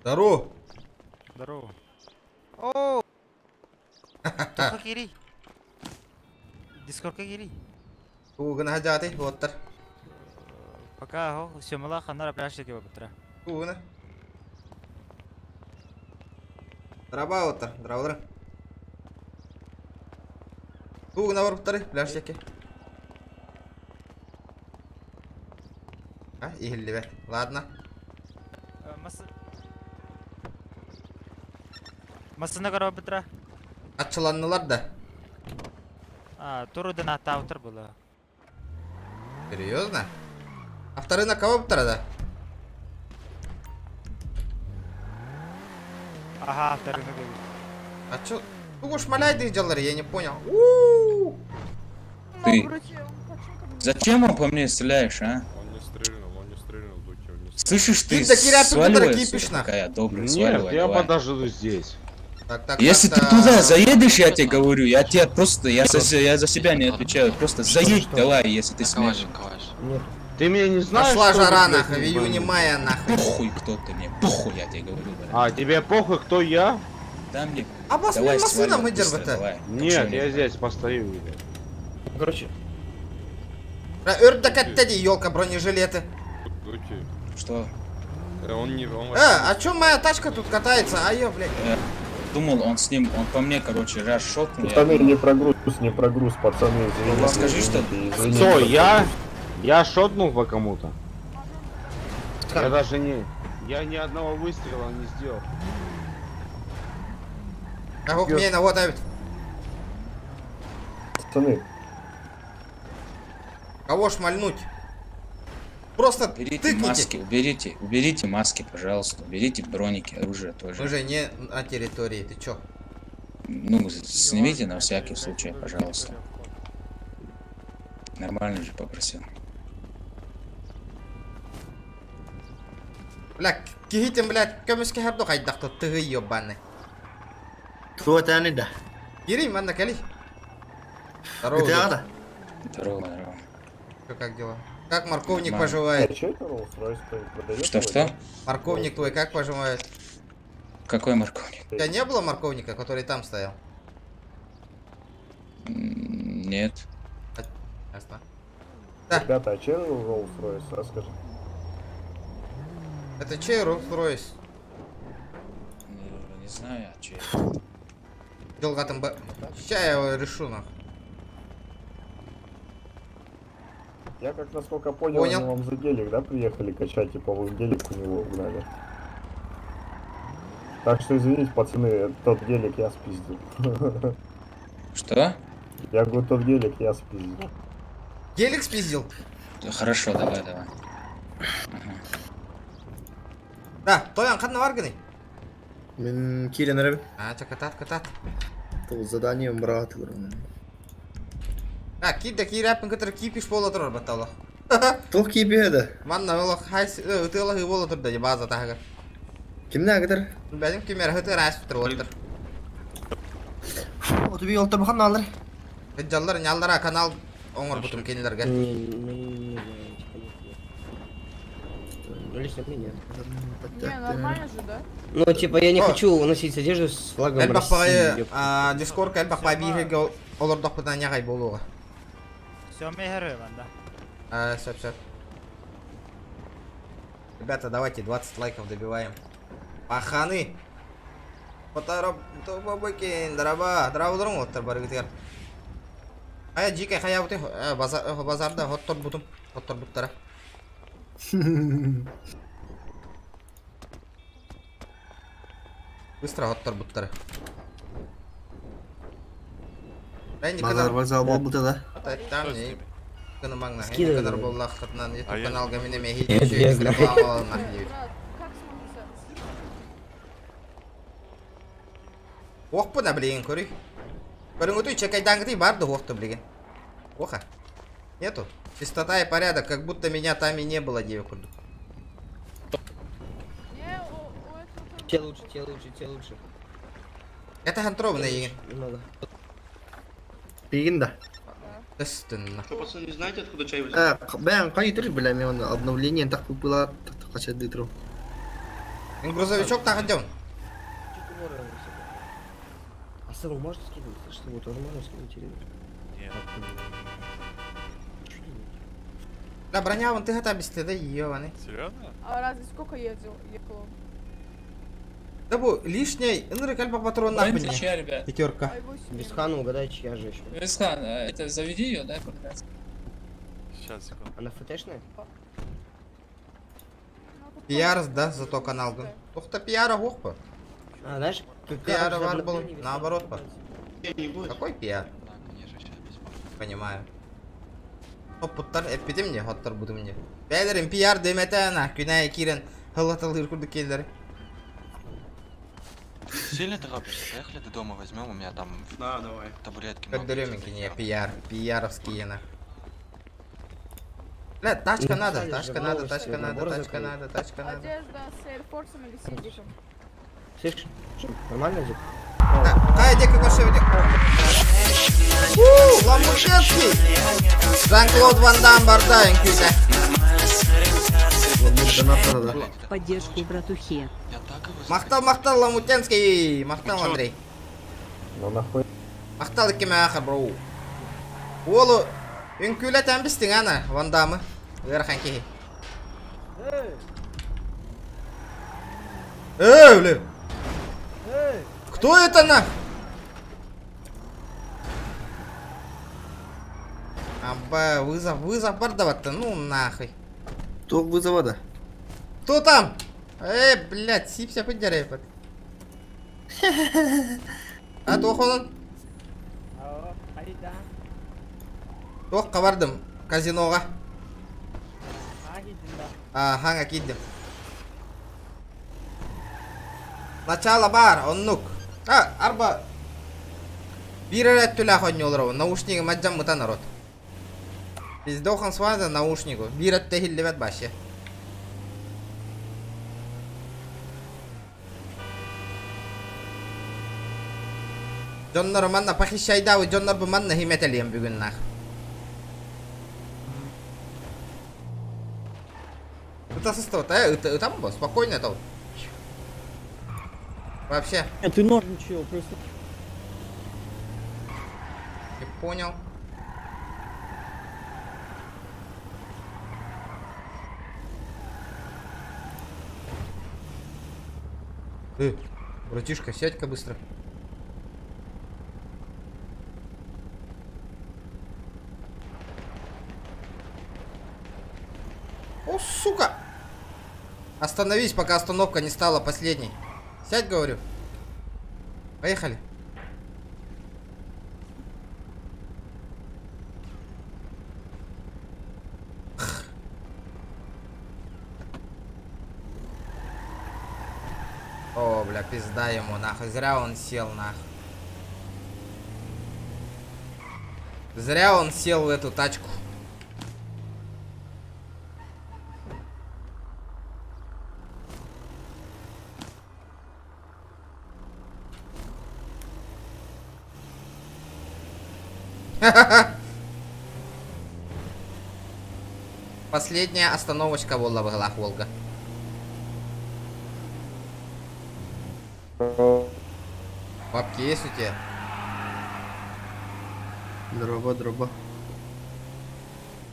Здорово. Здорово. О! Тоха кири. Дискордка кири. Тугун хажаты, оттар. Пока хо, Семала ханара пляж деке бутра. Тугуна. Драба оттар, дравлар. Тугуна бар буттары, пляж деке. А, ихиллибер. Ладно. Масына карап бутра. Ачыланнылар да. А, турудан аттаутыр было. Серьезно? А второй на кого буттара да? Ага, второй на кого. А чё? Ну уж маляй делали, я не понял. У-у-у! Ты. Зачем он по мне стреляешь, а? Он не стрельнул, Дуки, он не стрельнул. Слышишь, ты Ты сваливай кипишь, отсюда, пока я добрый, Нет, сваливай, я давай. подожду здесь. Так, так, Если так, ты так. туда заедешь, я тебе говорю, я тебе просто, я за себя не отвечаю, просто заедь давай, если ты смелый. Ты меня не знаешь? Пошла что ли, жара блядь, нахуй, не июня пойму? мая нахуй. Похуй кто ты мне, похуй я тебе говорю, блядь. А, тебе похуй, кто я? Да мне, А бас давай мне машина сваливай мы быстро, держим-то. давай. Нет, я здесь постою. блядь. Короче. Өрдакаттади, елка, бронежилеты. Дуки. Что? Он не... Он А чё моя тачка тут катается? А ё, блядь. Думал, он с ним, он по мне, короче, раз шотнул. Пацаны, не прогруз, пацаны, извините. Скажи, что... Извините, Кто, я? Я шотнул по кому-то? Я даже не... Я ни одного выстрела не сделал. А ох, мне на вот авит. Пацаны. Кого шмальнуть? Просто уберите тыкните. маски, уберите маски, пожалуйста, уберите броники, оружие тоже. Мы же не на территории, ты чё? Ну, снимите на всякий случай, пожалуйста. Нормально же попросил. Бля, кихитим, блядь, көмүскэ хәрдо хайдакты тыгы ёбаны. Туа да. Кири, манна кали. Здорово. Здорово, здорово. Чё, как дела? Как морковник Нормально. поживает? Что-что? Морковник твой как поживает? Какой морковник? У тебя не было морковника, который там стоял? Нет. Ясно. Да. Ребята, а чей Rolls-Royce? Расскажи. Это чей Rolls-Royce? Не знаю, а чей. Делгатом Б. Сейчас я его решу, нахуй. Я как насколько понял, они вам за гелик, да, приехали качать, типа вы гелик у него угнали. Так что извините, пацаны, тот гелик я спиздил. Что? Я говорю, тот гелик я спиздил. Гелик спиздил? Хорошо, давай, давай. Ага. Да, Тоян, ханна варганы. Мен кирен рэб. А, чё, катат, катат. Тул задание брат, говорю. А, кип да киряпын, который кипиш пола турар баттала. Тол кипи да. Манна олох хайс, ытыла хы тур да база тага. Кимне агдар? Бәдим кимер хыты рас тур отыр. Оту би олтор бахан алыр. Жаллар няллара канал оңор бутум кенилерге. Лично мне нет. Не, нормально же, да? Ну, типа, я не хочу носить одежду с флагом России. Дискорд элбак бабиге олордок бутан ягай болуга. Все, мы да. Все, все. Ребята, давайте 20 лайков добиваем. Паханы! Хая жикай хая бутын базарда хоттор бутум хоттор буттара. Быстро хоттор буттара. Базар вокзал бол бута да. Там не кынымаңна. Кыныр боллах хытнан YouTube каналга мине мехи. Ох, блин, көрүй. Көрүңүтүй чекайдаңгыты барды охты, блин. Оха. Нету. Чистота и порядок, как будто меня там и не было, девку. Те лучше, те лучше, те лучше. Это хантровный. Немного. Пигин, да. Естественно. Что, пацаны, не знаете, откуда чай возьмёт? Бэн, кай бля, мне он обновление так было, так качать дытру. Мин грузовичок тахадьон. А ссылку можно скинуть? Что тоже можно скинуть или нет? Нет. Да броня вон ты хата бисте да ебаный. Серьезно? А разве сколько ездил? Ехал он? Да бу лишний ынырык элбэх патрон Бронь нахуй чья, ребят? Пятерка. Бесхан, угадай, чья же еще. Висхан, это заведи ее, дай покататься. Сейчас, секунду. Она ФТшная? Пиар, да, зато канал. Ух ты, пиара гохпа. А, знаешь, как Пиар короче, был, обновление наоборот, по. Какой пиар? Понимаю. Топ-путтар эппитим не, хоттар будум не. Бәлерим пиар демете на, күнә кирен хылаталыр курды келдер. Сильно торопишься? Поехали до дома возьмем, у меня там Да, давай. табуретки много. Көддөрөмүн не пиар, пиаровские на. Бля, тачка Ну, надо, писали же тачка в надо, новости, тачка надо, набор тачка закрыли. надо, тачка надо. Одежда с Air Force или Сидиком? Слышишь, нормально звук? Кай, где какой шевелик? Ламбургетский! Жан-Клод Ван Дам барда, инкюза. Поддержку братухе. Махтал, махтал, Ламутенский! Махтал, Андрей. Ну нахуй. Махтал кеме ахар, бро. Олу, үнкүлэ тәмбістің ана, Ван Дамы. Верхан кихи. Эй, бля! Кто это на? Аба, вызов, вызов бардават-то, ну нахуй. Кто вызова да? Кто там? Эй, блядь, сипся поддерай. А то он? Тох кабардым казиноға. Ага, киддим. Начало бар, оннук. А, арба. Бир түлә хоньолор, наушнигы маджам мыта народ. Bizde okan сваза наушнику. Бир әттә хиллебет башы. Дьоннор манна похищайдабы, дьоннор бу манна химетелием бүгүн нах. Это состав, да? Это там был, спокойно это. Вообще. Нет, ты норм чел, просто. Не понял. Братишка, сядь-ка быстро. О, сука! Остановись, пока остановка не стала последней. Сядь, говорю. Поехали. О, бля, пизда ему, нахуй. Зря он сел, нахуй. Зря он сел в эту тачку. Последняя остановочка Волга в Волга. Бабки есть у тебя? Дроба, дроба.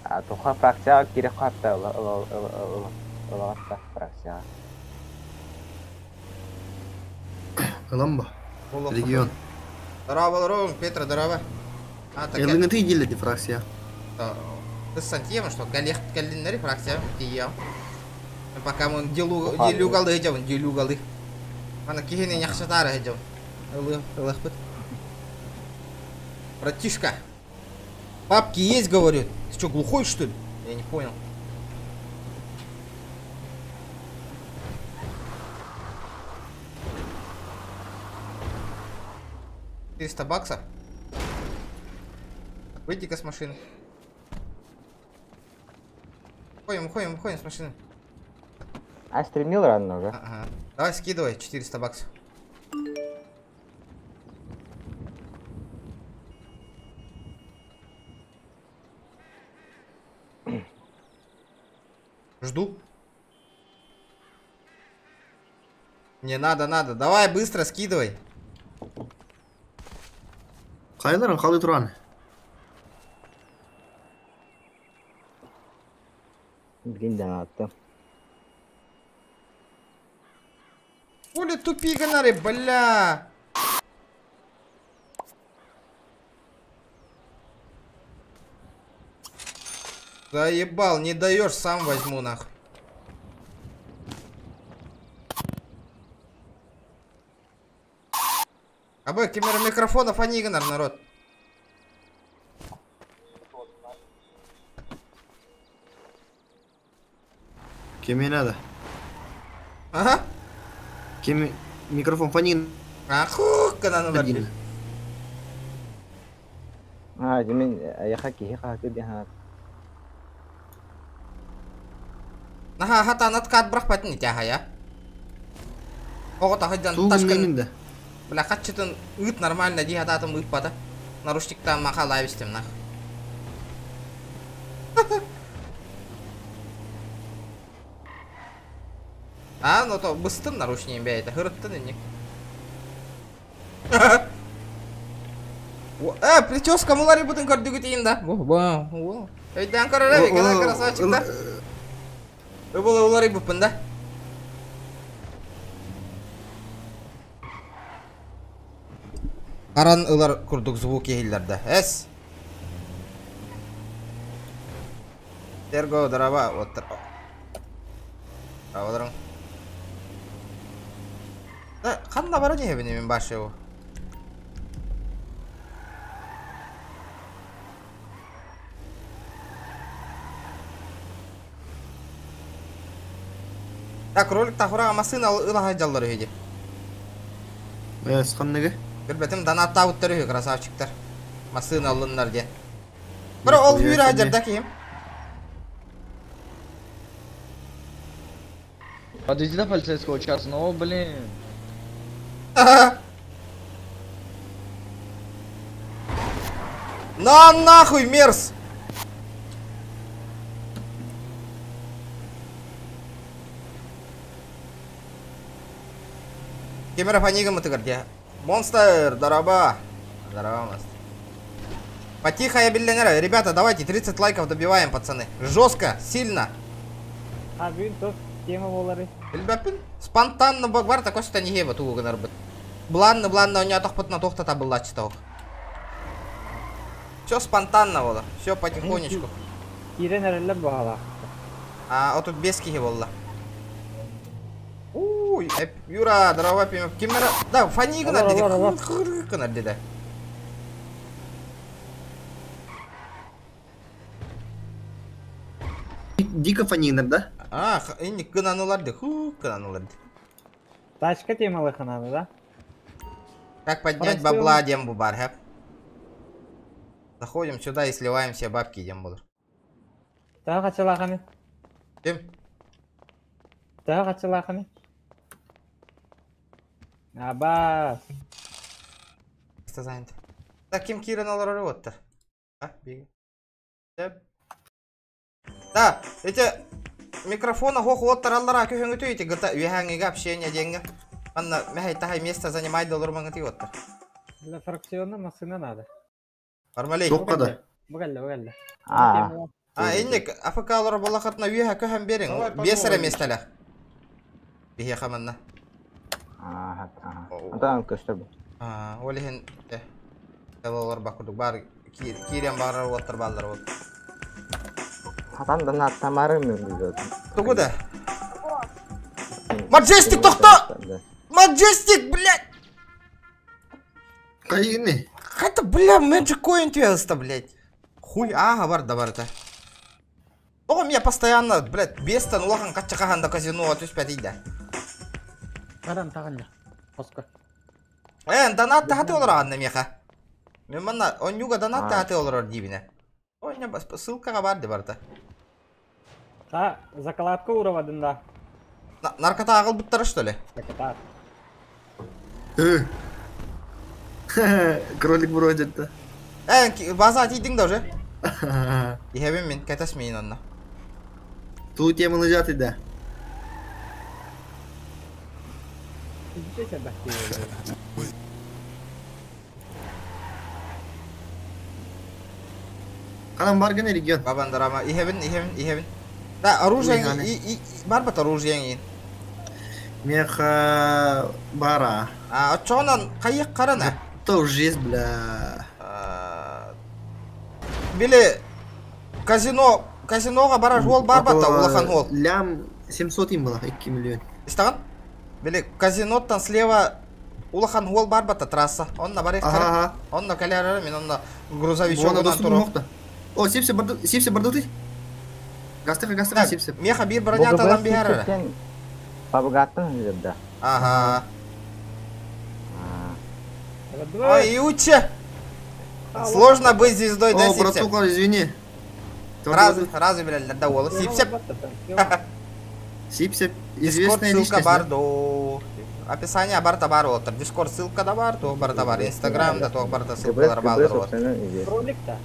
А туха фракция кире хатта фракция. Ламба. Регион. Здорово, здорово, Петра, здорово. А, так Я думаю, ты иди фракция. Ты с Сантьем, что? Галех калинери фракция, я. Пока мы делу делюгалы идем, делюгалы. Ана кихини яхшатара идем. Братишка. Бабки есть, говорю. Ты что, глухой, что ли? Я не понял. $400 баксов. Выйди-ка с машины. Уходим, уходим, уходим с машины. А стремил рано уже. Ага. Давай скидывай 400 баксов. Жду. Не надо, надо. Давай быстро скидывай. Хайаларын халы туран. Блин, донатты. Оля тупи гынары, бля. Заебал, не даешь, сам возьму нахуй. Абы, камера микрофонов, они гынар, народ. Кеме надо. Ага. Кеме микрофон фанин. Ахух, гынан Один. А, демен, яха кихи хаты деха. Наха хатан откат брахпат не тяга я. Ого тахыдан Тугун ташкын. менин Бля, хатчытын ыт нормально ди хататым ыппата. Нарушниктан маха лайвистем нах. А, ну то быстын нарушнигин бәйті, хырыттын инник. Прическа мулари бутын көрдүгү тиин да. Бу, бу, бу. Өйдән көрөрө, кана красавчик да. Бу улари буппын да. Каран ылар курдук звук ехиллерде. Эс. Терго драба оттыр. Авадрың. Да, ханна бара не хебини мен башы о. Так, ролик тахура машина ылаха жаллары хеди. Эс ханныгы. Билбетим донат табыттар үһү красавчиктар. Машина алыннар де. Бро ол хүрә ажарда ким? Подвези до полицейского часа, ну блин. На нахуй, мерз! Кемера фанига мытыгар Монстр, дороба. Здорово, монстр. Потихо я миллионер. Ребята, давайте 30 лайков добиваем, пацаны. Жестко, сильно. А, блин, то тема болары. Ребята, спонтанно багвар такой что не геба ту гынар быт. Бланны, бланны, у него тохпот на тохта та была читал. Все спонтанно было, все потихонечку. А, вот тут бески было. Уй, Юра, здорово, пимеп. Кимера, да, фани гынар деди. Гынар деди. Дико фанинер, да? А, инник гынанулар ди, ху, гынанулар ди. Тачка темалы хананы, да? Как поднять бабла, дем бубар, хэп? Заходим сюда и сливаем все бабки, дем будар. Так, ачалахами. Ким? Так, ачалахами. Абас. Что занят? Так, ким кирен алар оттар? А, беги. Да, эти микрофона хох оттар аллара көһөңүтү эти гыта үһәңиге общение деньги. Анна мәһәй тахай место занимай доллар маңыты оттар. Для фракциона машина надо. Нормалей. Тоққада. Бугалла, бугалла. А. А, инник АФК алар болахатна үһә көһән берең. Бесере местеле. Бихе хаманна. Ага, ага. Атан көстөр бу. А, олихин Элолар бакурдук бар кирен барар оттар балдар вот. Хатан донат тамары мен Тугу да. Маджестик тохто! Маджестик, блядь! Кайыны? Хата, бля, Magic Coin твеста, блядь. Хуй, ага, бар да бар это. О, меня постоянно, блядь, бестан улахан качакахан до казино, то есть пять ида. Баран тагында. Оска. Донат тахаты олар анна меха. Мен манна, он юга донат тахаты олар дибине. Ой, не ссылкага бар барта. Та, закладка уровадын да. Наркота агыл буттары, что ли? Наркота. Кролик бродит да. База тидиң да уже. Ихебин мен, кәтәс мейін онна. Ту тема лежат да. Канан баргын регион. Бабандарама иһэбин, иһэбин, иһэбин. Да, оружие и барбат оружие иин. Меха бара. А, оччоҕунан хайык харана? То жизнь, бля. Били казино казиноға барар хол бар батта улахан хол. Лям 700 им было, 2 миллион. Истаган? Били казиноттан слева улахан хол бар батта трасса. Онна барык Ага. Онна калярар мен онна грузовичогунан туру. О, сипсе барду, сипсе барду ты. Гастыха, гастыха, сипсе. Меха бир броняталан бихарара. Пабгаттан да. Ага. Ой, Юча! Сложно быть звездой, да, О, Сипсеп? братуха, извини. Раз, раз билелер да ол. Сипсеп. Сипсеп, Дискорд известная ссылка личность. бар да? до. Описание бар да бар олтыр. Дискорд ссылка да бар, то бар да бар. Инстаграм да то бар да ссылкалар бар вот. Ролик-то.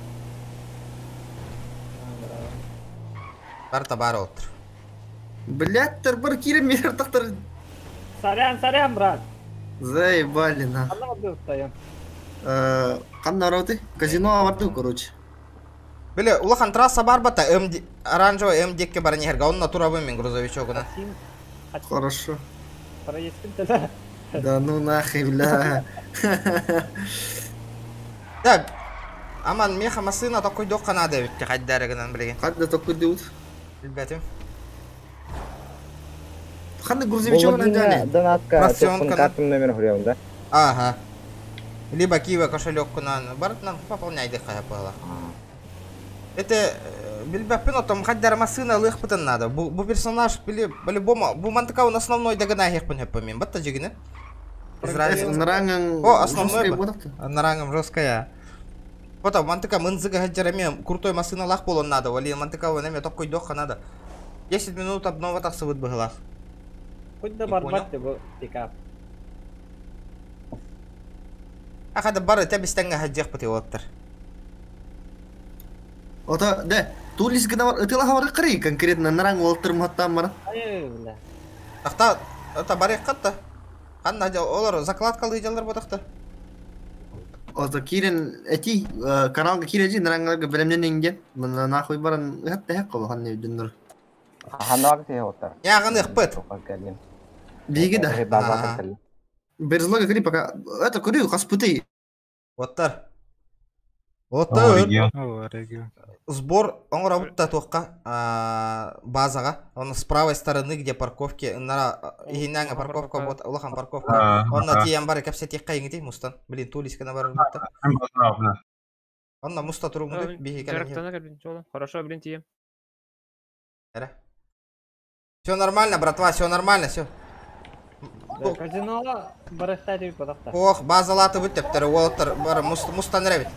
Бар да бар олтыр. Блядь, тар кирим мир тахтар. Сорян, сорян, брат. Заебали на. Одного был встаем. Кан народы? Казино аварду, короче. Биле, улахан трасса бар бата, МД, оранжевый МД-ке бар нехерга, он натура мен грузовичогуна. Хорошо. Проездим-то, Да ну нахуй, бля. Да, аман меха машина такой док канада битти хаддарыгынан билеген. Хадда такой дут. Билбетим. Ханды грузовичок на Донатка, Просёнка. картам номер хурям, да? Ага. Либо киви кошелек кунан барытнан пополняй дыхая пала. Это билбеппин отом хаддар машина лых пытын надо. Бу, бу персонаж били по-любому бу мантыка он основной дагана хеппин хеппин. Батта жигине. Наранган О, основной. жесткая ба. бодакта. Нарангам жесткая. Потом мантыка мынзыга хаджараме крутой машина лах болон надо. Вали мантыка вон такой доха надо. 10 минут обнова так сывыт быгылах. Хоть да Не барбат ты был пикап. Ахада бары тебистенге хаджах пыты оттыр. Ота, да, тулис гына бар, ытыла хабар кырый, конкретно наранг олтыр маттан бар. Ай, бля. Тахта, это бары катта. Ханна олар закладкалы жалар бодакта. Ота кирен эти каналга киреджи нарангаларга белемнен инген. Мына нахуй баран хатта хак кол ханны дүннөр. Хандаг те оттар. Ягын ыхпыт. Биги да. Берзлога кири пока это курю хаспыты. Оттар. Оттар. Сбор он работает тоққа базаға. Он с правой стороны, где парковки, на ихинanga парковка, вот улахан парковка. Он на тиям бары капсе текка ингити мустан. Блин, тулиска на бар бутта. Он на муста туру муды бихи калин. Хорошо, блин, тием. Все нормально, братва, все нормально, все. Казино барахтари подахта. Ох, база латы бүттептер, олтар бар мустан ребит.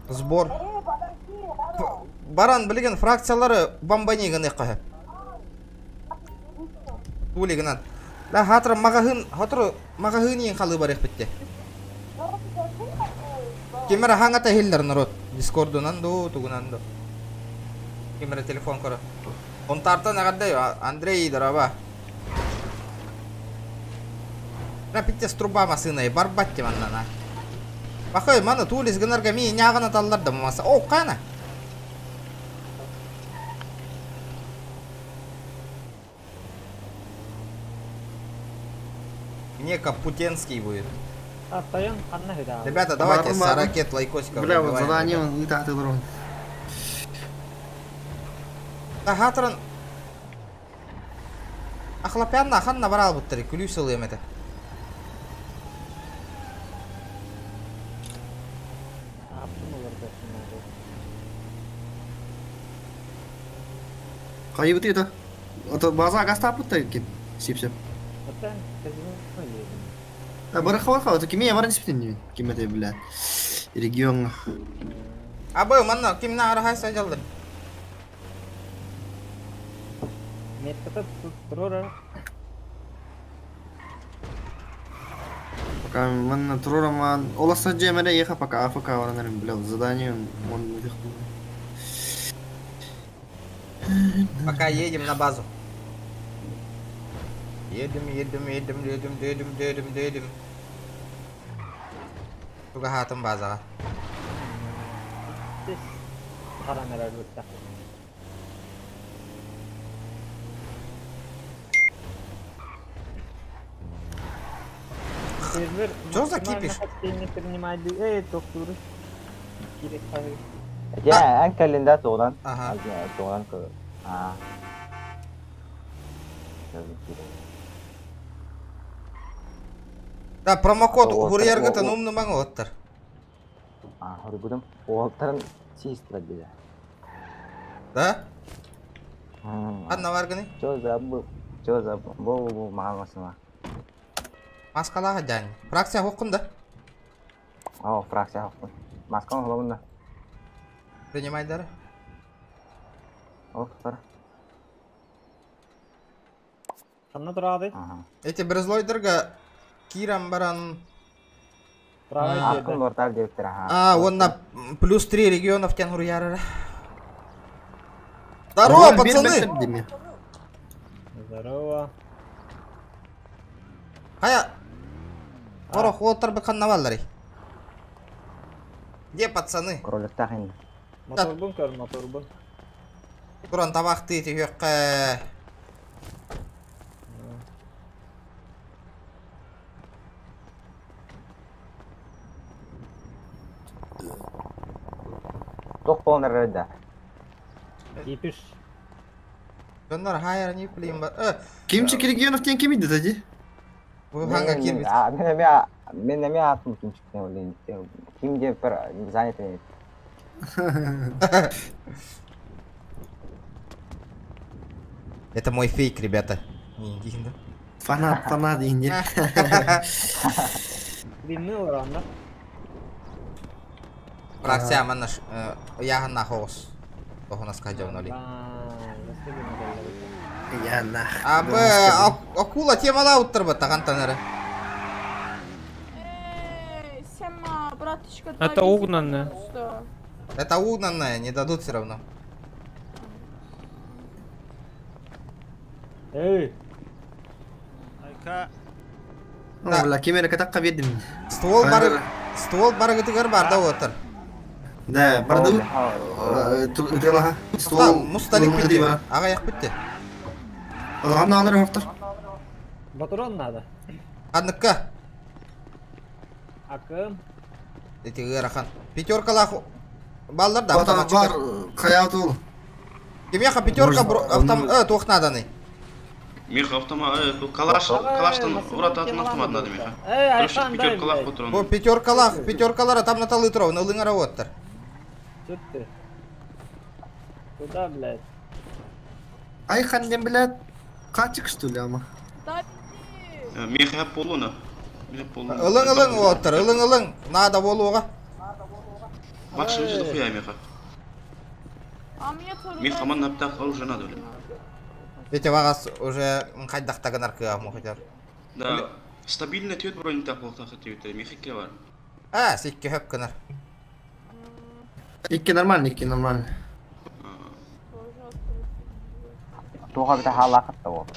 Сбор. Баран билген фракциялары бомбани гына каһы. Тули гынан. Да хатыр магахын, хатыр магахын ең халы бар битте. Кемера хаңата хиллер народ. Дискордунан ду, тугунан ду. Кемера телефон кора. Он тартан агандай Андрей дораба. На питте с труба машина и барбатте маннана. Бахой, мана тулис гынарга ми нягана таллар да маса. О, кана. Мне Капутенский будет. Ребята, давайте с ракет лайкосиков. Бля, вот задание он не так ты дрон. Да хатран. Ахлапянна ханна барал буттары күлүү сылыем это. Кайы бит это. Это база гастапыт кеп сипсеп. А бары хабар хабар, кеме я барын сиптен не кеме те бля. Регион. Абы манна кимна арахай сажалды. Пока манна турора ман оласа жемере еха пока АФК баранарым бля задание он Пока едем на базу. Едем, едем, едем, едем, едем, едем, едем. Тугаһаатым базаҕа. Харан эрэр бытта. Что за кипиш? Эй, доктор. Я эн календар тугунан. Ага. Тугунан көр. А. Да, промокод хурьергытын умнумаң оттар. А, хоргудум. Уолтарын систра диде. Да? Анна варганы? Чё забыл? Чё забыл? Бу бу маңасына. Маскалаға жан. Фракция хоққын да? О, фракция хоққын. Масканы холобун да. Принимайдары. О, бар. Ханна турады? Эти брезлойдерга кирам баран... Акын ортар деп ага. А, он на плюс 3 регионов тен хурьярара. Здорово, пацаны! Здорово. Хая. Ора хуоттар бакан наваллары. Где пацаны? Кроликтах инде. Моторбун көр, моторбун. Туран табакты түйөккө. Тох полнер да. Кипиш. Доннор хайр не плим бар. Кимчик регионов тен ким иди тади? Бу ханга кирбит. Мен эме атым кимчик не Ким деп бір занят. Это мой фейк, ребята. Фанат, фанат инде. Димни оранда. Фракция манна яһанна хоос. Тохонас кажавноли. Я нах. А б акула темала уттыр бат тагантанары. Сема, братишка, Это угнанное. Это угнанное, не дадут все равно. Эй. Айка. О, бля, кемере катакка бердим. Ствол бар, ствол бар гытыгар бар да отыр. Да, барды. Тутела. Ствол мусталик битти. Ага, як битти. Аны алыр автор. Патрон надо. Анныкка. Акым. Эти ыарахан. Пятеркалах баллар да автомат бар, каят ул. Кемеха пятерка автом туохнаданы. Миха автомат, калаш, калаштан урататын автомат надо, Миха. Эй, Айхан, дай, пятеркалах патрон. Бу пятеркалах, пятеркалара там наталы тров, на лыңара оттар. Чё ты? Куда, блядь? Айхан, не, блядь, качик, что ли, ама? Миха полуна. Миха полуна. Ылың ылың оттар, ылың ылың. Надо болуға. Максим, что хуя, Миха? Миха, ман наптах оружие надо, блядь. Эти вагас уже хайдахтаган аркыга мохотер. Да, стабильно түйет бронь так болтах түйет, Миха бар. А, сикке хөп кынар. Икки нормально, икки нормально. Туға біті халақытты ол.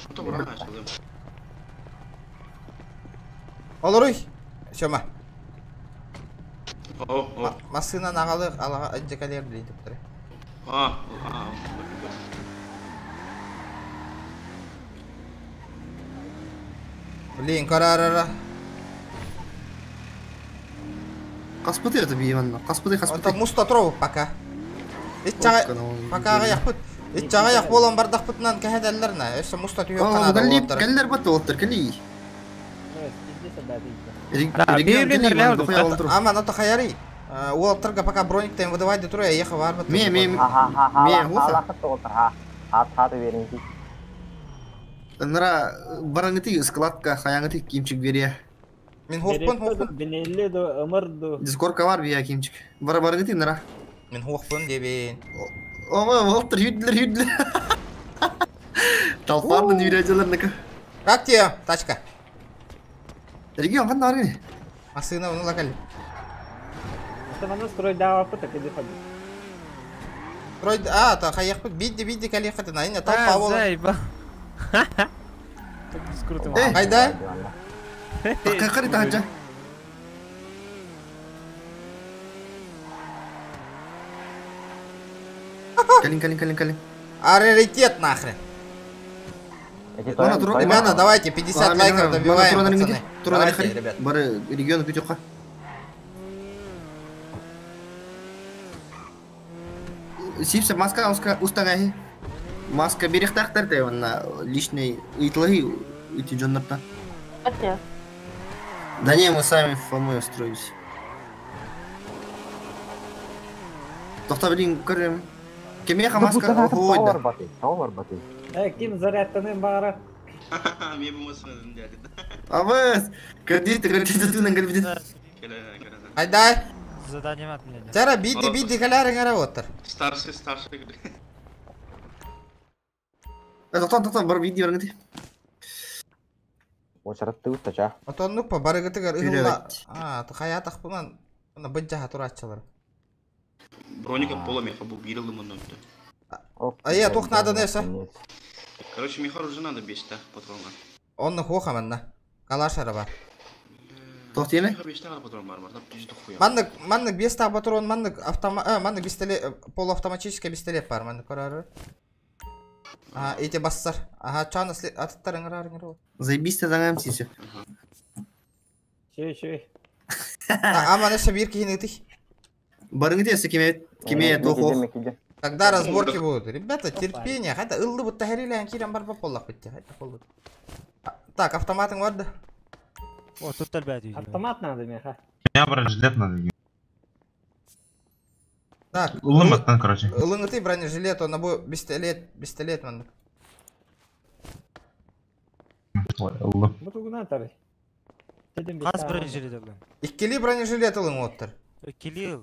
Олоруй, Сёма. О, о. Масына нағалы алаға аджакалер білейді бұтыры. А, а. Блин, карарара. Каспыты это бейманна. Каспыты, каспыты. Это муста тров пока. Итчага, пока аяқ Итчага аяқ болан бардақ бұтынан кәһәдәлләрнә. Өсө муста түйөк канады болоттар. Кәлләр бат болоттар, кәли. Ама, ну то хаяри. Уолтарга пока броник тем выдавай до троя, ехал в арбат. Ме, ме, ме, Нара бараңыты складка, хаяңыты кимчик бере. Мен хохпын, хохпын. Бенелли до, ымыр до. Дискорка бар бия кимчик. Бара бараңыты нара. Мен хохпын дебен. Ома, волтер, юдлер, юдлер. Толпарны невероятно. Как тебе тачка? Регион, қанда бар кene? Машина, ну локаль. Это строй дава пыток, иди ходи. Строй, а, то хаяқ бидди бидди кали хаты на, не толпа бол. Заебал. Скрутим. Айда. Какари тахаджа. Калин, калин, калин, калин. А раритет нахрен. Ребята, давайте 50 лайков добиваем, пацаны. Давайте, ребят. Бары регион күтөкка. Сипсе маска уска устагахи. Маска берехтахтар те онна личный ыйтлахи ити жоннорта. Да не, мы сами фомой устроились. Тохта блин, көрем. Кемеха маска охойда. Ким зарядтанын баара? Мен бу машинадан дяди. Абыз, кредит, кредит тунан кредит. Айда. Задание от меня. Тара биди биди калярың ара оттар. Старший, старший. Тохтан, тохтан, бар видео барыңды. Очаратты уттача. Отоннук па барыгытыгар ыгылла. А, хая тахпынан. Ана быджаха тураччалар. Броника пола меха бу бирилды мындан. А я тух надо несе. Короче, меха уже надо бешта патронга. Онны хуха манна. Калаш араба. Тохтене? Меха бешта патрон бар бар, пизду хуя. Маннык, маннык беста патрон, маннык автома, маннык пистолет, полуавтоматический пистолет бар, маннык көрәрі. Ага, эти бассар. Ага, чаны аттар ыңырар ыңырар. Заебись ты загаем сисю. Чүй, чүй. Ама неше бир кихин ытых. Барыңды если кеме кеме тохох. Тогда разборки будут. Ребята, терпение. Хотя ылды будто херилен кирен бар боллах битти. Хотя болду. Так, автоматың бар да. О, тут әлбәт үйде. Автомат надо меха. Меня бронежилет надо. Так. Улыматтан, короче. Ылыңыты бронежилет, он бу пистолет, пистолет мандык. Улым. Бу тугунан тары. Каз бронежилет алым. Иккили бронежилет ылың оттыр. Иккили.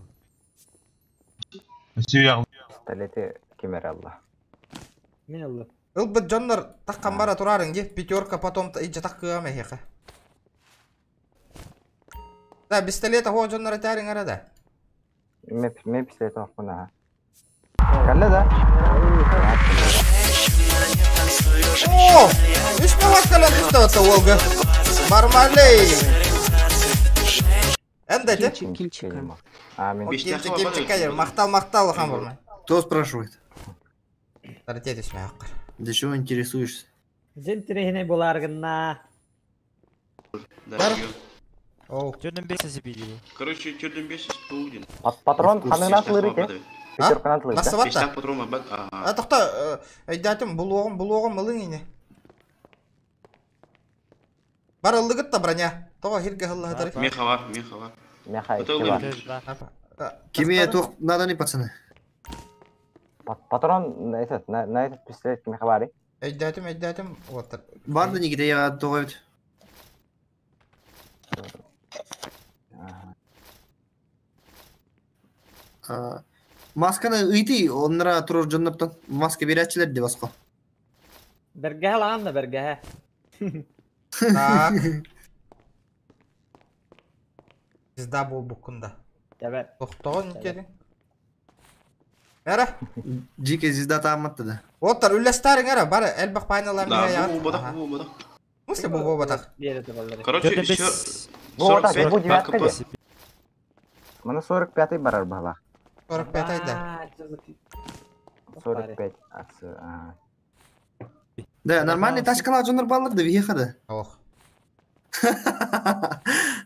Пистолети кемер алла. Мен алла. Ылбыт жоннор таккан бара турарың ге, пятерка потом иче таккыга мехеха. Да, пистолет ахуан жоннор атарың арада. Ме пистолет ахуна. Калла да? О! Үш мегат калан түстө Волга. Бармалей. Энде те? Кимчика. Амин. Кимчик, кимчик, мактал, мактал, хан бармай. Кто спрашивает? Авторитет үсмә аккар. Для чего интересуешься? Жен тирехине буларгына. Да. Оу. Түрден бес себили. Короче, түрден бес полуден. Патрон ханына тылыр ике. Пятерканан тылыр. Басыбатта. Патрон бак. А тохта, айдатым булугым, булугым ылың ине. Бар ыллыгыт та броня. Тога хирге хылла хатар. Меха бар, меха бар. Меха Кеме тух надо не пацаны. Патрон на этот, на этот пистолет кеме бар. Айдатым, айдатым. Вот. Бар да нигде я тогавит. Масканы ыйты, оннара турur жоннордон. Маска берәчилер деп баско. Бергә лан да бергә. Так. Пизда бол буккунда. Эбет. Тохтогон нитери. Эра. Жике звезда тааматты да. Оттар үлләстәрің эра, бары элбах пайналар Да, бу бодак, бу бодак. Мысли бу бодак. Короче, еще 45 КП. Мана 45-й барар бала. 45-й да. 45 акция. Да, нормальный тачкалар жонор баллар да въехады. Ох.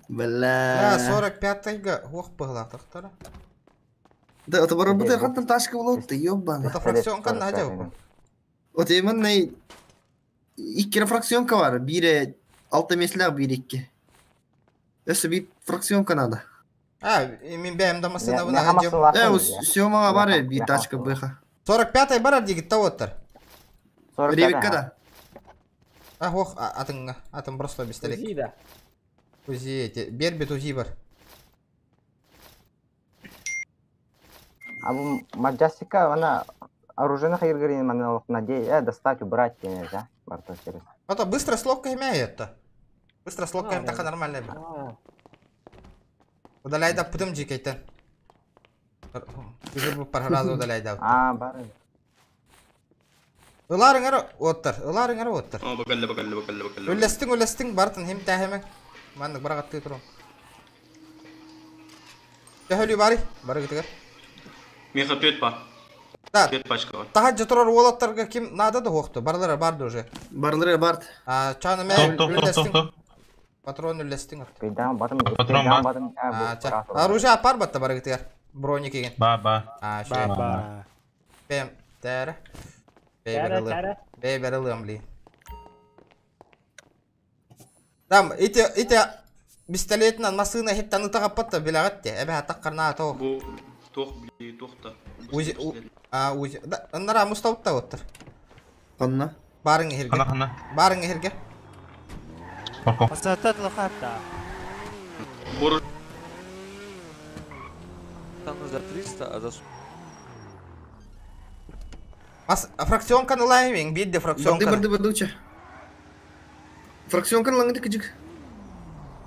Бля. Да, 45-га ох пыгла тохтара. Да, это барабыты хаттан тачка болот, ты ёбаный. Это фракционка на жабы. Вот именно икки фракционка бар, бире алты месле, бире икки. Если би фракционка надо. А, мен бәйім дамасына бұна хадем. Э, Сёма бар, би тачка бэха. 45-й бар дигит тавоттар. Ревикка да. А, ох, атыңга, атын просто пистолет. Узи да. Узи, эти, бербит узи бар. А бу Маджастика, она оружие хайыргырин, она надеет, достать, убрать, да, барто через. А то быстро с ловкой это. Быстро с ловкой так нормально было. Удаляй да путым жикейтен. Уже бу пар раза удаляй да. А, бар. Ылаарыҥ эрэ уоттар, ылаарыҥ эрэ уоттар. О, бакалла, бакалла, бакалла, бакалла. Үллэстиҥ, үллэстиҥ, барытын хим тээһэмэҥ. Маннык бараҕаттыы туруҥ. Төһөлүү барый? Барыгытыгар. Миэхэ түөрт бар. Да. Түөрт пачка бар. Таһырдьа турар уолаттарга ким наада да суохту? Барылара бар да уже. Барылара барт. А, чааны мэ Топ, топ, топ, топ, үллэстиҥ. топ. Патрон үллэстиҥ. Пейдам батым, Патрон пейдам бар. батым, а, А, бу ча. раз Оружие аппар батта барыгытыгар. Броник еген. Ба, ба. А, Ба шөй. ба. Бэм, тәрі. Бэй Тәрі, бер ылыам. тәрі. Бэй бер ылыам, блин. Там, ити, ити пистолетинан массыына хиттан ытаҕаппат да билэҕит те. Эбэ хаттак карнаа тоҕо. Бу туох били туох да. Узи, у, а, узи. Да, ыннара мустабытта оттар. Ханна? Барың эһирге. Хана, хана. Барың эһирге. Парков. Асаттат лохатта. Бору Там за 300, а за Мас, фракционканы ылайым, бидде Барды фракционканы. барды барды уча. Фракционканы лаңыты кыжык.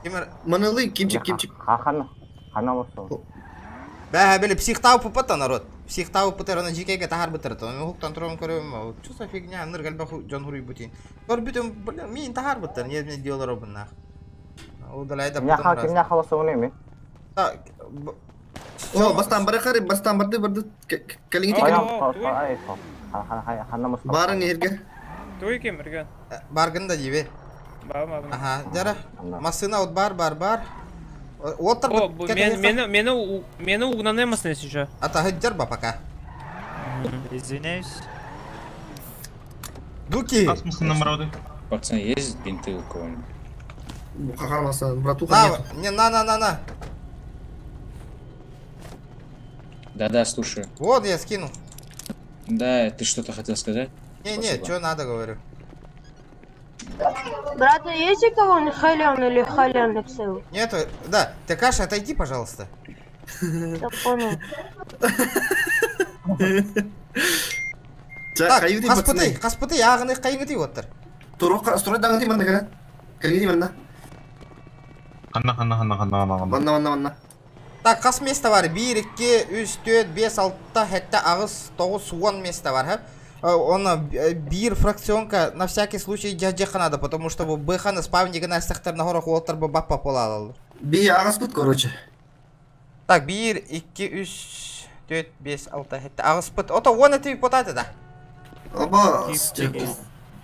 Кимер, Манылы кимчик кимчик. Хан, хана болсун. Бә, били психтау пупата народ. Психтау путер, она жикеге тахар бутер. То мен хуктан турам көрөм. Что за фигня? Ныр галба жон хуруй бутин. Көр бүтүн, блин, мин тахар бутер. Не мне дело робын нах. Удаляй да Кимне потом ха, раз. кимне халасы оны ми? Так, О, бастан бары кары, бастан барды барды. Калиңити Ой, калиң. ай, хан, хан, ханна мустап. Барың эһирге. Туй ким, Реген? Баргын да дибе. Ба, ба, ба. Ага, жара. Машина вот бар, бар, бар. Оттар О, бу- мен, мени, мени, у- мени угнанемасың если что. Ата хыджар ба пока. Извиняюсь. Дуки. Пацаны, есть бинты у кого-нибудь? Какармаса, братуха На, нет. не, на, на, на, на. Да-да, слушаю. Вот я скину. Да, ты что-то хотел сказать? Не, не, Спасибо. что надо, говорю. Брат, а есть у кого-нибудь халян или халян Excel? Нету, да, ты Каша, отойди, пожалуйста. Я понял. Так, каюты, хаспыты, пацаны. хаспыты, ягыны кайгыты оттар. Турук строй даңы манна кара. Калиңити манна. Хана, хана, хана, хана, хана, хана. Манна манна манна. Так, қас место бар? 1, 2, 3, 4, 5, 6, 7, 8, 9, 10 место бар, ха? Оны бир фракционка на всякий случай жажықа надо, потому что бу БХ-ны спавнигін астақтарына хорох олтар бу баппа пола алды. Би агас бут, короче. Так, 1, 2, 3, 4, 5, 6, 7, 8 пыт. Ото 10 эти потаты да. Оба,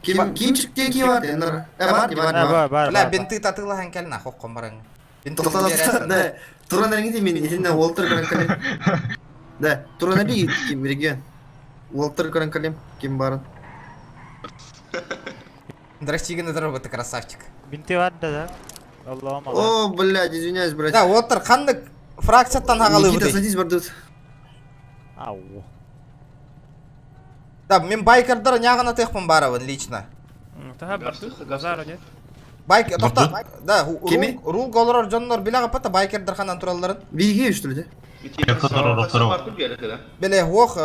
ким кимчик те ки бар, энер. Э, бар, бар, бар. бар, Бля, бинты татыла ханкел на хоққон барың. Бинты Тоқтат, да. Туран әріңді мен итинне Уолтер көрөн калем. Да, туран әри ким регион. Уолтер көрөн калем, ким барын. Дрочигин это ты красавчик. Бинты бар да, да? Аллахым алла. О, блядь, извиняюсь, брат. Да, Уолтер қандық фракцияттан ағалы Никита, бұды. садись, бардут. Ау. Да, мен байкердар няғына тықпын барабын лично. Таха барды, базару нет? Байк, тоқта, да, Кими? рул голорор жоннор биле қаппата байкердар ханан туралларын. Биге, что ли, да? Беле, ох,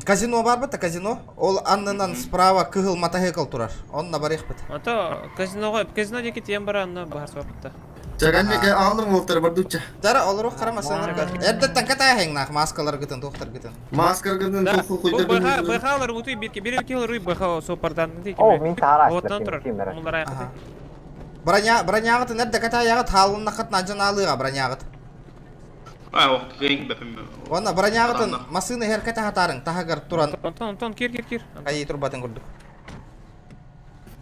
казино бар бата, казино. Ол аннынан справа кыгыл мотоцикл турар. Он на барих бит. Ото казиного, казино деки тием бара, анна бахар свапта. Чаганны алдым Уолтер бардутча. Жара, олар ох карамасан. Эрдеттен ката хең нах маскалар гытын, доктор гытын. Маскар гытын, Да, туху бу хуйда БХ, БХ алар бутуй бирки, бир кило руй БХ сопардан ди. О, мин тара Оттан турар. ким бер. Мулар аяқты. Броня, броня гытын, эрде ката ягыт халын нахат наджан алыга броня гыт. А, ох, кең бәпем. Онна броня гытын масыны хер ката хатарын, тахагар туран. Антон, Антон, кир, кир, кир. Кайы турбатын курдук.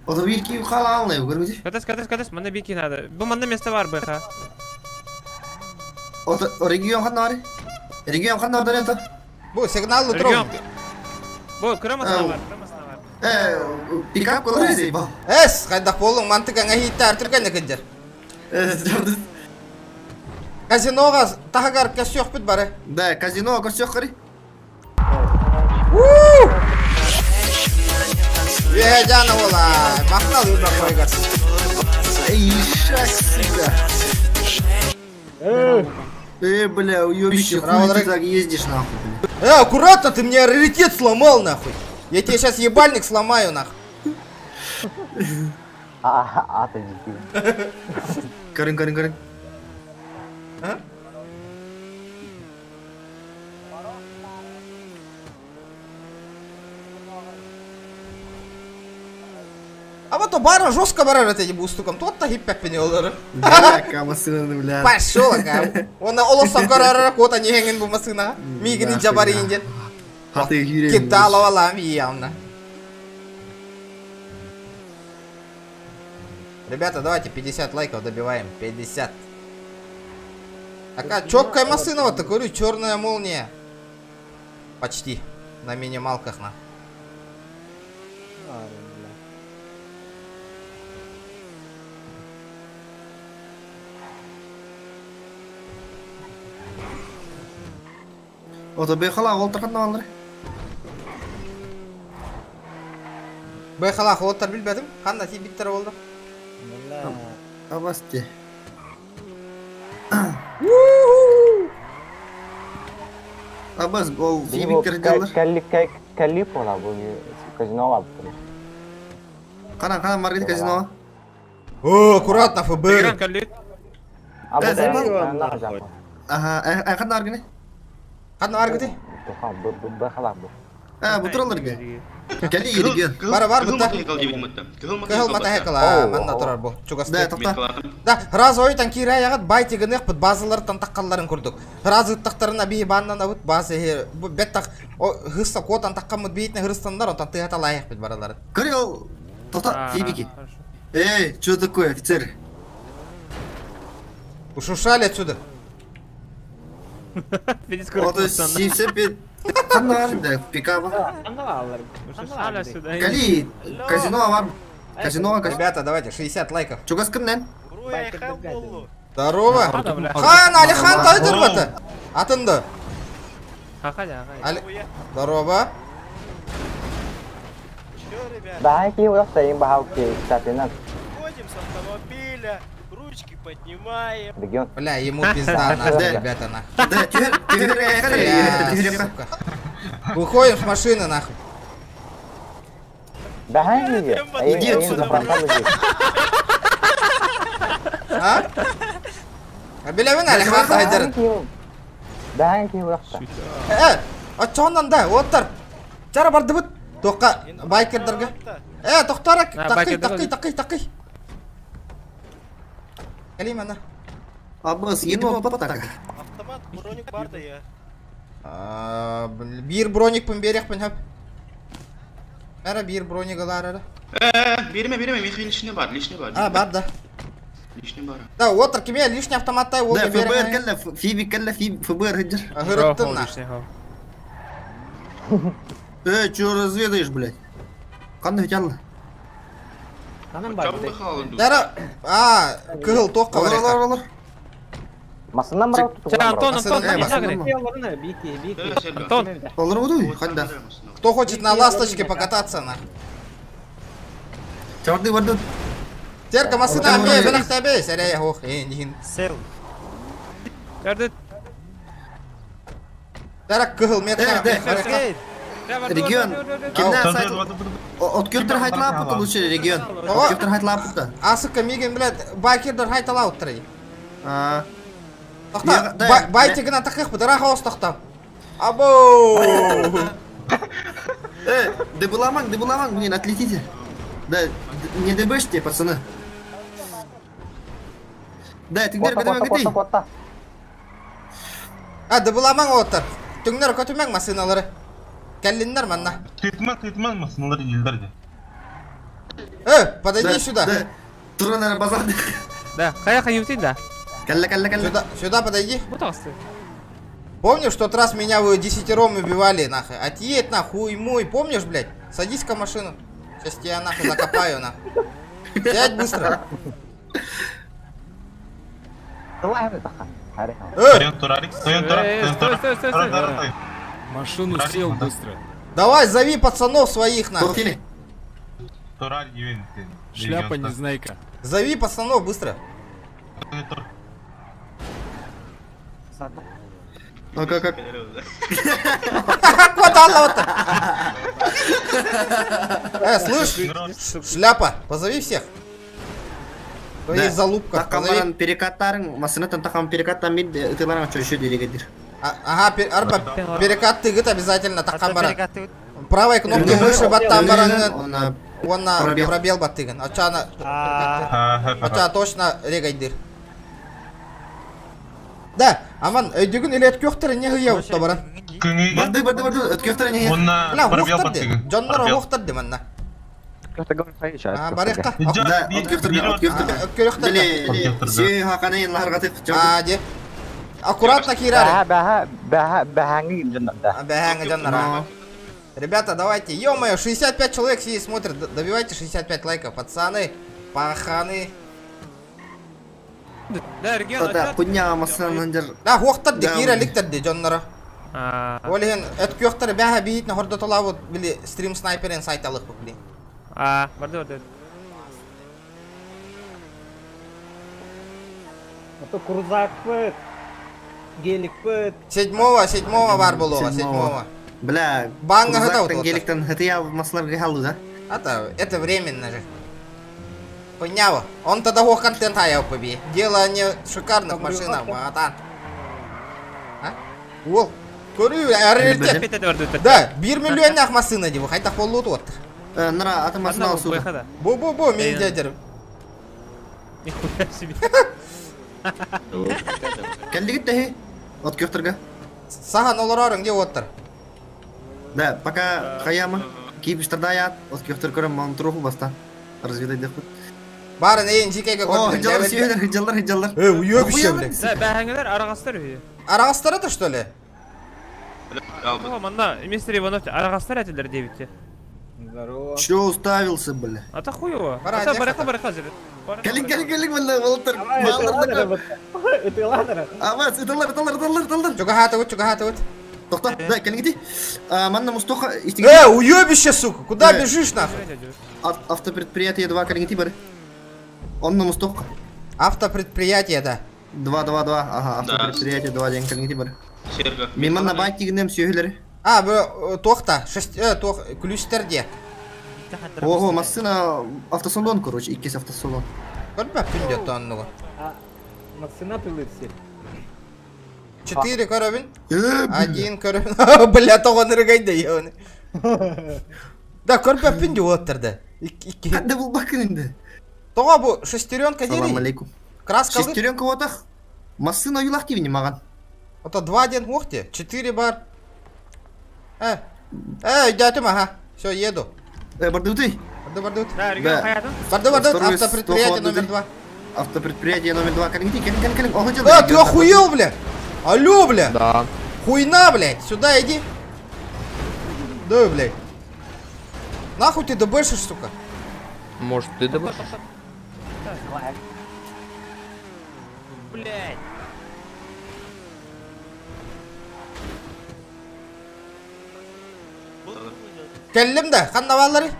Ото бир ки хала алны, көрмүдү? Катас, катас, катас, мында бирки надо. Бу мында место бар БХ. Ото регион ханна бар? Регион ханна бар это? Бу сигнал утром. Бу кырамасына бар, кырамасына бар. Э, пикап колор ба. Эс, кайда болуң мантык аңа хитте артырган кенжер. Э, Казинога тахагар кәсөк бит бары. Да, казино көсөк кари. Е, жана ола, мактал юрба койгар. Эй, шаг, сука. Э, бля, уебище, хуй ты так ездишь, нахуй, бля. Аккуратно, ты мне раритет сломал, нахуй. Я тебе сейчас ебальник сломаю, нахуй. А, ты дебил. Карын, карын, карын. А? А вот бара жестко барар эти бустуком. Тот-то хиппеппини олору. Бля, машинаны, бля. Пошел, ага. Он олоссам карара кота не хенген бу машина. Мигини жабари инден. Хаты юрем. Кидалова лами явно. Ребята, давайте 50 лайков добиваем. 50. Такая четкая машина, вот говорю, черная молния. Почти. На минималках на. Ото бехала ол тархан алыр. Бехала холоттар билбедим. Ханда ти биттер болду. Абасти. Абас ол фибиктер делар. Калипола бу казино лап. Кана кана маргит казино. О, аккуратно, ФБР. Ага, э кана аргыны? Кана аргыты? А, бу туралар ге. Кали регион. Бар бар бутта. Кыһыл Кыһыл матаһекала, манна турар бу. Чугасты. Да, тохта. Да, раз ойтан кире ягат байтигын бут базалар таққалларын көрдүк. Раз ыттактарын аби баннан абыт базы бу беттак хысса котан таккамыт бейтне хырыстандар онтан тыгата лайык бит баралар. Көрел. Тохта, фибики. Эй, что такое, офицер? Ушушали отсюда. Ото 75 Кана да, пикаба. Кали, казино вам. Казино, казино. Ребята, давайте 60 лайков. Чугас кимнен? Здорово. Хан, Алихан тайдыр баты. Атынды. Здорово. Да, ки стоим бахалки, кстати, на. Выходим с автомобиля, ручки поднимаем. Регион. Бля, ему пизда нахуй, ребята, нахуй. Да, Бля, сука. Выходим с машины, нахуй. Да, Иди отсюда. А? А билевин Алихан тайдыр. Да, ки уракта. Э, а чоннан да, оттар. Чара барды бут. Тоққа, байкердерге. Э, тоқтарак, тақи, тақи, тақи, тақи. Калим ана. Абас, енот паттак. Автомат, броник бар да я. Бир броник пын берек пын хөп. Әра бир броник алар ара. Берме, берме, Михаил лишний бар, лишний бар. А, бар да. Лишний бар. Да, отыр кеме лишний автоматтай ол Да, берек. ФБР келле, фибик келле, ФБР хеджер. Хырыттын на. Эй, чё разведаешь, блядь? Қандай хотяла? Дара, а, кыһыл тоққа бар. Олар, олар, олар. Масынан барап Антон, Антон, Антон. Олар буду, ханда. Кто хочет на ласточке покататься на? Чарды барды. Терка масына ме беләк бе, сәрәй хох, эндин. Сел. Чарды. Дара кыһыл метка. Регион. Кимнән сайт? Откүртер хайтлап бу лучше регион. Откүртер хайтлап бу. Асыка миген блядь, байкердер хайтала уттырай. А. Тохта, байтигына тақық бу, дара хаос тохта. Або! Э, дебуламан, дебуламан, блин, отлетите. Да, не дебешьте, пацаны. Да, ты где, где, где? А, дебуламан оттар. Түңнер көтүмәң машиналары. Кәллиннер манна. Тытма, тытма машиналары елдерде. Э, подойди сюда. Да, Туран базар. Да, қая қайым да. Калла, калла, калла. Сюда, сюда подойди. Бутасы. Помнишь, в тот раз меня вы десятером убивали, нахуй? Отъедь, нахуй мой, помнишь, блядь? Садись-ка в машину. Сейчас тебя нахуй закопаю, нахуй. Сядь быстро. Машину сел быстро. Давай, зови пацанов своих, нахуй. Шляпа незнайка. Зови пацанов быстро. Ну как как? Кот Алла слышь, шляпа, позови всех. Твои залупка. Такамаран перекаттарың, машина тантакам перекаттан бир ытыларың чөшө дерегедир. Ага, арба перекат тыгыт обязательно такамбара. Правой кнопкой мыши баттамбаран. Уонна пробел баттыгын. Оччоҕуна оччоҕо точно регайдыр. Да, аман өйдүгүн или өткөхтөр не хыйа баран. Барды, барды, барды, өткөхтөр не. Бля, пробел баттыгын. Дьоннор оһохтор ди манна. А, барыхта. Да, өткөхтөр, өткөхтөр. Били, си хаканы ларгаты. А, де. Аккуратно кирари. Бэһэ, бэһэ, бэһэҥи дьоннор. Бэһэҥи дьоннор. Ребята, давайте. Ё-моё, 65 человек сидит смотрит. Добивайте 65 лайков, пацаны, паханы. Да, куня масанандер. Да, хуохтар ди, кира ликтер ди, дьонноро. Ол иһин өткүөхтэр бэһэ биит нохордотолаабыт били стрим снайперин сайталык били. А, барды барды. Это крузак пыт. Гелик пыт. Седьмого, бар болуға, седьмого. Бля, Банга хата геликтен хатыя маслар гехалу, да? Это, это временно же. Понял. Он тогда го контент аял поби. Дело не в шикарных машинах, братан. А? Ол, көрүү, әрірте. Да, 1 миллион машина деп, қайта қолы от. Нара, аты машина алсу. Бу-бу-бу, мен дядер. Нихуя себе. Кәлдігіт тәхи, от көфтіргі. Саған олар арың де оттыр. Да, пока хаяма, кипиштарда аят, от көфтір көрім маған тұруху баста. Разведай дехут. Барын эйин жекеге О, хыджалар, сүйелер, хыджалар, хыджалар. Э, уебище, блядь. Да, бәһәңелер арағастар үйі. Арағастар это что ли? О, манна, мистер Иванов, арағастар әтілер дебітте. Здорово. Чё уставился, бля? Ата хуево. Ата барака барака зір. Кэлин, кэлин, кэлин, бля, волтер. Это ладер. Авас, это лар, это лар, это лар, это лар. Чугахата вот, чугахата вот. Тохта, да, кэлин, иди. Манна Мустоха... Уебище, сука, куда бежишь, нахуй? Автопредприятие 2, кэлин, иди, бары. Он на Мустоха. Автопредприятие, да. 2, 2, 2, ага, автопредприятие 2, ден, кэлин, иди, бары. Серга. Миман на байтигнем сүйелери. А, тохта, шесть, тох, ключтерде. Ого, машина автосалон, короче, иккис автосалон. Көрбә пүндө тоннугу. Машина тылырсы. 4 коробин. 1 коробин. Бля, тогон рыгайда ебаный. Да, көрбә пүндө оттырды. Икки. Кандай бул бакын инде? Тога бу шестеренка дери. Салам алейкум. Краска. Шестеренка отах. Машина юлах тивни маган. Это 2 1 охте, 4 бар. Дядя, ага. Все, еду. Бардуты. Барды, барды. Барды, барды, автопредприятие номер 2. Автопредприятие номер 2. Калинги, калин, калин, калин. А, ты охуел, бля? Алло, бля. Да. Хуйна, блядь. Сюда иди. Да, блядь. Нахуй ты дебешишь, сука? Может, ты дебешишь? Блядь. Келлим да, ханна баллары?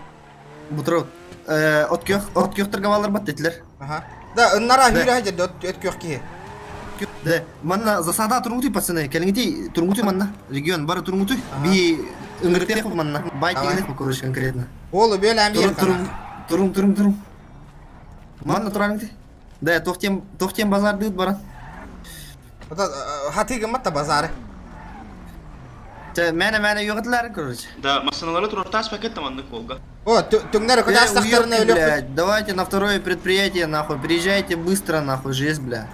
Бутырау. От көх торговалар бат детлер. Ага. Да, ыннара хүрә жерде от көх ки. Да, манна засада тургутуй пацаны, келиңити тургутуй манна. Регион бары тургутуй. Би ыңгыртек манна. Бай дегенек короче конкретно. Ол бел әмир. Турум турум турум турум. Манна тураңты. Да, тохтем тохтем базар дыт баран. Хатыгы матта базары. Мәне мәне югытлар, короче. Да, машиналары турташ пакет там Волга. О, түңнәр кудастактарына блядь, давайте на второе предприятие, нахуй, приезжайте быстро, нахуй, жесть, бля.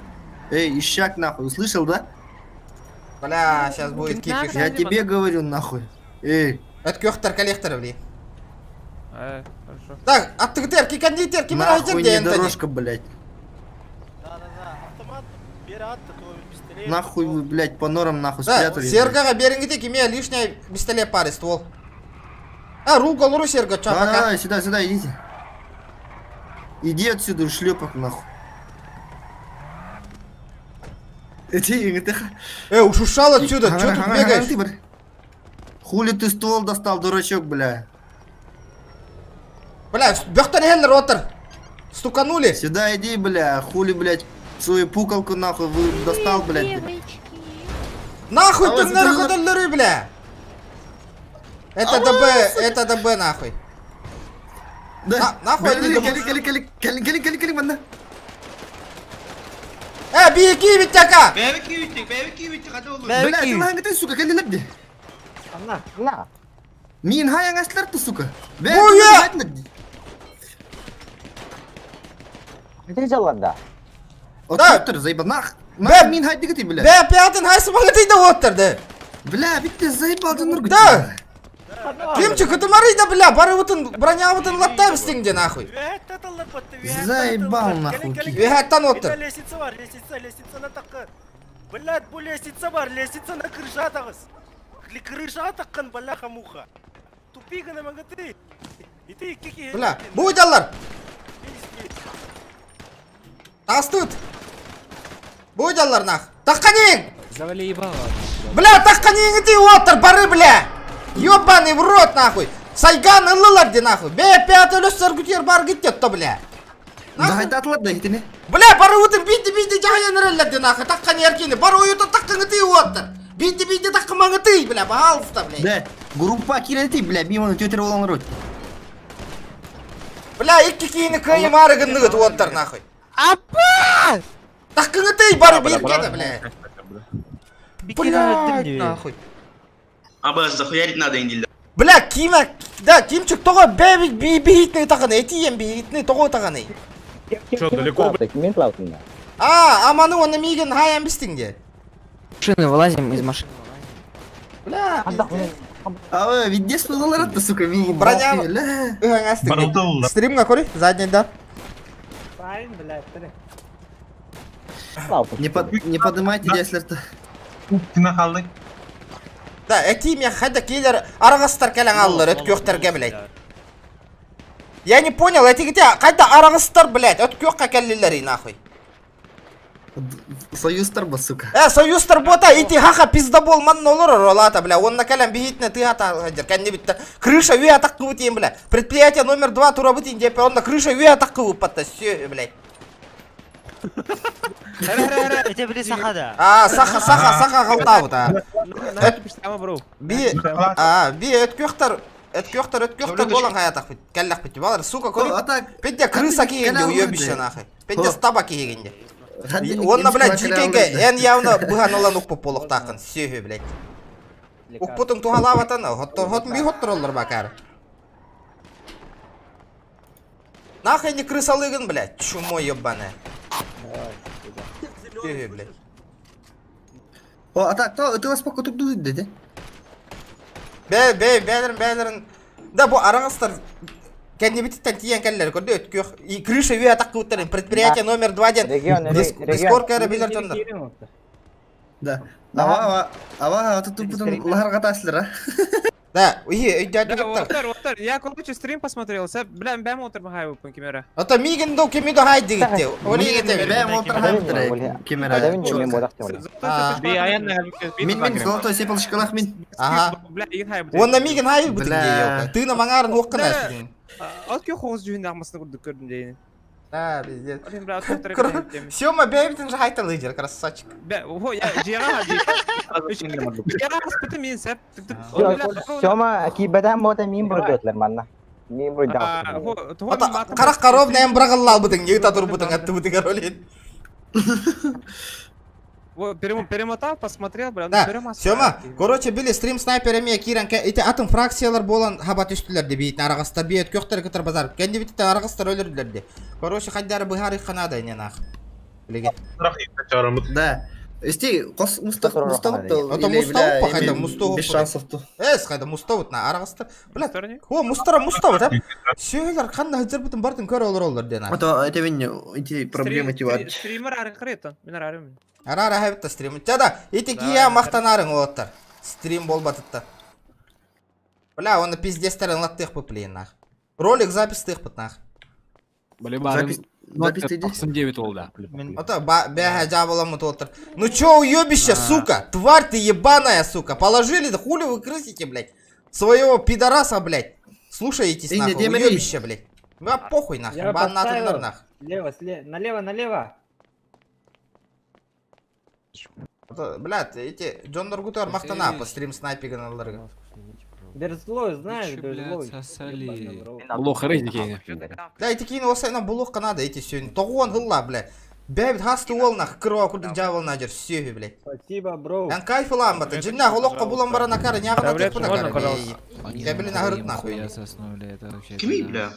Эй, ищак, нахуй, услышал, да? Бля, сейчас будет кипиш. Я тебе говорю, нахуй. Эй. Это кёхтар коллектор, бля. Хорошо. Так, аттыгтер, кикандитер, ким Нахуй не дорожка, блядь. Да-да-да, автомат, бери пистолет. Нахуй вы, блядь, по норам нахуй да, спрятались. Сергаға беріңгіде кеме лишняя пистолет пары ствол. А, руку луру Серга, чё, да, пока. Да, сюда, сюда, идите. Иди отсюда, шлепок, нахуй. Ушушал отсюда, чё тут бегаешь? Хули ты ствол достал, дурачок, бля. Бля, бёхтар ротор. Стуканули. Сюда иди, бля, хули, блядь. Свою пукалку нахуй достал, блядь. Нахуй ты наркодаллеры, бля! Это ДБ, это ДБ нахуй. Да. Нахуй они ДБ. Беги, Витяка! Бля, ты нахуй ты, сука, кали набди. На, на. Мин хаяң аслар ты, сука. Буя! Ты жалар да. Оттор заебал. Нах, нах мин хайдыгы ты, бля. Бә, пятын хайсы маңытый да оттар да. Бля, битте заебал дын нургут. Да. Кимчик, кытымарый да, бля, барыбытын, бронябытын латтайбыз теңде, нахуй. Заебал нахуй. Вехаттан оттар. Лестница бар, лестница, лестница на такы. Блядь, бу лестница бар, лестница на крыша тагыз. Крыша таккан, бляха муха. Тупига на магаты. И ты кики. Бля, буйдалар. Тастыт. Буйдалар нах. Таққанең! Завали ебало. Бля, таққанең ты оттар, бары, бля. Ёбаный в рот, нахуй. Сайган ыллылар де, нахуй. Бе, пятый үліс күтер бар гитте, то, бля. Захайтатылар да итини. Бля, бары утыр, бинди, бинди, жайын реллер де, нахуй. Таққан еркені. Бары уюта таққаны ты оттар. Бинди, бинди, таққымаңы ты, бля, пожалуйста, бля. Да, группа кирелти, бля, мимо тетер болан рот. Бля, икки кейіні кайым арығын нығыт оттар, нахуй. Апа! Таққаны ты, бары биркені, бля. Блядь, нахуй. Аба, захуярить надо, Индильда. Бля, кима, да, кимчик тоға бә би бихитни тағаны, этиен бихитни тоға тағаны. Чё, далеко, блядь? Мен плаутында. А, аманы оны миген хайан бистиңде. Машины вылазим из машины. Бля, А, видишь, что атты, сука, мин. Броня. Бля. Ыган Стримга көрі, задний да. Правильно, блядь, ты. Не под не поднимайте, если это. Кина қалды. Да, этиме хайда кейлер арағыстар кәләң алылар, өткөктәргә, блядь. Я не понял, эти где қайда арағыстар, блядь, өткөккә кәллеләр нахуй. Союз торба, сука. Союз бота, ити хаха пиздобол манна олор ролата, бля. Он на кәләм бихитне ты ата хаджар, кәнне битте. Крыша ве атак кыбытен, бля. Предприятие номер 2 турабытен деп, он на крыша ве атак кыбып патта, все, блядь. Это били сахада. А, саха, саха, саха қалтабыт, а. Би, а, би өткөктөр, өткөктөр, өткөктөр болан хаятак бит. Кәлләк бит. Балар, сука, көрүп. Петя крыса кийгенде уебище нахуй. Петя стаба кийгенде. Онна, блядь, жикеге эн явно быхан олан укпуп болуктакын. Сөйхө, блядь. Укпутуң тухалабатан, хоттор, хот ми хоттор олар бакар. Нахуй не крысалыгын, блядь, чумо ебаная. Сөйхө, блядь. О, а так, то, ты вас пока тут дует, да? Бе, бе, бәлерин, бәлерин. Да, бу араңыздар кәнне бититтен тиен кәлләр көрдө өткөх. И крыша үйе атак кылыптар. Предприятие номер 2 ден. Регион, регион. Дискорд кәрі билер жондар. Да. Ава, ава, ава, тут тут лахар катаслар, а? Да, уи, өйдө Да, оттар, оттар. Я, короче, стрим посмотрел. Сәп, бля, бәм отырмын хайвы пын кемера. Ата миген до кемидо хай дигитте. Оли гите. Бәм отыр хайвы кемера. Мин мин золотой сепал шоколад мин. Ага. Бля, еген хайвы. Онна миген хайвы бутин де. Тыны маңарын оққын әсідин. От кө хоғыз жүхін ағмасын көрдік көрдім дейін. Да, пиздец. Блин, бля, от Сёма бәйбитин же хайта лидер, красавчик. Бә, ого, я жиға жиға аспыты мен сәп. Сёма, кибеден бота мин бурдутлар манна. Мин бурдау. Қарақ қаров нәм бірағылла бұтың, егіт атыр бұтың, атты бұтың аролин. Перемотал, посмотрел, бля, Да, Сёма, короче, били стрим снайперами кирен, эти атом фракциялар болан хаба түстүлөр де бейт, арағыстар бейт, көктөр көтөр базар, кенди битте арағыстар өлүрдүлөр де. Короче, хаддары быхары ханада не нах. Билеген. Да. Исти, кос мустав, муставут то. Это муставут па хайда муставут. Без шансов то. Эс хайда муставут на арағыстар. Бля, о, мустара муставут, а? Сөйлөр кандай хажар бутун бартын көр олор олор де нах. А то это вин эти проблемы тива. Стример ары кырет, мен ары. Ара хайбытта стрим. Чада, ити кия мақтанарың олаттар. Стрим болбатытта. Бля, оны пиздестерін латтық бұ, блин, нах. Ролик запись тық нах. Запись, запись 99 ол, да. Ата, бәхә жабыламы толтыр. Ну чё, уебище, сука? Тварь ты ебаная, сука. Положили, да хули вы крысите, блядь. Своего пидораса, блядь. Слушаетесь, нахуй, уебище, блядь. Ну, похуй, нахуй, бан нах. Лево, налево, налево. Блядь, эти Джон Нургутар мақтана по стрим снайпига наларга. Берзлой, знаешь, Берзлой. Блох рейдики. Да, эти кино осайна блох канада эти сегодня. Тогон хылла, блядь. Бәбит хасты ол нах, кырва курдык жабыл нажер, все, блядь. Спасибо, бро. Ян кайф улам бата, жинна холокка булам бара накара, нягана тек пына кара. Я блин нахырыт нахуй. Кими, бля?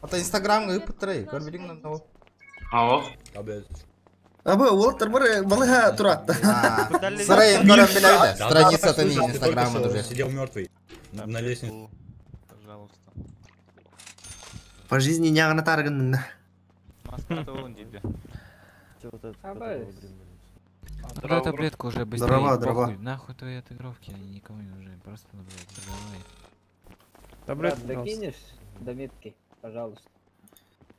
Ата инстаграмга ыпыттырай, көрбүдүң на. Ау. Абы, уолаттар бар балыха туратта. Сырайын көрөн билэбит. Страницатын инстаграмын уже. Сидел мертвый. На лестнице. Пожалуйста. По жизни нягына таргынныңна. Ну дай таблетку уже быстрее, Дрова, дрова. похуй. Нахуй твои отыгровки, они никому не нужны. Просто, ну, блядь, давай. Таблетку, Брат, пожалуйста. докинешь до метки, пожалуйста.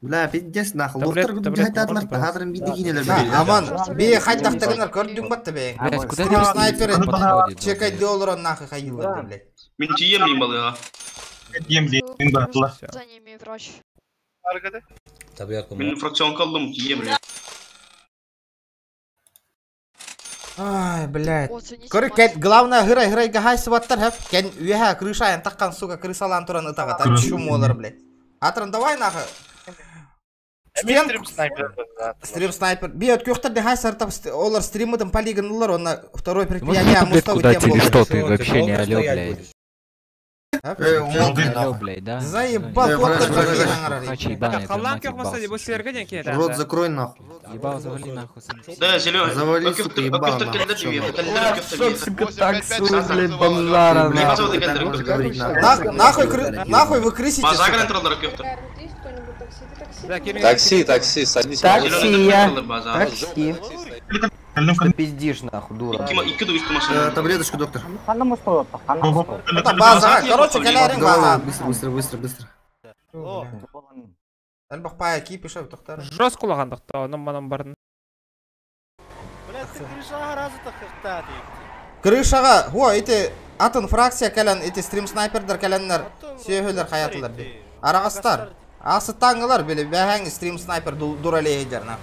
Бля, пиздец нахуй. Таблетку, Локтар таблетку хайтатлар, можно, пожалуйста? хадырын биди кинелер. Да, аман, би хайдахтагынар көрдүң батты бе. Блядь, куда Стрим ты снайперы подходит, чекай блядь? доллар нахуй хайылар, блядь. Мин тием мин балыга. За ними врач. Таблетку. Мин фракционка алдым тием. Ай, блядь. О, цените Көрі, кәт, главное, гырай, гырай, гахай сыбаттар, хэп. Кен, уеха, крыша, ян таққан, сука, крысалан туран ытаға, та чум олар, блядь. Атран, давай, нахуй. Стрим снайпер. Стрим снайпер. Би, от көхтер хай сартап, олар стримытын полигонлар, онна второй Ты можешь предприятие, таблетку мустовый дать тем или болар. что ты вообще не долго алё, стоять блядь? будешь? Э, Алё, блядь, да? Заебал, Э, вот врач, врач, врач. Хачи, ебаный, твою Халлан мать, көх ебался. басады, бу серге ден кейт. Рот закрой нахуй. Ебал, завали нахуй. сын. Да, зеленый. Завали, сука, ебало нахуй. Таксуй, блядь, бомжара, нахуй. Нахуй, нахуй вы крысите, База сука. троллар көктөр. Такси, такси, садись. Такси я. Такси. Что пиздишь нахуй, дура. Икки дуйсту машина. Таблеточку, доктор. Ханна мустова, ханна мустова. Это база, короче, калярин база. Быстро, быстро, быстро, быстро. Әлбақ пая кипишев, тоқтар. Жестко лагандыкта, онан манан бардын. Блядь, ты крыша разы тахта Крышаға, о, эти атын фракция кәлән, эти стрим снайпердер кәләннәр, сүйөһөлөр хаятылар би. Арағастар, асы таңылар били, бәһәң стрим снайпер дуралей на.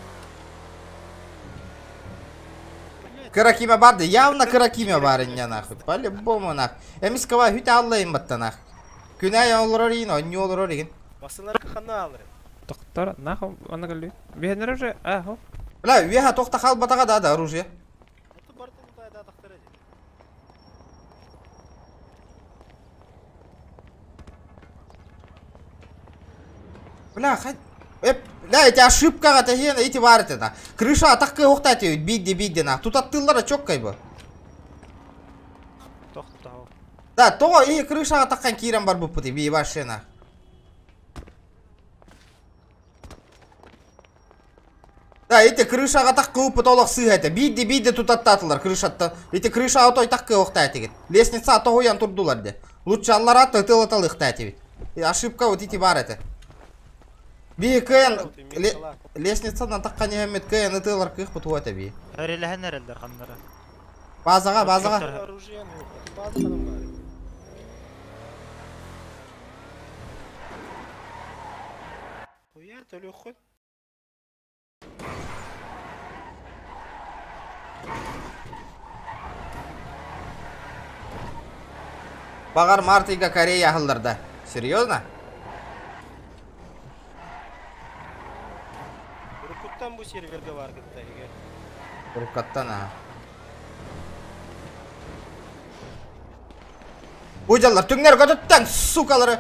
Кыракиме барды, явно кыракиме бар инне нахуй, по-любому нах. Эмискова хүтә аллайын батта нах. Күнәй олорор ин, онни олорор ин. Басылар кахана алыр. Токтор, нахуй, аны көллү. Бихенер уже, а, хо. Бля, веха тохта хал батаға да, да, оружие. Бля, хай... Эп, бля, эти ошибкаға тәхен, эти бар это, да. Крыша атаққы оқтаты, бидди, бидди, на. Тут аттылара чоккай бы. Тохта. Да, то и крышаға таққан кирен бар бұппыты, би башына. Да, эти крышаға таққы ұппыт олық сыға это. Бидди, бидди тут аттатылар, крышатта. Эти крыша атой таққы оқтаты кет. Лестница атоғуян турдулар де. Лучше аллар атты тылаталықтаты ведь. Ошибка вот эти бар это. Би кн лестницадан таққан ехемет кн ытылар кых буту это би. Өреләһен өрелдер ханнары. Базаға, базаға. Оружие, ну, база ханам бар. Хуя, төлөхөн. Бағар Мартига Корея ахылдарда. Серьезно? Рукуттан бу серверге бар гытта. Рукаттан, а. Уйдалар, түңнер көтөттен, сукалары.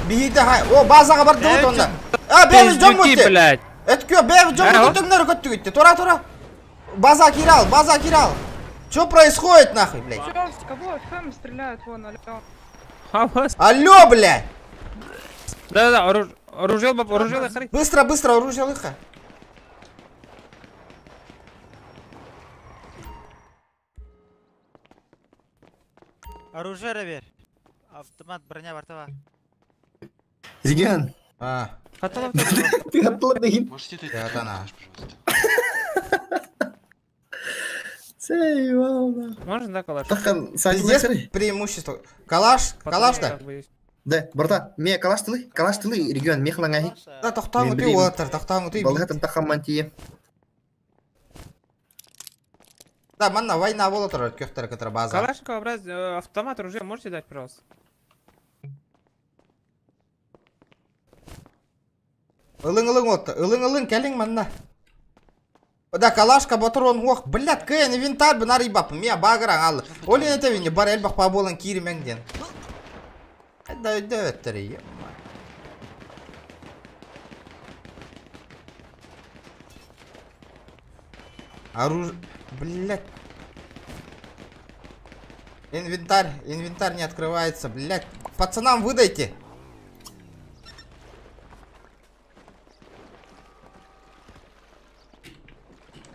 Бийде хай. О, базаға барды вот онда. А, бәрі жом Пиздюки, өтті. блядь. Эткө, бәрі жом Ә, өтті, түңнер көттү кетті. Тура, тура. База кирал, база кирал. Что происходит нахуй, блядь? Чё, с кого ФМ стреляют вон, алло. Алло, блядь. Да-да-да, оружие, оружие, харый. Быстро, быстро, оружие лыха. Оружие бер. Автомат, броня бар таба. Реген. А. Ты отлады. Можете это Да, она. Сей, волна. Можно, да, калаш? Таққан Пиздец преимущество. Калаш, калаш да. Да, барта, ме калаш тылы, калаш тылы, регион мехлаңа. Да, тоқтаң өтей олаттар, тоқтаң өтей. Балгатым таққан мантие. Да, манна война бола тұрар, көктер көтір база. Калашникова, брат, автомат, оружие можете дать, пожалуйста? Ылың ылың отты, ылың ылың кәлің манна. Да, калашка батырон ох, блядь, кэн инвентарь бы нарибап, мия багран ал. Олин это винни, бар элбах па болан кири меңден. Да, да, өттері, ема. Оружие... Блядь. Инвентарь, инвентарь не открывается, блядь. Пацанам выдайте.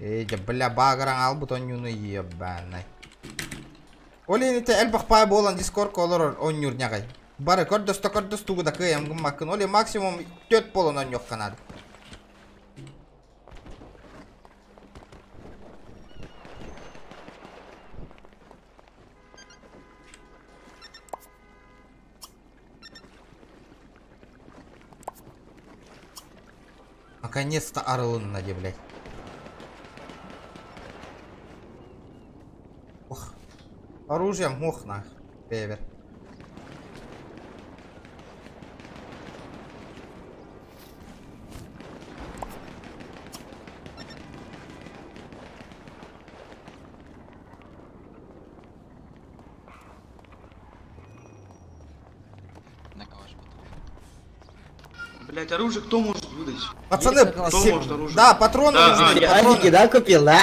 Эй, да, бля, багран албут оннюну ебаный. Олин ите элбах пай болан дискорд колор оннюр нягай. Бары көрдөстө көрдөс тугу да кыям гыммаккын. Оли максимум 4 болон онньох канады. Наконец-то Орлун наде, блядь. Ох. Оружием, ох, нах. Бевер. На кого же патрон? Блять, оружие кто может выдать? Пацаны, Кто может оружие? Да, патроны Да, нужны, а, патроны. Азики, да, купил, да?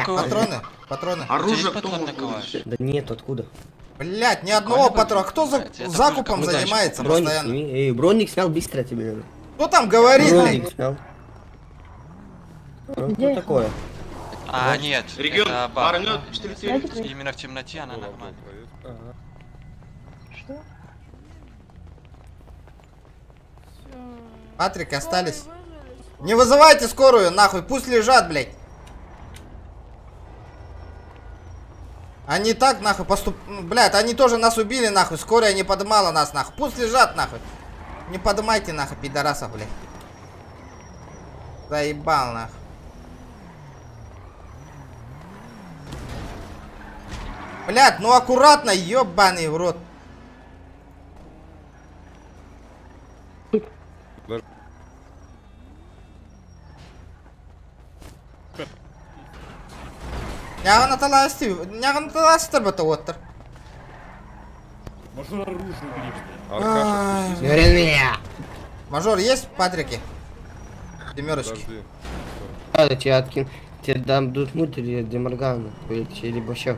Патроны, патроны. Оружие кто может выдать? Да нет, откуда? Блять, ни одного патрона. Кто за закупом занимается Броник постоянно? сними. Эй, броник снял быстро тебе. говорю. Кто там говорит, Броник блядь? снял. Ну, Что такое? А, нет, Регион, это баг. паранет, 4 Именно в темноте она нормальная. Что? Патрик, остались. Не вызывайте скорую, нахуй, пусть лежат, блядь. Они так, нахуй, поступ... Блядь, они тоже нас убили, нахуй. Скорая не подымала нас, нахуй. Пусть лежат, нахуй. Не подымайте, нахуй, пидорасов, блядь. Заебал, нахуй. Блядь, ну аккуратно, ёбаный в рот. Нягын аталасты, нягын аталастыр бата оттыр. Мажор оружие убери. Говори Мажор, есть патрики? Семерочки. Ладно, тебе откин, тебе дам дутмут или Деморгана, или вообще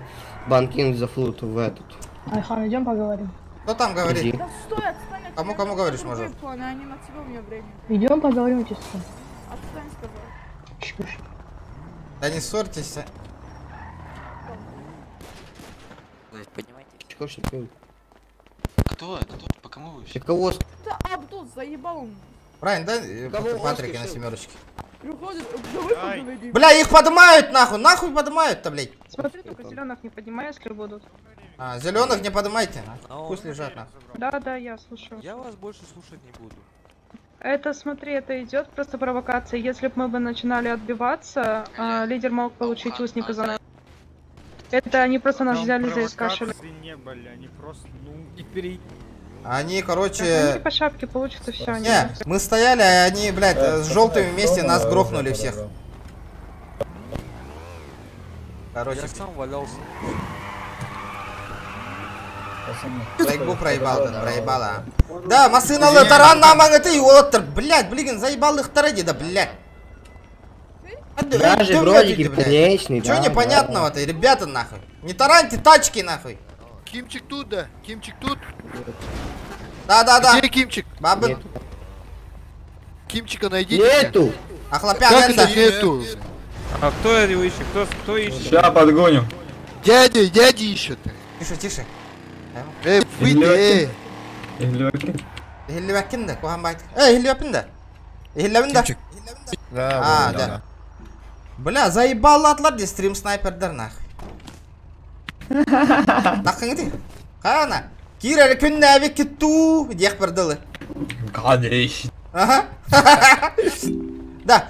банкинг за флут в этот. Айхан, идем поговорим. Кто там говорит? Иди. Да стой, отстань от Кому меня, кому это говоришь, другой мажор? план, а не на тебя у меня время. Идем поговорим чисто. Отстань, сказал. Да не ссорьтесь. Поднимайте. Кто это? Кто? По кому вы вообще? Кого? Да Абдул заебал он. Правильно, да? Кого Патрики на Оскар семерочке. Приходит, давай поговорим. Бля, их поднимают нахуй, нахуй поднимают-то, блядь. Смотри, только зеленых не поднимай, если будут. А, зеленых не поднимайте, нахуй. Пусть лежат нахуй. Да, да, я слушаю. Я вас больше слушать не буду. Это, смотри, это идет просто провокация. Если бы мы бы начинали отбиваться, лидер мог получить усника за нас. Это они просто нас Там взяли за искашили. провокации не были, они просто, ну, и пере... Они, Они короче... по шапке получат и все. Они Не, мы стояли, а они, блядь, с желтыми вместе нас грохнули всех. Короче, Я сам валялся. Проебу проебал, да, проебала. Да, масыналы таран намаңы ты олоттыр, блядь, блин, заебал их таради, да, блядь. Даже броники конечные, Чё да, непонятного-то, ребята, нахуй? Не тараньте тачки, нахуй. Кимчик тут, да? Кимчик тут? Да-да-да. Где Кимчик? Бабы. Кимчика найдите. Нету. Ахлопян, Как это это. нету? А кто его ищет? Кто ищет? Ща подгоним. Дядя, дяди ищет. Тише, тише. Эй, выйди, эй. Хиллебекин да, кухан байт. Эй, хиллебепин да. Хиллебин да. Да, А, да. Бля, заебал атлар де стрим снайпердер нахуй. Нахуй ты. Хана. Кирер күннәбе киту диэх бардылы. Гадрей. Ага. Да,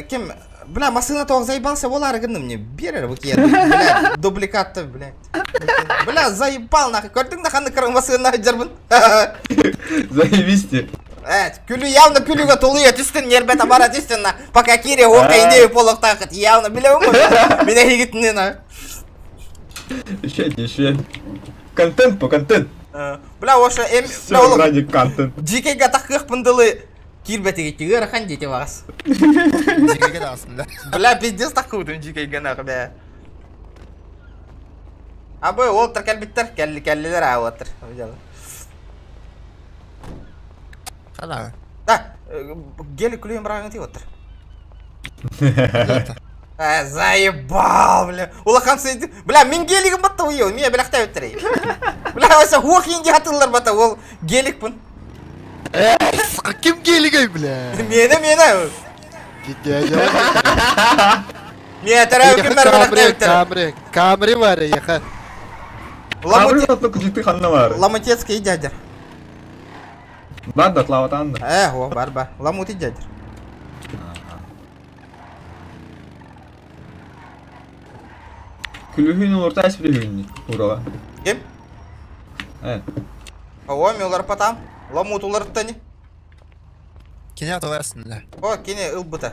кем, бля, машина тоқ заебался, олар гынны мне берер выкиет. Бля, дубликат блядь. Бля, заебал нахуй. Көрдің да ханны кырың машина жарбын. Заебись ты. Күлү явно күлүгө толуя түстүн, нербета бара түстүн на. Пока кире ока идею полоктакыт. Явно билем го. Мене хигитин на. Еще, еще. Контент по контент. Бля, ошо эм, Все ради контент. Жикеге такык пындылы. Киирбэтиги ыарахан диэти баҕас. Дьигэгэ даҕасын да. Бля, пиздец таккыбытым дьикэйгэ нахуй, бля. Абы, уолтар кэлбиттэр, кэлли кэллилэр аа уолтар. Хана. Да, гелик күлүн бырааҥы тиий уоттар. Заебал, бля. Улахан сыйды. Бля, мин гелигим батта уйу, мия белэхтээбиттэр. Бля, аса хуох инди хатыллар бата, ол геликпин. Ким гелигей, бля? Миэнэ, миэнэ. Миэ төрөөбүт күммэр белэхтээбиттэр. Камри, Камри бар, еха. Ламутецкий ханна бар. Ламутецкий дядя. Бар да тлаватан да. О, бар бар. Ламути дядя. Күлүһүн улуртаас билүһүн урала. Ким? О, милар потам. Ламут уларттани. Кине аталарсың да. О, кине ылбыта.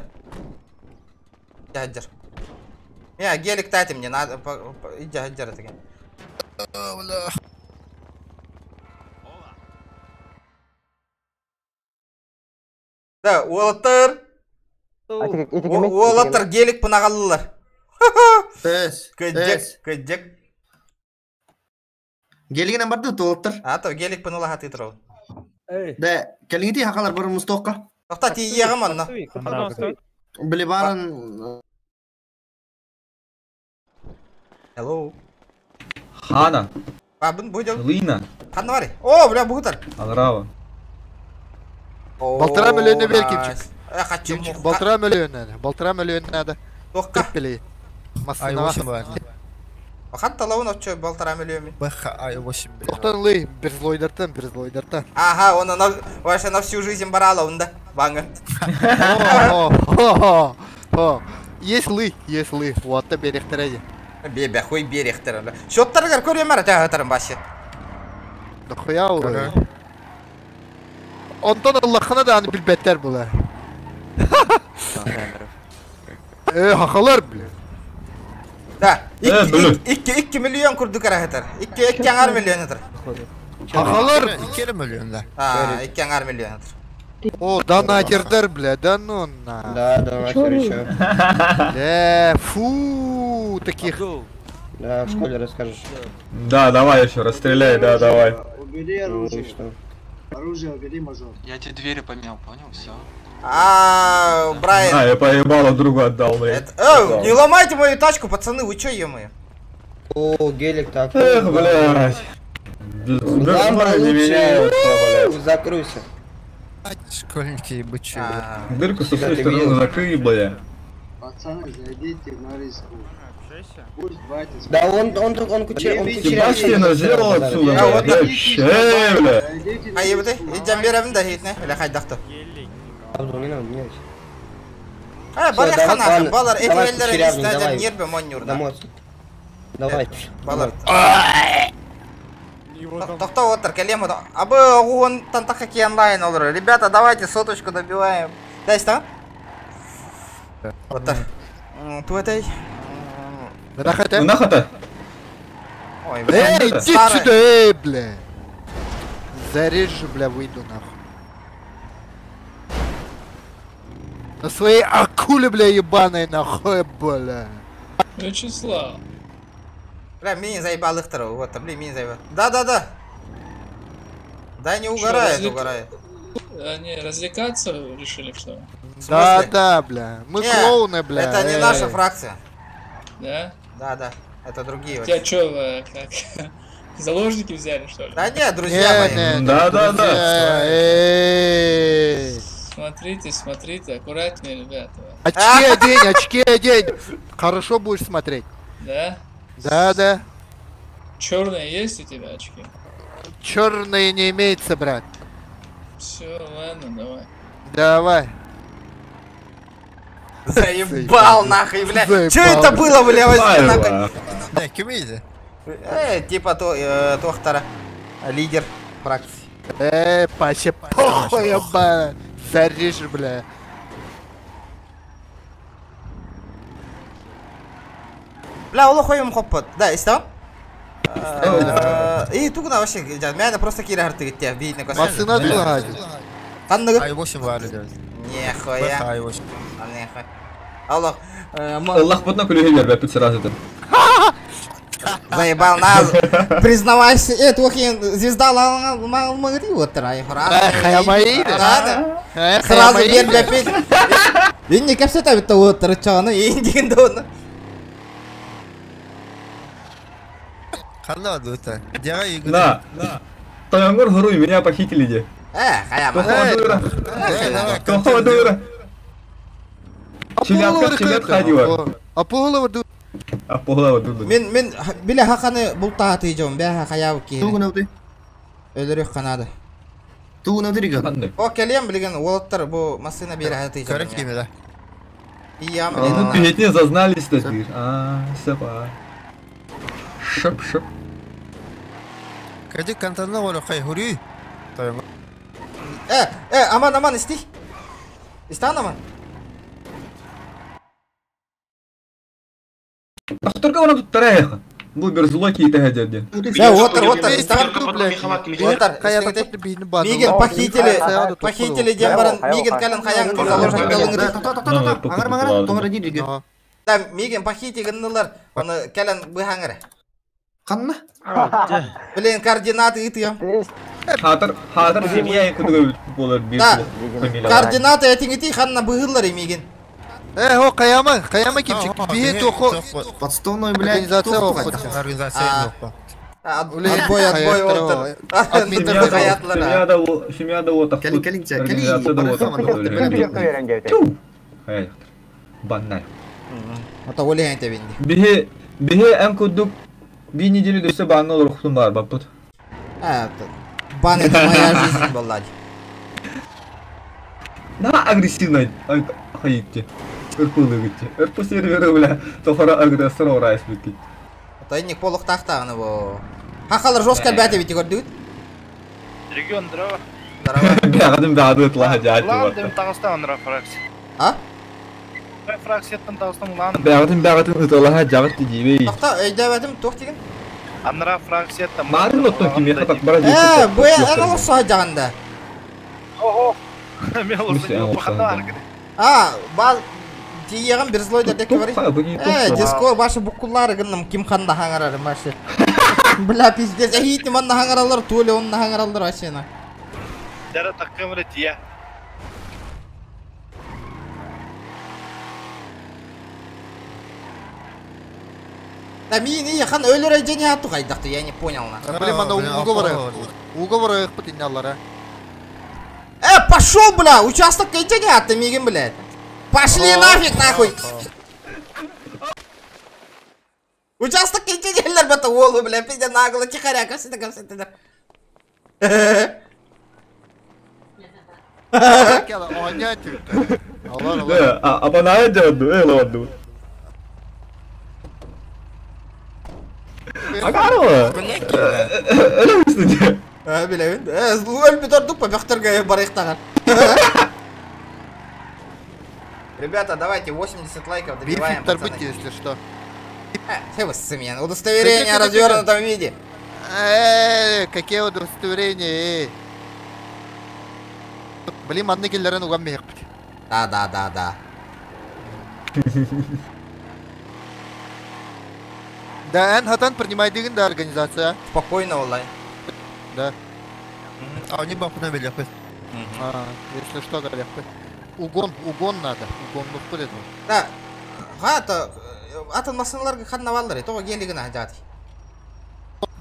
Дядя. Я гелик тати мне надо, иди дядя таки. Бля. Да, уолаттар. Уолаттар гелик пынагаллылар. Эс. Кыджек, кыджек. Гелигинен барды туолаттар. А то гелик пыныла хаты турал. Да, келиңити хакалар бар мустокка. Тохта тиеҕим онно. Били барын Hello. Хана. Бабын будем. Лина. Ханна бари. О, бля, бугутар. Анрава. Полтора миллиона бер, Кимчик. Хочу. Кимчик, 1,5 миллиона надо. 1,5 миллиона надо. Тохка. Били. Масына. Хат талауын отчо 1,5 миллион. Бх, ай, 8 бля. Тоқтан лый, бір злойдартан, бір злойдартан. Ага, он на вообще на всю жизнь барала он да. Банга. О, о, есть лы, есть лы. Вот та берехтереди. Бебе, хуй берехтереди. Счеттаргар көремер тағытарым башы. Да хуя улы. Онтон Аллахына да аны билбеттер була. Хахалар, бля. Да, 2 миллион курдук арахытар. 2,5 миллион атыр. Хахалар 2 миллион, да. А, 2,5 миллион атыр. О, донатердер, бля, да ну на. Да, донатер еще. Бля, фу, таких. Да, в школе расскажешь. Да, давай еще, расстреляй, да, давай. Убери оружие. Ну и что? Оружие убери, мажор. Я тебе двери поменял, понял? Все. А, Брайан. А, я поебало другу отдал, блядь. Эй, не ломайте мою тачку, пацаны, вы чё, ё-моё? О, гелик такой. Эх, блядь. Ламба не меняются, лучше. Закройся. Школьники ебучие. Дырку со своей стороны закрой, бля. Пацаны, зайдите на риску. Пусть батя... Да он кучерявый. Себастьяна сделал отсюда, блядь. Эй, бля. А ебуты, идем берем да хитне, или хайдахты. А, балар хана, балар, эти веллеры истадер нервы монюрна. Давай. Балар. Тохта отыр, келем отыр. Абы оғуын тантақа онлайн олыр. Ребята, давайте соточку добиваем. Дай ста? Отыр. Туэтэй. Нахата? Нахата? Ой, Эй, иди сюда, эй, бля. Зарежу, бля, выйду нахуй. На своей акуле, бля, ебаной, нахуй, бля. Вячеслав. Бля, меня заебал их вот, блин, меня заебал. Да, да, да. Да не угорает, угорает. Они развлекаться решили, что ли? Да, да, бля. Мы не, клоуны, бля. Это не наша фракция. Да? Да, да. Это другие. Тебя чё, как? Заложники взяли, что ли? Да нет, друзья мои. Не, да, да, да. Смотрите, смотрите, аккуратнее, ребята. Очки одень, очки одень. Хорошо будешь смотреть. Да? Да, да. Черные есть у тебя очки? Черные не имеется, брат. Все, ладно, давай. Давай. Заебал нахуй, бля. Че это было, бля, вообще нахуй? Да, кем иди? Типа Тохтара, лидер фракции. Паша, похуй, бля. Зарежь, бля. Бля, олохойым хоппот. Да, истам? И тугна вообще, меня просто кира хартыгит, бить на Машина тугна. Ханныгы? Ай-8 баар деді. Нехуя. Ай-8. Нехуя. Аллах. Аллах бутна күлүһү бербеппит сразу там. Заебал нас. Признавайся, твой звезда могли вот Сразу бербеппит. Инни кепсете битте вот рычагını индигинде оны. Ханна дута. Дяга югу. На. Таянгор хуруй, меня похитили де. Хаяма. Тохо дура. Тохо дура. Челятка, челят хадива. А поголова ду. А поголова дура. Мен биле хаканы бултааты жом, бә хаяв ки. Тугун Өлөрөх канады. Тугун регион. О, келем билген олоттар бу машина бере хаты жом. Короче, да. Иям Ну, петне зазнались теперь. А, сепа. Шып, шып. Кәди кантанна вара хай хури. Аман, аман, исти. Истан аман. Ахтырга оны туттара Бу бир злоки итәһә деді. Да, отыр, отыр, истан. Отыр, Миген похитили, похитили дем баран, Миген калын хаяң заложник далыңы. Да, Миген похитили гыннылар, оны калын быхаңыр. Ханна? Блин, координаты итыям. Хатыр, хатыр семья кудуга болар бир. Да, координаты этиң ити ханна быһыллар Миген. О, каяма, каяма кипчик. Бие тохо. Подставной, блядь. Организация охот. Организация Отбой, отбой, отыр. Семья да, семья да вот. Кали, кали, кали. Баннай. Ата оле әйтә бинди. Бихе, бихе әм кудук би неделю дөсө банга олор бар баппыт. Бан это моя жизнь была. На агрессивно хайытты. Өрпулы гитти. Өрпу сервері бля, тохара агрессор орайс битти. Тайник полук тахтаганы бу. Хахалар жестко бәте бити көрдүт. Регион, здорово. Здорово. Бягадым бягады тла жааты. Лан дем тагыстан фракция. А? Фракцияттан тагыстан лан. Бягадым бягадым ыталаха жагат дибей. Тохта өйдөбөтүм тох деген. Анра фракцияттан. Марын оттон ким яхатак бара. Бу ана олса жаганда. Ого. Мен олса. А, бал тиегем бир злой дедек бар. Диско башы букуллары гынным ким ханда хаңарар башы. Бля, пиздец, эхитим онна хаңаралар, тули онна хаңаралар вообще на. Дара таккымры тия. Да мин хан өлөр эжени атту кайдакты, я не понял на. Блин, анда уговор. Уговор ыпыт инналар, а. Пошел, бля, участок эжени атты мигин, блядь. Пошли нафиг, нахуй! Участок инженерлер бата олу, бля, пиздя нагло, тихоря, косыта, косыта. Да, а панай жаду, ладно. Агарова! Эле үстүнде. Билебин. Өлбү тордук па, бактарга барыктаган. Ребята, давайте 80 лайков добиваем, пацаны. Если что. Удостоверение о развернутом виде. Какие удостоверения, Блин, манны келлерин уган мейкпит. Да, да, да, да. Да, эн хатан принимай деген да организация. Спокойно, онлайн. Да. А они бабку набили, А, если что, говорят. Угон, угон надо. Угон будет. Да. Хата, атын машиналарга ханна баллар, того гелигин ажат.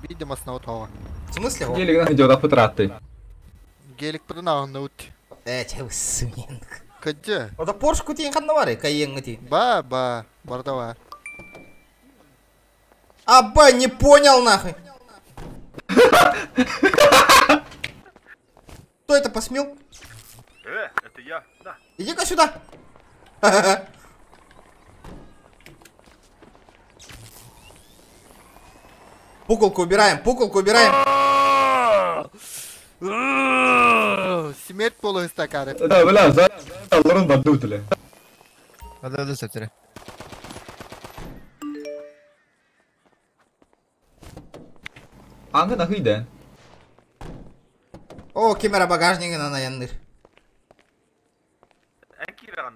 Видимо, основа того. В смысле? Гелигин ажат пытратты. Гелик пытна ут. Чеусмен. Каде? Ода Порш кутин ханна бар, кайен гти. Ба, ба, бардава. Аба, не понял нахуй. Кто это посмел? Это я. Да. Иди-ка сюда. Пуколку убираем, пуколку убираем. Смерть полуистакары. Да, бля, за Лорен бандутили. Да, да, да, Аңы нахуй да. О, камера багажнигин ана янныр.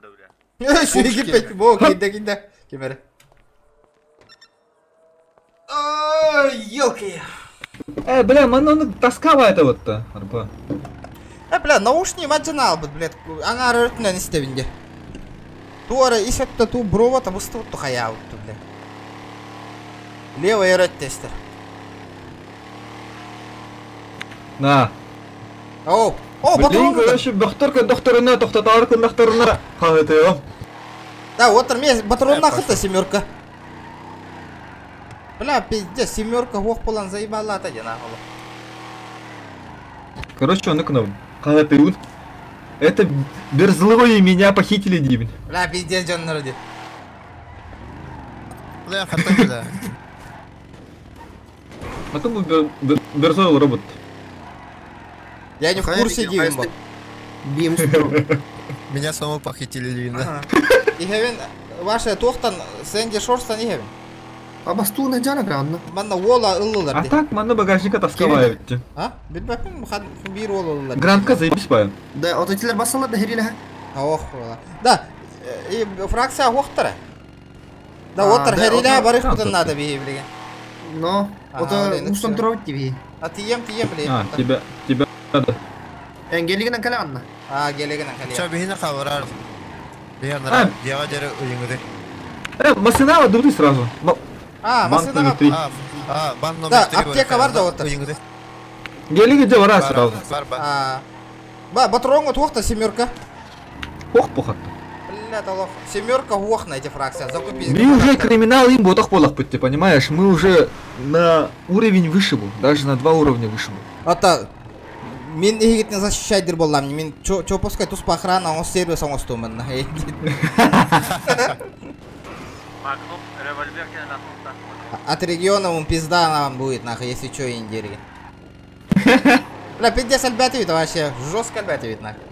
банда, бля. Сүйгіп бет, бо, кинде, кинде. Кемері. Ой, елки. Бля, манна тоскава это вот-то, арба. Бля, наушник маджана албыт, блядь. Аңар өртінен истебинде. Туара исетті ту брова табысты ұтты қая ұтты, бля. Левый өрөт тестер. На. Оу, о, Блин, патрон. короче, бөхтөр докторына, тоқтатар күндақтарына. Қағытыйым. Да, отыр, мен патрон нахыта семерка. Бля, пиздец, семерка ох болан заебала та дена. Короче, он к нам. Қағытыйым. Это берзлые меня похитили, Дибин. Бля, пиздец, Джон Народи. Бля, хатта да. А то был берзойл робот. Я не в курсе, Дивин был. Бим. Меня самого похитили, Лина. Ихевин, ваша тохтан, Сэнди Шорстан Ихевин. Абастуна джана гранна. Манна вола ыллылар. А так, манна багажника таскавая ведь. А? Билбәппин, хан бир ола ыллылар. Грантка заебись бая. Да, вот этилер басалар да хериле. Ох, ола. Да, и фракция охтара. Да, отыр хериле барых бутын надо бии билеген. Но, вот мустан тровать тебе. А тием, тием, блин. А, тебя, тебя надо. Гелигенен кале анна. А, гелигенен кале. Ча бихина хабарар. Бихина, дяга деры уйыңды. Масына дуды сразу. А, Банк номер 3. А, банк номер Да, 3. аптека бар да отыр. Гелиге де бар сразу. А. Ба, батронга туохта семерка. Ох, похат. Бля, толох. Семерка ох на эти фракции. Закупи. Мы уже криминал им ботах полах ты понимаешь? Мы уже на уровень выше был, даже на 2 уровня выше был. Ата, мен егетне защищать дир болам, мен чо чо пускай туз по охрана, он сервис он остуман. От региона он пизда нам будет, нахуй, если чё, индирги. Бля, пиздец, альбят вид вообще, жестко альбят вид, нахуй.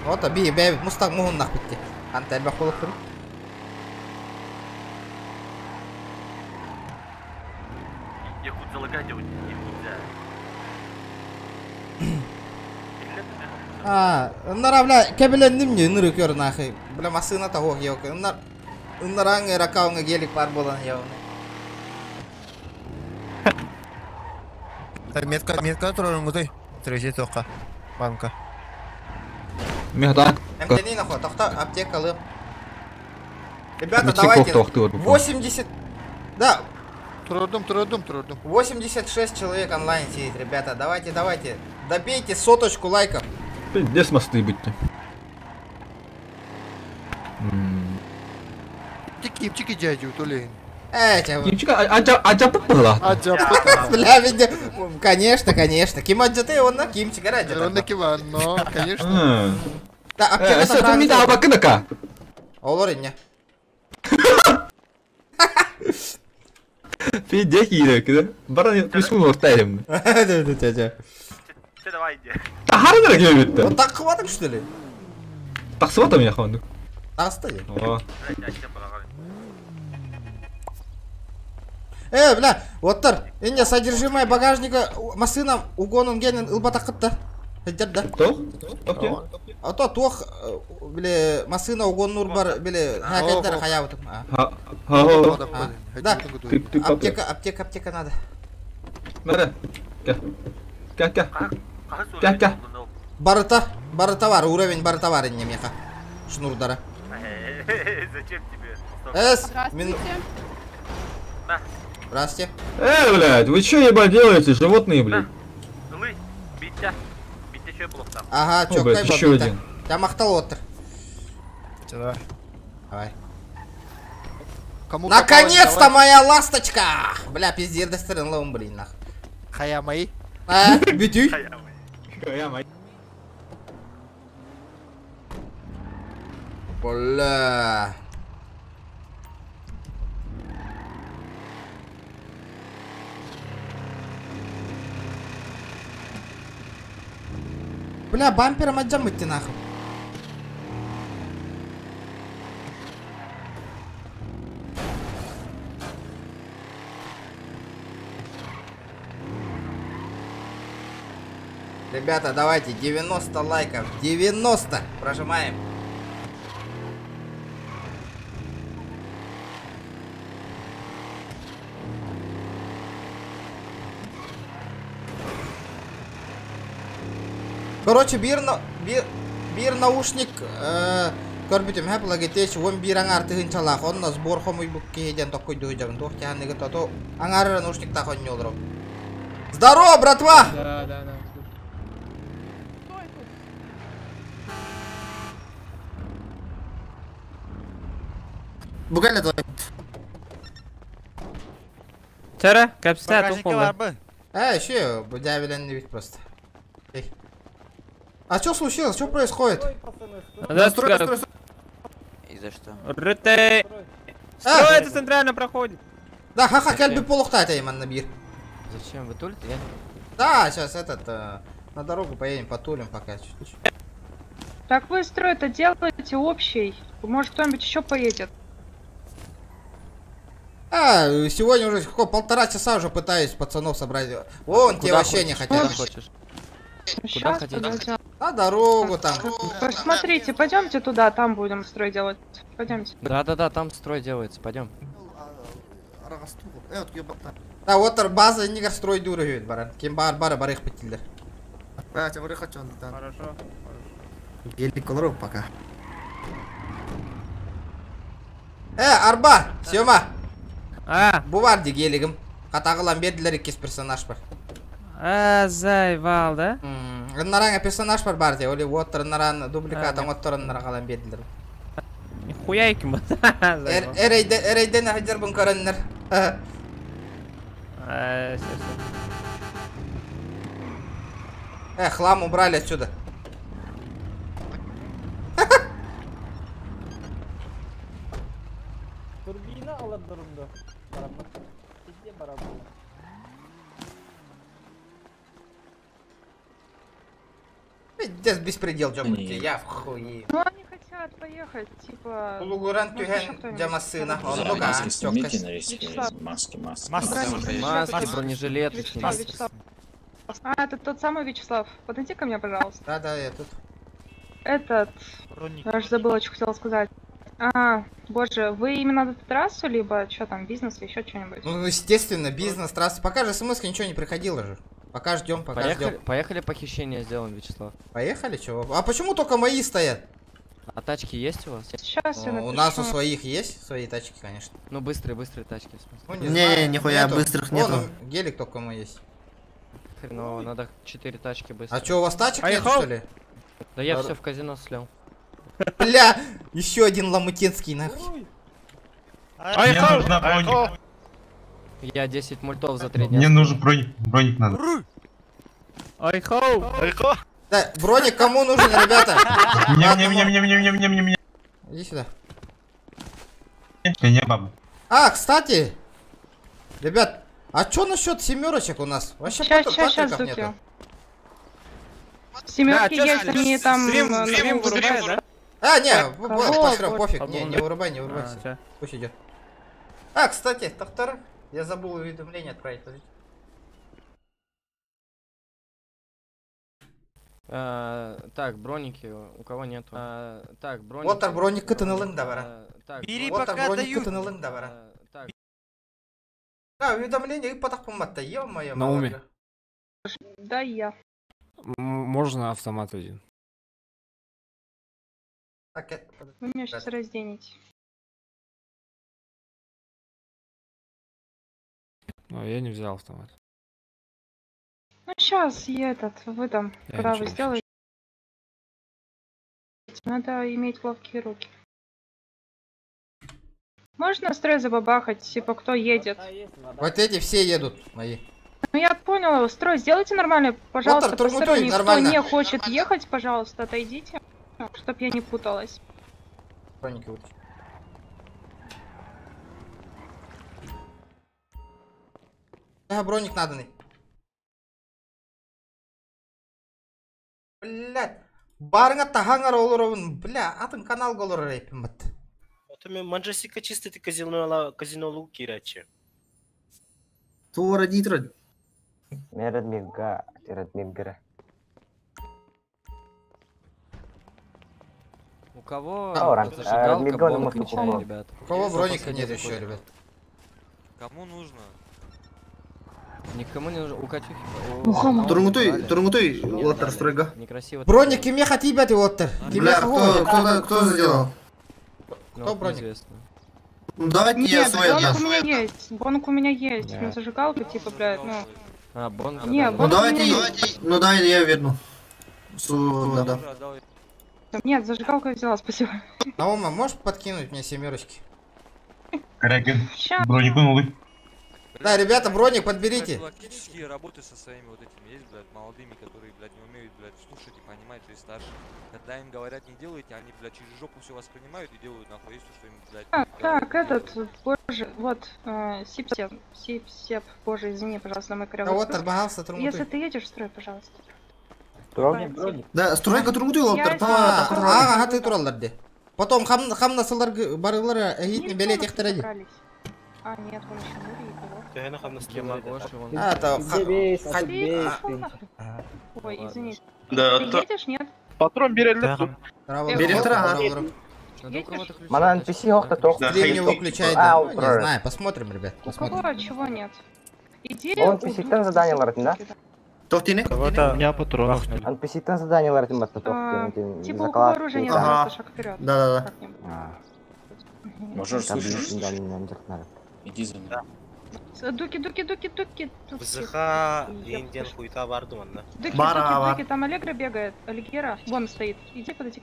Вот, аби, бля, мустак мугун нахуй те. Антель бахулых. А, нара, бля, кебелендим не, ныры көр нахуй. Бля, машина того, елка. Нар, наранг ракаунга гелик пар болан явно. Метка, метка турорун Третий тока. Банка. Мега МТН нахуй, тохта, аптека лы. Ребята, давайте. 80. Да. Трудом, трудом, трудом. 86 человек онлайн сидит, ребята. Давайте, давайте. Добейте 100 лайков. Пиздец мосты быть-то. Кипчики дядю, то ли. Кипчика, а джапы была? А джапы. Бля, видя, конечно, конечно. Ким аджаты, он на Кимчик, Он на Кима, но, конечно. Да, аптека там. Олор инне. Пиздец, да? Баран, плюс ортаем. Да, да, да, да. Давай иди. Тахары келбетті. Вот так хватит, что ли? Тақсып меня хватит. Тақсты. Бля, вот тар, инне содержимое багажника машина угонун генен ылбатақытта. Хеджер да. Тох? Тох А то тох, бля, машина угоннур бар, бля, хакеттер хаябытым. Ха, ха, Да, аптека, аптека, аптека надо. Надо. Ка. Ка, ка. Ка, ка. Барыта, барыта бар, уровень барыта бар инне меха. Шнурдара. Зачем тебе? Эс, мин... Здравствуйте. Блядь, вы чё, ебать, делаете, животные, блядь? Ага, чё, блядь, еще один. Я махтал отыр. Давай. Давай. Наконец-то моя ласточка! Бля, пиздец, дострелил лом, блин, нах. Хая мои. А, битюй. Хая мои. Бля. Бля, бампером отжамыть ты нахуй. Ребята, давайте 90 лайков. 90! Прожимаем. Короче, бир наушник көрбүтүм хэп лагетеч он бир аңар тыгынчалаах онно сбор хомуйбук киһиден токкуйду жабын туох тяханыгы тото аңар наушник та хонньолору. Здорово, братва! Да, да, да. Бугали давай. Чара, капса тух Еще, дявелен не ведь просто. Эй. А что случилось? Что происходит? Да, строй, строй, строй. И за что? РТ. Строй это центрально проходит. Да, ха-ха, кальби полухтать, айман набир. Зачем вы тулите? Я... Да, сейчас этот, на дорогу поедем, потулим пока чуть-чуть. Так вы строй это делаете общий. Может кто-нибудь еще поедет. А, сегодня уже сколько, 1,5 часа уже пытаюсь пацанов собрать. Вон, те вообще не хотят. Куда хочешь? Куда хотите? На дорогу там. Посмотрите, пойдемте туда, там будем строй делать. Пойдемте. Да-да-да, там строй делается, пойдем. Да, вот база нигер строй дуры, баран. Кем бар бар бар их петилер. Хорошо. Гелик колоров пока. Арба, Сёма. А. Буварди гелигим. Катагылан бердилер иккис персонаж бар. А, зайвал, да? Наранга персонаж бар бар де, оли оттыр наран дубликат оттыр нарагалан бердилер. Нихуя иким. Эрейден ахадер бун көрөннөр. Хлам убрали отсюда. Турбина алар durumda. Здесь беспредел, ёбнутый, я в хуе. Ну они хотят поехать, типа... Улугуран тюген джамасына. Маски снимите на маски, маски. Маски, бронежилеты. Вячеслав. А, это тот самый Вячеслав. Подойди ко мне, пожалуйста. Да, да, я тут. Этот... Я уже забыла, что хотела сказать. А, боже, вы именно на трассу, либо что там, бизнес или еще что-нибудь? Ну, естественно, бизнес, трасса. Пока же смс ничего не приходило же. Пока ждем, пока ждем. Поехали похищение сделаем, Вячеслав. Поехали, чего? А почему только мои стоят? А тачки есть у вас? Сейчас я напишу. У нас у своих есть свои тачки, конечно. Ну, быстрые тачки, в смысле. Ну, не, не, нихуя, быстрых нету. Вон, гелик только мой есть. Хреново, надо 4 тачки быстро. А что, у вас тачек нет, что ли? Да я все в казино слил. Бля, еще один ламутинский нахуй. Мне нужна броник. Я 10 мультов за 3 дня. Мне нужен броник, броник надо. Айхоу! Да, броник кому нужен, ребята? Мне. Иди сюда. Не, бабу. А, кстати, ребят, а чё насчет семерочек у нас? Вообще патриков нету. Семерки есть, они там... Стрим вырубай, да? А, не, пофиг, не вырубай, не вырубайся. Пусть идет. А, кстати, доктор, я забыл уведомление отправить. Так, броники у кого нету? Так, броники. Вот броник кытынылың да бара. Бери пока дают. Кытынылың да бара. Да, уведомление потах поматта, ё-моё. Науми. Да, я. Можно автомат один. Так, вы меня сейчас разденете. Но я не взял автомат. Ну сейчас я этот выдам, я когда вы сделаете. Надо иметь ловкие руки. Можно строй забабахать, типа кто едет? Вот эти все едут мои. Ну я поняла, строй сделайте нормально, пожалуйста, вот, посторонний, кто нормально. не хочет ехать, пожалуйста, отойдите, чтоб я не путалась. Броники вот. А, броник наданный. Блять, барыңа тахаңар олоровун, бля, атын канал голор рейпим бат. Это манжасика чисто ты казино казино луки рачи. Тура дитрод. Мерад мигга, тирад миггра. У кого А, зажигалка, миллион бонг и может чай, уходит. ребят? У кого Кто броника последний нет еще, заходит? ребят? Кому нужно? Никому не нужно. У Катюхи... у Мухаммад. одного Турунгутой, забрали. Турунгутой, Мне Лотер, дали. стройга. Некрасиво. Броник кимге хатибет оттер. Бля, кто заделал? Ну, Кто броник? Неизвестно. Ну давайте я Нет, свой бонг отдам. у меня есть. Бонг у меня есть. Да. Ну, зажигалка, типа, блядь, ну. А, бонг Не, дали. Ну бонг у давайте, меня есть. ну давайте я верну. Да. Нет, зажигалку я взяла, спасибо. Наума, можешь подкинуть мне семерочки? Корягин, Ща. бронику нулы. Да, ребята, броник подберите. Профилактические работы со своими вот этими есть, блядь, молодыми, которые, блядь, не умеют, блядь, слушать и понимать, и старше. Когда им говорят, не делайте, они, блядь, через жопу все воспринимают и делают нахуй, есть то, что им, блядь, А, говорят, так, этот, боже, вот, Сипсеп, Сипсеп, боже, извини, пожалуйста, на мой корявый Да вот, русский. Арбагался, Турунгутой. Если ты едешь в строй, пожалуйста. Да, стройка Турунгутой, Лотер. Я А, ага, ты туралларды. Потом хам хам насылар барылар эхитни беле техтереди. Собрались. А, нет, вон еще Нури и кого. А, это Ты пошел нахуй. Ой, извини. Да, Ты то- едешь, нет? Патрон берели. Едешь? Мана NPC охта тох. Стрим не выключай, А, да. Ну, не ура. знаю, посмотрим, ребят, У кого посмотрим. чего нет? Иди. Он у NPC-тен задание лартин, да? Тохтины? У меня патронов нет. NPC-тен задание лартин батта А, тох. Типа у кого оружия нет, Ага. просто шаг вперед. Да-да-да. Мажор, слышишь? Иди за мной. Дуки, дуки, дуки, дуки. дуки. ВЗХ Индиан хуйта барды манна. Дуки, Бара, дуки, бар. дуки, там Аллегра бегает. Аллегера, вон стоит. Иди, подойди.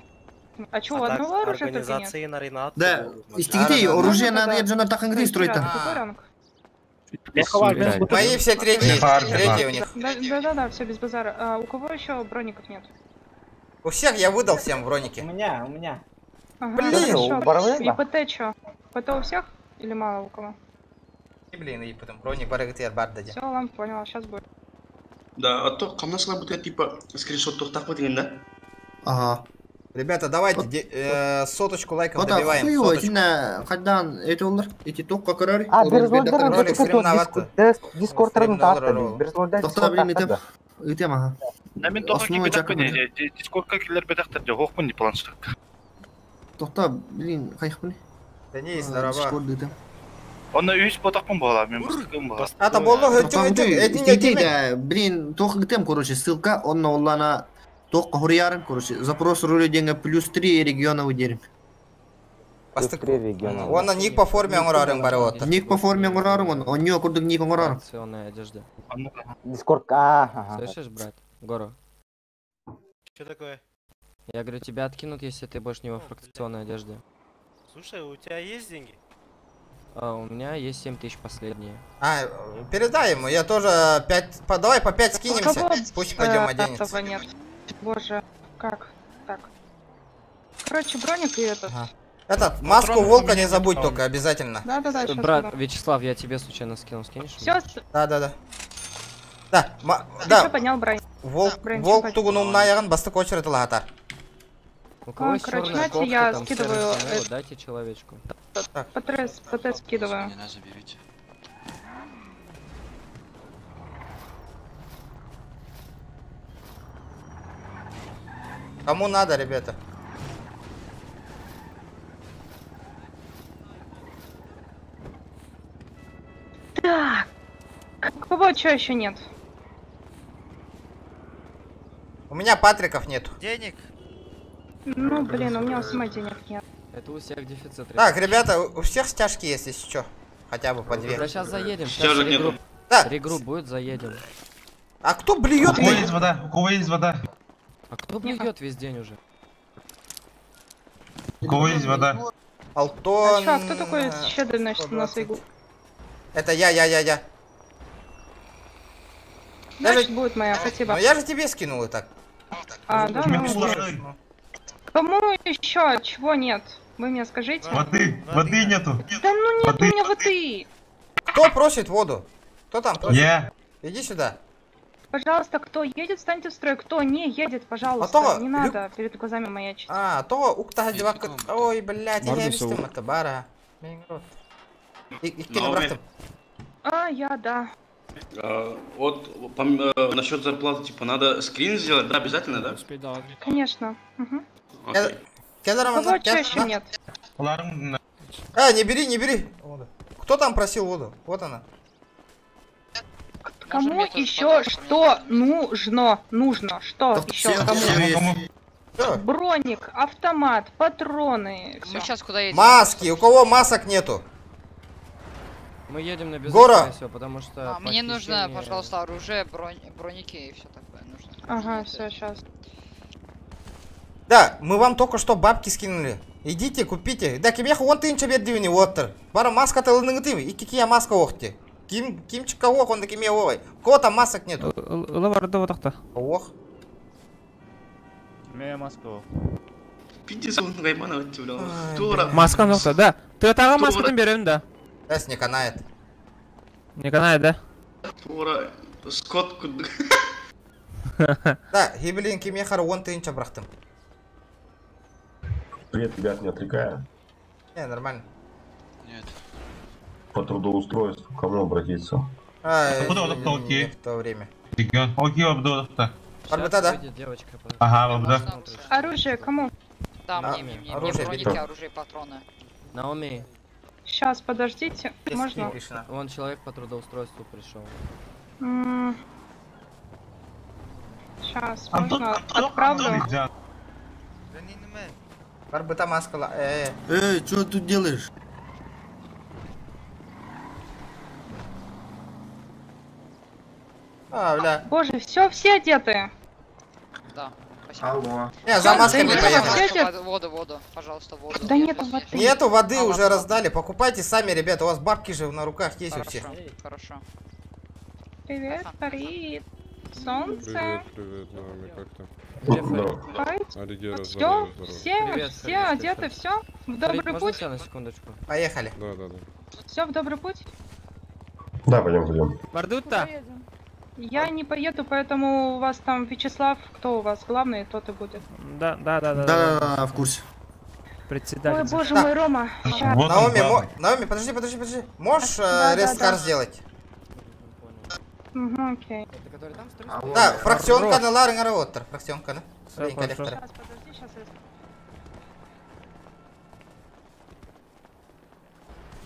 А чё, у А так, одного оружия только нет? организации на Ренат. Да, истигите, оружие надо ержана тахангри строить там. Какой ранг? Мои все третьи, третьи у них. Да, да, да, да, все без базара. А у кого еще броников нет? У всех я выдал всем броники. У меня, у меня. Ага, Блин! хорошо. У Барвы, И да? ПТ чё? ПТ у всех или мало у кого? Блин, и потом броник барыгытер бардади. Все, ладно, поняла, сейчас будет. Да, а то камнасылар бутер типа скриншот тоқтақ деген да? Ага. Ребята, давайте соточку лайков Вот так, добиваем. хуево, Соточку. этинэ кайдан эти олар, эти токка көрөр. А, Берзлодер Ролик стремновато. Дискорд Стремновато. Берзлодер Тоқта, блин, итем. Итем, ага. Мен тоқа Основной кибетак чакы не, дискордка келер бетактар же, хохмын не планшетка. Тоқта, блин, кайхпын. Денис, здорово. Дискорд итем. Онна үс ботакпын бола, мен быстыкын бола. А, то болло хөтчү хөтчү, этин этин. Да, блин, тох итем, короче, ссылка, онна оллана тох хуриярын, короче, запрос рули деньги плюс 3 региона выдерем. Бастык. региона. Онна ник по форме оңорарын бары отыр. Ник по форме оңорарын, он, оньо курдук ник оңорарын. Фракционная одежда. Дискорд, ага. Слышишь, брат? Гору. Что такое? Я говорю, тебя откинут, если ты будешь не во фракционной одежде. Слушай, у тебя есть деньги? А, у меня есть 7000 последние. А, передай ему, я тоже 5, давай по 5 У скинемся, кого, пусть пойдем оденется. этого нет. Боже, как так? Короче, броник и этот. Ага. Этот, маску Патронов у волка меня не нет, забудь по-моему. только, обязательно. Да-да-да, сейчас. Брат, Вячеслав, я тебе случайно скинул, скинешь? Все, Да-да-да. Да, ты да, чё поднял бронь? волк, Бронь волк чё тугунум наягын бастык очередь лахатар. У кого А, есть короче, черная знаете, кофта, я там скидываю, серый штаны, вот дайте человечку. ПТС, ПТ скидываю. Меня заберите. Кому надо, ребята? Так. У кого чё еще нет? У меня патриков нету. Денег. Ну, блин, у меня у самой денег нет. Это у всех дефицит. Так, ребята, у всех стяжки есть, если что. Хотя бы по две. Да сейчас заедем, сейчас Стяжек нету. регрупп. Да. Регрупп будет, заедем. А кто блюет? У кого есть вода? У кого есть вода? А кто блюет весь день уже? У кого есть вода? Алтон... А чё, а кто такой щедрый, значит, на 120. свою? Это я. Значит, будет моя, спасибо. Ну я же тебе скинул и так. А, да, ну, окей. Кому еще чего нет? Вы мне скажите. Воды, воды нету. Да ну нет Воды. у меня воды. Кто просит воду? Кто там просит? Я. Иди сюда. Пожалуйста, кто едет, встаньте в строй. Кто не едет, пожалуйста. А то не надо перед глазами маячить. А, то уктага дела. Ой, блядь, я Морду вестим это бара. Икки Наоми. набрахтым. А, я, да. А, Вот насчет зарплаты, типа, надо скрин сделать, да, обязательно, да? Конечно. Мгм. Окей. Кел У кого чё еще нет? А, не бери, не бери. Кто там просил воду? Вот она. Кому еще что нужно? Нужно. Что еще? Кому? Броник, автомат, патроны. Мы сейчас куда едем? Маски. У кого масок нету? Мы едем на Гора. безопасность, потому что... А, мне нужно, пожалуйста, оружие, броники и все такое нужно. Ага, все, сейчас. Да, мы вам только что бабки скинули. Идите, купите. Да, кимеха он тынча бердивини оттыр. Бара маска тылыныгытым. Икки кия маска охти. Ким, кимчика ох, он киме ой. Кого там масок нету? Ыла барды отақта. Ох. Меня маска ох. Пиздец, он гаймана бля. Тура. Маска ноқта, да. Ты тағы маскатын беремін да. Сейчас не канает. Не канает, да? Тура. Скот куд. Да, хиблин кимехар он тынча брахтым. Привет, ребят, не отвлекаю. Не, нормально. Нет. По трудоустройству к кому обратиться? А, в то время. Арбита, да? Ага, да. Оружие кому? Да, мне, оружие броники, оружие, патроны. Наоми. Сейчас, подождите, можно? Вон человек по трудоустройству пришел. Сейчас, можно отправлю. Арбита маска, Эй, что тут делаешь? А, бля. Боже, все, все одеты. Да, спасибо. Алло. Не, за масками поехали. Воду, воду, пожалуйста, воду. Да нету воды. Нету воды, уже раздали. Покупайте сами, ребята, у вас бабки же на руках есть у всех. Хорошо. Привет, Фарид. Солнце. Привет, привет, Наоми, как ты? Все, все, все одеты, все. В добрый путь. на секундочку? Поехали. Да, да, да. Все, в добрый путь. Да, пойдем, пойдем. Бардутта? Я не поеду, поэтому у вас там Вячеслав, кто у вас главный, тот и будет. Да, да, да, да. Да, да, да, в курсе. Председатель. Ой, боже мой, Рома. Вот Наоми, Наоми, подожди, подожди, подожди. Можешь рескар сделать? Угу, окей. Да, фракционка на Ларинга фракционка, да? Сейчас, подожди, сейчас я...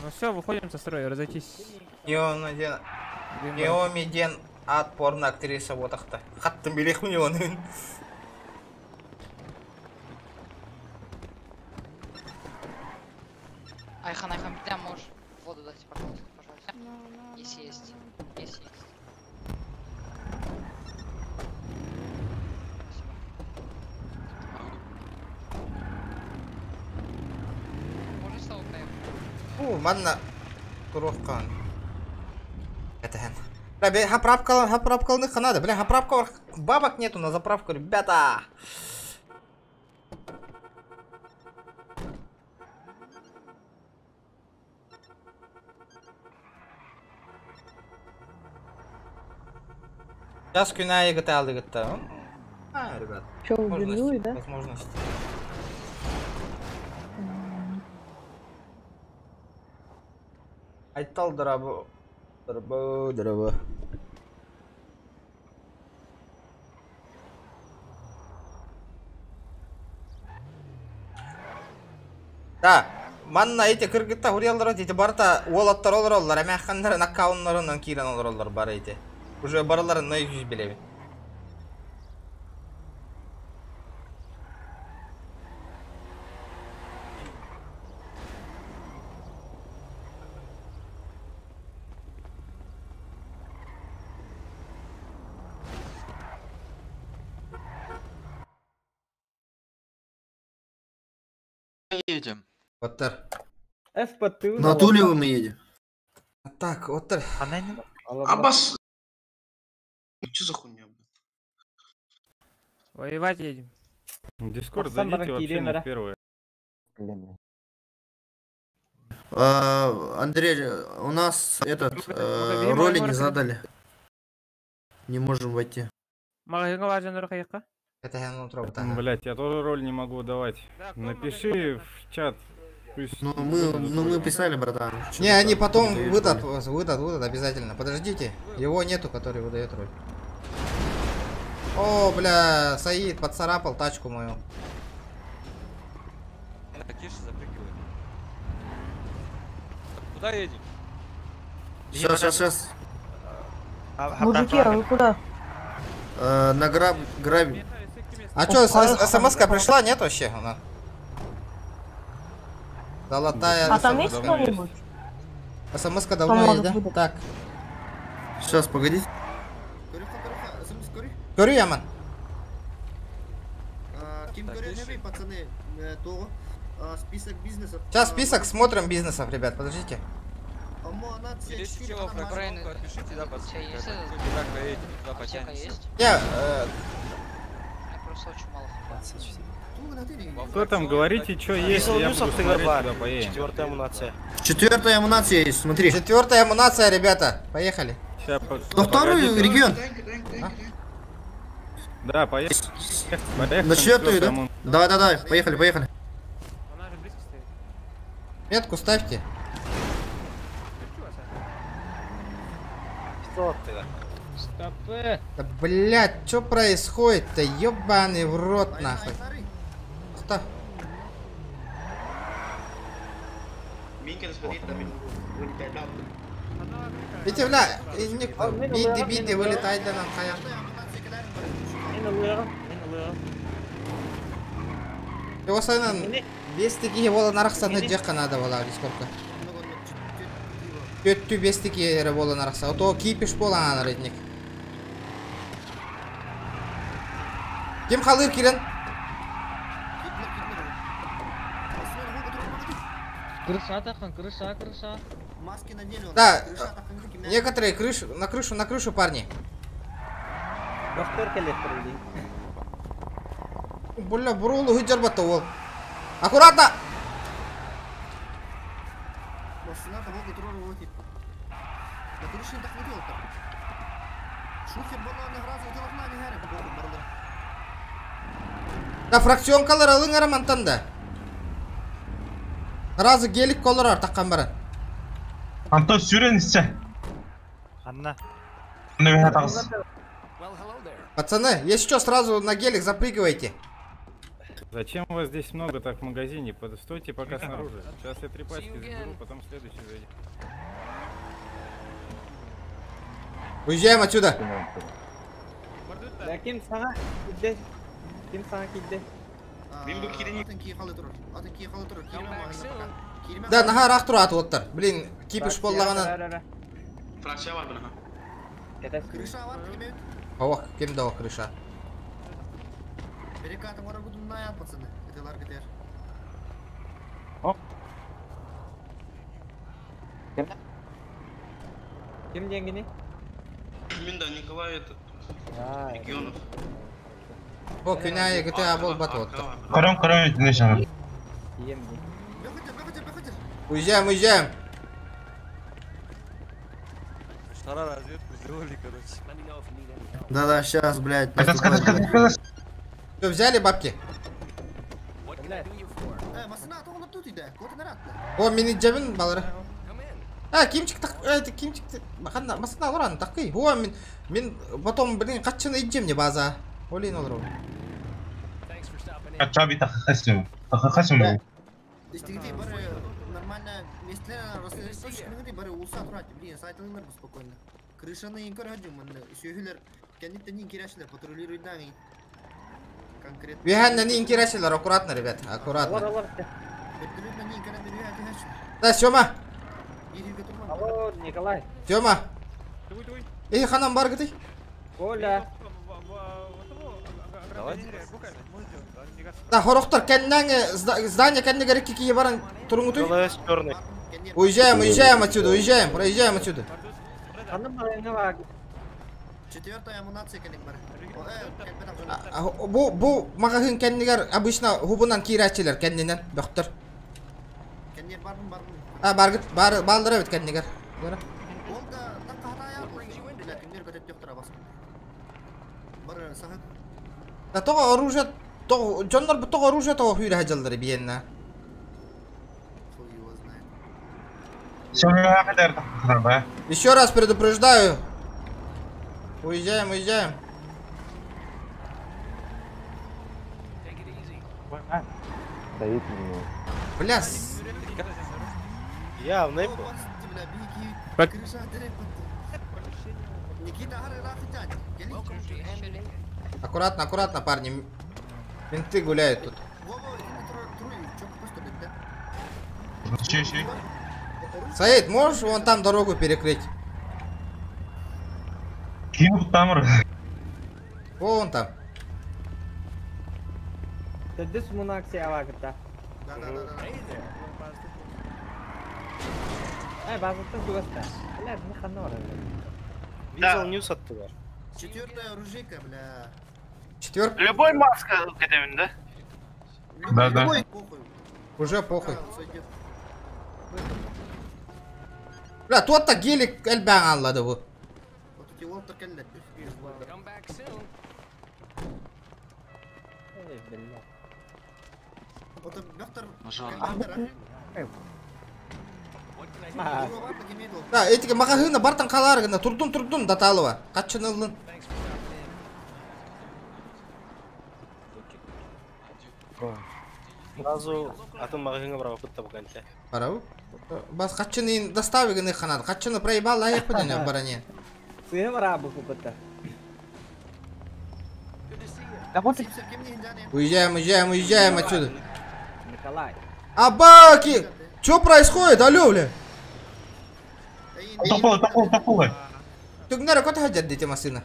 Ну все, выходим со строя, разойтись. Неоми ден ат порно актриса вот ахта. Хаттым билих мне он. Айхан, Айхан, ты можешь воду дать, пожалуйста, пожалуйста. Если есть, если есть. Можно с тобой поехать? У, манна турухкан. Это хэн. Бля, хаправка надо, бля, хаправка, бабок нету на заправку, ребята. Сейчас күнә егет алды гетте. А, ребят. Чё, убили, да? Возможность. Айтал дорабу. Дорабу, дорабу. Да, манна эти кыргытта хурьялар эти барта уолаттар олороллар, эмэхханнарын аккауннарынан киирен олороллар бар эти. Уже бараларын на жүз билеби. Едем. Оттар. На Тулево мы едем. Так, оттар. Аббас. Что за хуйня? Воевать едем. Дискорд зайдите вообще не в первое. Андрей, у нас этот роли не задали. Не можем войти. Блять, я тоже роль не могу давать. Напиши в чат. Пусть ну мы писали, братан. Не, они потом выдадут, выдадут обязательно. Подождите, его нету, который выдает роль. О, бля, Саид поцарапал тачку мою. Такиша запрыгивает. Куда едем? Сейчас, сейчас, сейчас. Мужики, а вы куда? На граб, граб. А чё, смс-ка пришла, нет вообще? Она? Золотая. А там есть кто-нибудь? СМС-ка давно есть, да? Так. Сейчас, погоди. Көрү яман. Ким көрү пацаны, того список бизнесов. Сейчас список смотрим бизнесов, ребят, подождите. Если чего, фракционку отпишите, да, пацаны, куда поедем, туда потянемся. Я, просто очень мало Кто там, говорите, что есть, я буду смотреть, куда поедем. Четвертая амунация. Четвертая амунация есть, смотри. Четвертая амунация, ребята, поехали. Сейчас, На второй регион. Да, поехали. На четвертую, да? Давай, давай, давай, поехали, поехали. Метку ставьте. Стопэ. Да, блядь, что происходит-то? Ёбаный в рот, нахуй. Что? Видите, бля, биди, биди, вылетай да нам, хая. Его сайнан, бестики вола нарахсаны жакка надо была, сколько. Өттү бестики вола нарахса, а то кипиш пола анарыдник. Ким халыр кирен? Крыша тахан, крыша, крыша. Маски надели. Да, некоторые крышу, на крышу, парни. Бля, бролу хыджарбатта ол. Аккуратно! Да, фракционкалар алың арамантан да. Разы гелик колор артаққан бары. Антон, сүрен иссе. Анна. Пацаны, если что, сразу на гелик запрыгивайте. Зачем вас здесь много так в магазине? Стойте пока снаружи. Сейчас я 3 пачки заберу, потом следующий зайдет. Уезжаем отсюда. Да, наха рах турат оттар. Блин, кипиш боллаганан. Фракция бар бына. Крыша бар, кеме? Ох, кем дал крыша? Перекатом на пацаны. Это ЛРГТР. О. Кем деньги не? Минда Николай этот. Регионов. О, күнә ГТА бол бат Кором, кором, не знаю. Уезжаем, уезжаем. Штара разведку сделали, короче. Да-да, сейчас, блядь. Все, взяли бабки? О, мени жабын балары. А, кимчик так, это кимчик, масына алар такый. О, мен потом, блин, качан иджем не база. Олин олар. Качаби тахасым. Тахасым. Истигити бары нормально местелер рассредоточены бары улса турат, блин, сайтылар спокойно. Крышаны инкор хаджым, сүйүлөр кенниттен инкирәшләр патрулируют да конкретно. Виханна не инкирәшләр, аккуратно, ребят, аккуратно. Да, Сёма. Алло, Николай. Сёма. Эй, ханам бар гыты. Оля. Да, хорохтор, кеннәң здание кеннегер кики баран туруңутуй. Уезжаем, уезжаем отсюда, уезжаем, проезжаем отсюда. Четвертая амунация кеннег бар. Бу бу магазин кеннегер обычно хубунан кирәчиләр кенненен, доктор. Кеннер бармы бармы? А баргыт бар балдыра бит кеннегер. Да того оружие, того Джоннор того оружие того хүйрә хаҗалдыры биенна. Еще раз предупреждаю. Уезжаем, уезжаем. Стоит у Бля, Явный был. Аккуратно, аккуратно, парни. Менты гуляют тут. Саид, можешь вон там дорогу перекрыть? Ким там? Вон там. Тедис мунакси авагыта. Ай, базыттан тугаста. Бля, не ханора. Визал ньюс оттуда. Четвертая оружейка, бля. Четвертая? Любой маска кедемин, да? Да, да. Уже похуй. Бля, тот-то гелик элбәң аллады бу. Да, этиге магазина бартан каларыгына турдун турдун даталыва. Качынылын. Сразу атын магазинга барабы кытта буканча. Барабы? Бас качыны доставигыны ханат. Качыны проебал лайык бу баране. Сыйым рабы купыта. Уезжаем, уезжаем, уезжаем отсюда. Николай. Абаки! Что происходит? Алло, бля. Топол, топол, топол. Түгнәре кота хаҗат дите машина.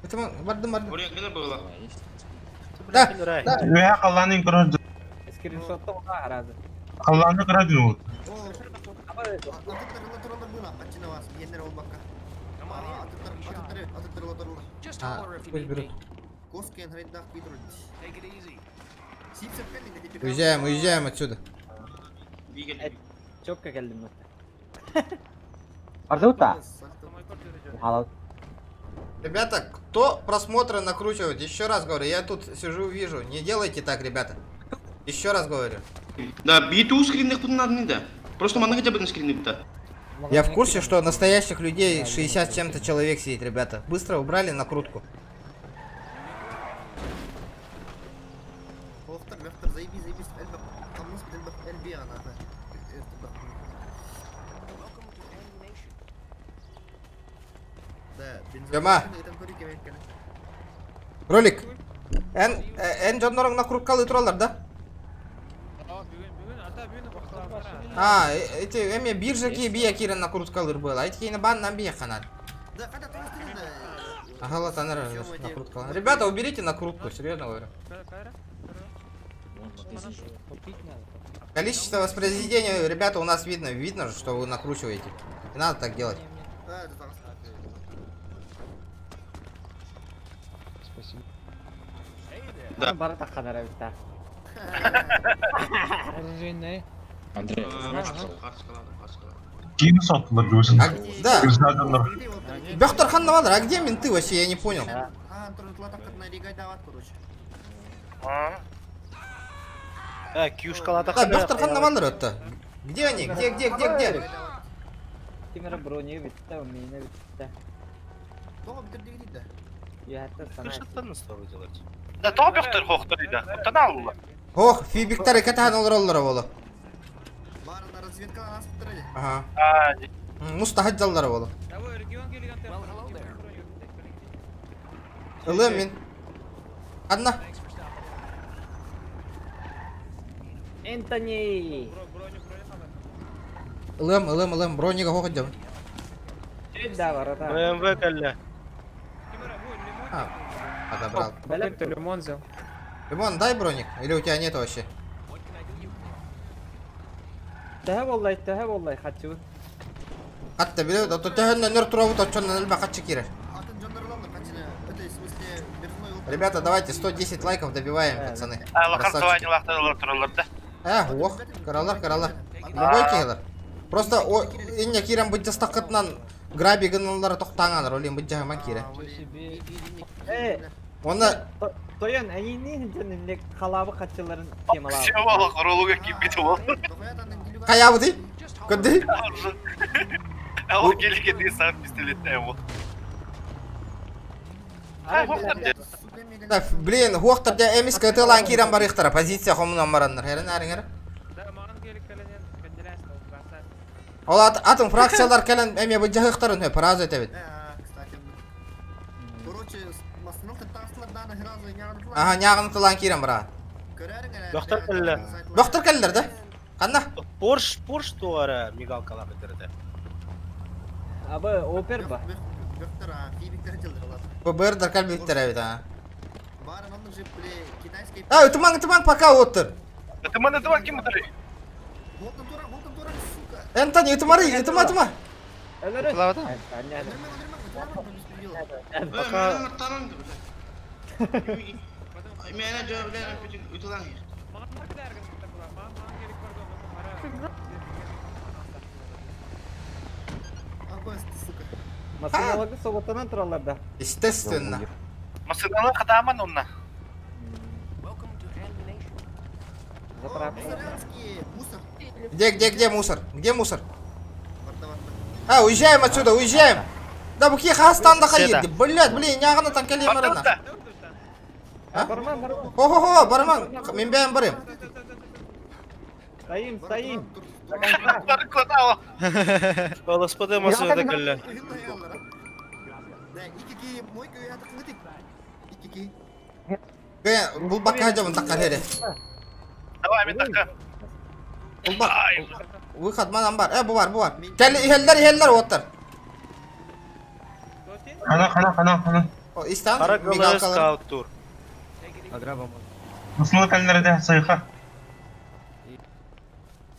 Это бардым бардым. было. Да. Ве қалланың көрөдү. Скриншотты уга аразы. Қалланы көрөдү. Пусть берут. Уезжаем, уезжаем отсюда. Чокка келдим. Ардута. Ребята, кто просмотры накручивает? Еще раз говорю, я тут сижу, вижу. Не делайте так, ребята. Еще раз говорю. Да, биту скринных надо да. Просто мана хотя бы на скрины да. Я в курсе, что настоящих людей 60 с чем-то человек сидит, ребята. Быстро убрали накрутку. Тёма. Ролик. Эн, эн жоннорың накруткалы туралар, да? А, эти, эме биржа ки бия кирен накруткалыр было. А эти кейне бан нам бия ханат. Ага, латанар накруткала. Ребята, уберите накрутку, серьезно говорю. Количество воспроизведения, ребята, у нас видно. Видно же, что вы накручиваете. Не надо так делать. Да. Андрей, ты знаешь, что? Ким соттылар өзүн. Да. Бехтар хан а где менты вообще, я не понял. А, кьюшка Да, Бехтар хан это. Где они? Где, где, где, где? Кимера брони битте, умение битте. Я это делать. Да, то Бехтар хохтар ида. Оттан Ох, фибиктар катан олар боло. Ага. Мустахат жаллары боло. Ылым мен. Анна. Энтони. Ылым, ылым, ылым, бронига хохот жам. Да, ворота. БМВ калля. А, подобрал. Ты лимон взял. Лимон, дай броник, или у тебя нет вообще? Тэһэ боллай, тэһэ боллай, хочу. Хатта биле, да төһөннөн нөр турабыт очоннон элбэ хатчы кирер. Ребята, давайте 110 лайков добиваем, пацаны. Красавчики. Ох, каралар, каралар. Любой киһилер. Просто о инне кирен бу жастакытынан граби гыналары токтаңаныр, олин бу жаһаман кире. Оны Тоян, они не жөнүндө халабы качыларын темалары. Севала королуга кийип ол. Каябы ди? Көдди? Ал келике ди сам пистолет эмо. Да, блин, хуохтар дьэ эмис кытылаан киирэн барыахтара, позиция хомунан бараннар. Эрэн аарыҥ Ол атын фракциялар кэлэн эмиэ былдьаһыахтарын сөп, разу этэбит. Аха, ньааҕын тылаан киирэн бара. Доктор кэллэ. Доктор кэллэр да? Ханна? Порш, Порш туара мигалкалар битирде. Абы опер ба. ББР кэлбиттэр эбит а. А, ытымаң, ытымаң, пока оттыр. Ытыман, ытыман ким ытырый? Энтони, ытымары, ытыма, ытыма. Пока Масыналарды соғытынан тұралар да. Естественно. Масыналы катаман онна. Заправка. Где, где, где мусор? Где мусор? А, уезжаем отсюда, уезжаем. Да, бухи хастан да хаир. Блядь, блин, нягана там калим марана. Хо-хо-хо, барман, мен бәйім барым. Стоим, стоим. Господи, масына кэллэ. Бұл баққа жабын таққар хере. Давай, мен таққа. Бұл бақ. Выход манан бар. Э, бұл бар, бұл бар. Кәл, ихеллер, ихеллер оттар. Хана, хана, хана, хана. О, истан, Кара ГЛС мигалкалар. скаут тур. Аграба Масыналар кэллэр сайха.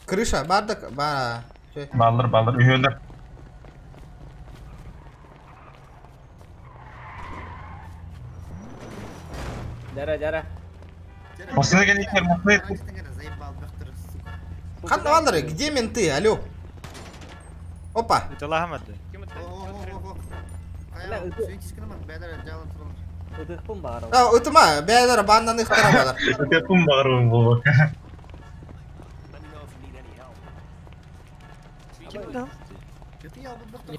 Крыша, бардык, бар. Баллар, баллар, үйөлөр. Жара, жара. Масына кэллэр, масына Қанда баллары, где менты, алло? Опа. Ытықпын бағар. А, ытыма, бәйлер бандан ықтара балар. Өтеппін бағырбын бұл.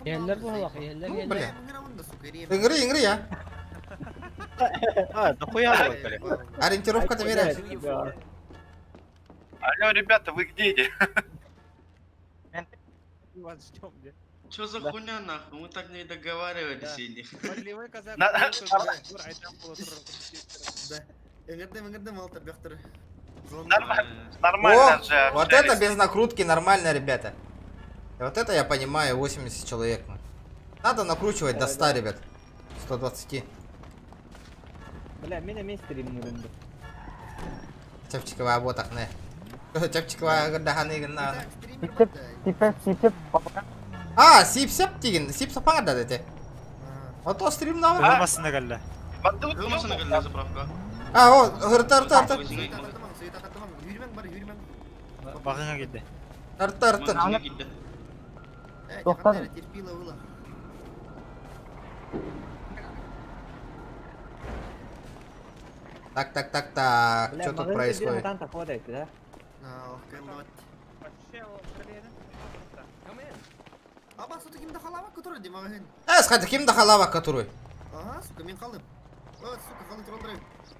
Еллер болақ, еллер, Ну, еллер. бля. Иңри, иңри, я. А, дохуя было, бля. Ориентировка-то веришь. Алло, ребята, вы где? Чё за хуйня нахуй? Мы так не договаривались или? Нормально О, же вот общались. это без накрутки нормально, ребята. Вот это я понимаю, 80 человек. Надо накручивать до 100, ребят. 120. Бля, меня мен стримнерімді. Чапчиковая ботах, не. Чапчиковая гордаханы гна. А, сип-сеп деген, сип сапаңа да дете. А то стрим на. Масына кэллэ. Масына кэллэ заправка. А, о, ырта, ырта, ырта. Бағыңа келді. Ырта, ырта. Тоқтан. Так, так, так, так. Что тут происходит? да? Э, схати, ким дахалава который?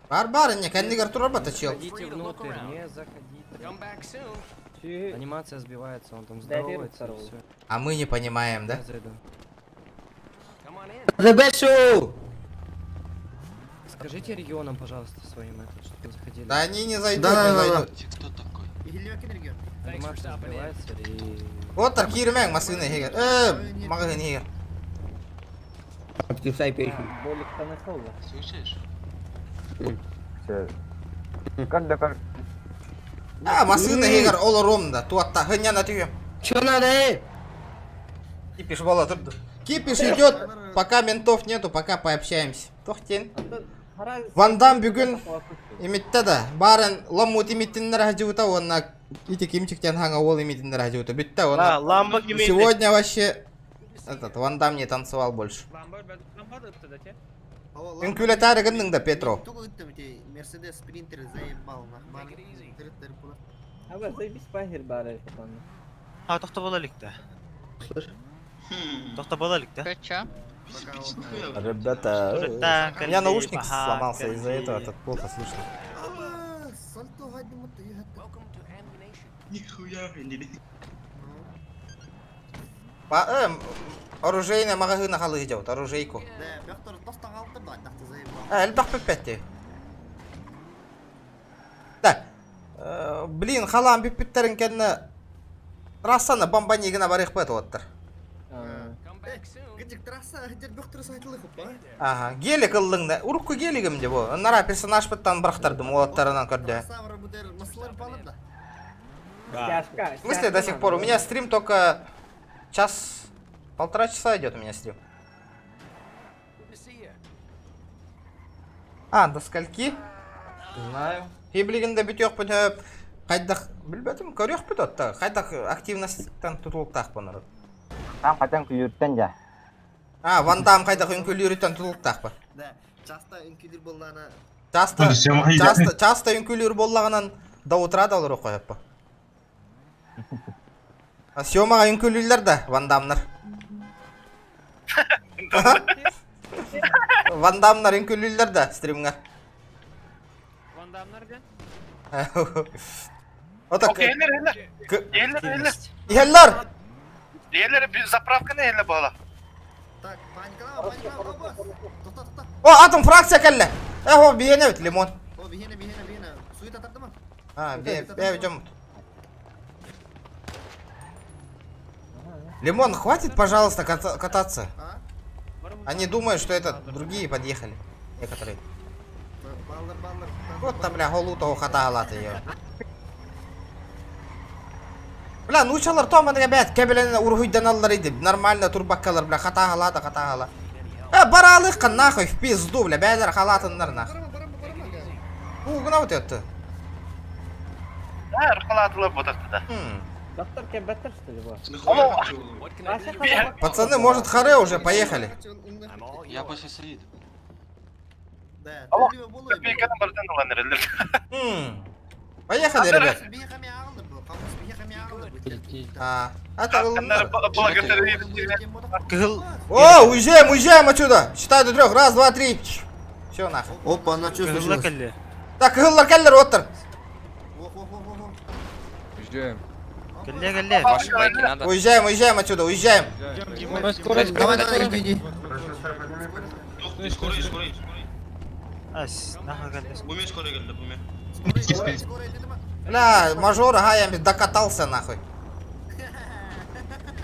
Бар бар, не, кәндігер турар бата чел. Заходите внутрь, не заходите. Анимация сбивается, он там здоровается и всё. А мы не понимаем, да? Я зайду. Ребешу! Скажите регионам, пожалуйста, своим этот, чтобы заходили. Да они не зайдут, Да, не да, да, зайдут. Анимация сбивается и... Вот так кирмәң масына хегер. Магазин хегер. Отключай песню. Болик танахолла. Слышишь? Как да как? А, масына хегер ол ромда. Туатта хыняна түйе. Чё надо, эй? Кипиш бала турду. Кипиш идет, пока ментов нету, пока пообщаемся. Тохтен. Ван Дам бүгін имитте да. Барын ламут имиттиннер хажута, онна ити кимчиктен ханга ол имиттиннер хажута. Бүтті, А, онна. ламба кимейді. Сегодня вообще этот Ван Дам не танцевал больше. Үнкүле тарыгынның да Петро. Мерседес спринтер заебал нахуй. Аба, заебись пахер бары. А, тоқта бола лекті. Тоқта бола лекті. Чё? Ребята, у меня наушник сломался из-за этого, так плохо слышно. Нихуя, не Оружейная магазина халы идет, оружейку. Эльбах пиппетти. Да. Блин, халам пиппеттерин кенне трассаны бомбанигина барых бет оттыр. Ага, гелик ыллыңда. Урукку гелигим де бу. Нара персонаж быттан бырахтардым, олаттарынан көрдө. В смысле до сих пор? У меня стрим только час, полтора часа идет у меня стрим. А, до скольки? Знаю. Хиблигинде бүтөк бүтөп, кайдах билбетим, көрөк бүтөт да. Кайдах активностьтан тутулуктак бу народ. Там катан күлүрттен жа. А, Ван Дам кайдах үңкүлүрүттен тутулуктак ба. Да, часто үңкүлүр боллана. Часто, часто, часто үңкүлүр боллаганан до утра да олор коёппу. А Сёмага үңкүлүрлөр да, Ван Дамнар. Ван Дамнар үңкүлүрлөр да стримгар. Ван Дамнар где? Вот так. Еллер, еллер. Еллер, еллер. Еллер! Еллер, заправка не еллер була. О, атом фракция келле. Эхо, биене бит лимон. О, биене, биене, биене. Сует атардымы? А, бе, бе, идем. Лимон, хватит, пожалуйста, кататься. Они думают, что это другие подъехали. Некоторые. Вот там, бля, голутого хата ее. Бля, ну чалар том, ребят, кебелен ургуйдан аллар иди. Нормально турбаккалар, бля, хата халата, хата хала. Баралых нахуй в пизду, бля, бәлер халатыннар нахуй. Угна вот это. Да, халатылар ботакты да. Доктор Кебеттер, что ли, был? Пацаны, может, харе уже, поехали. Я после Саид. Поехали, ребят. А, это О, уезжаем, уезжаем отсюда. Считай до трех. Раз, два, три. Все нахуй. Опа, она что случилось? Так, кыллар келлер оттыр. Уезжаем. Уезжаем, уезжаем отсюда, уезжаем. Давай, давай, иди, иди. Скорый, скорый. Буме скорый келди, буме. Бля, мажор, ага, я докатался нахуй.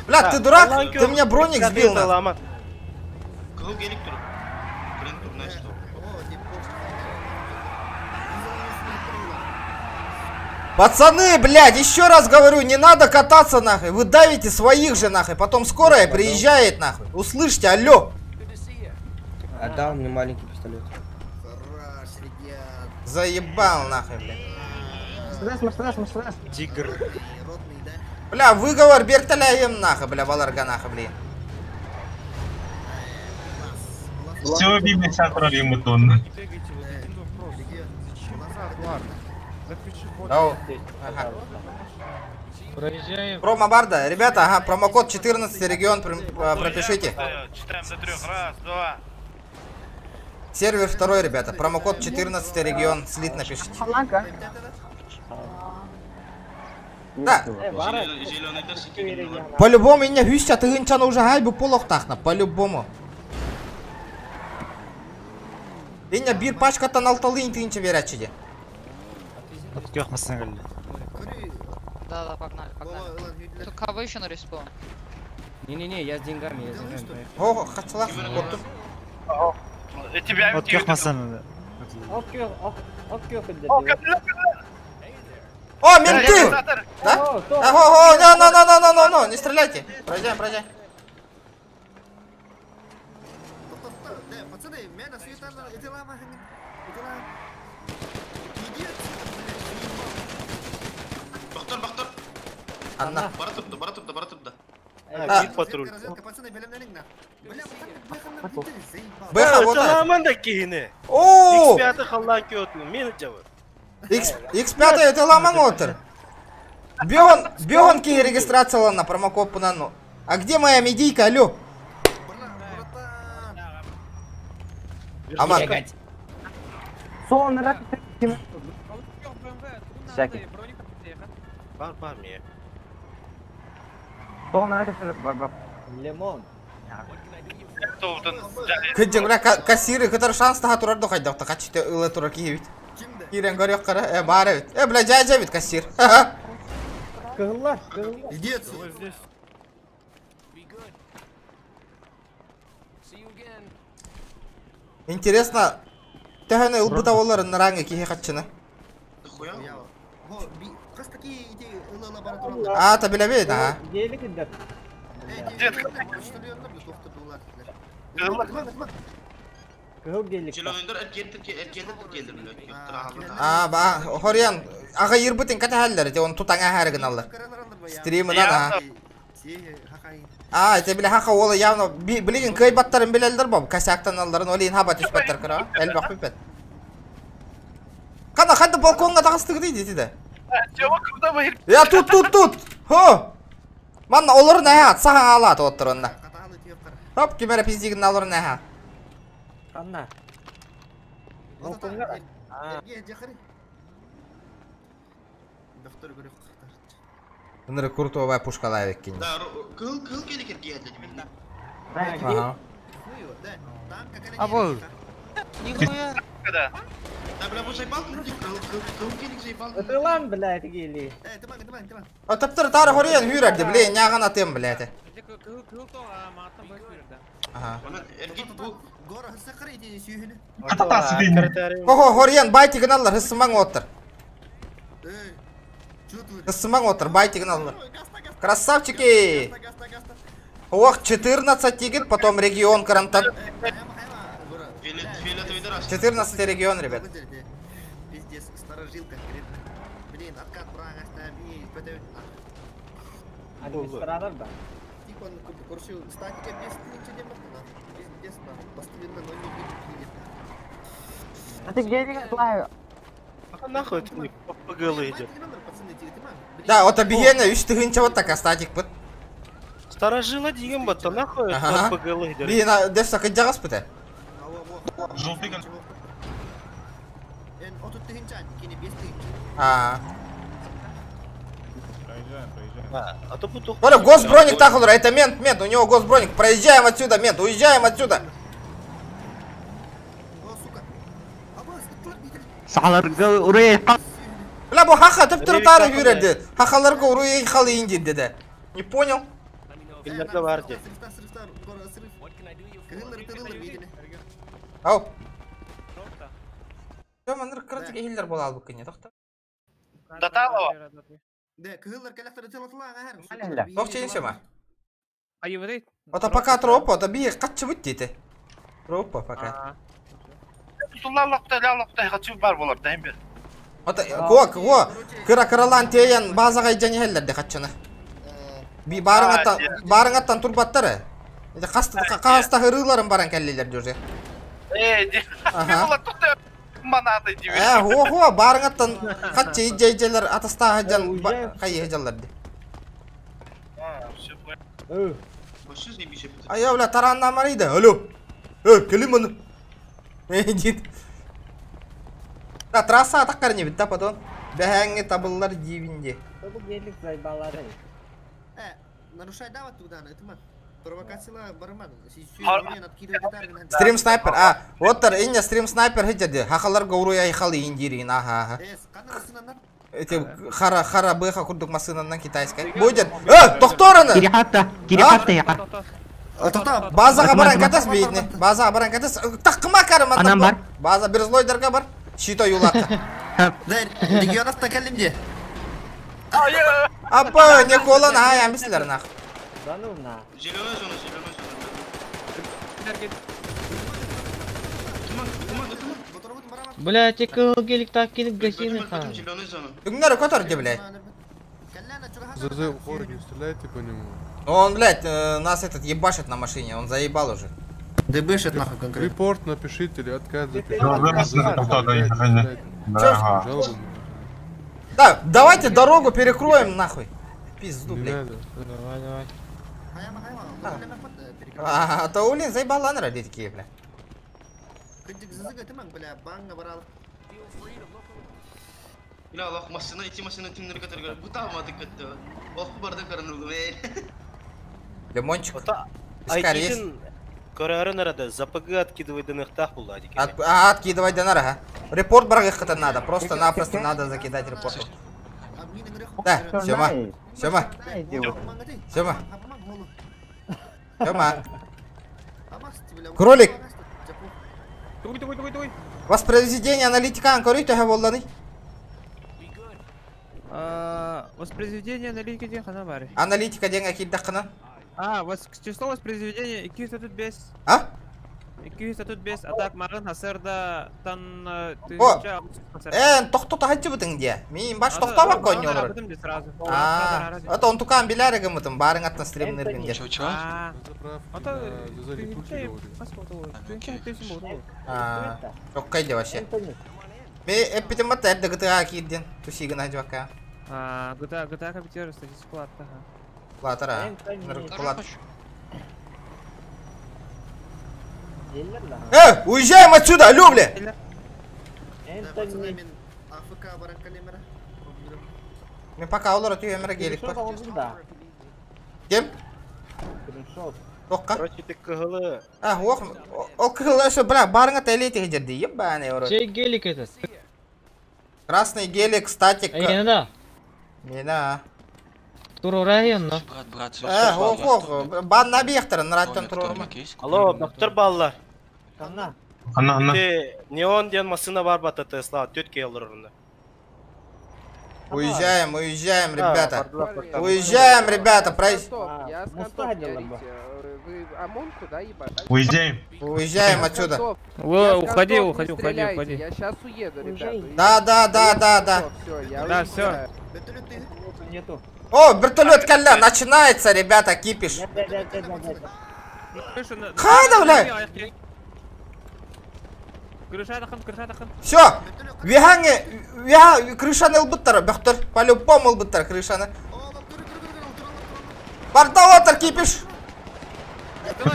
Бля, ты дурак? Ты меня броник сбил нахуй. Кыл гелик тур. Тренд тур, знаешь что. Пацаны, блядь, еще раз говорю, не надо кататься нахуй. Вы давите своих же нахуй. Потом скорая приезжает нахуй. Услышьте, алло. Отдал мне маленький пистолет. Заебал нахуй, блядь. Мерседес, Мерседес, Мерседес. Тигр. Бля, выговор берталяем нахуй, бля, баларга нахуй, блин. Все, видно, сатрали ему тонны. Ага. Промо Барда, ребята, ага, промокод 14 регион пропишите. Читаем до трех. Раз, два. Сервер второй, ребята, промокод 14 регион, слит напишите. Да. По-любому, меня хюща, ты гынчана уже гайбу полохтахна, по-любому. Иння бир пачкаттан алталыйын тыгынча берачы. Да, да, погнали, погнали. Тут кого еще на респаун? Не-не-не, я с деньгами, я с деньгами. О, хацалах, вот. Тебя От кёх масана. О, менты! Да? Ого, на, на, на, на, на, на, не стреляйте. Пройдем, пройдем. Пацаны, меня Бактар, бактар. Анна. Бара турду, бара турду, бара турду. Патруль. Бэха, вот это. кихини. О! X5 халлан кёту, мен жабы. X5 это ламан отыр. Бегон, бегон ки регистрациялана промокод пунану. А где моя медийка, алло? Аман. Сон Всякий. Бар бар мне. Лимон. Кыджы, бля, кассиры, который шанс таха турар дохайдақ, та качты ылы турар киевит. Кирен горек қара, бар бит. Бля, жай бит кассир. Кыгыллар, кыгыллар. Иди отсюда. Интересно, төһөнө ылбыта болар нараңы кихи хатчыны. Хас такие эти лаборатории. А, та билебит, а. Гелик индер. Кыгыл гелик. А, ба, хорьян, ага йырбытын ката хәлләр, те он тутаңа хәрген аллар. Стримынан, а. А, те биле хака ола явно билеген кый баттарын билелдер бом, косяктан алларын, олин хаба түш баттар кыра, эл бак бипет. Кана ханды балконга тагыстыгы дейди тиде. Я тут, тут, тут. Хо. Манна олар нәһә, саха ала тоттырынна. Хоп, кимере пиздигин алыр нәһә. Анна. Балконга. Өнөр куртовая пушкалай беккин. Да, кыл кыл келик эргиэлде билди. Ага. А бұл. Нихуя. Да, бля, бу заебал кыл кыл кыл келик заебал. Ытылан, блядь, гели. А таптыр тары хорьян хүрәдди, биле няган атым биле. Ага. Хо хорьян байтигин аллар, хысымаң оттыр. Хысымаң оттыр, байтигин аллар. Красавчики! Ох, 14 тигит, потом регион карантан. 14 регион, ребят. Пиздец, сторожил конкретно. Блин, откат брага, Администратор да. Типа, короче, статика без ничего не можно. Пиздец, нахуй. Постоянно, но не видит. А ты гелик отлаю. А нахуй это не ПГЛ идет? Да, вот обиена, үш тыгынча вот такая статик быт. Старожила деген бата, нахуй это ПГЛ идет? Блин, а десак кыджагас быт. Желтый А. А то буду. Оля, госброник тахалур, это мент, мент, у него госброник. Проезжаем отсюда, мент, уезжаем отсюда. Бля, бу хаха төптөр тары хүрәде. Хахаларга уруй халы инди деди. Не понял? Киндерде бар де. Ау. Жаманыр кыртык эхиллер бола албык кене, тохта. Даталова. Да, кыһыллар кэлэхтэр тылатылаан аһар. Тох чейин ма? Айыбыдай. Ата пока тропа, ата бие катчы бит дейти. Тропа пока. Туллаллакта, лаллакта, хачы бар болар, дайым бер. Ата ко ко кыра кыралан теян базага жани хеллерде катчыны. Би барың аттан барың аттан турбаттары. Эде каста каста хырыларын баран келлелер жүр. Эй, Ага. Манады диби. Хо хо барың аттан катчы ижежелер атаста жан кайы жалларды. Ай, бля, таранна марыйды. Алло. Келим оны. Дит. Да, трасса атак карне бит, да, потом. Бәһәңе табыллар дибинде. Бу гелик зайбалары. Нарушай дават туда, это ма. Провокацияла барман. Стрим снайпер, а, оттар, инне стрим снайпер хиджади. Хахалар гауруя халы индирин, аха, аха. Эти хара хара быха курдук машинанан китайская. Будет. Доктораны! Кирихатта, кирихатта я. Базаға баран катас бейдіне. Базаға баран катас. Таққыма карым Анам бар. База бір злойдарға бар. Щито юлаққа. Да, регионовта кәлімде. Апа, не колан, ай, амбислер нах. Да ну на. Зеленая зона, зеленая зона. Бля, те гелик так келик гасины хан. Зеленая зона. Түңнері көтер де, блядь. ЗЗ, хор, не стреляйте по нему. Он, блядь, нас этот ебашит на машине, он заебал уже. ДБшит нахуй конкретно. Репорт напишите или отказ запишите. Чё? Да, давайте дорогу перекроем нахуй. Пизду, блядь. Давай, давай. А, то, блин, заебал ланера, такие, бля. Кырдьык зызык этимэҥ, бля, баҥҥа бараалык. Бля, Аллах, машина, ити машина түннер көтөргөр. Бу таамады көттө. Ох, барды көрүнүлдүм, эй. Лимончик. Пискарь есть? Айтитин көрөрүн арада ЗПГ откидывай дыныхтаах булла дики. Откидывай донор, ага. Репорт баргыхта надо, просто-напросто надо закидать репорт. Да, Сема, Сема, Сема, Сема. Кролик! Тугуй, тугуй, тугуй, тугуй. Воспроизведение аналитика анкоры төһө болланы? Воспроизведение аналитики ден хана бары. Аналитика ден акилдаққына. А, число воспроизведения 235. А? 235, а так марын хасырда тан О! Эн, тохто тахачы бытың де. Мен баш тохтабак конь олар. А, это он тукан биләрі гымытым, барың аттан стримнер де. А, жоқ кайда вообще. Мен эппитим батта эрде гытыга кирден, тусигын ажбакка. А, GTA, GTA компьютер статистику атта. Латара. Кулат. Уезжаем отсюда, алло, бля! Пацаны, мен АФК баран калемера. Мен пока олар өтүү өмірі келік бар. Кем? Тоққа? Короче, ты кыгылы. А, ох, ол кыгылы ошо, бля, барыңа тәлей тегежерди, ебаный урод. Чей гелик этот? Красный гелик, статик. Эй, да. Мена. Тур район, но. Брат, брат, Э, ох, ох, бан набияқтыр, ныраттан турорма. Алло, доктор балла. Ханна. Ханна, ханна. Те неон ден машина бар бата Тесла, төтке алыр онда. Уезжаем, уезжаем, Да, ребята. бардылар, бардылар. Уезжаем, ребята, пройс. Я с контов, не орите. Вы ОМОНку, да, ебать? Уезжаем. Уезжаем отсюда. Во, уходи, Я с контов, не уходи, уходи, стреляйте, уходи. Я сейчас уеду, ребята. Да, да, да, да, да. Все, я Да, всё. уезжаю. Нету. О, вертолет калля, начинается, ребята, кипиш. Хада, бля! Крыша тахын, крыша тахын. Все, вихаңы, виха, крышаны ылбыттар, бөхтөр, по-любому ылбыттар крышаны. Барда отыр, кипиш.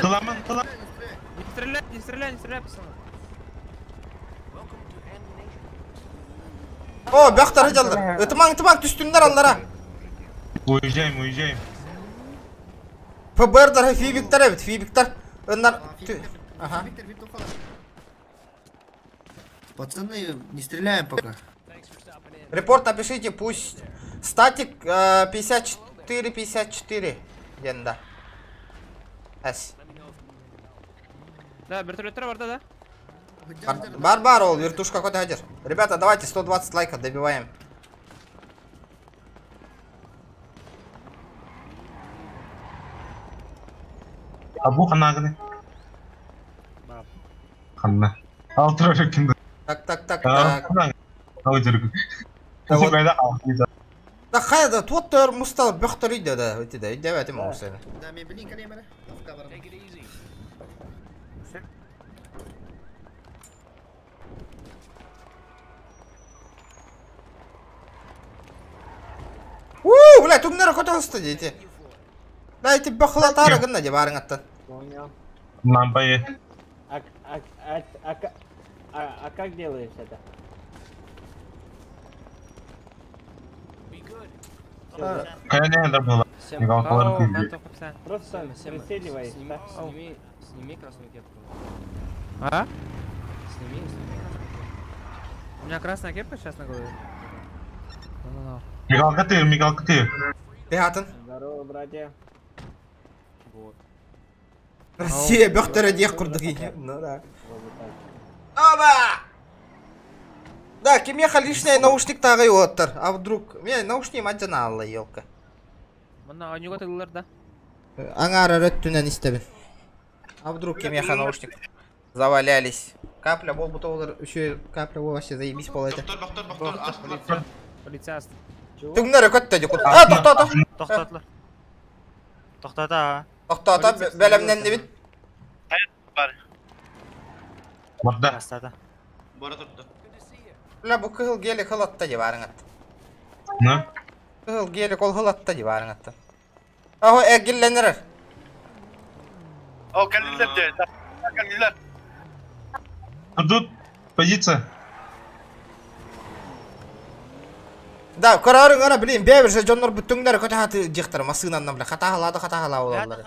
Тыламын, тыламын. Не стреляй, не стреляй, не стреляй, пацаны. О, бөхтөр жалдыр. Ытымаң, ытымаң, түстүндөр аллара. Уезжаем, уезжаем. ФБР-дар, фибиктер эбит, фибиктер. Ыннар, ага. Пацаны, не стреляем пока. Репорт напишите, пусть статик 54-54 денда. Әс. Да, вертолеттер бар да, да? Бар бар ол, вертушка какой-то хадер. Ребята, давайте 120 лайков добиваем. А бу ханна Ханна. Алтыр өркүндө. Так, так, так, так. Ал жүргү. Вот. Кайда Да хайда, тот төр мустал бөхтөр үйдө да, өтө да, үйдө өтө моусаны. Да, мен билин калемера. АФК баран. У, бля, түңнөр көтөстө дети. Да, эти бөхлатары гына де барың аттан. Понял. Нампай. А как делаешь это? Кайда да была. Мигалкалар күйдү. Просто прицеливай. Сними, сними, сними красную кепку. А? Сними, сними красную кепку. У меня красная кепка сейчас на голове? Ну-ну-ну. Мигалка ты, мигалка ты. Бехатын. Здорово, братья. Вот. Россия бөхтөрө диэх курдук ии. Ну да. Оба! Да, кимеха лишняя наушник тагы оттар. А вдруг? Мен наушник маджана алла елка. Мына ойнуга тыгылар да. Аңара рөттүнен истебин. А вдруг кимеха наушник завалялись. Капля бол бутолар еще капля бол вообще заебись пол это. Полиция. Түңнөр көттө дикут. А, тохто, Тоқтатылар. Тоқтата. Тоқтата, бәлемнен бит. Бар. Барда. Бастады. Бара турду. Бля, бу кыһыл гелик хылатта ди барың атты. На? Кыһыл гелик ол хылатта ди барың атты. Ахо, эгилленер. О, калилер де. Калилер. Тут позиция. Да, көрөрүң ара билин бэбир же дьоннор бүттүңнөр көтө хаты дьихтар масынанна бля хатаалаады хатаалаа болалар.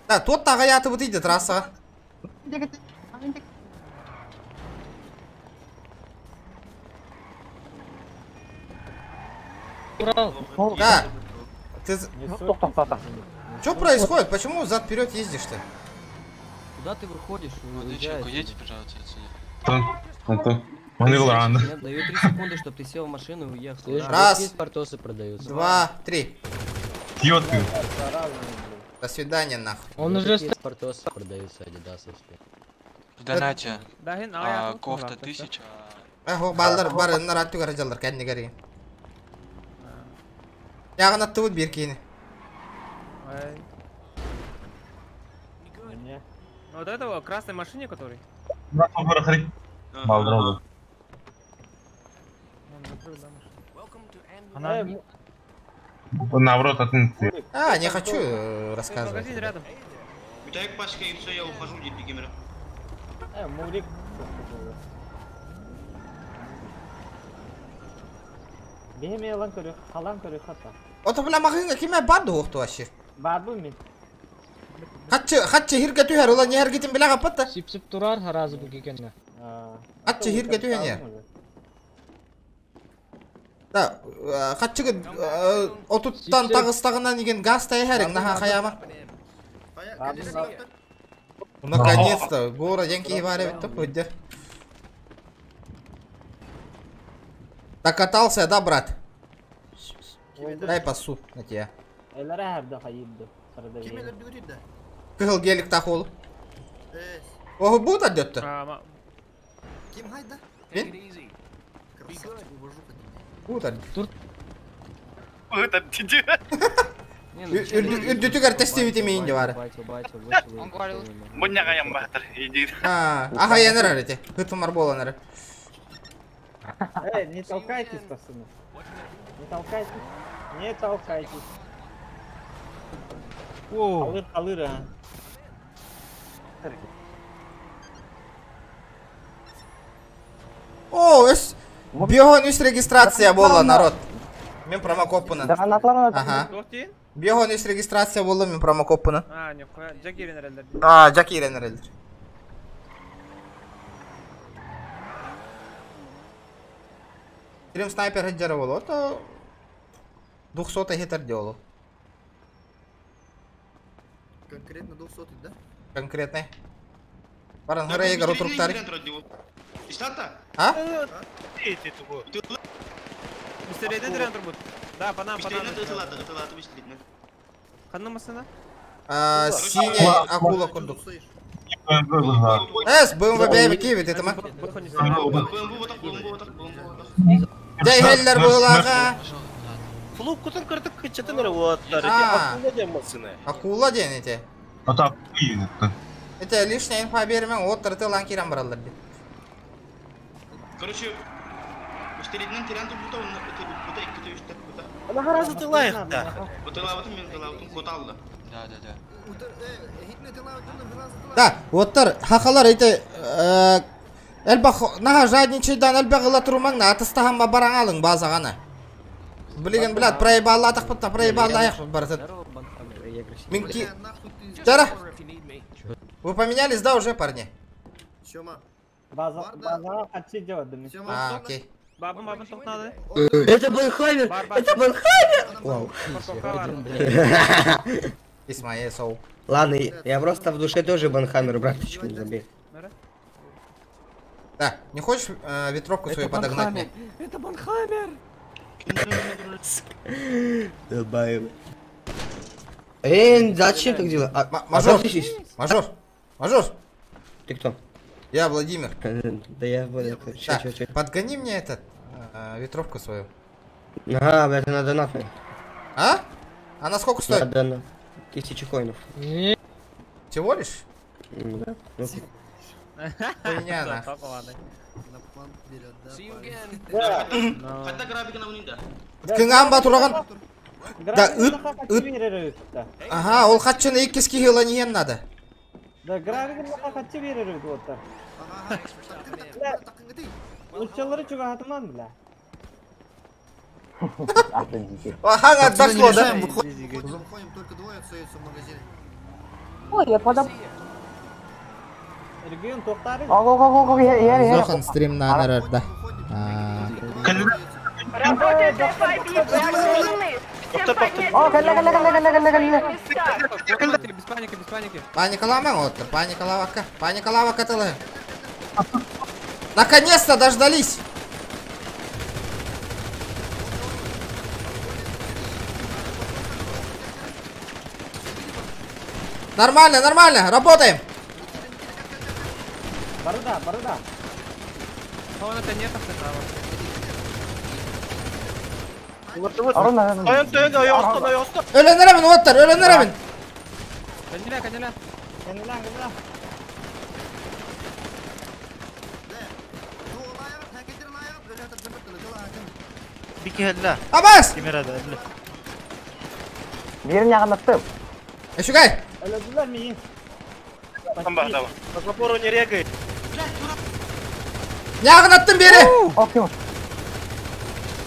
Да, туот тагаяты бутыйды трассага. Да. Ты... Что происходит? Почему зад вперед ездишь-то? Куда ты выходишь? Молодой человек, уедете, пожалуйста, отсюда. Я даю 3 секунды, чтобы ты сел в машину и уехал. Слышь, Раз, портосы продаются. Два, три. Пьет ты. До свидания, нахуй. Он уже портосы продаются, адидасовские. В донате. Кофта 1000. Эх, баллар бар, наратту гаражалар, кәдне гәрген. Ягын атты бут бир кейini. Вот этого красной машине, который? Наоборот, от А, не хочу рассказывать. Магазин рядом. Виталик пачка и все, я ухожу, бегемера. Мурик. Беме алан көрү, халан көрү хата. Ото бля махынга киме барды оқту вообще. Бар бу мен. Хатчы, хатчы хирге түһәр, ула не хергитин биле капатта. Сип-сип турар харазы бу кекенне. Хатчы хирге түһәр. Да, хатчы отуттан тагыстагынан деген газ тайхәрин наха хаяма. Наконец-то, город Янки Иваревич топ Докатался, да, брат? Дай пасу на тебя. Кыгыл гелик тахол. Ого, будет отдет-то? Будет отдет. Будет отдет. Үрдүтүгэр тестибити мейин бар. Мунняга ям баатыр, иди. Аха, янар арете. Хытымар боланары. Эй, не толкайтесь, пацаны. Не толкайтесь. Не толкайтесь. Алыр, алыр, а. О, өс. Биохон үс регистрация болла, народ. Мен промокод пына. Ага. Биохон үс регистрация болла, мен промокод пына. А, не, Джаки Ренерелдер. А, Джаки Ренерелдер. Трим снайпер хеджера боло, то 200 хитер делал. Конкретно 200, да? Конкретно. Баран хара егар отуруптары. А? Да, по нам, по нам. Ханна масына? Синяя акула курдук. Эс, БМВ бэйби кибит, это ма? Дей хеллер булага. Флук кутун кырдык кычатын вот. Акула ден масына. Акула ден эти. Это Это лишняя инфа бермен, от тырты лан киран баралар. Короче, Үстеридинен тиран тубута, бута икки төштер бута. Ана харазы тылайықта. Бутылабытын мен тылабытын коталды. Да, да, да. Да, оттар хахалар эти элбах наха жадничайдан элбах ыла турмаңна атыстахан ба бараң алың базағана. Билеген блядь, проебалла атақпытта, проебалла аяқ баратат. Минки... Жара! Вы поменялись, да, уже, парни? База, база, А, окей. Бабам, бабам, тоқ надо. Это Банхаммер! Это Банхаммер! Вау. Исмаил Соу. Ладно, я просто в душе тоже Банхаммер, браточку, не забей. Да, не хочешь ветровку свою подогнать мне? Это Банхаммер! Добавим. Эй, зачем так делать? Мажор, мажор, мажор. Ты кто? Я Владимир. Да я понял. Подгони мне этот ветровку свою. Ага, это на донат. А? Она сколько стоит? На донат. 1000 коинов. Всего лишь? Да. Хуйня, нахуй. Кыңан батураган. Да, ыт, ыт. Ага, ол хатчыны иккис кихила нен надо. Да, гравик хаччы берер бит оттар. Учалары чугаһатыман бля. Ага, Пацаны, не дошло, да? решаем, выходим, выходим, только двое остаются в магазине. Ой, я подам. Регион тоқтары. Ого, ого, я. Зохан стрим на да. Работает FIB, вы оглушены. Всем поднять О, кэллэ, кэллэ, кэллэ, кэллэ, кэллэ, кэллэ. Без паники, без паники. Паникалама, вот, паникалавака, паникалава катылы. Наконец-то дождались! Нормально, нормально, работаем! Барыда, барыда. Он это нет, Тойон, тойон, ойостон, ойостон. Ölenler oттар, ölenler hemen. Канеля, канеля. Канеля, канеля. Бики хелла. Абас! Кемерада, элле. Бирин яғынаттым. Эшугай! Өлөдүлөр миин. По запору не регай. Яғынаттым бері! О, ким?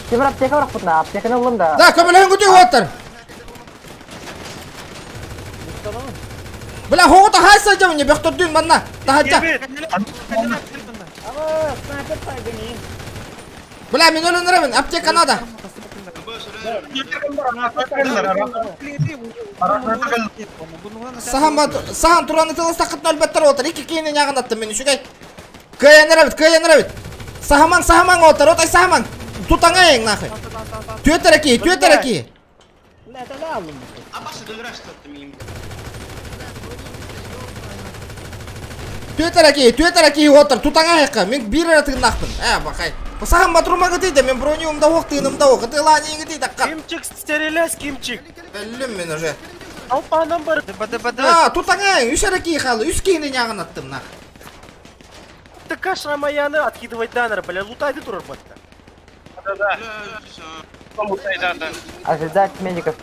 Кемер аптека барақ бұтына, аптеканы ұлым да. Да, көмілін күтүй оттар. Бля, хоғыта хайса жамын, не бәқтір манна. Тахаджа. Ама, снайпер тайды миин. Бля, мен өлөндүрөмүн, аптека надо. Сахан ба сахан тураны тылыстақыт нөлбеттер отыр. Iki кейінен яғынаттым мен үшігай. Кыянырабит, кыянырабит. Сахаман, сахаман отыр, отай сахаман. Тутаңайың нахуй. Төтер әки, төтер әки. Бля, это да алым. Төтер әки, төтер әки отыр. Тутаңайыққа. Мен бір әрі тыңнақпын. Ә, бақай. Сахан батырмаңы дейді, мен бронюмда оқ, тыынымда оқ. Тыланыңы дейді, қат. Кимчик стерилес, кимчик. Өлім мен уже. Алпанан бар. А, тутаңайың, үш әрі халы, үш кейінен яғынаттым нах. Ты каша маяны откидывать даннер, бля, лутайды турар батта. Да-да. Лутай, да, да. Ожидать медиков.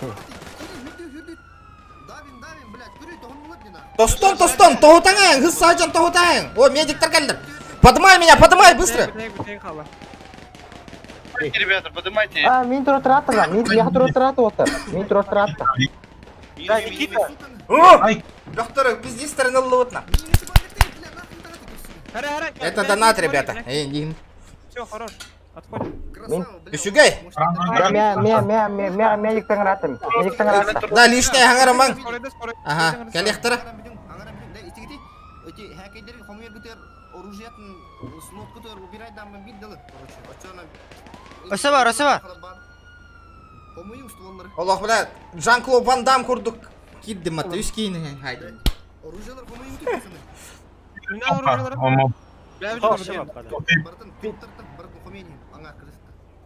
Тостон, тостон, тоғытаңайың, хыз сажан тоғытаңайың. О, медиктер келдір. Подымай меня, подымай, быстро. Ребята, поднимайте. А, мин тура тұраты да, мин я тура тұраты отыр. Мин тура тұраты. Да, Никита. О! Доктор, пиздец, стороны лутно. Это донат, ребята. Эй, Дим. Все, хорош. Отходим. Мин Үсүгэй. Мя мя мя мя мя медик таңратым. Медик таңратым. Да, лишний аңарамаң. Ага, кәлехтара. Эти хакердер хомер гытыр оружиятын слот гытыр убирай да мен биддылы. Короче, очона. Өсө бар, өсө бар. Хомуюң стволлары. Аллах бля, Жан-Клод Ван Дам курдук. Киддим аты, үс кейін хайды. Оружиялар хомуюң түк пацаны.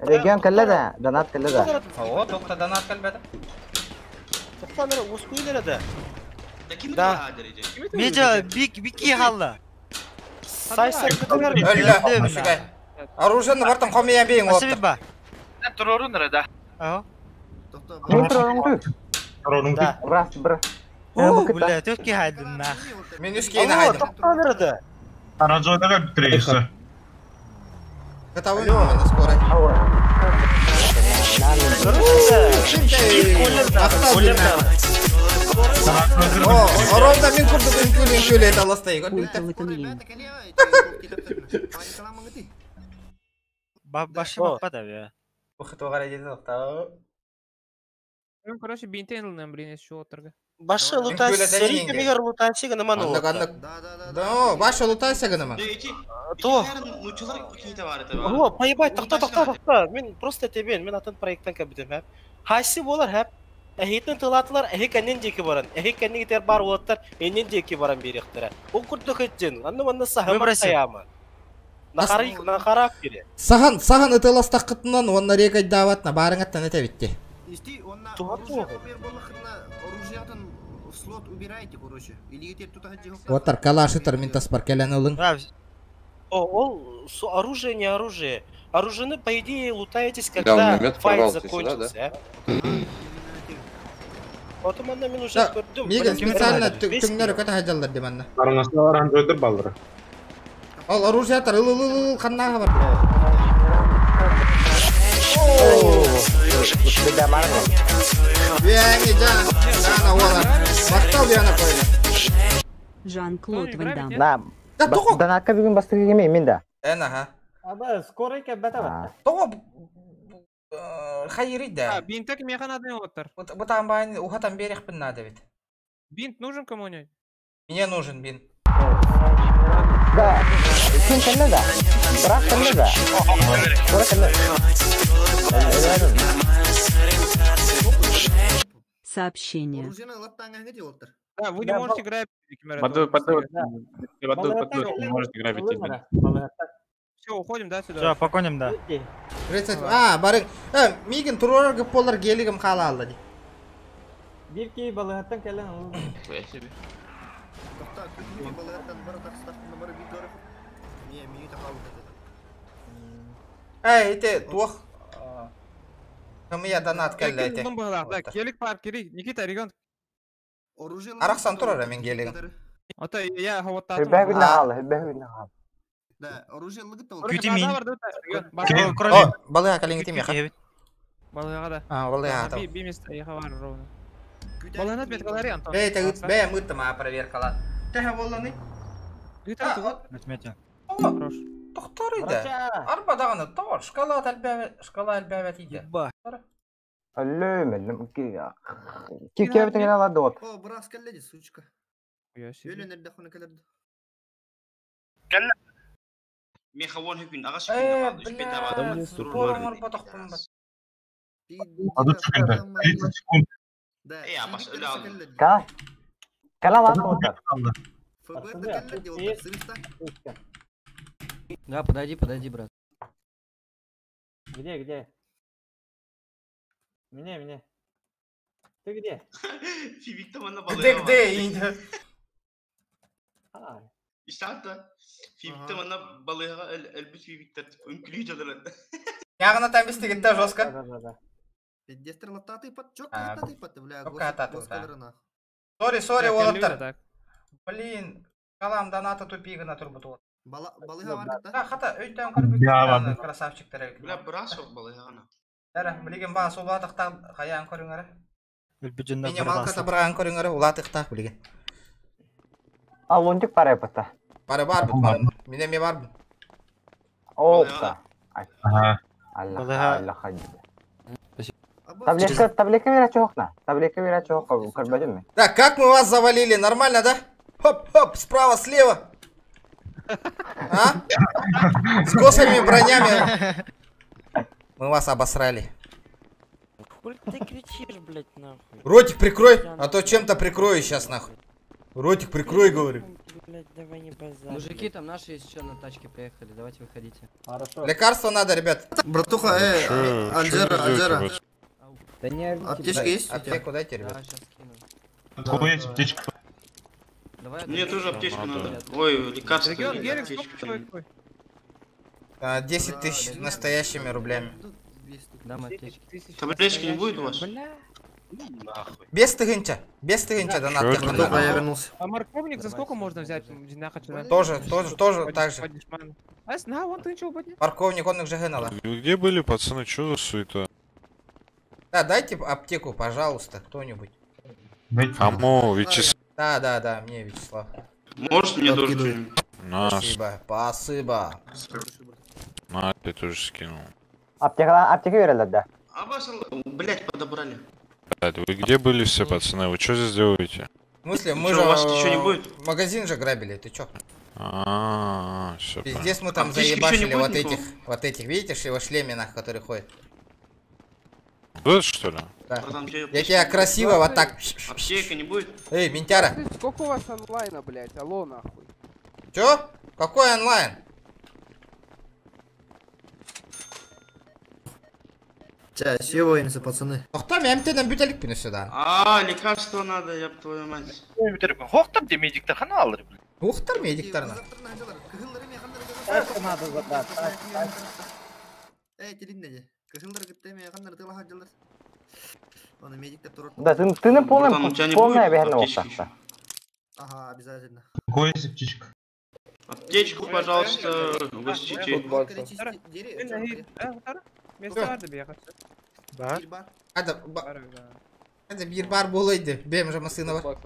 Регион кэллэ да, донат кэллэ да. О, тоқта донат кэлбэдэ. Тоқтаныр, оскуйлер да. Да. Медиа бик бики халла. Сайсар кытынар. Өллө, үсүгэй. Оружиені бартын хомия бейін Өсө отыр. ба. Турорун да. Ага. Мин тура оңту. Да. Раз, бір. О, бля, төтки хайдым нах. Мен үс кейін хайдым. Тоқтаныр да. Араджойдага битирейсі. Готовы мен скоро. О, оромда мен курдук үнкүл үнкүл это ластай. Башы баппа да бе. Ну, короче, бинтен блин, еще оторга. Башы лутай, сери кемигер лутайсы гына ман Андык, андык. Да, башы лутайсы гына ман. То. О, поебать, тохта, тохта, тохта. Мен просто тебен, мен атын проекттан кәбидем, хәп. Хайсы болар, хәп. Әһитен тылатылар, әһи кәннен деки баран. Әһи кәннен гитер бар улаттар, эннен деки баран беректер. Ол курды хөттен, анны манны сахама Выброси. таяма. Нахары, нахарак бере. Сахан, сахан ытыластаққытынан онна рекай даватна барыңаттан эте битти. Исти, онна оружие хомер боллахына оружиятын в слот убирайте, короче. Или етер тута хаджи Отар калашытар мин таспар кэлэн ылың. О, ол оружие не оружие. Оружие, по идее, лутаетесь, Да, когда миномет файт порвался сюда, закончился, а? Потом анда мен уже көрдүм. Мигин специально түңнөр көтө хаҗаллар ди манна. Араңасына андроидер балдыры. Ол оружие тар ыл ыл ыл ханнага бар. Вяни жан, жана ола. Бактал яна койду. Жан-Клод Ван Дамм. Да. Данатка бүгүн бастыгы кеме мен да. Эн аха. Аба, скорый кәбәтә бар. Того хайыры да. Бинт так меха надо оттар. Бу там байн ухатан берех бин надо ведь. Бинт нужен кому-нибудь? Мне нужен бинт. Да. Ким кэллэ да? Брат кэллэ да? Брат кэллэ. Сообщение. Да, вы не можете грабить. Подуй, подуй, подуй, подуй, не можете грабить. Все, уходим, да, сюда? Все, поконим, да. 30. А, бары. Мигин турор гыполар гелигим хала алды. Бир кей балыгаттан кэлэн ул. Тохта, күтү балыгаттан бары такстахтын бары бир дорог. Не, минута калды. Эй, ите туох. Кымыя донат кэллэ эти. Да, келик бар, келик. Никита, регион. Арахсан турар мен гелигим. Ата я хаваттатым. Хүбэ күнэ хаалы, хүбэ күнэ хаалы. Да, оружие лыгыт ол. Күти мин. О, балыга калиңи тимеха. Балыга да. А, балыга Би место я бар ровно. Балыгына бет галари, Антон. Бэй, тагыт, бэй, мыттыма проверкала. Тэхэ болланы. Отметил. Хорош. Тохтар иде. Арба даганы тор, шкала әлбәбе, шкала әлбәбе тиде. Өллө, Ки кебетин алады вот. О, брас кэллэ сучка. Өлөнөрдө хуна кэлэрди. Кэллэ. Меха вон хүкүн агаш Э, хүкүн калды. бля, спором арба тохтум бат. Аду чүкүндө, 30 секунд. Э, абаш өлө алды. Кала. Кала лады вот. Да, подойди, подойди, брат. Где, где? Меня, меня. Ты где? Фибикте мана балыга. Где, где? Инде. А, Ишата. Фибикте мана балыга элбит фибиктер үмкүлүү жадырат. Ягына там бистигитте жестко. Да, да, да. Пиздец, латтаты пат, чок А, латтаты пат, бля, чокка ататы, да. госкаларына. Сори, сори, Да, олаттар. Блин, калам доната тупигына турбут. Бала, балыга бар Да, хата өйтөн көрбүк. Я бар. Красавчиктер. Бля, брас ок балыга. Әре, билген ба сулатыкта хаян көрүңөр. Өлбү Мине малка табырган көрүңөр, улатыкта билген. А лунтик пара пата. Бары бар бит, бар. Мине ме бар. Опа. Ага. Алла, алла хади. Таблетка, таблетка бере чоқна. Таблетка бере чоқ, көрбөдүм мен. Да, как мы вас завалили, нормально, да? Хоп, хоп, справа, слева. А? С косыми бронями. Мы вас обосрали. Хули ты кричишь, блядь, нахуй? Ротик прикрой, а то чем-то прикрою сейчас нахуй. Ротик прикрой, говорю. Блядь, давай не базар. Мужики, там наши еще на тачке приехали, давайте выходите. Хорошо. Лекарство надо, ребят. Братуха, Анжера, Анжера. Да не орите, Аптечка блядь. есть у тебя? Аптеку дайте, ребят. Да, сейчас кину. Откуда есть аптечка? Давай Мне тоже аптечку надо. Ой, лекарство. Регион, гелик, аптечку. сколько человек твой? 10 тысяч настоящими рублями. Дам аптечки. Таблеточки не будет у вас? Бля. Нахуй. Без тыгынча, без тыгынча донат. Братуха, я вернулся. А морковник за сколько можно взять? Тоже, тоже, тоже так же. А, на, вон ты ничего подня. Морковник, он их же гнала. Вы где были, пацаны? Чё за суета? Да, дайте аптеку, пожалуйста, кто-нибудь. Кому? Вячеслав? Да, да, да, мне Вячеслав. Может, мне тоже что-нибудь? На, Спасибо, спасибо. на, я тоже скинул. Аптека, аптека берелер да. Абаш, блять, подобрали. Блядь, вы где были все, пацаны? Вы что здесь делаете? В смысле, мы Чё, же у вас ничего не будет? магазин же грабили, ты чё? А, все Пиздец, мы там Аптечки ещё не заебашили будет вот никого? этих, вот этих, видите, его шлеме, который ходит. Вот что ли? Да. Братан, где Я аптечка? тебя красиво вот так. Аптека не будет? Эй, ментяра. Сколько у вас онлайна, блядь? Алло, нахуй. Чё? Какой онлайн? Ча, съебываемся, пацаны. Тоқта, мен МТ-ден бүтелік пін сюда. А, лекарство надо, я твою мать. Хоқтар де медиктер хана алыр, блядь. Ухтар медиктарна. Тачку надо забрать, тачку, тачку. Эй, телин неде. Кышылдар кытты ме ханнар тыла хаджалар. Оны медиктер турар. Да, ты, ты на полном, Братан, у тебя не полная будет обязательно аптечки вот так. Ага, обязательно. Какой есть аптечка? Аптечку, пожалуйста, угостите. Бар. Hadi ba Hadi bir bar болайды. Бем же машина бар.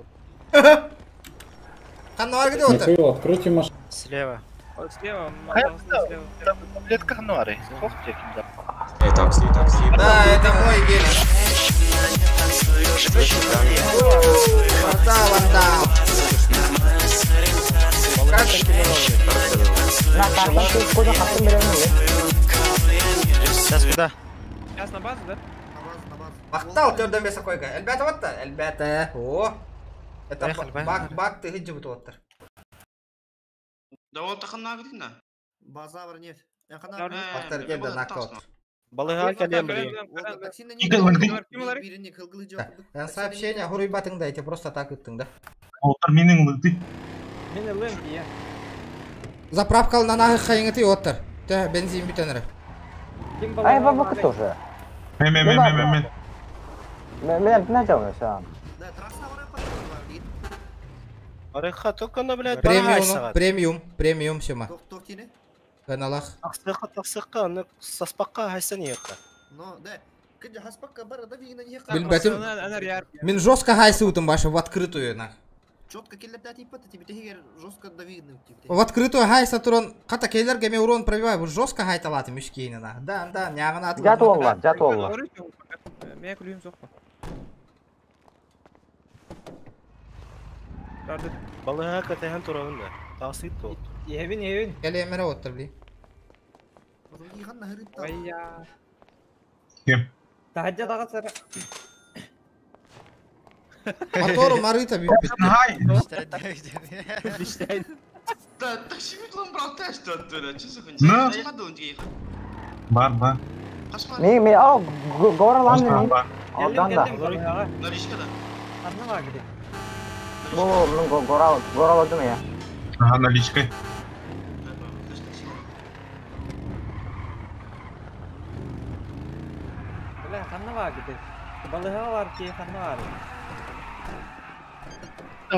Ханна бар где отыр? Михаил, откройте машину. Слева. Вот слева, Слева. Таблетка хануары. Эй, такси, такси. Да, это мой гелик. Вандал, вандал. Сейчас беда. Сейчас на базу, да? Мактал төрдөн бесе койга. Элбете батта, элбете. О. Это Поехали, бак поехали. бак ты хиджи бут Да вот тахан нагрина. База бар нефть. Бактар келди нокаут. Балыга келем блин. Мен сообщение хуруйбатың да, эти просто так ыттың да. Отыр менің лыты. Мені лым я. Заправкалынан ахы хайыңыты оттар. Тә бензин бүтәнер. Ай, бабака тоже. Мен, мен, мен, мен, мен, мен. Мен мен делаю, все. Арыха только на, блядь, Премиум, премиум, премиум сема. Каналах. Тақсықа, тақсықа, аны саспаққа хайсан ека. Но, да. Кыджа хаспакка бар, да вигна не Билбетим. Мен жестко хайсы утым башы в открытую на. Четко келлер типа, тебе тегер жестко давигны типа. В открытую хайса турон ката келлер геме урон пробиваю, жестко хайталаты мüşкейні на. Да, да, нягына атылды. Жат олла, жат олла. Мен күлүм соқпа. Балыга катайхан турабын да. Тақсыт бол. Евин, евин. Келемере оттыр бли. Ой-я. Кем? Тахаджа тағасыр. Мотору марыта биппит. Да, такси метлом брал тест оттуда, че за хуйня? Ну? Ходил, Бар, бар. Ми, ми, ау, гора ланны ми. Бар. Алдан да. Наличка да. Одна вагри. Бу, ну, гора, гора ладым я. Ага, наличкой. Бля, ханна вагри. Балыға бар ки, ханна бар.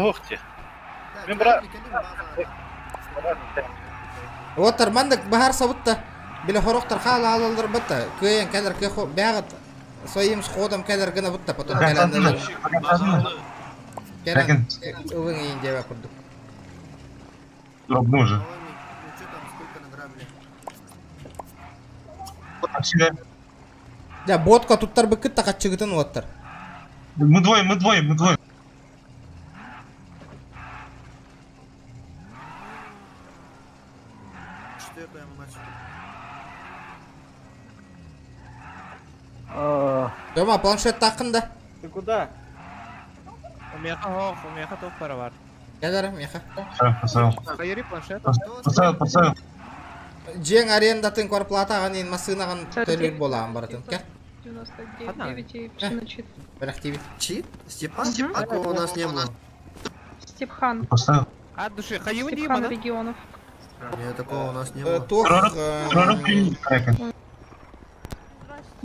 Охте. Мен бра. Оттар мандык бахар сабытта. Биле хорохтар хала алалар бытта. Кыйын келер кыхо бягыт. Своим сходом келер гына бытта потом келен. Келен ылың иин деба курдук. Дробну уже. Такси, да. Да, ботка туттар быкыт та катчыгытын оттар. Мы двое, мы двое, мы двое. Четвертая матч. Дома планшет тақында. Ты куда? У меня хох, у меня топ пара бар. Келер, меха. Все, поставил. Хайри планшет. Поставил, поставил. Жең арендатын кварплатаган ин масынаган төлүр болаган баратын. Кел. 99 и пиши на чит. Бирактиби. Чит? Степан? Такого у нас не было. Степхан. Поставил. От души, хайри Степхан регионов. Нет, такого у нас не было. Тох.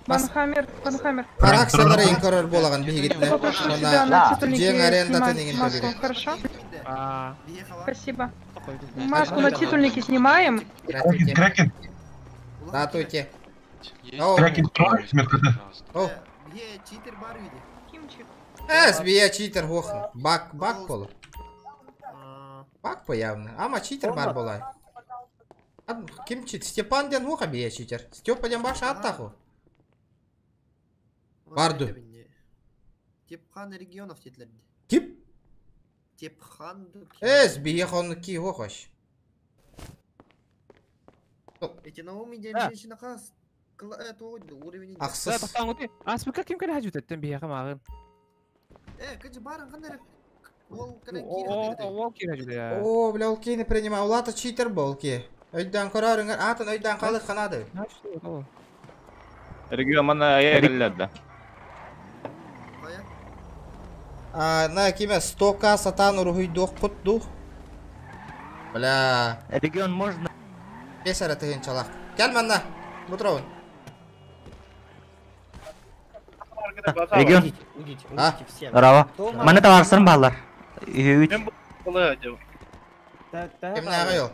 Банхаммер, Банхаммер. Параксалар ин көрөр болаган бигитне. Попрошу тебя на титульнике Жең арендатын снимать ин маску, төлүр. хорошо? Спасибо. Маску на титульнике снимаем. Кракен, Кракен. Здравствуйте. Кракен, трогай метка, О. Читер бар види. Кимчик. Эс, бия читер хохна. Бак, бак болу. Бак по явно. Ама читер бар болай. Ким чит? Степан ден хоха бия читер. Степа ден баша аттаху. Барду. Тепхан регионов тетлерди. Кип? Тепхан. Эс, бия хону ки хохаш. Эти науми ден наказ. Уровень. Аксыз. Аспыка ким кene хажут эттен бия камагын. Э, кыджы барын кандай Ол Ол кире хажут я. О, бля, ол кейни принимай. Улата читер бол ки. Өйдөн көрөрүңөр, атын өйдөн калык канады. Регион мана ягелләдә. А, на киме 100к сатан уруһуйдуох куттух. Бля. Регион можно? Бес ара тыгын чалак. Кел манна. Бутровун. Регион. Уйдите, уйдите все. Браво. Маны табарсың баллар. Үт. Кимнээҕи ол?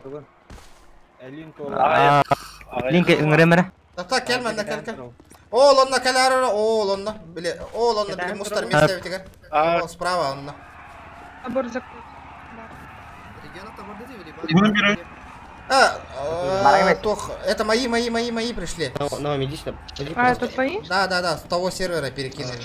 Линк ыҥырымыра. Тата кел манна кел кел. Ол онно кэлээр ол онно. Биле ол онно биле мустар местебитигер. Ол справа онно. Забор закрыт. А, тох, это мои, мои, мои, мои пришли. Наоми, иди сюда. А, это твои? Да, да, да, с того сервера перекинули.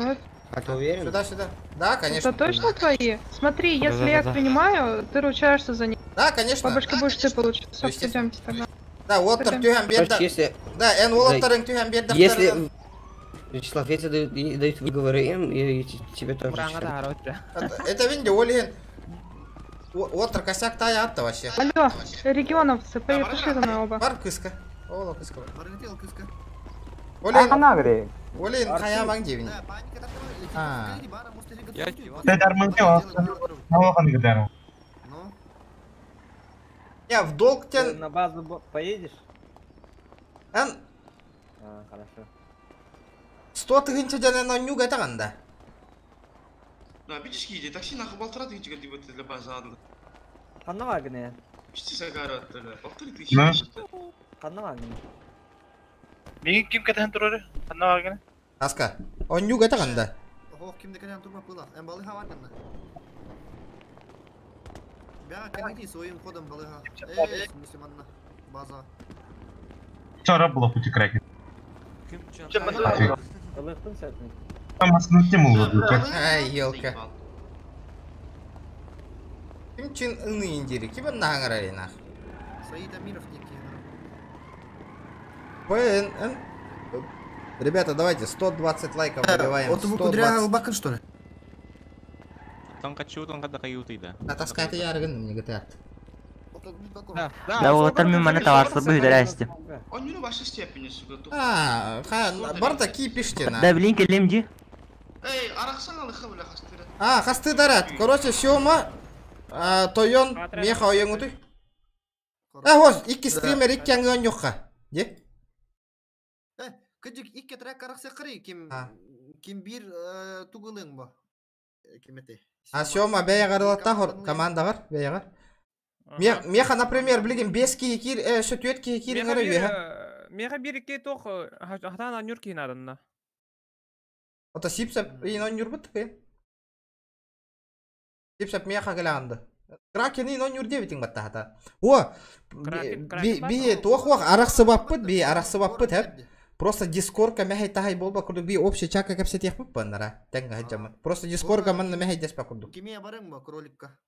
Вот. А ты уверен? Сюда, сюда. Да, конечно. Это точно твои? Смотри, если я их принимаю, ты ручаешься за них. Да, конечно. Бабушка будешь ты получить. Все, пойдемте тогда. Да, Уоттер тюхем берді. Короче, если... Да, эн Уоттерын тюхем берді. Если... Вячеслав, если дают, дают выговоры им, и тебе тоже. Это винди, Олин. Уоттер косяк тая атта вообще. Алло, регионовцы, пошли за мной оба. Бар кыска. Ола кыска. Олин. Олин, кая маң дебин. А. Я в долг тен... На базу поедешь? Эн... А, хорошо. 100 тыгынча жанан оннюг этаганда. Да, видишь, иди, такси нахуй полтора тысячи говорит, для базы надо. Ханна вагне. Чти сагара, 1500. Ханна вагне. Мин ким кетен турары? Ханна вагне. Аска, оннюг этаганда. Ох, кимде кетен турма пыла. Эм балы хавар ганда. Бя, кенеди своим ходом балыга. Эй, мусульманна. База. Вчера было пути кракен. Там основную тему Ай, елка. Ким чин ыны индири, ким нахаңар нах. Саид Амиров некий. ПН. Ребята, давайте 120 лайков добиваем. Вот вы кудря бакын, что ли? А таскай ты яргын мне GTA. Да, вот там маны табарсы бүйдер Он не в вашей степени, сука. А, барда ки пишите на. Да, блин, келемди. Эй, арахсан алыха, бля, хастыра. А, хасты дарат. Короче, сёма, тойон, меха ойоңутуй. А, вот, икки стример, икки аңын жоққа. Де? Кыдык икки трек арахса кыры, ким ким бир тугылың ба. Кимете. А сёма бәйе гарылатта команда бар, бәйе гар. Меха, например, билген 5 кихи кир, 4 кихи кир иңере беха. Меха бир икки тох, хатан анюр кихин адынна. Ота сипсап ин онюр бут кы. Сипсап меха келанды. Кракен ин онюр дебитиң батта хата. О, би тох вах арах сыбаппыт, би арах сыбаппыт хеп. Просто дискорка мехей тахай болба курду би общий чака кепсет яхпыт баннара. Тенга хаджамы. Просто дискорка манна мехей деспа курду. Киме барың ба кроликка?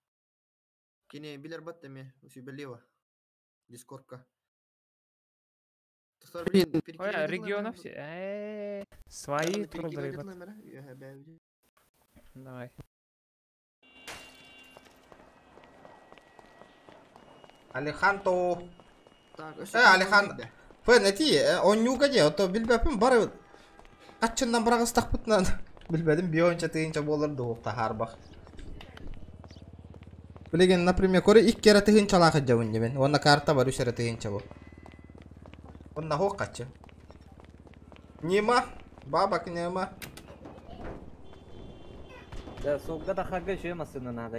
Кине билер бат эме, усибелева. Дискордка. Ой, регионов все. Свои трудные. Давай. Алеханто. Алехан. Фэн, эти, оннюга де, ото билбепим бары. Каччындан барагыстак бутнан. Билбедим, бионча тыгынча болар дуукта харбах. Билеген, например, көрі ик кere тыгынча лахы жабын демен. Онна карта бар, үш кere тыгынча бу. Онна хоқ качы. Нема, бабак нема. Да, солга да хага еще масына надо.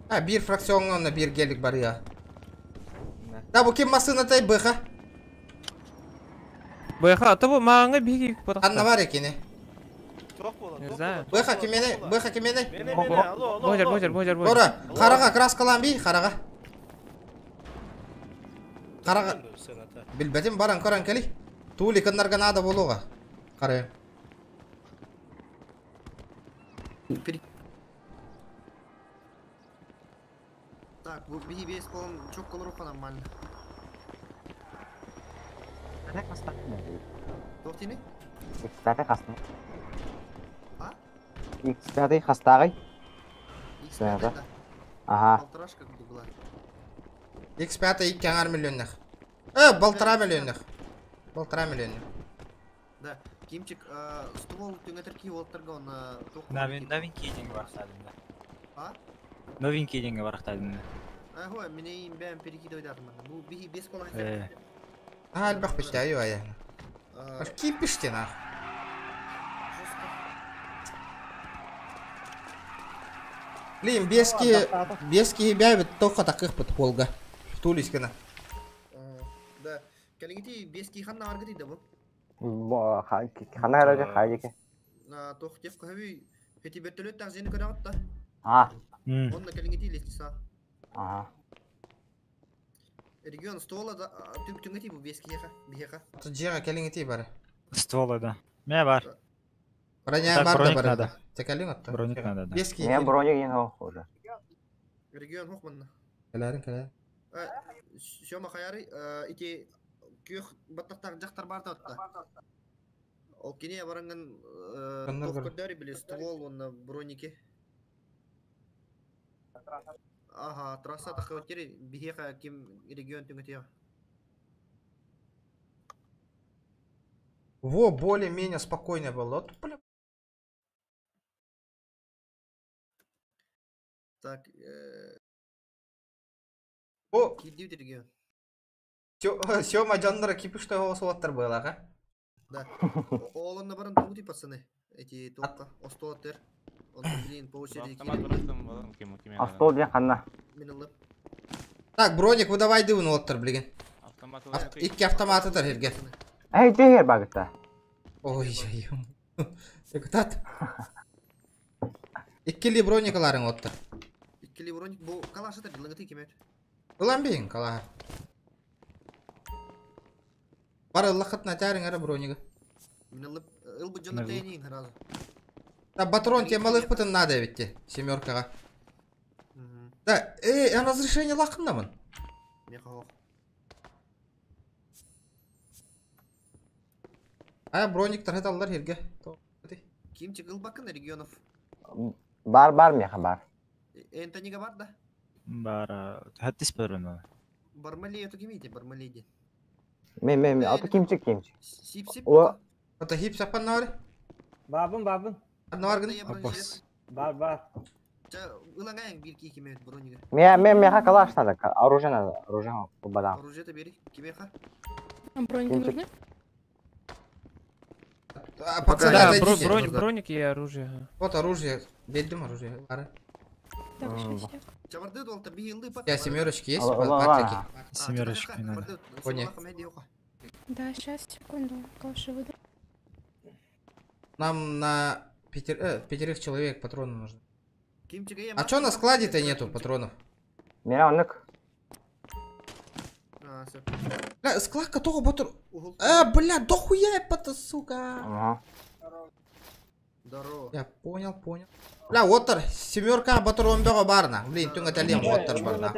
А, бир фракционна бир гелик бар я. Да, бу ким масына тай быха? Быха, то бу маңы биги Анна бар екені. Не знаю. Быха кимене, быха кимене. Божер, божер, божер, божер. Ора, қараға краскалан би, қараға. Қараға. Билбетим баран көрөн кели. Тули кыннарга надо болуға. Қарайым. Так, бу биһи бес колон чок колоруха нормально. Тохтини? X5 хастын. А? X5 хастагай. X5. Ага. Полторашка была. X5 2,5 миллионных. 1,5 миллионных. 1,5 миллионных. Да, Кимчик, ствол түңәтер олтырга оны Новенький деньги барахтадым да. А? Новенький деньги барахтадым да. Ага, меня им бәм перекидывать атман. Бу биһи бес колон. А, альбах пичте, аю ая. Аж кипиште нах. Блин, бески бявит только таких под холга. Тулискина. Да. Калигити бески ханна аргыты да бу. Ханна хараджа хайдики. На тох тев кави хети вертолет так зени көрөтта. А. Онна калигити лестница. Ага. Регион стола да түп түнгети бу бески яха, бихеха. Тут жега калигити бар. Стволы, да. Меня бар. Броня бар да бар. Текалин отта. Броник надо, да. Бески. Не броник не хуже. Регион хохманна. Каларын калар. Сёма хаяры ити күөх баттактар жактар бар да отта. Ол кине баранган тох көрдөри биле ствол онна броники. Ага, трасса тахы бихеха ким регион түнгети. Во, более-менее спокойно было. Тут, бля. Так, О! Кидив регион. Сёма Джандара кипиш что его было, ага? Да. Ол онна баран тугути пацаны. Эти топка, остолаттер. Он, блин, по очереди. А стол где ханна? Так, броник выдавай дывын оттар, блин. Икки автоматы тар херге. Эй, где багыта? Ой, ой, Депутат. Иккили броникаларың оттар. Иккили броник бу калашы тар дылыңы кемет. Ылан бейін калаха. Бар ыллақыт натярың ара бронига. Мен ылып, ыл бу жонда тейнин сразу. Да, патрон тебе малых пытын надо ведь те, семеркаға. Да, эй, я разрешение лақындамын. А броник тархет алдар херге. Кимчик ылбакын регионов. Бар, бар меха бар. Энтонига бар да? Бар, хаттис бар. Бармалей это кимите, бармалей. Ме, ато кимчик, кимчик. Сип, сип. О. Ато хип сапан навар? Бабын, бабын. Навар гын? Бар, бар. Ылаңайын бир ки киме бронига. Ме, меха калаш надо, оружие надо, оружие бадам. Оружие то бери, кимеха. А броники нужны? Пацаны, Да, отойдите. броники и оружие. Вот оружие, бердим оружие. Так, сейчас я. У тебя семерочки есть, Патрики? Семерочки надо. Понял. Да, сейчас, секунду, калаши выйду. Нам на пятерых человек патроны нужны. А чё на складе-то нету патронов? Миранок. Бля, склад которого батр... бля, дохуя это, сука. Ага. Здорово. Я понял, понял. Бля, оттар, семерка батрон бего барна. Блин, түнг аталем оттар барна.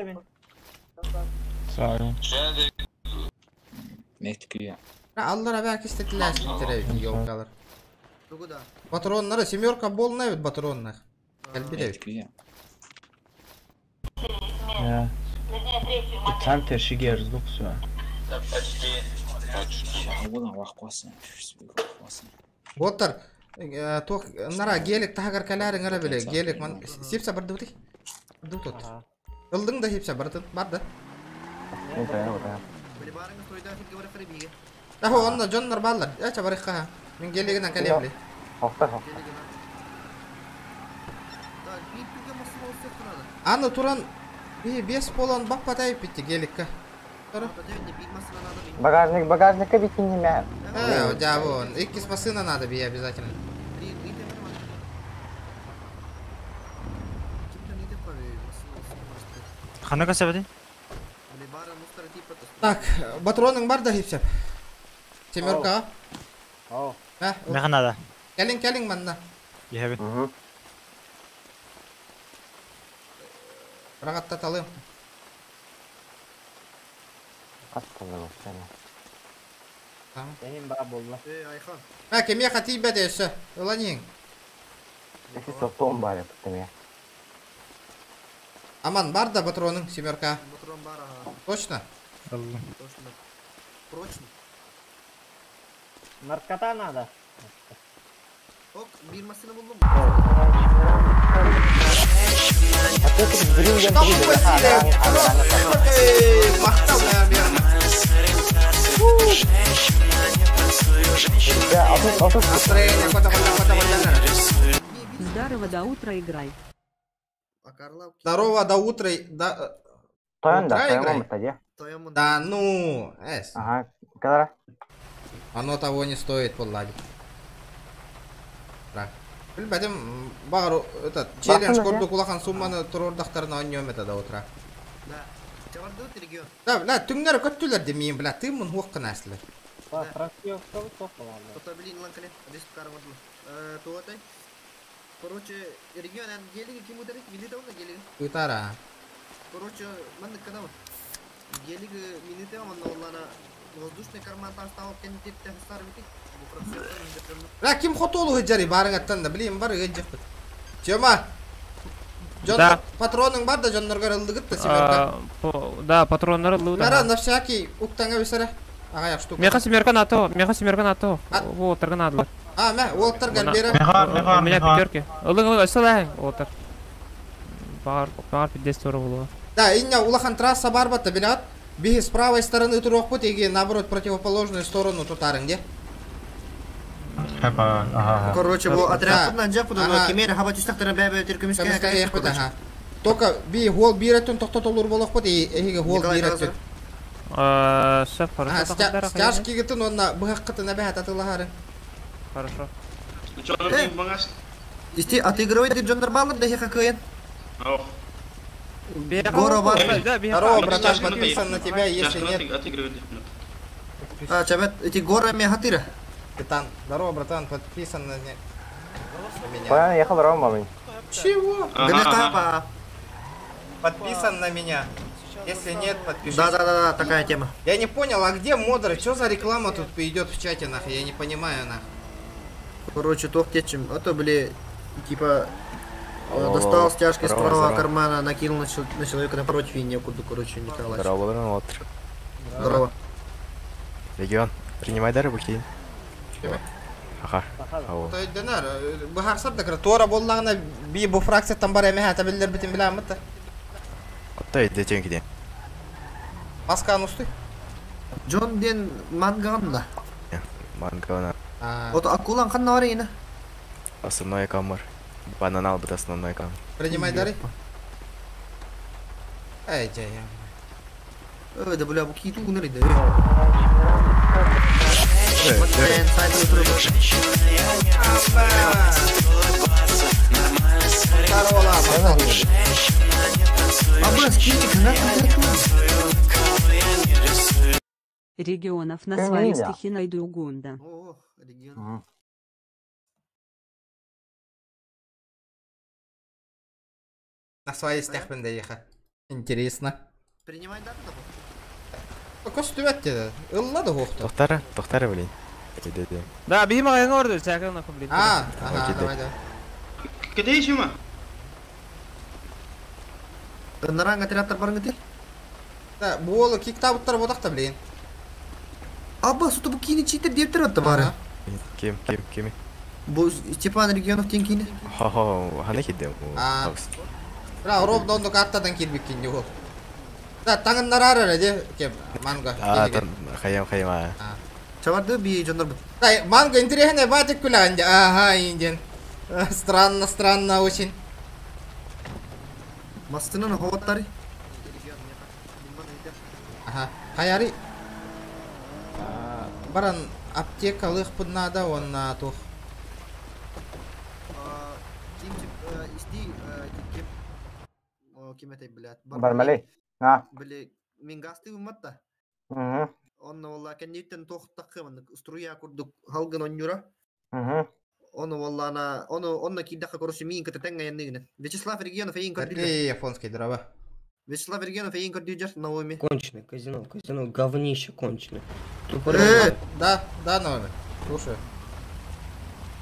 Аллар абя кистетилер ёлкалар. Патроннары семерка болна ведь патронных. Центр шигер сдуксу. Оттар, тох нара гелик тагар калярың ара биле гелик ман сипса барды бути. Дутот. Ылдың да сипса барды, барды. Ахо, онна жоннор баллар. Ача барыкка. Мен гелигинен калем. Хохтар, хохтар. Аны туран бес полон бак патайып битти геликка. Багажник, багажника бить не мя. Да, вон. Иккис машина надо бить обязательно. Ханага сабады? Так, патроның бар да хипсеп. Семерка. О. Меха надо. Кэлин, кэлин манна. Ехебин. Рагатта талым. Benim бар болла. Эй, Айхан. А, кеме хати бәде өсі. Ыланин. Если соптом баре, потом Аман, бар да патроның, семерка. Патрон бар, ага. Точно? Точно. Прочно. Наркота надо. Ок, бир машина булдум. Мақтау, наверное. Настроение кота кота кота кота. Здорово, до утра играй. Здорово, до утра. Да, Тойон да, утра тойон играй? мытта Да ну, эс. Ага, кадара. Оно того не стоит, подладить. Так. Билбэтим, багар этот челлендж Бахтан, курдук улахан сумманы турордахтарына онньуом это до утра. Да. Чабардыбыт регион. Да, бля, түҥнэр көттүлэр демиин, бля, тыыммын хуох кынааслар. Тота блин ланкале, десять кармадлы. Туотай. Короче, регион ан гелиги ким ударит, минута он гелиги. Ытара. Короче, маннык канал. Гелиги минута он оллана воздушный карман тастал кентетте хастар бити. Бля, ким хотолу хыджари барыңаттан да, блин, бар ыджыппыт. Тёма. Жон, Да. патроның бар да жонноргор ылдыгыт да семерка. Да, патроннар ыллыбыт. Мара на всякий уктаңа бисере. Ага, штука. Меха семерка НАТО, меха семерка НАТО. Вот, торган А, мә, уолтар галбера. У меня пятерки. Ылың, ылың, өсөләң, отыр. Бар, бар, пиздец тура булуа. Да, иння улахан трасса бар батта, билят. Биһи с правой стороны туруохпут, иги наоборот противоположную сторону тутарың, де. Хепа, ага. Короче, бу отряд Да. путан жак путан Ага. кемер хаба түстәктәрен бәбә төркемескә. Көмүскә яхпыт, ага. Только би гол биреттен токтотолур болохпут, и эһиги гол Николай биреттен. Шеф, хорошо. Ага, стяжки гытын онна быһаккытын әбәһәт атылаһары. Хорошо. Исти отыгрывает Джон Баллар да хакаен. Гора бар. Здорово, братан, подписан на тебя, если нет. Отыгрывает. А, чабет, эти горы мегатыра. Капитан, здорово, братан, подписан на меня. Тойон ехал Рома, блин. Чего? Ага. Подписан на меня. Если нет, подпишись. Да, такая тема. Я не понял, а где модеры? Что за реклама тут идет в чате, нахуй? Я не понимаю, нахуй. Короче, тох течем. А то, бли, типа, Алло, достал стяжки с здорово, правого здорово. кармана, накинул на человека напротив и некуда, короче, Николай. Здорово, здорово. Здорово. Регион, принимай дары, бухи. Ага. Ау. Тойденер, быһарсар да туора боллаҕына би бу фракцияттан бар эмэһэ табиллер битин билээммит. Оттай, детенки де. Масканы усты. Джон ден манган да. Мангана. Вот акулан ханна бар ина. Основной камер. Банан албыт основной камер. Принимай дары. Эй, жай. Да бля, бу киту гунар иде. Регионов на Ты свои меня. стихи найду Гунда. На своей стяхпен доеха. Интересно. Принимай дату Костюмет деді. Ылла да хоқты. Тохтара, тохтара, блин. Иди, иди. Да, биһи маҕайыҥа орду, сәкін нахуй, блин. А, ага, Окей, давай, давай. Кеде ишима? Наранг отрядтар бар ngыты? Да, буолы киктабыттар бодақта, блин. Аба, суты бу кини читер деп тұрады бары. Ким, ким, ким? Бу Степан Регионов тен кини. Хо-хо, ханы киде. А. Бра, ровно онды карттадан кирбиккин ол. Да, таңыннар ары де, кем, манго. А, тан, хаям, хаям, а. Чабарды би жондар бу. Да, манго интересный батик күләнде. Ага, инден. Странно, странно очень. Мастынан ховаттары. Ага, хаяри. Баран аптекалых надо, он на тух. Ким исти ким ким этэй блядь. Бармалей. На. Били мен гасты уматта. Угу. Онна валла кенниттен тохтакы ман струя курдук халгын оннюра. Угу. Оны валла ана оны онна киддаха короче миин кыта теңге янныгын. Вячеслав Регионов эйин көрдү. Какие японские дрова? Вячеслав Регионов эйин көрдү жар Наоми. Конченый казино, казино, говнище конченое. Да, да, Наоми. Слушаю.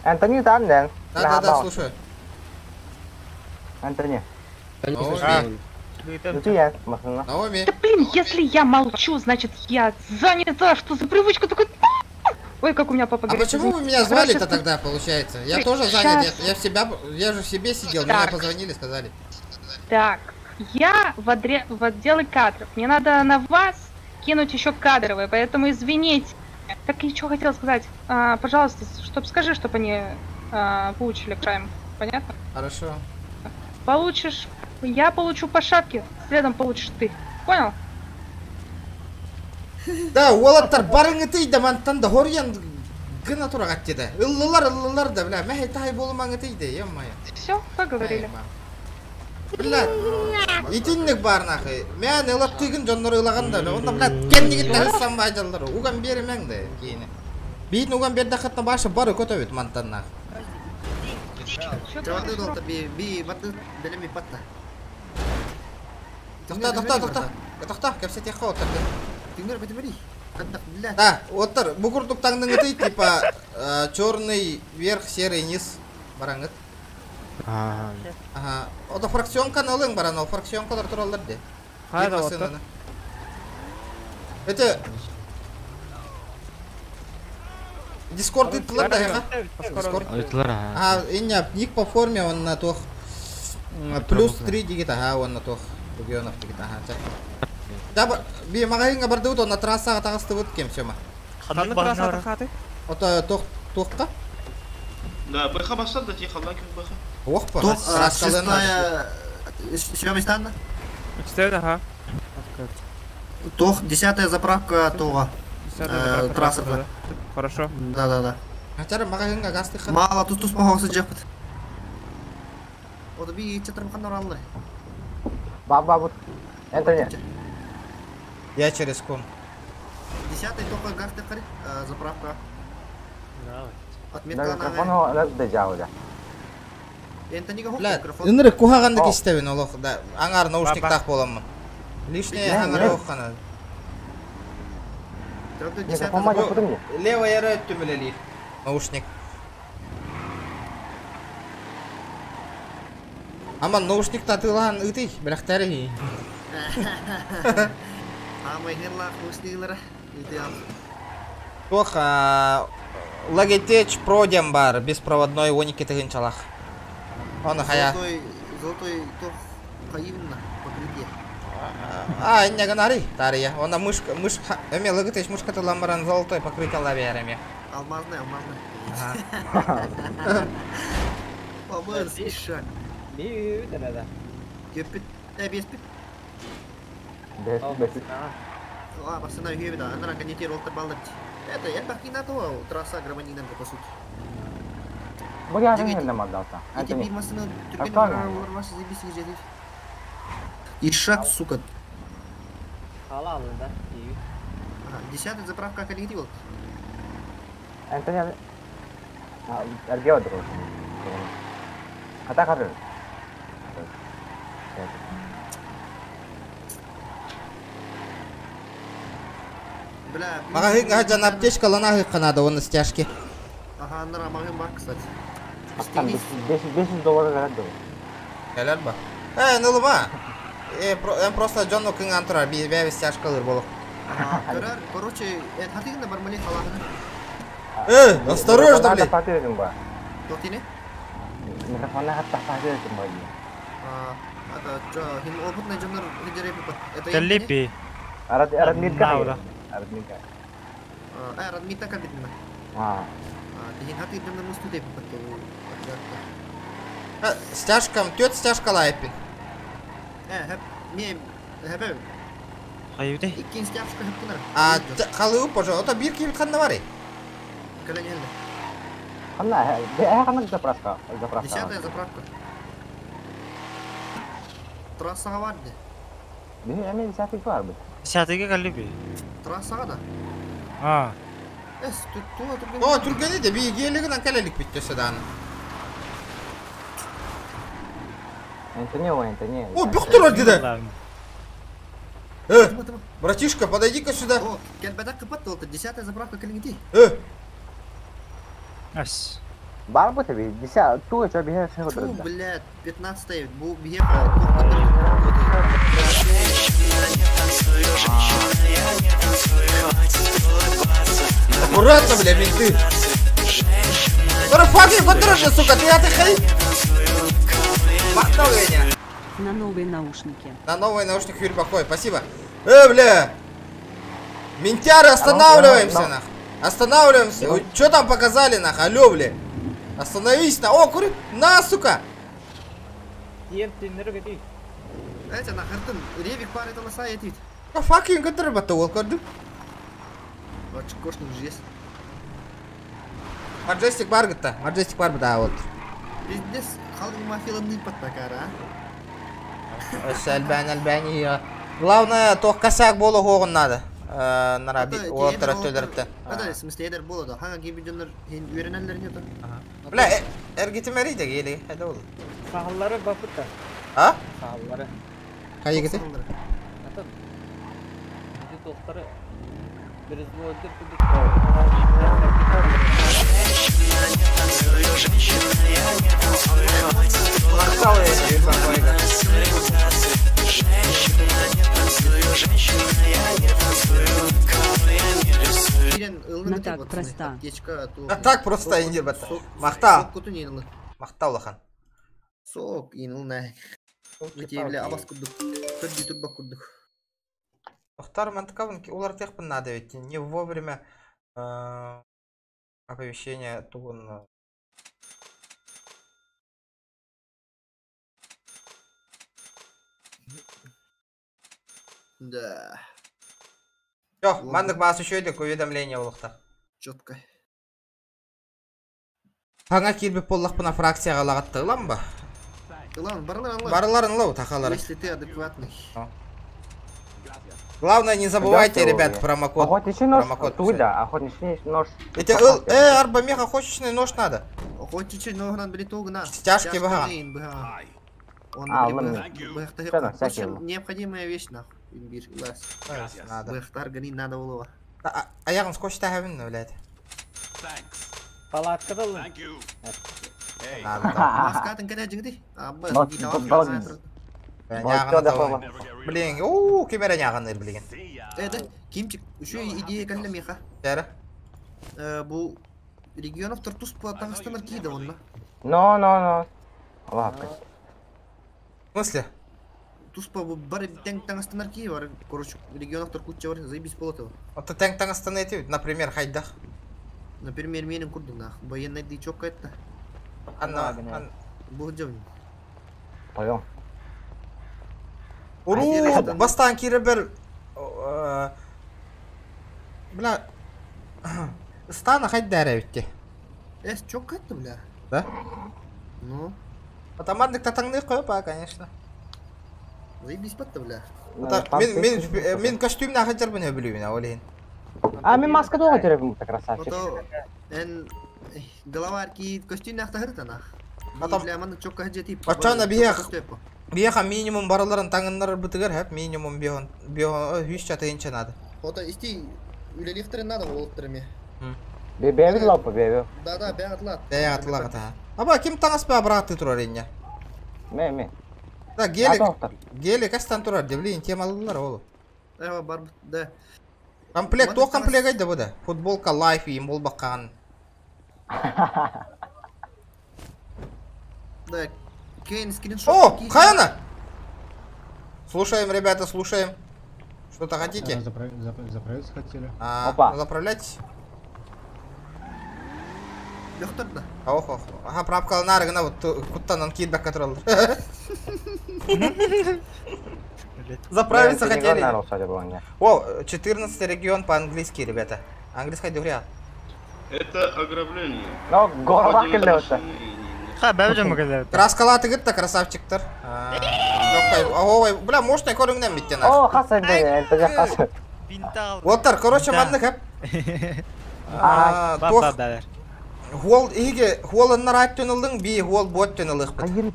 Антони там, да? Да, слушаю. Антони. Наоми. Ну ты я, машина. Наоми. Да блин, если я молчу, значит я занята. Что за привычка такой? Ой, как у меня папа А говорит. почему вы меня Короче, звали-то тогда, получается? Я тоже занят, щас. я в себя, я же в себе сидел, меня Так. позвонили, сказали. Так, я в отделе кадров. Мне надо на вас кинуть еще кадровые, поэтому извините. Так и что хотела сказать? А, пожалуйста, чтоб скажи, чтобы они выучили крайм. Понятно? Хорошо. Получишь, я получу по шапке, следом получишь ты. Понял? Да, уолаттар барыңытый да мантан да хорьян гына турагат да. Ыллылар ыллылар да, бля, мәһ тай болмаңытый да, ё-моё. Все, поговорили. Бля, итинник бар нахуй. Мен ылап тыгын дьоннор ылаган да, онда бля кеннигит тахсан бажаллар. Уган беремең да кийини. Битин уган берде хатна башы бары көтөбүт мантан нах. Жаваты долта би би баты белеми патта. Тохта, тохта, тохта. Тохта, кепсете хоттар. Тиңнер бити бери. Аттак бля. Да, оттар, бу курдук таңдыңыты, типа черный верх, серый низ бараңыт. Ага. Ото фракционка алың баран, ол фракционкалар туралар де. Кайда оттар? Это Дискорд ыттылар да, ха? Дискорд. Ыттылар, ага. А, иння, ник по форме он на тох. Плюс 3 дигит, ага, он на тох. Регионов дигит, ага. Да, би магазинга барды вот, он на трассага тагысты вот кем сема. Ханны трассага тахаты? Ото тох тохка? Да, БХ бассат да тихо, лайк БХ. Ох, па. Тох, шестая... Съемистан? Четвертая, ага. Тох, 10-я заправка Тога. Десятая заправка Трасса. да. Хорошо. Да-да-да. Хотя магазинга гасты хан. Мало тут тут махасы жепт. Ода би чатырмакан ораллы. Баба вот. Энтони. Я через ком. 10-й только гасты хари, заправка. Отметка Да, на микрофон ол дежа уже. Энтонига хоп Бля, микрофон. ынырык кухаганды кистебин олох, да. Аңар наушник так боламын. Лишнее Не, аңар не. охана. Микрофон ма жапудым не? Левая яра өттүмүлели. Наушник. Аман наушник татылан ытый, бирактары. Амай херла хуснилара. Идеал. Тох, Logitech Pro дем бар, беспроводной 12 тыгынчалах. Оны хая. Золотой, золотой тох каивна покрытие. А, инне гынари, тария. Онда мышка, мыш, эме Logitech мышка тылан баран золотой покрытие лаберами. Алмазный, алмазный. Ага. Помыр, ишак. Би да. Кепит, беспит. Бес, бес. А, басына үйе да, ана канитер олтыр балды. Это я бакина то трасса громадина по сути. Бу я не мадалта. Эти Энтони. бир масына түрген Актуально. ваши заебись жедит. Ишак, сука. Халал, да? Ага, 10-я заправка коллектива. Энтони. Аргео друг. Ата кары. Бля, Магазинга жан аптечка лана канада, оны стяжки. Ага, ана магазин бар, кстати. Там 500 долларов гарат доо. Келер ба. Э, нылыма. Э, просто Джонну кыңган турар, би бәби стяжкалыр болук. Ага, короче, это хатыгында бармали халахына. Э, осторожно, блин. Патырым ба. Тотине? Микрофонна хатта патырым ба. А, это чё, хин опытный жоннор лидер Это Талипи. Арад Радмирка. Науда. Радмирка. А, Радмита как видно. А. Хин хаты жоннор мусту деп Стяжкам, тет стяжка лайпин. Э, хеп, не, хеп. Хайбите. Иккин стяжка хеп кынар. А, калыы пожалуйста, бир кибит ханна бары. Кален елде. Ханна, э ханна заправка, заправка. 10-я заправка. Трассаға бар де. Би эми десятый бар бит. Десятыйга каллипи. Трассаға да. А. Эс, тут туа түрген. О, түргени де би гелигинен келелик бүттөсө дааны. Энтони, о, Энтони. О, бөхтөр деди. Э, братишка, подойди-ка сюда. О, келбедак кыпат болду. 10-я заправка келиңити. Э. Ас. Бар бу тебе, десят, ту чо бихе все Фу, отырды. блядь, 15-я, бу бихе. Аккуратно, бля, менты. Fucking контрольно, сука, ты отдыхай. Махнул меня. На новые наушники. На новые наушники Юрий Бакой, спасибо. Бля. Ментяры, останавливаемся, нах. Останавливаемся. Что там показали, нах? Алло, бля. Остановись, на. О, кури. На, сука. Тиен тиннер гати. Эти нахертын ревик пары таласа етит. А fucking көтөр батта ол көрдүм. Кошник же есть. Маджестик бар гытта. Маджестик бар да вот. Пиздец, халдың мафияларын паттакара, а? Өссө әлбән әлбән Главное, тох косяк болу хоғын надо. Нара уоттар өттөлөртө. Да, в смысле, эдер боло да. Ханга гибидоннор хин үйренелер не то. Бля, эргитимери де гели. Хайда ол. Сахаллары бапыта. А? Сахаллары. Кайы гите? Атын. Ити тохтары. Биризлодыр кудук. На так проста. А так просто инде бата. Махта. Махта улахан. Сок иныл нэ. Бля, абас курдук. Төрдү турба курдук. Махтар мантыкабын улар техпын надо ведь не вовремя оповещение тугун. Да. Все, мандык бас еще уведомление улукта. Четко. Хаңа кирбеп боллақпына фракцияға лағаттығылам ба? Ылан, баралар ылан. Бараларын ылау, тақалары. Если ты адекватный. Главное, не забывайте, ребят, промокод. Охотничий нож. Промокод. Туда, охотничий нож. Это, арбамех, охотничный нож надо. Охотничий нож надо, блин, тугна. Стяжки бага. Он, А, блин, ладно. бэхта- Всё, на, В всякие. общем, необходимая вещь, нахуй. Имбирь, лас. Надо. Бэхтар гани надо было. Аяғын скотч тәһәбін, блядь. Палатка да лын. Надо. Маскатын кәнә жиңди. Абба, Бас- гитава бас- фракция. Няғын атау. Блин, уу, кемере няғын блин. Э, да, Кимчик, еще идея кәлле меха. Тәрі. Бу регионов тортус по таңстанар киді онна. Но, но, но. Лапка. В смысле? Туспа бу бар тең таңстанар ки бар, короче, регионов тор куча бар, заебись болот. Вот тең таңстан эти, например, хайдах. Например, менин курдук нах, военный дичок это. Анна, Бу жабын. Поем. Уру, бастан кире бер Бля. Стана хайдара битти. Эс, чок это, бля. Да? Ну. Атамандык татаңны коюп, а, конечно. Заебись батта, бля. Мен мен мен костюм на хаджар бен өбүлүбүн олейин. А, мен маска долго теребим, красавчик. Ото эн голова арки костюм нах тахырта нах. Атам- Бля, маны чокка хаджати. Ачана биэх. Биэха минимум бараларын таңыннар бытыгар хеп минимум бихон бихон хүч чатыйынча надо. Ото исти үлелихтерин надо болуптыр ме. Бебе лапа, бебе. Да, да, бә атлат. Бәя атлага Аба ким таңас ба браты турар инне? Ме, ме. Да гелик гелик астан турар девлин темалылар ол. Эва бар, да. Комплект, о комплект айда бу да. Футболка лайф им бол баккан. Да, Кейн скриншот. О, Хайана! Слушаем, ребята, слушаем. Что-то хотите? Заправиться хотели. А, Опа. Заправлять? Лехтар да. Ох, ох. Ага, прапкал нарыгына вот куттанан кидбэк которал. Заправиться хотели. О, 14 регион по-английски, ребята. Английская дюря. Это ограбление. Но голова Ходим келді Ха, бәбі жамы Краскалаты гытта, красавчиктар. Ой, бля, мощный көрүңнен биттен. О, хас это, это же хас. Оттар, короче, манны хеп. Ба, ба, бәбер. Хуол иге хуолыннар айттын би хуол боттын ылык бит.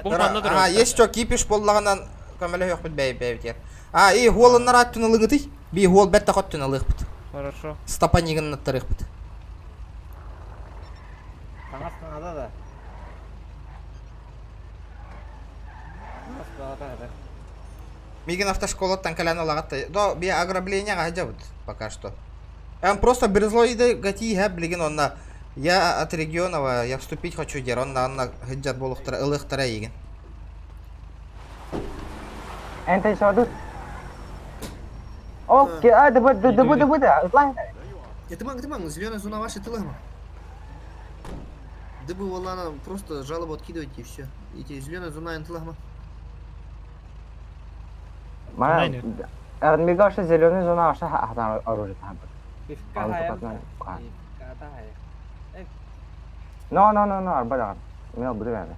А, есть что кипиш боллаганан көмөлө yok бит бей бей бит. А, и хуолыннар айттын ылыгы би хуол бетте хоттын ылык бит. Хорошо. Стопанигин аттырык бит. Таңас надо да. Таңас надо да. Мигин автошколаттан калан алагатта. До би ограбление гажабыт пока что. Эм просто берзло иде гати хәп билген онна. Я от регионова, я вступить хочу дер. Онна онна хыджат болуктара ылыктара иген. Энтон шадут. Окей, а, да, да, да, да, да, да. Это зеленая зона ваша тылыма. Да бы валана просто жалобу откидывайте и все. Эти зеленая зона тылыма. Ма, Армига зеленый зона ваша хатан оружие там. Пивка хая. Пивка хая. No, no, no, no, арбада. Мен буду вере.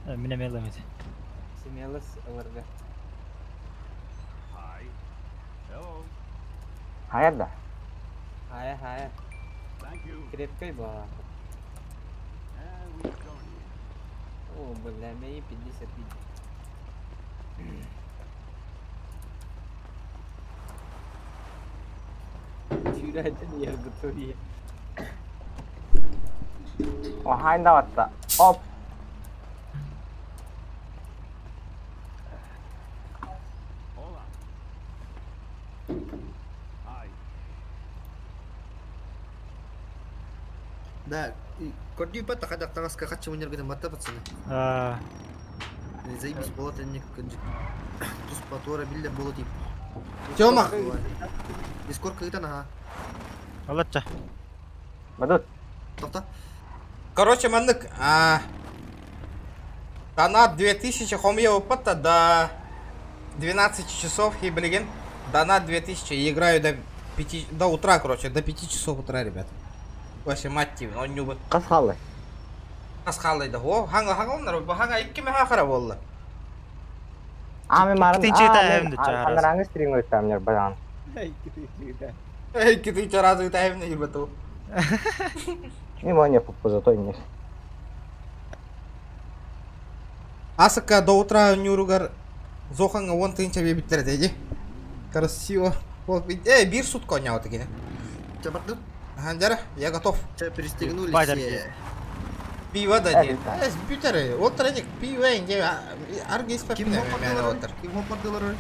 Мине мелемет. Смелос ЛРГ. Хайда. Хая, хая. Крепкой была. О, бля, мне 50 Чүрәтін ер бұтури. О, хайда ватта. Оп. Да, кордю пата хадак тагаска хатчы өнергеден батта пацаны. А. Заебись болот энник тус патора билде болот дип. Тёма. Дискорд кыйтан ага. Алатча. Бадут. Токта. Короче, маннык, донат 2000 хомье опыта до 12 часов и блин, донат 2000 играю до 5 до утра, короче, до 5 часов утра, ребят. Вообще мать тебе, он не убит. Касхалы. Касхалы да. О, ханга ханга народ, ханга икки меха болла. Ами марым. Икки тәһемде чарасы. Анраңы стринг өтәм нер бадан. Эй, кити чаразы тәһемне юрбату. Не моне зато не. Асыка до утра нюругар зоханга вон тынча бебиттер деди. Красиво. Вот, эй, бир сутка онял такие. Чабарды? Ага, я готов. Че перестегнулись. Пиво дадим. Эс бүтере. Отыр пиво инде аргис пепне мен отыр. Ким хоппардылар?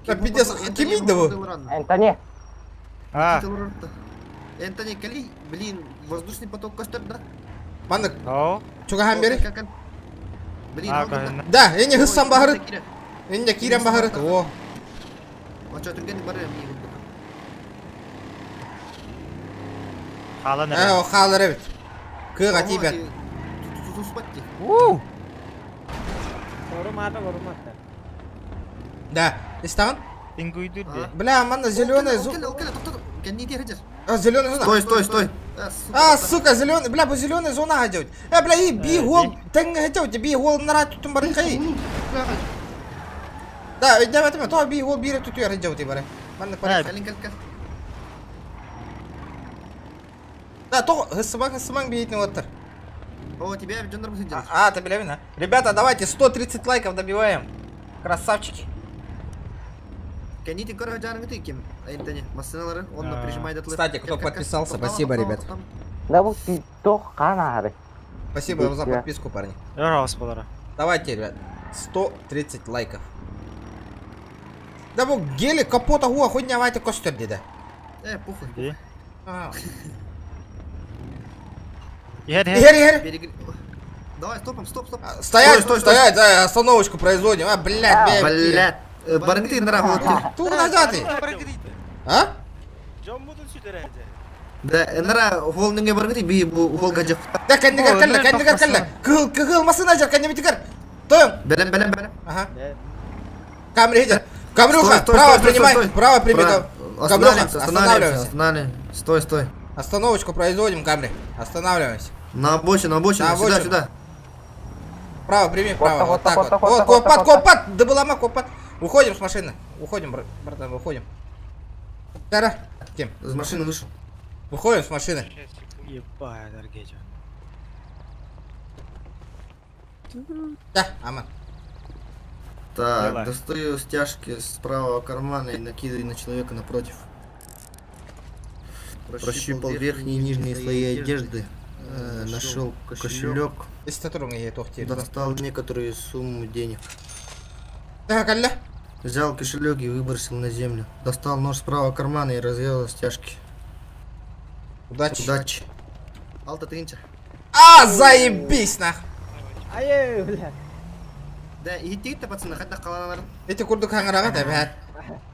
Да пиздец, ким инде бу? Энтони. А. Энтони, кали, блин, воздушный поток костер, да? Мандык. Чуга хам бери. Блин, Да, эне хыссам бахырыт. Энне кирен бахырыт. О. Ача түрген бар эми. Халан Э, о халар эбит. Кыга тибет. У. Орумата, орумата. Да, истаган? Ингуйдүрдү. Бля, манна зеленая зона. А, зеленая зона. Стой, стой, стой. А, сука, зеленый, бля, бу зеленая зона гадят. Э, бля, и би гол, тен гадят, би гол нарат тутун барын кай. Да, давай ты, то би гол бире туту яр гадят бары. Манна пара. Да, то хысман хысман бейт не оттыр. О, тебя Джон Робинсон А, ты бля, вина. Ребята, давайте 130 лайков добиваем. Красавчики. Кстати, кто подписался, спасибо, ребят. Да вот ты то хана. Спасибо за подписку, парни. Давайте, ребят, 130 лайков. Да вот гели капота гуа хоть не авайте костер деда. Похуй. Иһэр, иһэр. Давай, стопом, стоп, стоп. Стоять, стой, стоять, да, остановочку производим. А, блядь, блядь. Барынгты нара. Тур назад ты. А? Да, нара холнинге барынгты би бу хол гажап. Да, кәндегер кәллә, кәндегер кәллә. Кыл, кыл масына жар, кәнде битигер. Тойм. Белем, белем, белем. Ага. Камри жар. Камрюха, право принимай, право прими. Камрюха, останавливаемся. Останавливаемся. Стой, стой. Остановочку производим, Камри. Останавливаемся. На обочину, на обочину, сюда, сюда. Право, прими, право. Вот так вот. Вот, копат, копат, да была копат. Уходим с машины. Уходим, братан, выходим. Тара, кем? С машины вышел. Выходим с машины. Ебать, дорогие. Да, аман. Так, достаю стяжки с правого кармана и накидываю на человека напротив. Прощупал верхние и нижние слои одежды. Нашел кошелек. Достал некоторую сумму денег. Взял кошелек и выбросил на землю. Достал нож с правого кармана и развел стяжки. Удачи. Удачи. Алта тынча. А, заебись нах. Ай, бля. Да, идти-то, пацаны, хоть на каланалар. Эти курдук хаңарага да, бәр.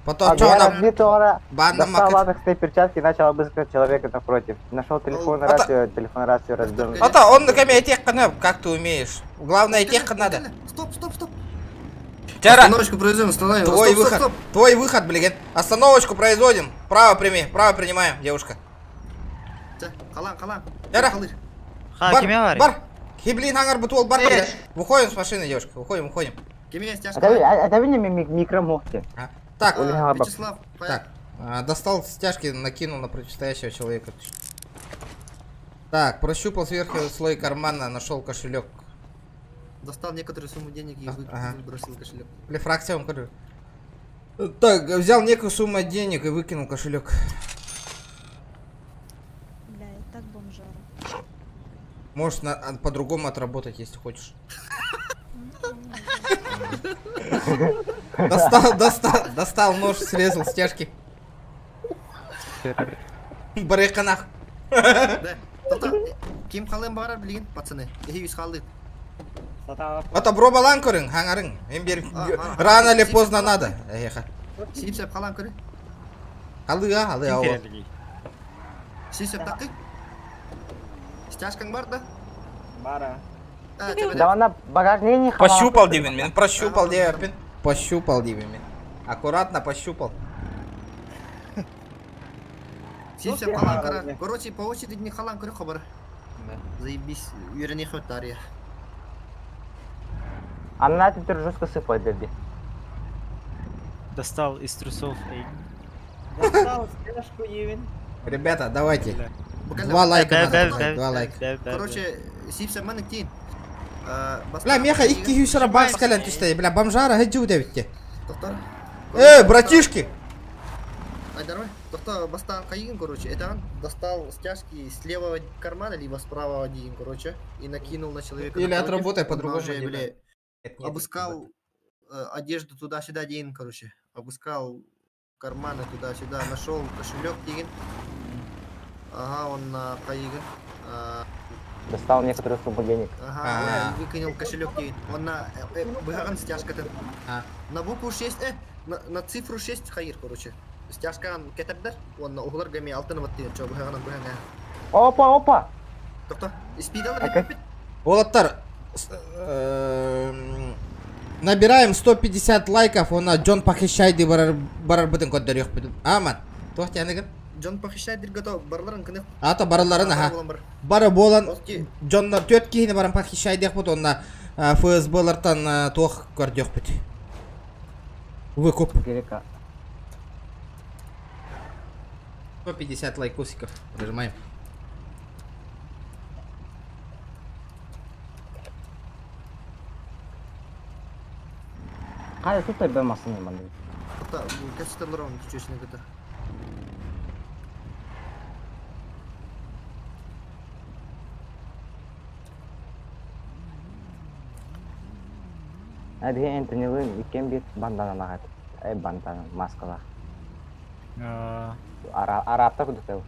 Потом что она? Банна Достал латексные перчатки и начал обыскивать человека напротив. Нашел телефон, рацию, телефон, рацию разбил. А то он на тех как ты умеешь. Главное тех надо. Стоп, стоп, стоп. Тяра. Остановочку производим, остановим. Твой стоп, выход. Стоп, стоп. Твой выход, блин. Остановочку производим. Право прими, право принимаем, девушка. Халан, халан. Тяра. Бар, бар. Хиблин ангар бутул, бар. Выходим с машины, девушка. Выходим, выходим. Это вы не микромохти. Так, Вячеслав, так, достал стяжки, накинул на противостоящего человека. Так, прощупал сверху слой кармана, нашел кошелек. Достал некоторую сумму денег и выбросил кошелек. Бля, фракция он говорю. Так, взял некую сумму денег и выкинул кошелек. Бля, я так бомжара. Можешь по-другому отработать, если хочешь. Достал нож, срезал стяжки. Барыканах. Ким халым барар, блин, пацаны. Это бробалан көрүң, хаңарың. Рано или поздно надо. Сипсеп халан көрү. Алыга, алыга. Сипсеп такы. Стяжкаң бар да? Бара. Да она багажник не хватает. Пощупал Дивин, мен прощупал Дивин. Пощупал Дивин. Аккуратно пощупал. Сипсеп халан көрө. Короче, по очереди не халан көрү хабар. Заебись, үйрене хоть Дарья. Она теперь жестко сыпает, дяди. Достал из трусов. Достал стяжку, Евин. Ребята, давайте. Два лайка надо, два лайка. Короче, сипсеп мен иктин. Бля, меха, икки юсера бакс кален түсті, бля, бомжара хеджу дебитте. Братишки! Ай, давай. Тоқта, бастан қайын, короче, это он достал стяжки с левого кармана, либо с правого один, короче, и накинул на человека. Или отработай по-другому. Бля, обыскал одежду туда-сюда один, короче, обыскал карманы туда-сюда, нашел кошелек деген. Ага, он на қайын. Достал некоторую сумму денег. Ага, выкинул кошелек деген. Он на быгаган стяжка-то. На букву 6, на цифру 6 хайыр, короче. Стяжкан кетердер, он углар гами алтын вот деген, чо быгаган быгаган. Опа, опа. Токто, спидал. Болаттар, набираем 150 лайков, он Джон похищайды барар бытын көддөр yok бит. Аман. Тохти аныгын. Джон похищайды готов, барларын кыны. Ата барларын аха. Бары болан Джоннар төт кихини баран похищайды бут, онна ФСБлартан тох көрдөх бит. Выкуп. 150 лайкосиков. Нажимаем. Қай тут бе машина манда. Тоқта, кәсіптерлер оның күчесіне көтер. Әбе Энтонилы иккен бит бандана мағат. Әй бандана маскала. Арапта күдікті.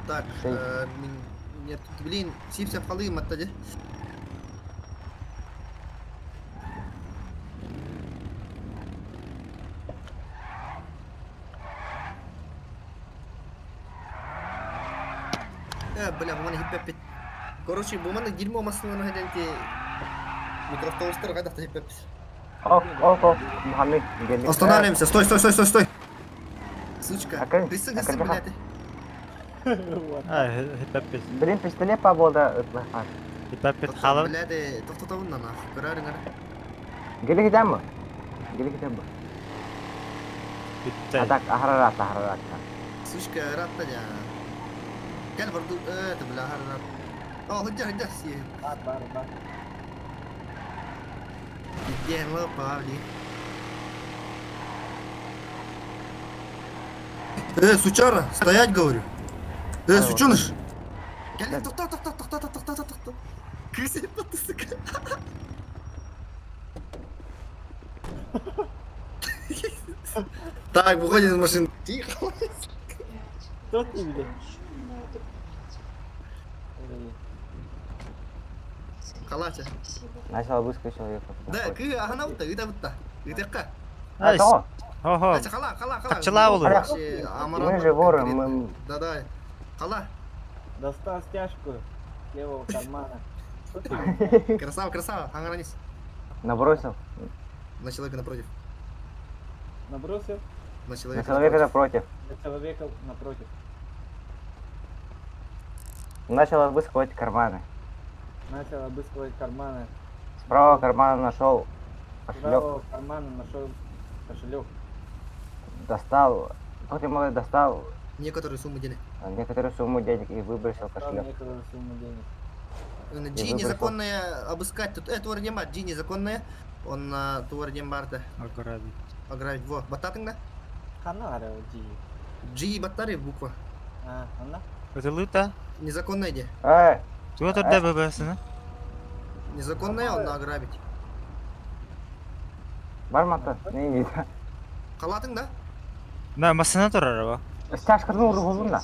Так, нет, блин, сипсеп қалыйым атта де. Бля, буманы хиппеппит. Короче, буманы дерьмо масланы хаденти микроавтобустар қайдақта хиппеппит. Оп, оп, оп, Мухаммед. Останавливаемся, стой, стой, стой, стой, стой. Сучка, рысы, рысы, блядь. Блин, пистолет побода. Хиппеппит халым. Блядь, тоқтатауын нана, көрәрің әрі. Гелі кетем бі? Гелі кетем бі? Атак, ахарарат, ахарарат. Сучка, ратта я. Gel برضو ايه بلا هرب اه هجر هجر سي бар бар бар يديها الله сучара, стоять, говорю. Сученыш. Gel, тоқта, тоқта, тоқта, тоқта, тоқта, тоқта. Крыса, ты, сука. Так, выходим из машины. Тихо. Кто ты, блядь? Халатя. Начал обыскивать человека. Да, кы, ага, на, вот, это вот, это А, Хо-хо. Хала, хала, хала. Хапчылаа болу. Мы же воры, мы... Да-да. Хала. Достал стяжку с левого кармана. Красава, красава. Аңаранис. Набросил. На человека напротив. Набросил? На человека, На человека напротив. На человека напротив. Начал обыскивать карманы. Начал обыскивать карманы. С правого кармана нашел С кошелек. правого кармана нашел кошелек. Достал... Тот ему достал Некоторую сумму денег. некоторую сумму денег и выбросил Достал кошелек. некоторую сумму денег. Джи выбросил. незаконное обыскать. Тут твор Джи незаконное. Он на твор Барта. Ограбить. Ограбить. Во, бататың да? Ханара Джи. Джи баттары буква. А, она? Это лута? Незаконное де. Эй! Туга турда бабасына. Незаконное он на ограбить. Бармата? Не, не. Халатың да? На, масына турар ба. Стяжканы ургузун да.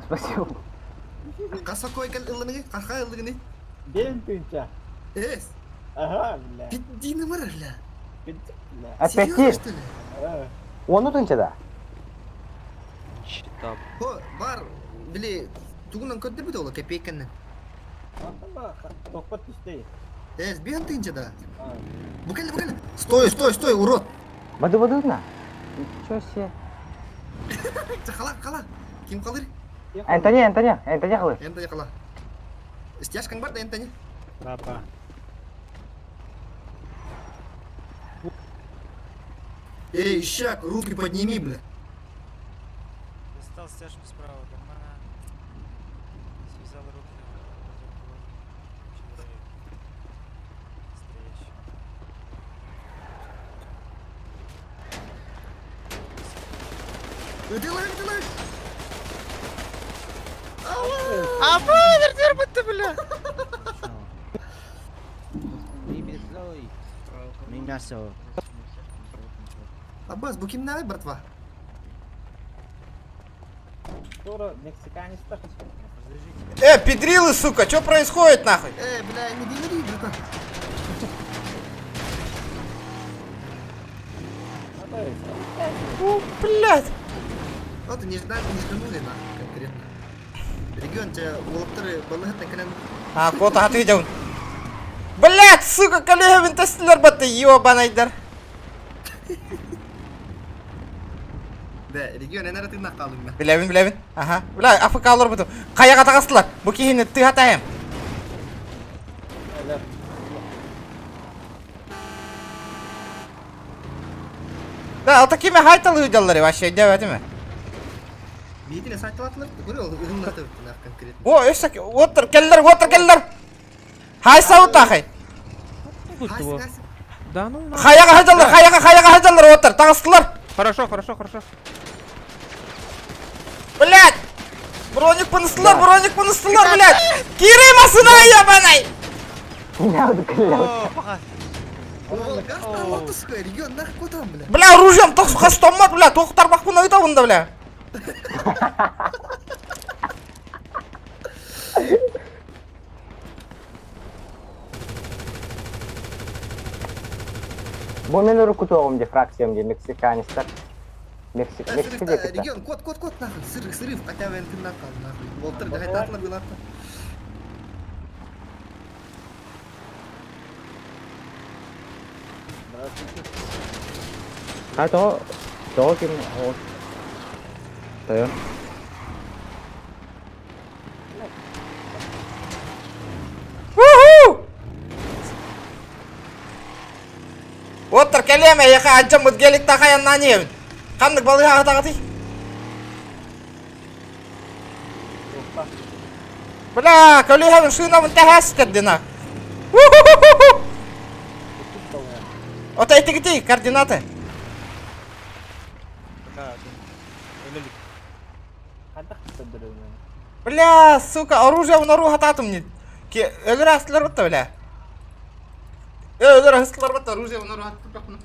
Спасибо. Касакой кел ылыныгы, каха ылыныгы. День тынча. Эс. Ага, бля. Пиддини мыр, бля. Бля. Опять Серьезно, что ли? Он утунча да? Хо, бар, били, тугунан көттөр бит ола, копейканы. Тохпат түстей. Эс, бен тынча да. Букеле, букеле. Стой, стой, стой, урод. Баду баду на. Ничего себе. Хала, хала. Ким калыр? Энтони, Энтони, Энтони кылыр. Энтони хала. Стяжкаң бар да, Энтони? Папа. Эй, щак, руки подними, бля. Достал стяжку с правого кармана. Связал руки. Человек. Настоящий. Делай, делай. А вы, ты, бля! Мясо. Аббас, бу кимнәре, братва? Тура мексиканец так. Педрилы, сука, что происходит нахуй? Бля, не димери, братан. О, блядь. Вот не ждали, не жданули нахуй конкретно. Регион тебя улаптыры балыгы кэлен. А, кота ответил. Блядь, сука, коллега винтостилер баты, ёбанайдар. Да, регион энер ты нахалым. Билевин, билевин. Ага. Бля, АФК алыр буту. Каяга тагастылар. Бу кихини ты хатайым. Да, ал такими хайталы удаллары вообще, дәвәтиме? Биитине сайтылатылар, көрө ылыннаты нах конкретно. О, өссәк, отыр, келлер, отыр, келлер. Хай саут ахай. Да ну нахуй. Хаяга хайдалар, хаяга, хаяга хайдалар, отыр, тагастылар. Хорошо, хорошо, хорошо. Блядь! Броник поныстылар, броник поныстылар, блядь! Кири масына, ебаный! Регион нах котам, бля. Бля, оружием тохстомат, бля, тохтар бакпын ойта бля. Бу мен руку тоғым де фракциям де мексиканецтер. Мексик, Мексика де кетті. Регион, кот, кот, кот, нахуй, сырых, сырых, хотя бы ты нахуй, нахуй. Волтер, да хайтатлар билатта. А то, то ким, о. Тайон. Уху! Оттыр келеме, яка анча мутгелик тахаян наневин. Қандық балы ағатағаты? Бля, көліхәвін шынавын тәхәстердіна. Уху! Ота этигити, координаты. Бля, сука, оружие в нору хататым не. Өлөр астылар бітті, бля. Өлөр астылар бітті, оружие в нору хататым.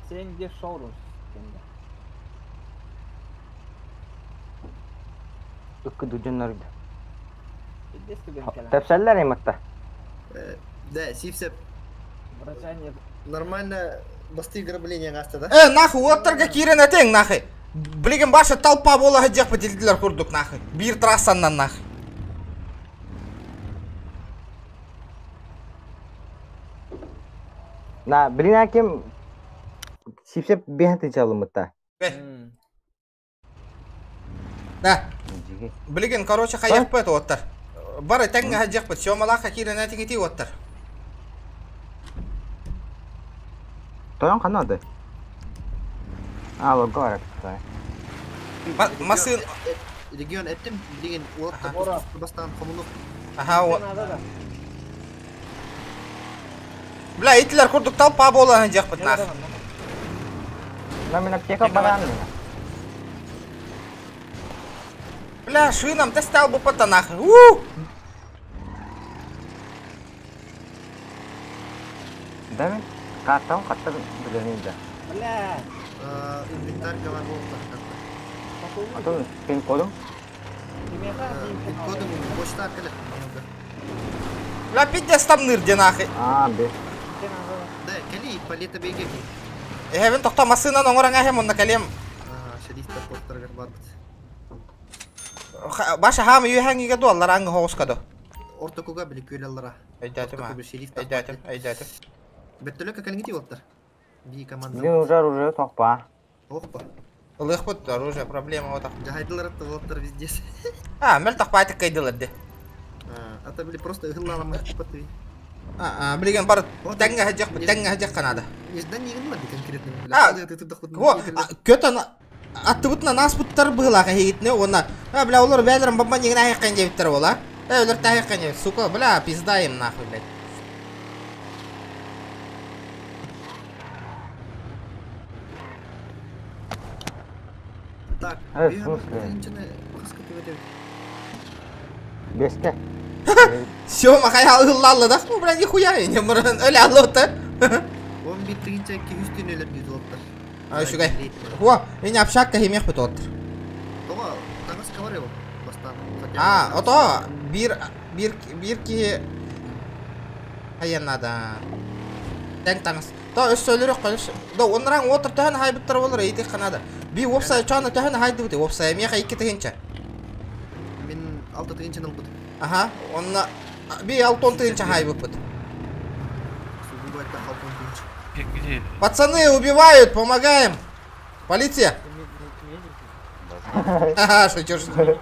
Сен где шоурум? Үккі дүден нұрды. Тәпсәлләр ематта. Да, сипсеп. Нормально басты ограбление гаста, да? Э, нахуй, уоттарга киирэн этиҥ, нахуй. Билигин баша толпа буола сылдьыахпыт илдилэр курдук, нахуй. Биир трассаннан, нахуй. На, блин, аким сипсеп бэһэн тычалымытта. Да. Билигин, короче, хайыахпыт уоттар. Бары тэҥҥэ сылдьыахпыт. Сёмалаахха киирэн этиҥитии уоттар. Тойон ханна А, лого арактай. Масын... Регион эттим, билигин уоттар бастаан хомунук. Аха, Бля, итилер курдук толпа буола сылдьыахпыт нах. На мен аптека баран. Бля, шинам тестал бу нах. У! Да мен картам каттар билерин да. Бля. Инвентарь говорил А то пин кодом. Пин кодом почта аркылы. Бля, пиздец там нырде нахуй. А, бе. Да, кели палета беге. Эһэбин тохто массыынан оҥорон аһым онно кэлиэм. Шерифтер поттаргар барбыт. Баша хаама үөһээҥҥигэ дуоллар аҥы хоҕуска до. Ортокуга били күөлэллара. Өйдөөтүм аа. Өйдөөтүм, өйдөөтүм. Бөттөлөккө кэлиҥити уоттар. Би команда. Блин, уже оружие тохпа. Охпа. Ылыахпыт оружие проблема отах. Жахайдылар атты уоттар везде. А, мел тахпайтык кайдылар де. А то били просто ыһыллаламмат ты. А, билигин бар тэҥҥэ сылдьыахпыт, тэҥҥэ сылдьыахха наада. Неждан нигин мады конкретно. А, Во, көтөн аттыбытынан ааспыттар быһылаах эһигитинэ уонна а, бля, олор бээлэрин бомба нигин аһыаххын диэбиттэр буола. Э, өлөр таһыаххын диэбит. Сука, бля, пизда им нахуй, блядь. Так, Э, в смысле? Беске. Сёма хайа ыллалла да, ну, бля, нихуя, я не муран, өлө аллота. Он бит тыгынча кихүстүн өлөр дейт уоттар. А, үчүгэй. Во, меня общакка химех бит оттыр. Тоҕо таҥас кавар его бастаан. А, ото бир бир бир киһи хайан надо. Тэҥ таҥас. То өссө өлөрөх көс. Да оннаран отыр төһөн хайбыттар болор эйти ханада. Би вопсай чана төһөн хайдыбыт вопсай меха икки тыһынча. Мин алты тыгынчаны ылбыт. Аха, онна би алтон тыһынча хайбыппыт. Сугубо это алтон тыгынча. Пацаны убивают, помогаем. Полиция. Ха-ха, шучу, шучу.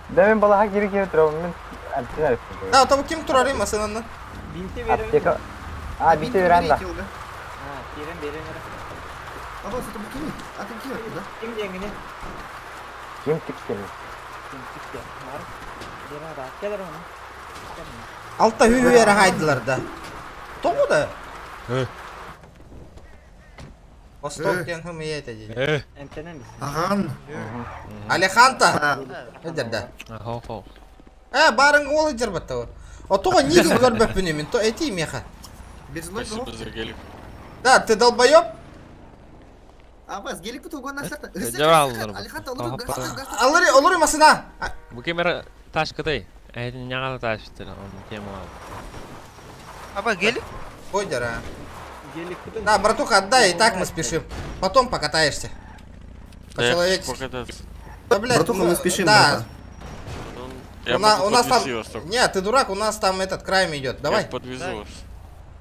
Да мен балаха кири кири турабын мен аптека. Да, то ким турар им масынаны? Аптека. А, бите берен да. А, берен берен. Аба, сатып ким? Атын ким да? Ким деңгини? Ким тиккен? Ким тиккен? Бар. Берен да. Келер оны. Алта hüyere haydılar da. Тоҕу да? Восток диэн хымыйа этэ дии. Эмтенен Ахан. Алеханта. Эдерде. Хо-хо. Э, барың ол жербатты. О, тоҕо нигин көрбөппүн мен, то эти меха. Спасибо за гелик. Да, ты долбоеб? Абас, гелик бут угон насарта. Жабаллар. Алеханта, олору, газ, газ. Алыры, олору масына. Бу кемер ташкыдай. Әйтин яңа ташты, он тема. Аба гелик? Ой, дара. Да, братуха, отдай, и так мы спешим. Потом покатаешься. По-человечески. Покататься. Да, блядь, Братуха, ну, мы спешим, Да. Я У, на- могу у нас там... подвезти вас только. Нет, ты дурак, у нас там этот крайм идет. Давай. Я подвезу вас.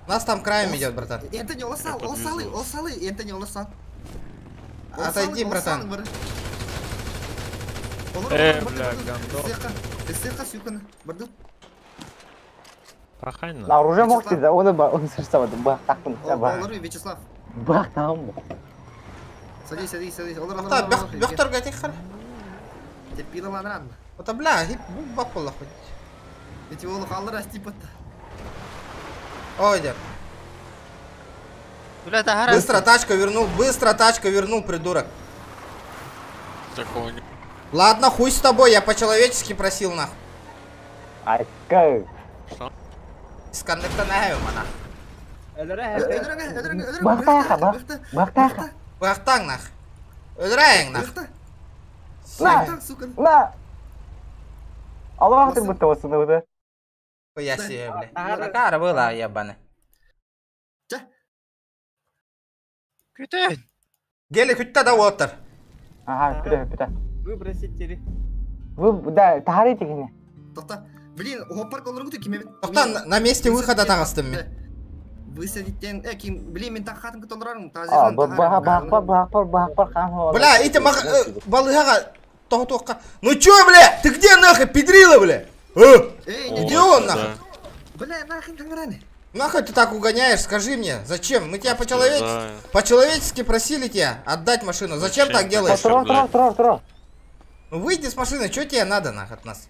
У нас там крайм идет, братан. Энтони, оласал, оласалы, оласалы, Энтони, оласал. Отойди, братан. Бля, гандон. Сыха, сюкана, бардут. Прохайно. На оружие мог ты, да, он ба, он сырсабады, бах тактым, ба. Олору, Вячеслав. Бах там. Садись, садись, садись. Олору, олору, Та, олору. бөхтөргө тихар. Терпила ланран. Ота, бля, хип, бак болла хоть. Эти олох аллар астипат. Ой, дер. Бля, тахара. Быстро тачку вернул, быстро тачку вернул, придурок. Такого не... Ладно, хуй с тобой, я по-человечески просил нах. Айка. Что? Искандерта нахаю, мана. Бах таха, бах. Бах таха. Бахтаң нах. Өлрәйң нах. На. На. Аллах ты будто вас да. Хуя себе, бля. Такара была, ебаная. Күтэн. Гели күттэ да уоттар. Ага, бүтэ, бүтэ. Выбросить тери. Вы, да, тахарите кини. Тоқта. Блин, оппар колоргуту ким эбит? Тоқта, на месте выхода тағыстым мен. Высадиттен, э, ким, блин, мен так хатын кытолорарым. А, баха, баха, баха, баха, хан. Бля, ити мах... Балыгаға тоқтоққа. Ну чё, бля, ты где нахуй, педрила, бля? Где он нахуй? Бля, нахуй таңраны. Нахуй ты так угоняешь, скажи мне, зачем? Мы тебя по-человечески по-человечески просили тебя отдать машину. Зачем так делаешь? Тро, тро, тро, тро. Ну выйди с машины, что тебе надо нахуй от нас?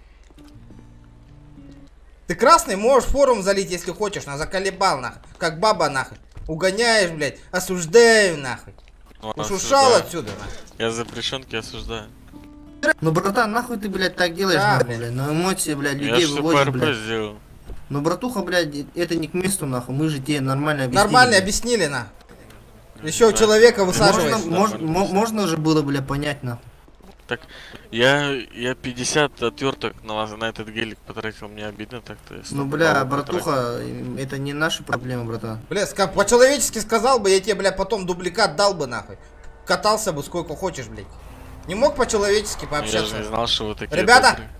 Ты красный, можешь форум залить, если хочешь, на заколебал нахуй. Как баба нахуй. Угоняешь, блядь, осуждаю нахуй. Ну, Уж ушел осуждаю. отсюда нахуй. Я запрещенки осуждаю. Ну, братан, нахуй ты, блядь, так делаешь, Да, нахуй, блядь. Ну, эмоции, блядь, Я людей что выводишь, ПРП блядь. сделал. Ну, братуха, блядь, это не к месту, нахуй. Мы же тебе нормально объяснили. Нормально блядь. объяснили нахуй. Еще у человека высаживаешь. Можно, можно же было, бля, понять, нахуй. Так, я 50 отверток на вас, на этот гелик потратил, мне обидно так-то. я Ну, столько бля, бабок братуха, это не наша проблема, братан. Бля, по-человечески сказал бы, я тебе, бля, потом дубликат дал бы, нахуй. Катался бы сколько хочешь, блядь. Не мог по-человечески потратил. Я пообщаться? же не знал, что вы такие Ребята! добрые.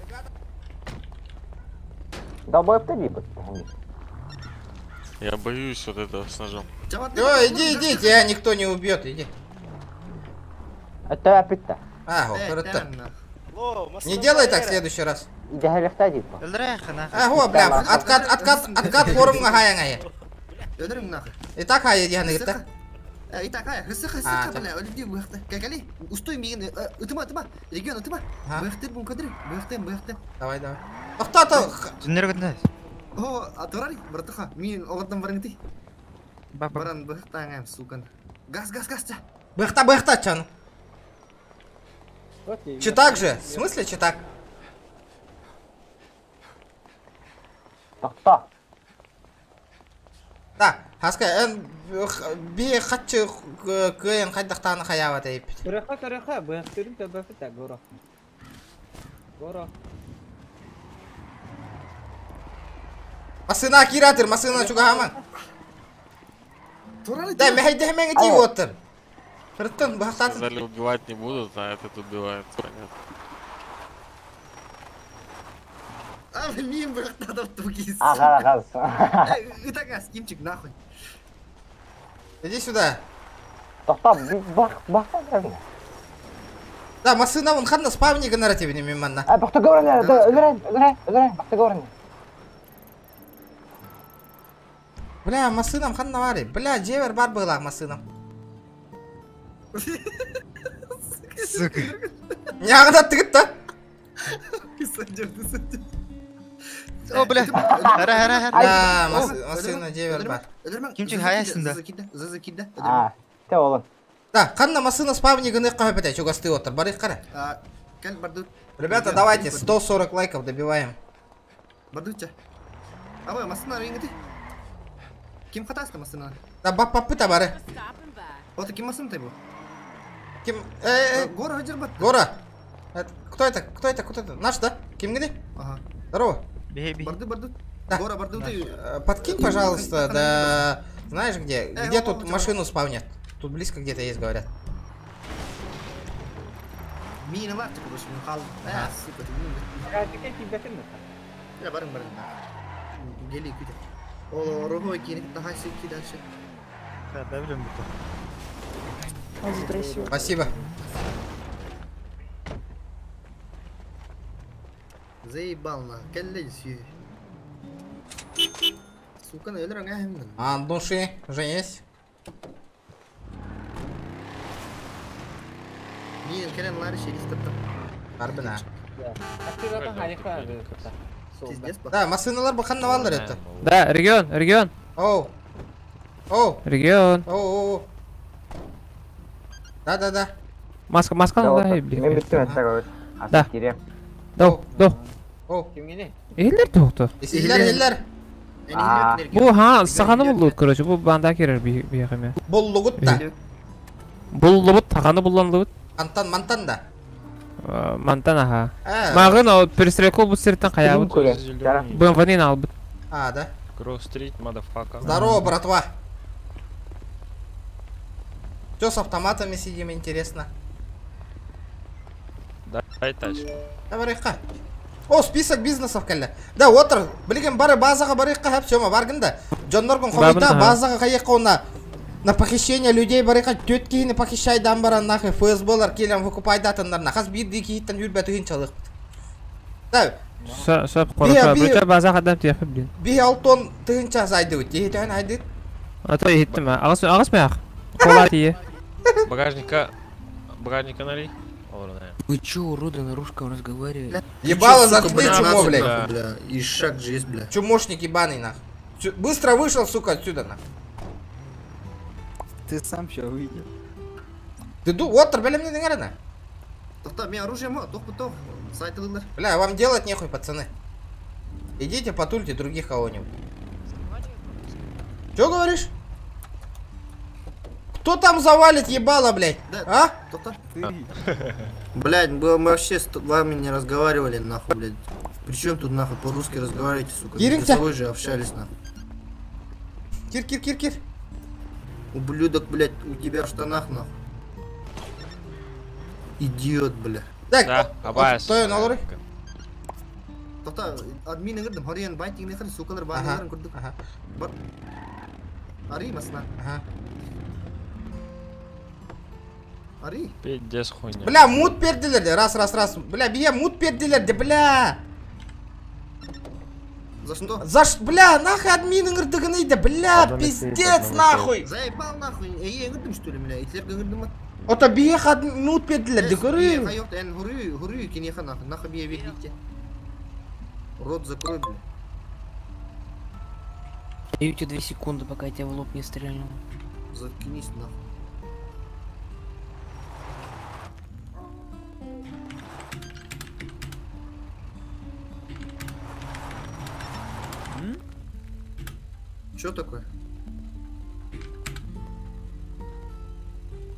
Долбоеб ты либо. Я боюсь вот этого с ножом. Всё, иди, иди, тебя никто не убьет, иди. Это опять-то. А, вот это. Не делай так в следующий раз. Ого, бля, откат, откат, откат форумга хаяңая. Өлөрүң нахуй. Итак, хая дияны гитта. Итак, хая, хысы хысы А, бля, өлүдү быхты. Кәкәли, устой миген, ытыма, ытыма, регион ытыма. Быхты бун кадыр, быхты, быхты. Давай, давай. Тоқта, Түннер күндә. О, атырар, братуха, мин оғырдан барың ти. Баран быхты аңайм, сука. Газ, газ, газ, ча. Быхта, быхта, чан. Читак же? В смысле читак? Тоқта. Да, хаска, би хатчы кыйын хайдақтаны хаява тейп. Көрөха, көрөха, быяктырым төбөфүтә, горо. Горо. Масына киратыр, масына чугахаман. Да, мехайдехменге ти оттыр. Рыттын, бахтатын. Сказали, убивать не будут, а этот убивает, понятно. А, мин быхты адам тугиз. Ага, ага. Итак, газ, кимчик, нахуй. Иди сюда. Тоқта, бах, бах, Да, масына вон ханна спавника нарративе миманна. А, бахта говорни, өлөрен, өлөрен, өлөрен, бахта говорни. Бля, масынам ханна вари. Бля, жевер бар была масынам. Сука. Нягда тыгытта. О, бля. Хара, хара, хара. Да, масына жевер бар. Кимчик хаясында. Зазакида. А, те олын. Да, ханна масына спавниганы кахапете, чугасты оттар. Барых кара. Ребята, давайте 140 лайков добиваем. Бардуча. Абай, масына рингти. Ким хатаста масына? Да, бап папыта бары. Вот ким масына ты бу? Ким? Гора хажарбат. Гора. Кто это? Кто это? Кто это? Наш, да? Ким где? Ага. Здорово. Барды, барды. Да. Гора, барды, ты. Подкинь, пожалуйста, да. Знаешь где? Где тут машину спавнят? Тут близко где-то есть, говорят. Мина лапты, короче, михал. А, сука, ты мина. Я барым, барым. Гели, куда? О, рогой кинет, тахаси, дальше. Да, блин, Спасибо. Заебал на, келле сүй. Сука, наверное, А, души, женись. Мин келен лары шеристоптом. Арбина. Пиздец, Да, машиналар бахан наваллар это. Да, регион, регион. Оу. Оу. Регион. Оу, оу, оу. Да, да, да. Маска, маска надо, блин. Мен бүттім әтті, короче. Да. До, до. Оу. Эллер тоқты. Иллер, иллер. Бу ха, сағаны булдут, короче, бу банда керер бияқыме. Боллугут да. Буллубут, тағаны булланлыбыт. Антан, мантан да. Мантан, аха. Мағын, о, перестрелку бу сирттен қаябыт. БМВ-нен албыт. А, да. Гроу-стрит, мадафака. Здорово, братва. Чё с автоматами сидим, интересно? Дай тачку. Давай, О, список бизнесов кэллэ. Да, отыр, билигин бары базаға барыйыққа хэп сёма баргын да. Дьонноргун хомуйда базаға хайыққа онна на похищение людей барыйыққа төт киһини похищайдан баран нахуй ФСБлар келен выкупайдатыннар хас биир киһиттен үрбәтүһүн чалыхпыт. Да. Сөп хорошо. Бүтэ база хадам тиэхпит блин. Би алтон тыһынча зайдыбыт. Тиһитэн айды. А то иһиттим. Агыс агыс мях. Кола тие. Багажника багажника налей. Вы чё, уроды, на русском разговариваете? Ебало, заткни чмо, блядь. Бля, и шаг же есть, бля. Чумошник ебаный, нах. Быстро вышел, сука, отсюда, нах. Ты сам ща увидел. Ты ду, вот, бля, мне не Тохта, мне оружие мо, тох, тох, сайт ылыр. Бля, вам делать нехуй, пацаны. Идите потульте других кого-нибудь. Чё говоришь? Кто там завалит ебало, блядь? Да, а? Кто-то? Блядь, мы вообще с вами не разговаривали, нахуй, блядь. Причем тут нахуй по-русски разговариваете, сука? Между собой же общались, нахуй. Кир, кир, кир, кир. Ублюдок, блядь, у тебя в штанах, нахуй. Идиот, бля. Так, да, абайс. Стой, налоры. Тоқта, админ ыңырдым, хориян байтинг нехыр, сукалар байтинг көрдік. Бар. Ари масна. Ага. Ари. Пиздец хуйня. Бля, мут пердилерде, раз, раз, раз. Бля, бия мут пердилерде, бля. За что? За что? Бля, нахуй админ ыңырдыгын бля, пиздец, нахуй. Заебал нахуй, эй, ыңырдым что ли, бля, итлер ыңырдым. Ото бия мут пердилерде, көрү. Хайот, эн хурю, хурю, кинеха нахуй, нахуй бия видите. Рот закрой, бля. Даю тебе 2 секунды, пока я тебя в лоб не стрельну. Заткнись нахуй. Чё такое?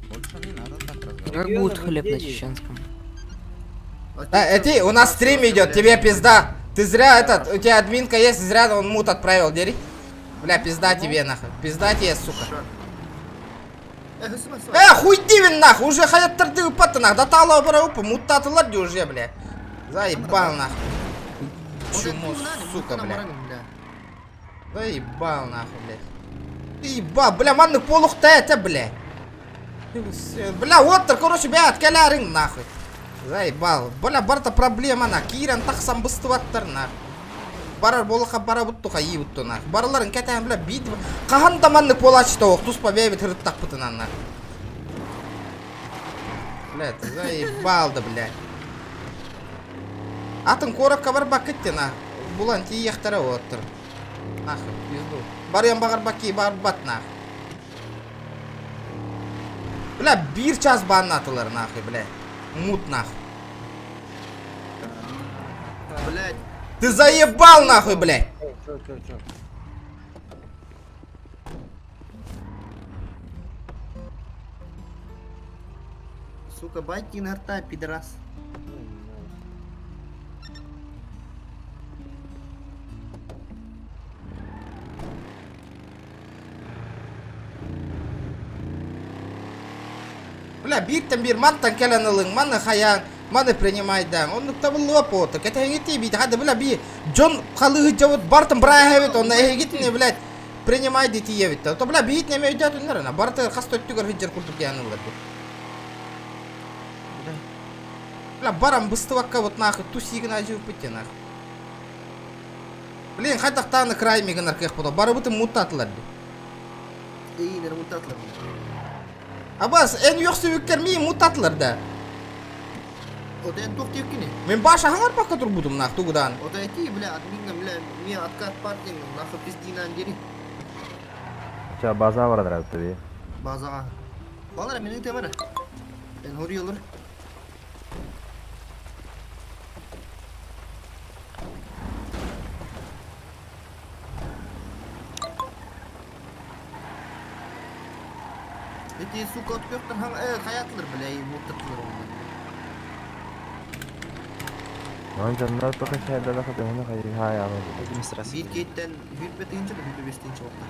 Больше не надо так разговаривать. Как будет хлеб на чеченском? А, эти, у нас стрим идет, тебе пизда. Ты зря этот, у тебя админка есть, зря он мут отправил, дери. Бля, пизда тебе нахуй. Пизда тебе, сука. Хуй дивен нахуй, уже хаят торды упаты нах, да тала бара упа, муттатылар уже, бля. Заебал нахуй. Чмо, сука, бля. Заебал нахуй, блядь. Ты ебал, бля, манных полухта это, бля. Бля, вот, короче, бля, откалярын нахуй. Заебал. Бля, барта проблема на. Киран тахсан быстываттар нах. Барар болаха бара буттуха и бутту нах. Бараларын кәтән бля бит. Кахан таманны полачты ох, тус побебит хырыттак бутынан нах. Бля, ты заебал да, бля. Атын коракка бар бакытты нах. Булан ти яхтара оттыр. Нахуй, пизду. Барьян багар баки бар бат нах. Бля, бир час баннатылар нахуй, бля. Мут нахуй. Блядь. Ты заебал нахуй, блядь. Чё, чё, чё? Сука, байки на рта, пидорас. Бля, биттен бир мантан келен ылың, маны хаян, маны принимайдан. Он табылы поты. Кете гити бит, хады бля би. Джон халыгы жавыт бартын брая он эгитне, блядь, принимай дити евит. То бля бит неме өйдөт үннер, барты хас төттүгөр хиджер куртук янылар. Бля, барам быстывакка вот нахуй, тусигин ажып битте нахуй. Блин, хайтактаны край мигин аркех подо. Бары бутын муттатылар. Эй, муттатылар. Абас, эн йоксүбүккер ми муттатылар да. Ота эн тох тепкини. Мен баш ахаңар бакка турбудум нах тугудан. Ота эти, бля, админга, бля, ми откат партия, нахуй пиздинан дери. Ча база бар драп тебе. Базага. Балар менин темер. Эн хориолор. Эти, сука, отпёктор хан, хаятлар, бля, и муттатлар. Он жаннар только шайда да хаты оны хай хай аны. Бир кейттен хүрбе тыгынча да хүрбе бес тыгынча болду.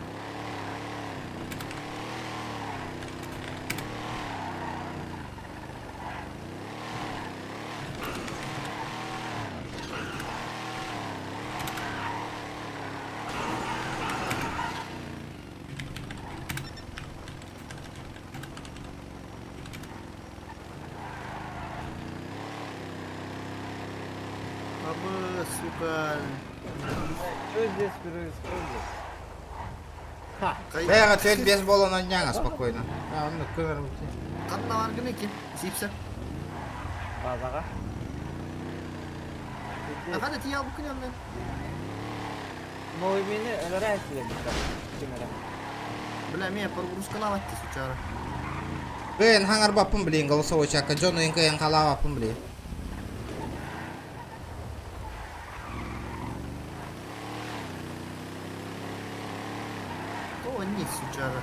Абы, сука. Что здесь происходит? Ха. Бэйэҕэ 4-5 буолан онньааҥа спокойно. А, оннук көмөр Ханна баргын эки? Сипсер. Базаға. Аха да тиий албыккын онно. Новый мени өлөрәсилер бит. Кимере. Бля, мен прогрузкалаватты сучара. Бэйэн хаҥарбаппын билин голосовой чакка дьон ыйын кыйын халаабаппын билин. То не сучара.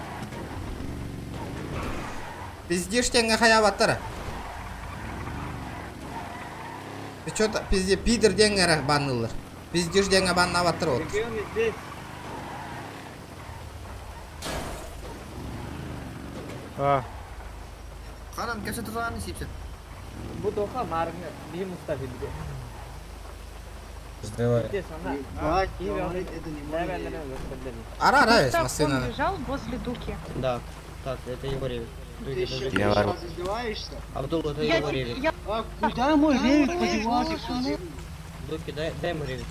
Пиздишь теңге хаябаттара. Ты чё-то пизде пидор деңгere баннылар. Пиздишь деңге баннабаттар вот. Регион здесь. А. Ханан кәсе тузағаны сипсер. Бу тоха маргы би Мустафа биде. Сделай. Здесь она. Ебать, говорит, это не мой велик. Ара ара весь Устав, он машина. лежал возле Дуки. Да, так, это его ревик. Ты еще Я раз вору. издеваешься? Абдул, это Я его те- ревик. я- А куда мой ревик подевался? Дуки, дай, дай ему ревик.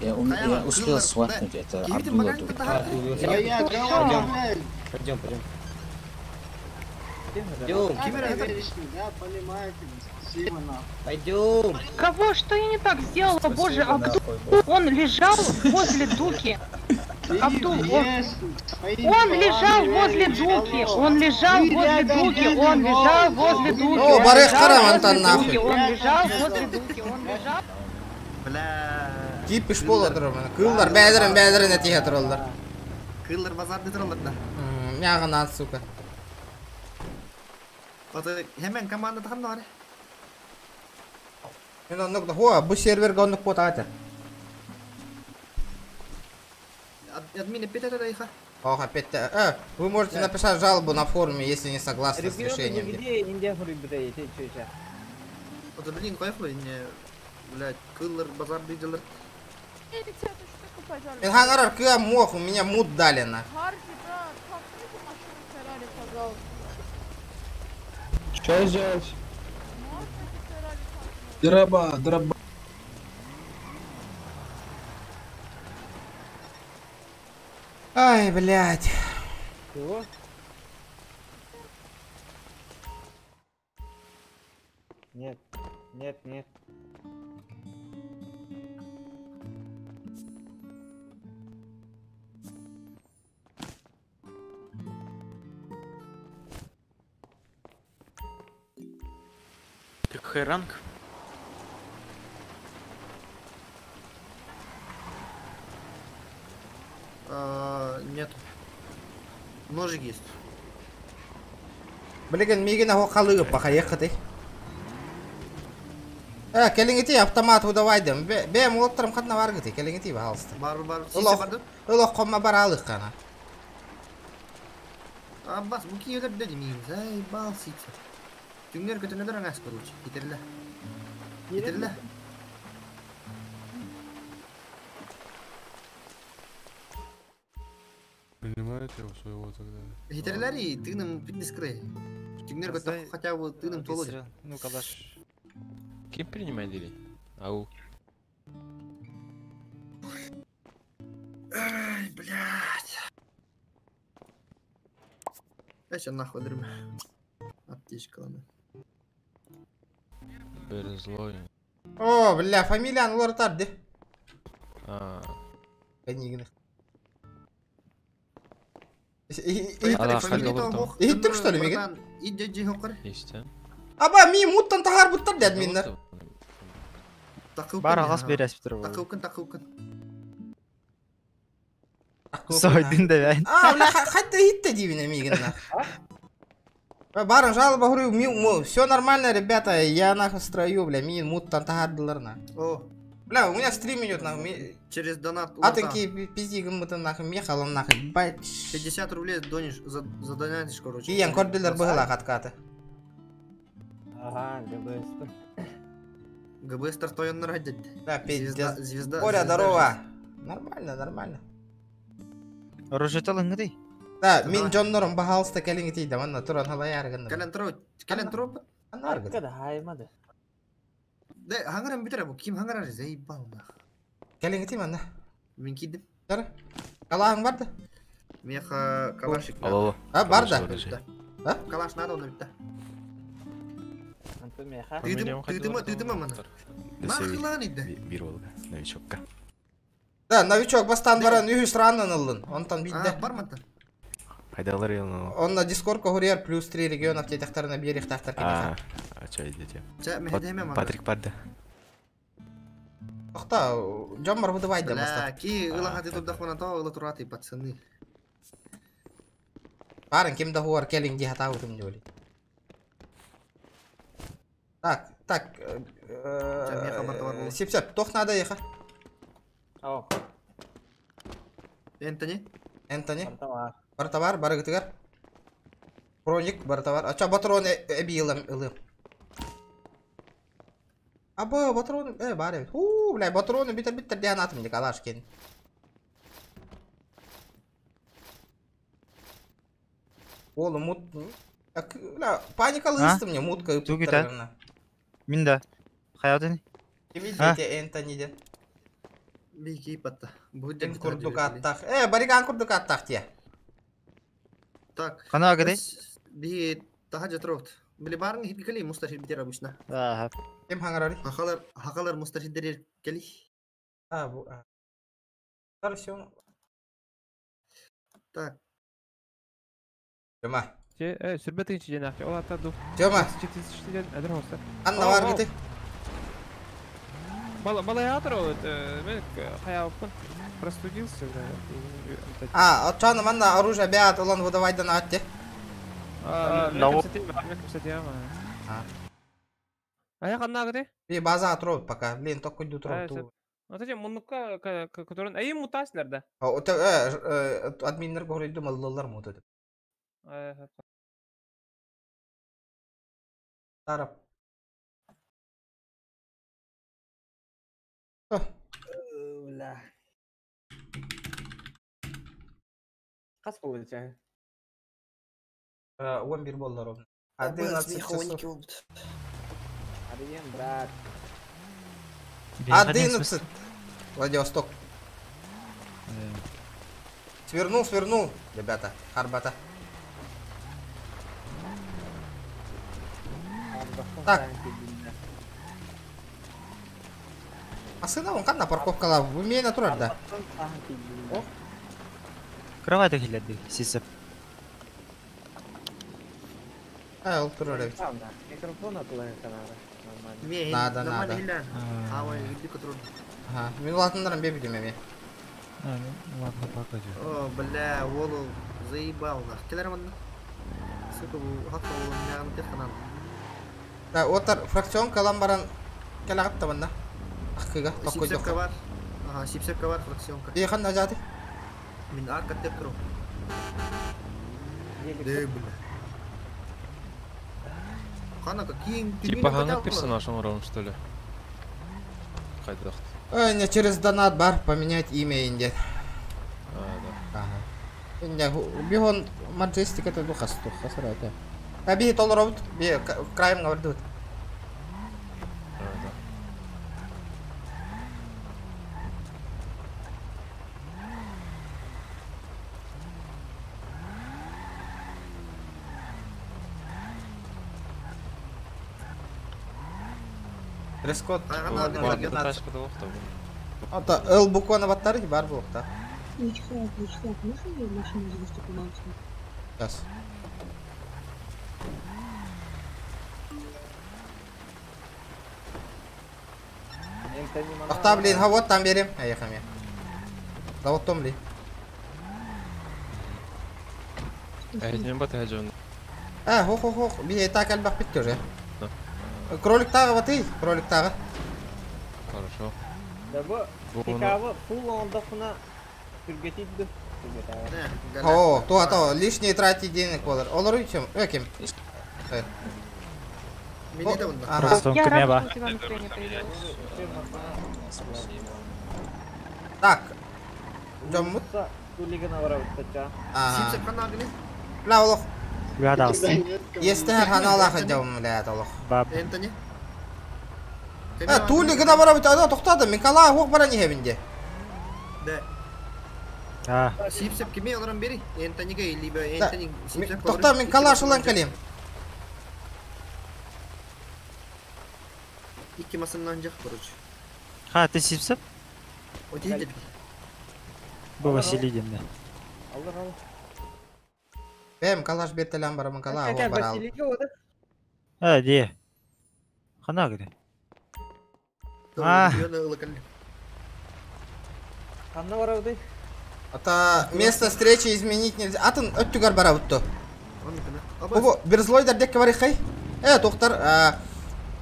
Я успел свапнуть, это Абдулла тут. А, ты его Я, я говорю, блядь. Пойдем, пойдем. Пойдем. Да, понимаете, спасибо, нахуй. Пойдем. Кого? Что я не так сделала? Боже, Абдул, он лежал возле Дуки. Абдул, он лежал возле Дуки, он лежал возле Дуки, он лежал возле Дуки. О, он барых лежал карам, возле Антон, нахуй. Дуки, Он лежал возле Дуки, он лежал. Кипиш бола турар. Кыллар бәдерин бәдерин этиhe тураллар. Кыллар базарды тураллар да. Мягына сука. Ото hemen команда тахам бар. Мен оннук да хуа бу серверге оннук бот ата. Админ опять это иха. Ох, опять. Вы можете написать жалобу на форуме, если не согласны с решением. Где Индия хурибре, ты чё чё? Ото блин, кайфлы не, блядь, кыллар базарды делар. Мен хаңарар кыа мох, у меня мут дали на. Что сделать? Дроба, дроба. Ай, блядь. Чего? Нет, нет, нет. Ты хайранг? Нет. Ножик есть. Блин, мигин ахо халыгы паха ехаты. Келиңити автомат удавайдым. Бе молоттарым хатна баргыты, келиңити пожалуйста. Бар, бар, Улох, сисе барды. улох комма бар алык кана. Аббас, бу киелер деди мин. Заебал сице. Түңнер көтөнөлөр аңас короче. Китерле. Китерле. Принимаете его своего тогда? Китерлер и тыным питнес край. Түңнер көтө хотя бы тыным толы. Ну, калаш. Кем принимает или? Ау. Ай, блядь. Я сейчас нахуй дрым. Аптечка, ладно. Бер злой. О, бля, фамилия улар тарды. А. Кенигин. Иттим что ли, мигин? Иди, иди, хоккар. Есть, а? Аба, ми муттан тахар буттар дед миннер. Бар ағас берәсіп тұр. Такылкын, такылкын. Сойдың да бәйін. А, бля, хатта хитте дивине мигин на. Барын жалоба говорю, все нормально, ребята, я нахуй строю, бля, мин муттан тахардылар на. О. Бля, у меня стрим идет нахуй. Через донат. А такие пизди гымытын нахуй, мехалым нахуй, бать. 50 рублей донишь, задонатишь, короче. Киян көрдүлөр быгыла каткаты. Ага, ГБС. ГБС тартойоннор хаддет. Да, пиздец. Звезда, звезда. Боря, здорово. Нормально, нормально. Оружие ыңгыды. Да, мин Джоннорум бахалста келиңити да, манна туран халай аргын. Кален тро, кален тро. Аргын. Када хаймады. Да, хаңаран бүтэр бу. Ким хаңарар заебал нах. Кэлиҥ манна. Мин киирдим. Тар. Калааһын бар да? Меха калашик. Алло, алло. А, бар да. А? Калаш надо, он битте. Тыытыма, тыытыма маны. Нахилан иде. Бир болга, новичокка. Да, новичок бастан баран үһүс раннан ыллын. Онтон бидде. Бар мантан. Хайдалар елны. Он на Дискорд курьер плюс 3 регионов тетехтарына биэрихтахтар А, киниха. а чё идете? Чэ, мехедеме маны. Патрик барды. Тохта, жон бар буду байда Бля, баста. ки ылаха ты турдах мана то ыла тураты, пацаны. Барын ким да хуар келин ди хата утум диоли. Так, так. Сип-сип, тох надо еха. Ау. Энтони? Энтони. Бар товар, бар гытыгар. Броник, бар товар. Ача патрон эби ылым ылым. Аба, патрон, бар эбит. Ху, бля, патроны битер-битер диэн атым дик алаш кен. Ола мут. Так, бля, паника лыстым мне, мутка Тугита. Мин да. Хаятын. Кими дете Энтони ден. Бики патта. Будет курдук аттах. Бариган курдук аттах те. Так. Кана агады? Би таха жатырот. Били барын хит кели мустархит битер обычно. Ага. Ким хаңарары? Хакалар, хакалар мустархит кели. А, бу. Хорошо. Так. Тёма. Сүрбәтин чиден ахти. Ол ата ду. Тёма. Чети әдер хоста. Анна бар гите. Бала бала ятыр ол, мен хаябыппын. Простудился, да. А, отчаны манна оружие бят, улан выдавайдан атте. А, А я канна гыды? Би база отров пока. Блин, только иду тров ту. Вот эти муннукка, который... Ай, мутаслар да. А, вот админнер говорит, думал, лоллар мут это. Тарап. Бля. Кас болду? 11 болду ровно. 11 часов. Арыйын, брат. 11. Владивосток. Свернул, свернул, ребята, Харбата. Так. А сына он кан на парковкала, вы меня натураль, да? Кровать хилерди, сисеп. А, ол турар эбит. Микрофон атылайын канары. Нормально. Надо, надо. Ага, мен латындарым бебидим эми. А, ну ладно, пока. О, бля, волу заебал нах. Келер манна. Сука, бу хакка волу нягын теханан. Да, отар фракцион калан баран келагат манна. Акыга, токкой Сипсепка бар. Ага, сипсепка бар фракционка. И ханна жаты. Мин арка деп туру. Да, бля. Хана какие Типа хана персонаж оңорон, что ли? Кайдахт. Не через донат бар поменять имя инде. А, да. Ага. Инде бихон маджестик это духас тухас это. А би толоробут, би краем говордут. А, да. Дресс-код. Ата Л букваны баттары бар бу да. Вячеслав, Вячеслав, можно я машину завести помолчу? Сейчас. Ахта, блин, ха вот там берем. Ай, хаме. Да вот том ли. Әйтмен бат әжон. А, хо хо хо, би так әлбәк бит уже. Кролик тагы баты, кролик тагы. Хорошо. Да бу пикабы фул ондохуна түргетидди. О, то то лишние тратить денег болар. Олар үчүн, өкем. Я рада, что у тебя настроение появилось. Так. Жоммут. Ла олох. Естер ханалах жом ля толох. Энтони. Э, Тули гына барабыт, ана тоқтады, мен кала оқ баран ехебін де. Да. А. Сипсеп кими олорон бери? Энтонига либо Энтони Сипсеп. Тоқта, мен калаш ылан калем. Икки масыннан жак, короче. Ха, ты сипсеп? Отейді. Бу Василий демде. Алыр, алыр. Бэм, калаш бертелен барамын, кала Хотя оқ барал. Василийге ода. А, де. Хана гыды. А. Ханна барабыды. Ата место встречи изменить нельзя. Атын өттүгөр барабытты. Бу Берзлойдар декке бар хай. Э, тоқтар,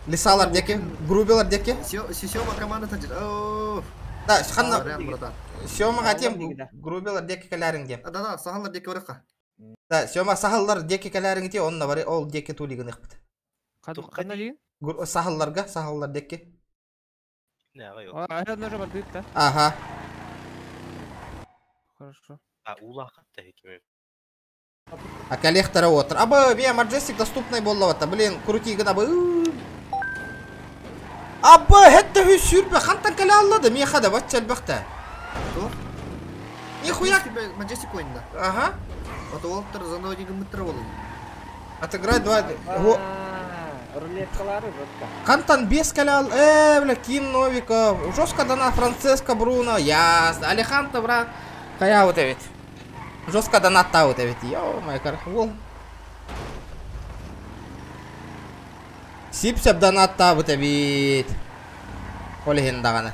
лисалар декке, грубилар декке. Сема команда тажыр. Да, ханна. Сема хатем грубилар декке каларың деп. Да, да, сахалар декке баракка. Да, Сема сахаллар декке каларың те, онна бар, ол декке тулигин ыхпыт. Кана деген? Сахалларга, сахаллар декке. А, это же бардык, да? Ага. Хорошо. А, улахат та хекеме. А коллектора отыр. Абы, мен Маджестик доступный боллавата. Блин, крути гына бы. Абы, хетте хүй сүрбе, хантан кале аллады, мен хада, ватчал бақта. Нихуя. Маджестик ойында. Ага. Ата олықтар заново гымыттыр болу. Отыграть два... Рулеткалары жестко. Кантан бес кале ал... бля, Ким Новиков. Жестко дана Франциско Бруно. Ясно. Алехандро, брат. Кая вот ведь. Жестко донат та вот ведь. Ё-моё, кархвол. Сипсеп донат та вот ведь. Олеген даганы.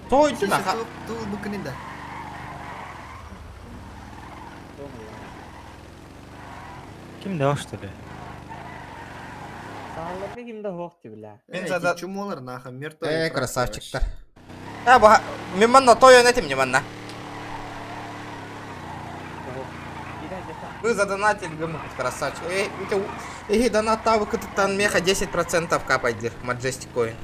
Той түна. Тул букынында. Ким да что ли? Сахалларга кимде хоқ бля. Мен зада... Чумолар наха, мертвый. Э, красавчиктар. Э, бу... Мен манна той өнетим не манна. Вы задонатили, гымыт, красавчик. Эй, эй, донат тавы кытыттан меха 10% капать дир, Majestic Coin.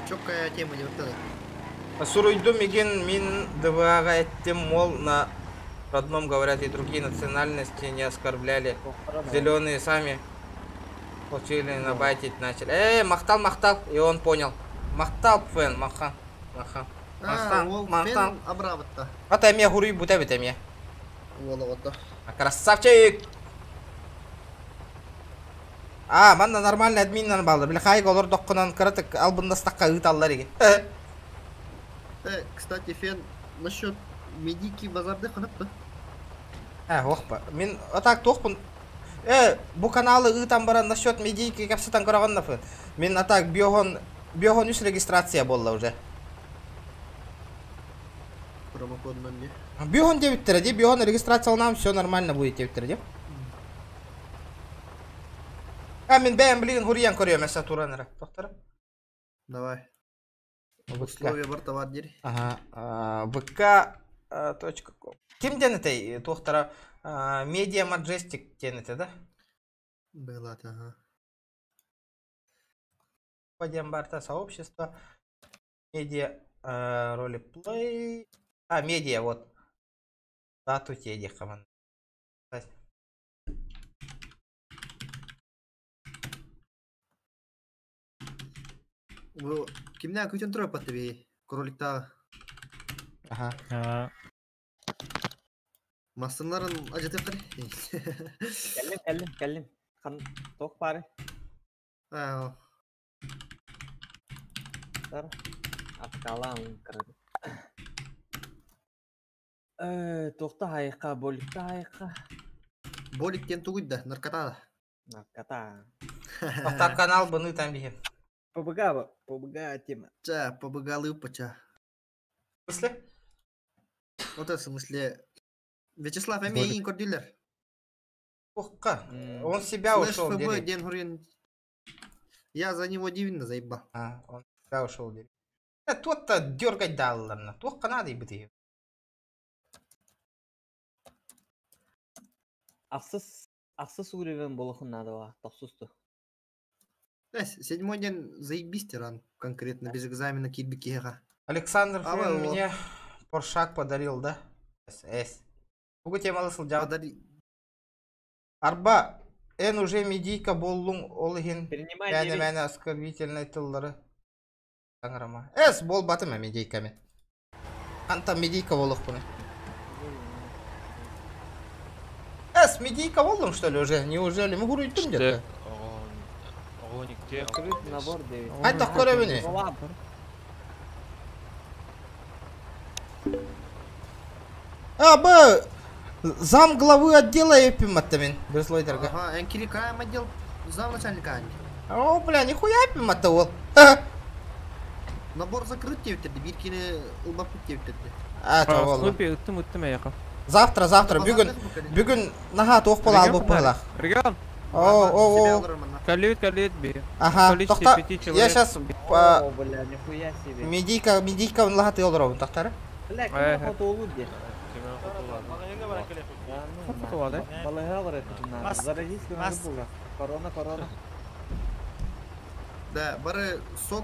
Чоккая тема не вот это. Суруйду миген мин ДВА эттим, мол, на родном говорят и другие национальности не оскорбляли. Зеленые сами получили набайтить начали. Эй, махтал, махтал, и он понял. Махтал, фэн, маха, маха. Махтал, махтал. Абрабытта. Ата эме хуруй бута бит эме. Ола Красавчик! А, манна нормальный админнан балды. Бля, хайга олар доққынан кыратык албындастаққа ыталлар еге. Э, кстати, Фен, насчет медики базарды ханапты. Э, охпа. Мен атак тоқпын. Э, бу каналы ытан баран насчет медики капсатан карағанна фен. Мен атак биохон биохон үс регистрация болла уже. Промокод на мне. Биохон дебиттер, де биохон регистрация нам все нормально будет дебиттер, де. А мен бәйін білген хуриян көрем әсә туранара. Тоқтара. Давай. Условия бар товар дер. Ага, vk.com. Ким денете тоқтара? Медиа Majestic денете, да? Было, ага. Пойдем барта сообщество. Медиа ролеплей. А, медиа, вот. Дату теди команд. Бу кимнән күтен торып атты би? Кроликта. Ага. Масынларын ажытып кыр. Кәллем, кәллем, кәллем. Қан тоқ бары. Аа. Тар. Аткалан кырды. Э, тоқта хайқа, боликта хайқа. Боликтен тугуйда, наркота. Наркота. Тоқтар канал бұны там бихем. ПБГ, ПБГ тема. Ча, ПБГ лыпача. В смысле? Вот это в смысле. Вячеслав, эми ең көрдүлөр. Охка, он себя ушел ФБ, Ден Хурин. Я за него дивно заебал. А, он себя ушел делить. Э, тот-то дергать дал, ладно. Тохка надо и бытие. Ахсыз, ахсыз уровень болохун надо ва, тохсусту. Седьмой день заебись тиран, конкретно, без экзамена кирбикега. Александр Френ мне Поршак подарил, да? С. Бугу тема лысыл жа. Подари. Арба. Эн уже медийка буоллуҥ, ол иһин Принимай мээнэ 9. мээнэ оскорбительнай тыллары саҥарама. Эс, буолбатым ээ медийка мин. Хантан медийка буолуохпунуй? Эс, медийка буоллум что ли уже? Неужели? Мы хуруйдум где-то. Открыт набор 9. Хайдах көрөбүнүй? А, б, зам главы отдела эпим аттамин. Бреслойдерга. Ага, эн отдел зам начальника. О, бля, нихуя эпим атта ол. Набор закрыт диэбиттерди, биир кини ылбаппыт диэбиттерди. А, то Слупи, ыттым, ыттым эйэхэ. Завтра, завтра, бүгүн, бүгүн наха туох бола албып быһылах. Регион. О, о, о. Калит, калит, би. Ага, Количестве тохта, пяти я человек. сейчас О, бля, нихуя себе. медийка, медийка лахаты олоробун тахтары. Бля, Эх. ким хотолу де? Хотолу, да? Балыга бар это Заразись, Мас. надо было. Корона, корона. Да, бары сок...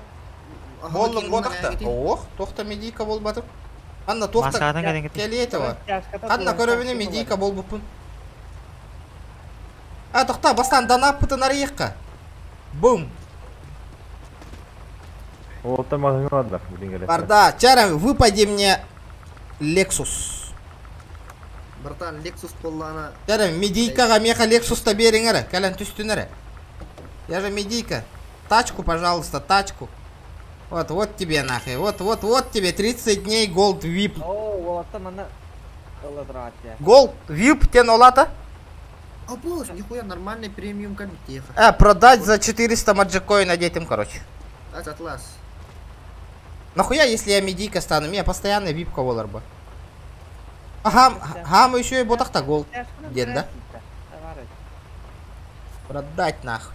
Боллуң ботақта. Ох, тохта медийка болбатым. Анна тохта Маскадан кэлэн кэти. келиетова. Анна көрөбүнэ медийка болбуппун. А, тохта, бастан данаппытын арыйыққа. Бум. Олта магазин блин, говорят. Барда, чара, выпади мне Lexus. Братан, Lexus поллана... Чара, медийкаға меха Lexus-та берің әрі, кәлән түстін әрі. Я же медийка. Тачку, пожалуйста, тачку. Вот, вот тебе нахуй. Вот, вот, вот тебе 30 дней Gold VIP. О, вот там она. Ылыдыраат Gold VIP тен олата? А боже, нихуя нормальный премиум кабитеха. Продать за 400 маджикоина детям, короче. Ать атлас. Нахуя, если я медийка стану? Меня постоянно випка воларба. Ага, хам еще и ботахта гол. Ден, да? Продать нахуй.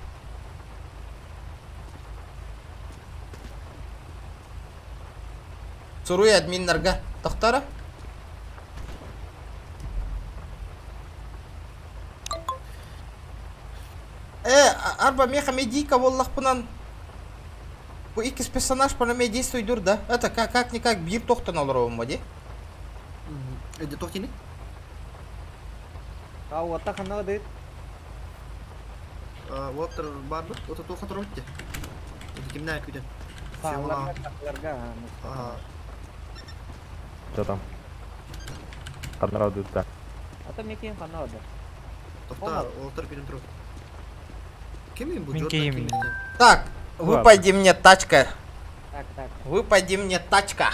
Суруй админ нарга. Тохтара? Арба меха медийка воллахпынан. Бу икс персонаж по наме действует дур, да? Это как, как никак бир тохтан олоровым воде. Это тохтини? А вот так она дает. Вот барбы, вот это хатровте. Это кимная күден. Ага. Что там? Канрадует, да. А там некий канада. Тохта, олтар күден тур. Кем им Мин киим. Так, выпади мне тачка. Так, так. Выпади мне тачка.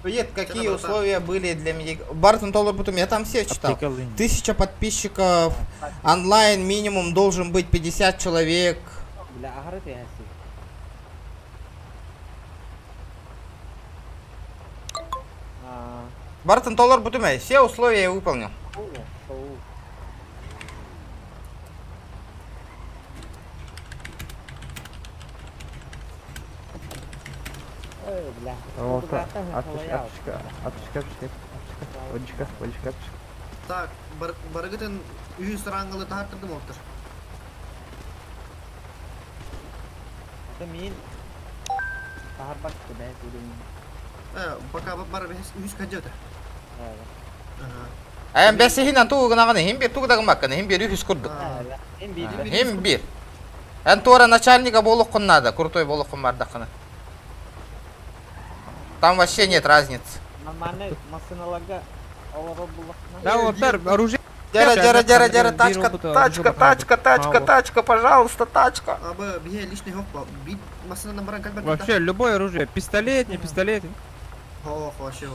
Привет, какие условия были для меня? Бартон Толлар Бутум, я там все читал. 1000 подписчиков, онлайн минимум должен быть 50 человек. Бля, агары ты хаси. Бартон Толлар Бутум, все условия я выполнил. Бля. Олта, аптечка, аптечка, аптечка, аптечка, водичка, водичка, аптечка. Так, барыгытын 100 рангылы тахаттырдым олтар. Это мин. Тахарбак куда я Пока бар 100 кадета. Аян бәсіхін анту угынағаны, хим бир тугдагын бакканы, хим бир үхіс курдук. Хим бир. Эн туара начальника болуққын надо, крутой болуққын бардаққыны. Там вообще нет разницы. Нормальный машиналарга Да, вот тар, оружие. Дера, дера, дера, дера, тачка, тачка, тачка, тачка, тачка, пожалуйста, тачка. Вообще, любое оружие. Пистолет, не пистолет. Ох, вообще.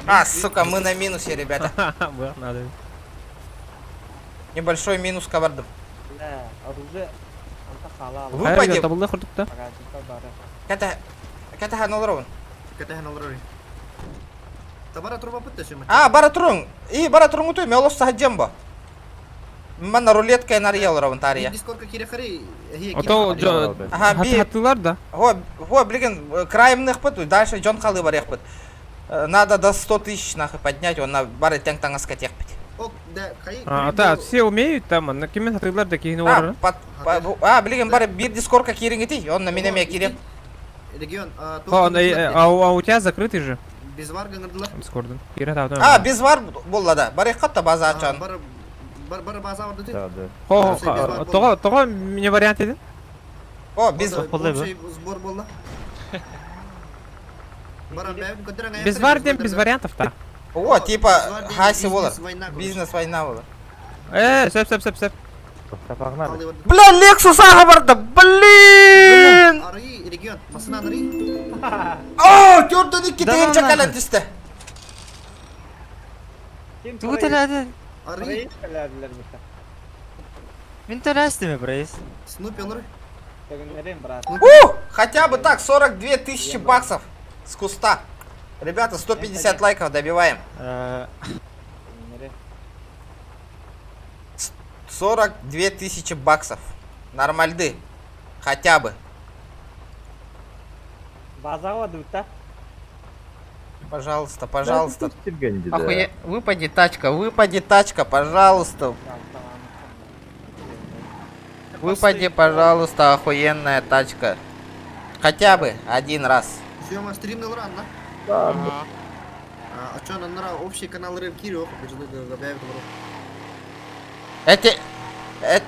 А, сука, мы на минусе, ребята. Надо. Небольшой минус кавардом. Да, оружие. Выпади. Это... Ката ханалровын. Ката ханалровын. Та бара труба бітті сөмі. А, бара турун. И бара турун утуй, мен олос сахаджем ба. Мен рулетка нария олровын тария. Дискорка кире хари. Ото жо. Ага, би. Хаттылар да. Го, го, блин, краемных пыт, дальше жон халы бар яқпыт. Надо до 100 тысяч нахуй поднять, он на бары тянг таңаска техпит. А, да, все умеют там, на кемен хаттылар да кейин А, а, блин, бары бир дискорка кирингити, он на меня кирем. Регион, а, а у тебя закрытый же. Без варга ngырдылар. Дискордун. А, без вар болла да. Бар якка база ачан. Бар Бар бар база бар Да, да. Хо, тоҕо, тоҕо мне вариант един? О, без... Сбор болла. Без вариантов, без вариантов та. О, типа, хаси болар. Бизнес война болар. Сөп, сөп, сөп, сөп. Погнали. Бля, Лексус аға барды, блин! Ары, регион, масынан ары. О, төрден икки тыгынча калан түсті. Тугу төлөдү? Ары. Мин төлөстүм проезд. Снупи олар. У, хотя бы так, 42 тысячи баксов с куста. Ребята, 150 лайков добиваем. 42 тысячи баксов. Нормальды. Хотя бы. Пожалуйста, пожалуйста. Охуе... Выпади тачка, выпади тачка, пожалуйста. Выпади, пожалуйста, охуенная тачка. Хотя бы один раз. Съема стрим ран, да? Да. А чё, на общий канал Рыбки, Это...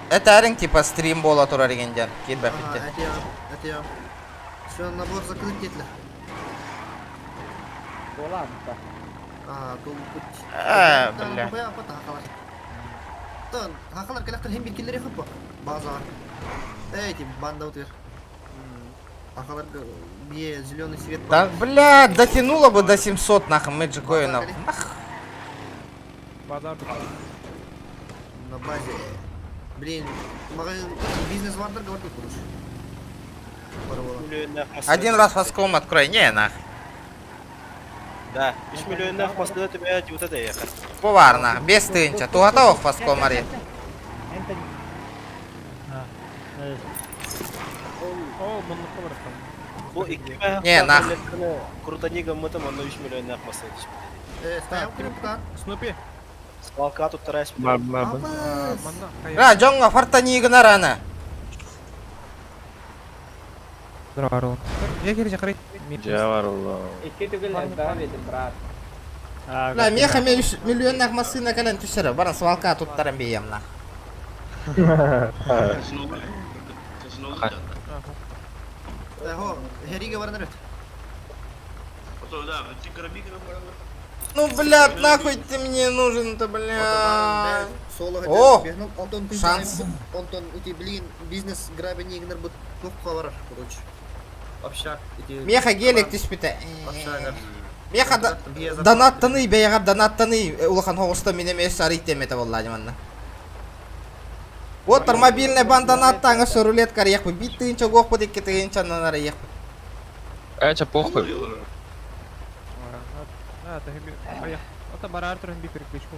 Это арен типа стрим бола турар дегендер. Кирбе Это я, это я. Все, набор закрыт кетлі. А, бұл А, бля. Хақалар келақтар хем бір келер ехіп Базар. Эй, тип, банда өтер. Хақалар бие зеленый свет. Да, бля, дотянуло бы до 700 нахуй Magic Coin'ов. Базар. На базе. Блин, бизнес вардер говорит, короче. Один раз фаском открой, не нах. Да, 3 миллионных масына төбә вот это ехать. Поварна, без тынча. Ту готов фаском ари. Бу ике Не, нах. Крутанига мы там, оно 3 миллионных масына Снупи. Свалка тут тарась. Ра, жоңга фартанигына рана. Здорово. Я кире жакырай. Бля, меха миллионных масына кален түшәрә. Баран свалка тут тарам бейем нах. Ну, блядь, нахуй ты мне нужен-то, бля. О, шанс. Антон, эти, блин, бизнес грабени игнор бут короче. Общак. Меха гелик түспүтэ. Меха донаттаны бэйгар донаттаны улахан хоҕуста минем эс арыйтемете болла манна. Вот мобильный бан донаттаңа сөрүлет карьяхпы бит тыынча гохпу дикки тыынча нанар яхпы. Эча похуй. А, это Это барар турын би переключку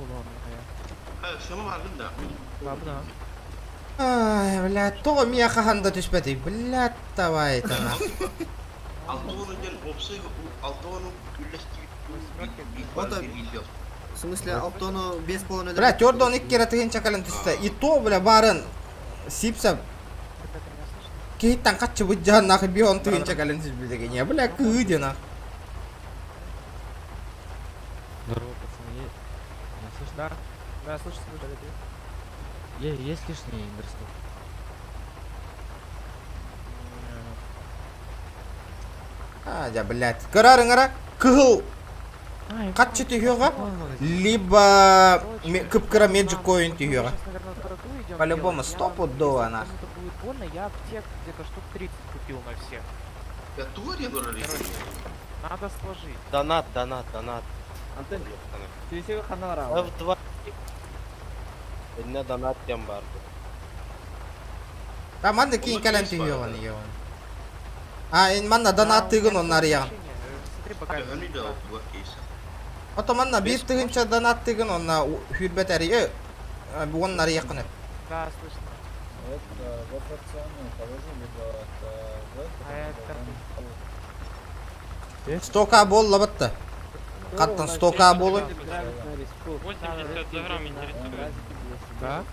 Ладно. Ай, блядь, то меха ханда түспэти, блядь, давай это на. В смысле, Алтону без полной... Бля, төрдөн ик кere тыгын чакалын түстэ. И то, бля, барын сипса. Кейттан катчы быджан нахы бион тыгын чакалын түспү не, бля, кыды нах. Здорово, пацаны. Меня слышно? Да. Да, слышу, слышу. Есть лишний индерсток? А, да, блядь. Көрөрүңөрө кыһыл катчы түһүөҕэ, либо кыпкыра Magic Coin түһүөҕэ. По-любому стопудово нах. Это будет больно, я аптек где-то штук 30 купил на всех. Надо сложить. Донат, донат, донат. Антон, F2. Инне донат тем бар. Та манна кийин кэлэн түһүөҕүн иһиэҕин. А, ин манна донат тыгын оннар иһэҕин. Ото манна биир тыгынча донат тыгын онна хүрбэт эрийэ, оннар иһэххин өп. Да, слышно. Вот во фракционную положи, либо в эту, 100к болла батта. Каттан 100к болу. 80 за грамм интересует. Да?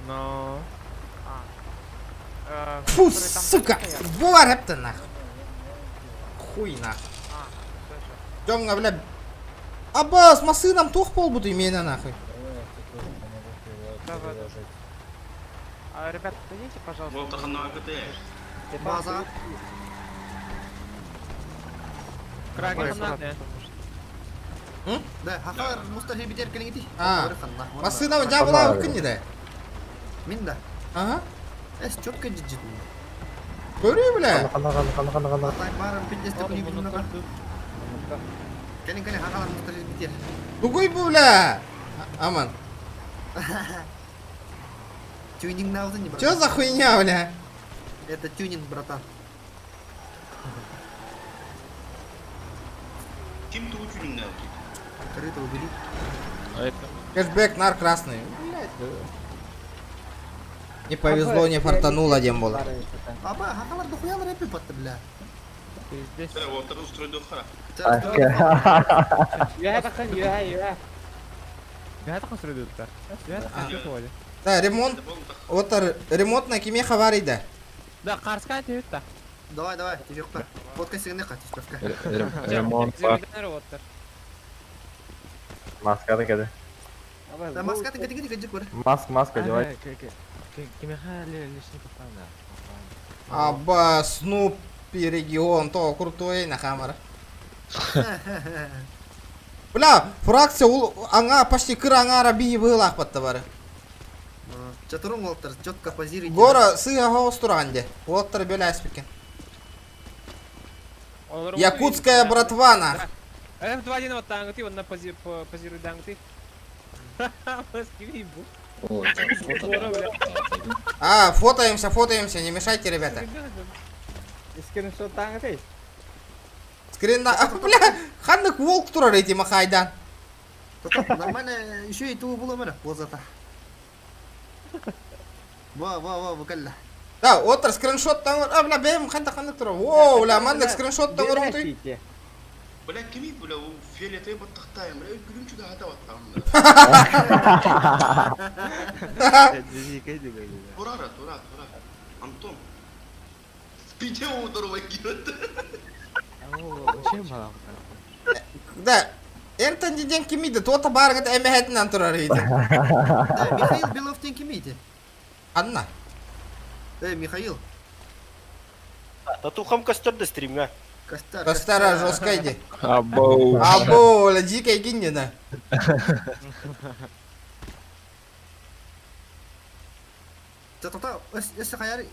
Но... Фу, сука! Буар хепті нах. Хуй нах. Жоңга, бля. Аббас, масынам тух полбуду имена нахуй. Давай. А, ребят, дадите, пожалуйста. База. Да, хахар мустахи битер келиңити. А. Масына жабыла күнне да. Мин да. Ага. Эс четко жижит. Көрүй бля. Қана қана қана қана қана. Атай барым пиздесте күни күнү. Келин келин хахалар мустахи битер. Тугуй бу бля. Аман. Тюнинг на не Чё за хуйня, бля? Это тюнинг, братан. Ким ты тюнинг на Корыто убери. А это... Кэшбэк нар красный. Не повезло, не фартануло, дем было. Аба, хахалар дохуя рэпи патты, бля. Пиздец. Да, ремонт. Вот ремонт на киме хаварида. Да, карская тебе-то. Давай, давай, тебе кто? Фотка сигны хатишь, павка. Ремонт бар. Маска да кеде. Да, маска ты где где где көр. Маск, маска одевай. Аба, Снупи регион, то крутой на хамара. Бля, фракция аңа почти кыр аңара би было бары. Чатурун Уолтер, четко позируйте. Гора сыга хоостуранде. Уолтер бөлә спикен. Якутская братва на. F2-1 вот тангты, вот на позируй дангты. А, фотоемся, фотоемся, не мешайте, ребята. Скриншот тангты. Скрин на... А, бля, ханнык волк турар эти махайдан. Нормально, еще и ту было мэра, позата. Ва, ва, ва, выкалла. Да, отыр скриншот таңыр. А, бля, бэм ханта ханнык турар. Воу, бля, маннык скриншот таңыр оңтой. Бля, кими, бля, у фиолетовый баттахтаем, бля, күлүм чуда хата баттагым. Турара, тура, тура. Антон. Спите ударова кирет. Да, Энтони ден кимиди, тота баргат эмехетинен турар иди. Да, Михаил Белов ден кимиди. Анна. Эй, Михаил. Татухам костер стримга. Костера жестко иди. Абоу. Абоу, бля, дикая гинни, да. Та-та-та, если хаяр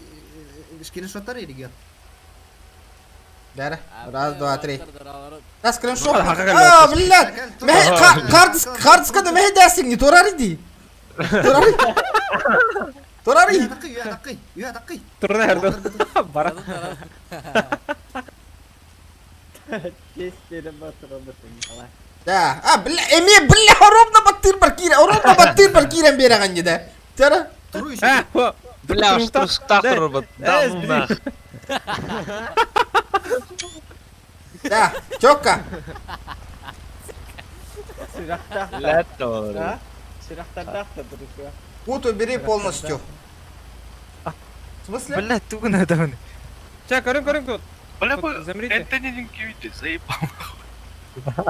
скриншоттар регион. Бәрі. Раз, два, три. Да, скриншот. А, блядь. Карточкада мехе дәсің, не турар иди. Турар. Турар иди. Турар, бара. Да. А, бля, эме, бля, ровно баттыр баркира, ровно баттыр баркира береген деді. Тара. Бля, что штахтер, да ну нах. Да, чётко. Пут убери полностью. В смысле? Бля, туго надо. Ча, көрүн, көрүн тут. Бля, это не кивите, заебал.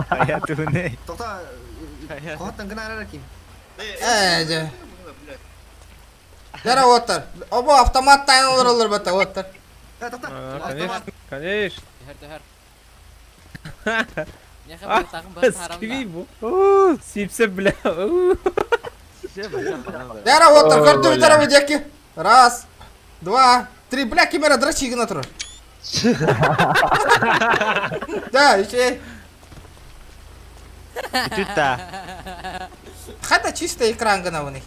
А я тугуне. Тоқта, қоғаттан гына арар ким. Э, Дара оттар. Оба автомат тайын олар олар бата оттар. Конечно, конечно. Сипсе, бля. Дара оттар, карту дара будеки. Раз, два, три, бля, кемера дрочи гына тур. Да, еще. Тута. Хата чистый экран гына у них.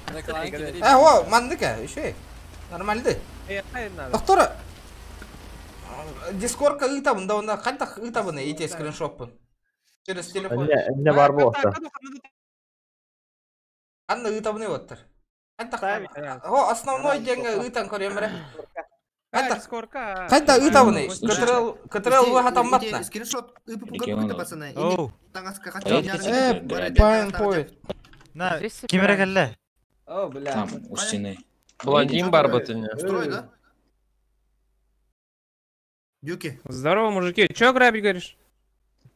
А, о, мандыка, еще. Нормальды. Доктора. Дискордка ыйтабын, да, онда қайта ыйтабын ите скриншотпын. Через телефон. Не бар болса. Анна ыйтабын оттыр. Қайта. О, основной деньги ыйтан көремірі. Қайта. Қайта ыйтабын. КТРЛ КТРЛ хатамматна. Скриншот ыпып пацаны. Пайн поет. На, кемера келле. О, бля. Там, у стены. Блондин бар бытыня. Строй, да? Дюки. Здорово, мужики. Чё грабить, говоришь?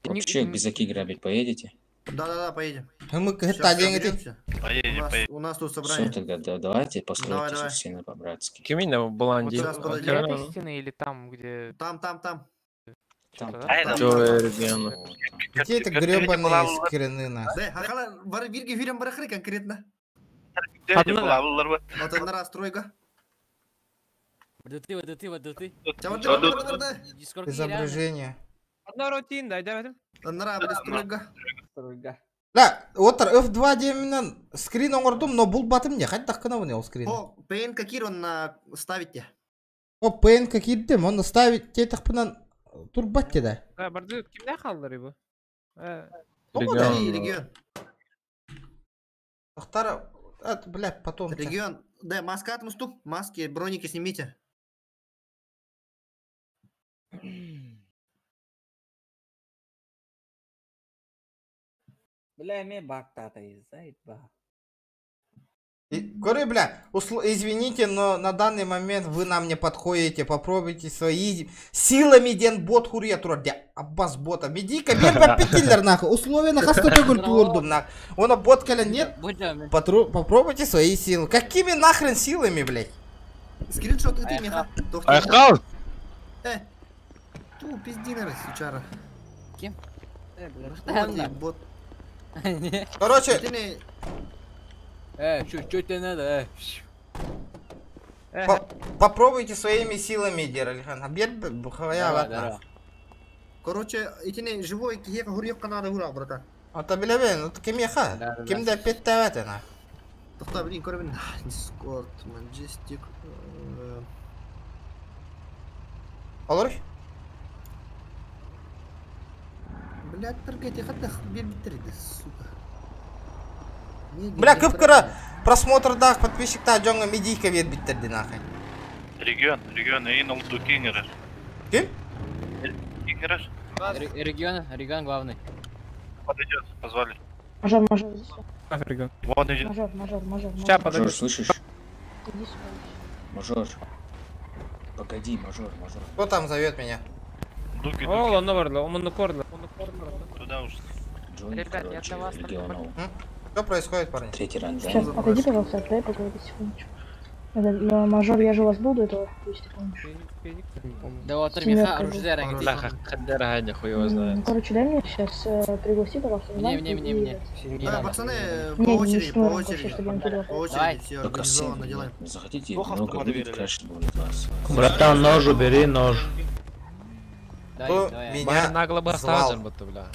Вообще, без аки грабить поедете? Да-да-да, поедем. Мы Сейчас деньги ты. соберемся. Поедем, У нас, поедем. у нас тут Все собрание. тогда, да, давайте Давай, постройтесь давай. у стены по-братски. Кимин Бланди. Вот сейчас Возле подойдем. этой стены или там, где... Там, там, там. Там, Там, да? Чё, регион? Где это гребаные скрины нахуй? Да, хакала, бар бирге хүрен барахры конкретно. Вот одна стройка. Вдыты, вдыты, вдыты. Изображение. Одна рутин, да, давай. Одна стройка. Стройга. Да, вот F2 деминен скрин оңордум, но бул батым не, хоть так кына ол скрин. О, ПНК Кир он на ставите. О, ПНК кирдим, оны ставить тетахпынан турбатте да. Да, барды кимде қалдыр бу? Э, Регион. Регион. Тохтар, это, блядь, потом. Регион. Да, маска от мусту. Маски, броники снимите. Бля, мен бактата изайт ба. Говорю, бля, извините, но на данный момент вы нам не подходите. Попробуйте свои силами ден бот хурья турар. Аббас бота. Медика, бер папетиллер нахуй. Условия на хасту төгүл туурдум нах. Она бот каля нет. Попробуйте свои силы. Какими нахрен силами, блядь? Скриншот ты меха. Айхал! Ту пизди, наверное, сучара. Кем? Э, бля, Вон бот. Короче. Э, чё, чё тебе надо, э? Попробуйте своими силами, Деральхан. Бер бухая ладно. Короче, итини живой киһиэхэ хуруйуохха надо ура, братан. Ата билебен, вот кимеха. Кимде петтевет на. Тохта, блин, көрөбүн. Дискорд, Majestic. Olur. Блядь, торгайте, хатта бир биттерди, сука. Бля, кып-кыра просмотрдах подписчикта жоңга медийка бер биттерди нахай. Регион, регион, эйин олду кеңерер. Ким? Кеңерер. Регион, регион главный. Подойдет, позвали. Мажор, мажор, иди сюда. Регион. Вон идет. Мажор, мажор, мажор. Ща, мажор. подожди. Мажор, слышишь? Иди сюда. Мажор. Погоди, мажор, мажор. Кто там зовет меня? Дуки, О, ладно, барды, он кордла. Туда уж. Джонни, Ребят, я короче, для вас только регионал. Что происходит, парни? Третий ранг, Сейчас, отойди, пожалуйста, дай поговорить секундочку. Это, мажор, я же у вас был до этого, если ты помнишь. Да вот, Семерка меха, был. оружие, Бля, хаддера гадя, хуй его Ну, знает. короче, дай мне сейчас, пригласи, пожалуйста. Мне, Иван, мне, и- мне, и мне. этот. Да, пацаны, Не, по не очереди, по шнуром, вообще, очереди. чтобы я не туда. По очереди Давай. все Только всем организованно делаем. не захотите, Плохо много автомат будет, верили. краш будет вас. Братан, нож убери, нож. Давай, Кто давай. меня Бар нагло звал? бастазер, будто, бля.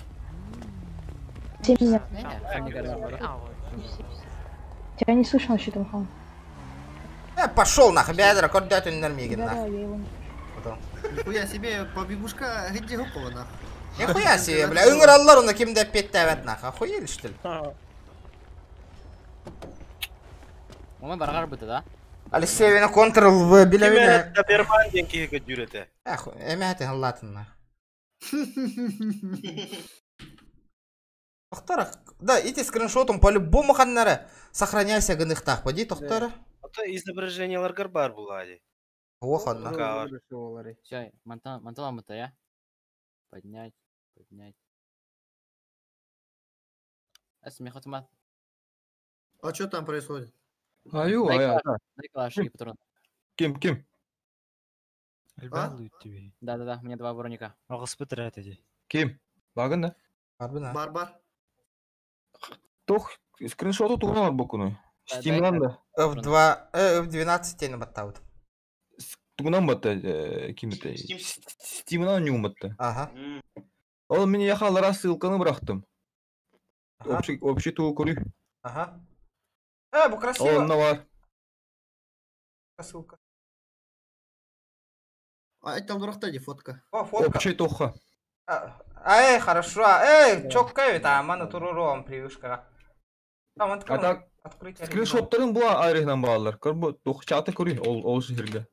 Все меня. Не, не, Тебя не слышно вообще там, хан. Пошел нахуй, бядра, кордятин нормигин Да, да, нахуй. я его не Потом. Нихуя себе, побегушка, где гопова нахуй. Нихуя себе, бля, ыңыраллар оны кимде петтевет нахуй, охуели что ли? Мама баргар быты, да? Алексей, вина контрол в билевине. Доберман ден киһиге жүрөтө. Эх, эмәте аллатын нахуй. Тохтара, да, ити скриншотом по-любому ханнара. Сохраняйся гыныхтах, поди, тохтара. Ата изображенияларгар бар булади. О, ханна. Все, мантала мыты, я? Поднять, поднять. Эс, меха тумат. А что там происходит? Аю, Дай ая. калаш, дай калаш и патрон. Ким, ким? А? Да-да-да, у меня два броника. Ким? Багын да? Барбына. Бар, бар. Тох, скриншоту тугунан бокуну. Да, Стимнан да. F2, F12 тени баттабыт. Тугунан батта, ким это? Стимнан нюм батта. Ага. Ол мен яхалара ссылканы бырактым. Общий, общий тугу көрүй. Ага. Бу красиво. Ол бар. Ссылка. А это там дуракта фотка. О, фотка. Общий тоха. Эй, хорошо. Эй, чокка ведь, а мана туруром прививка. Там А так, открытие. скриншоттарын була айрыгынан баалар. Көрбө, тох чаты көрүй, ол ол жерге.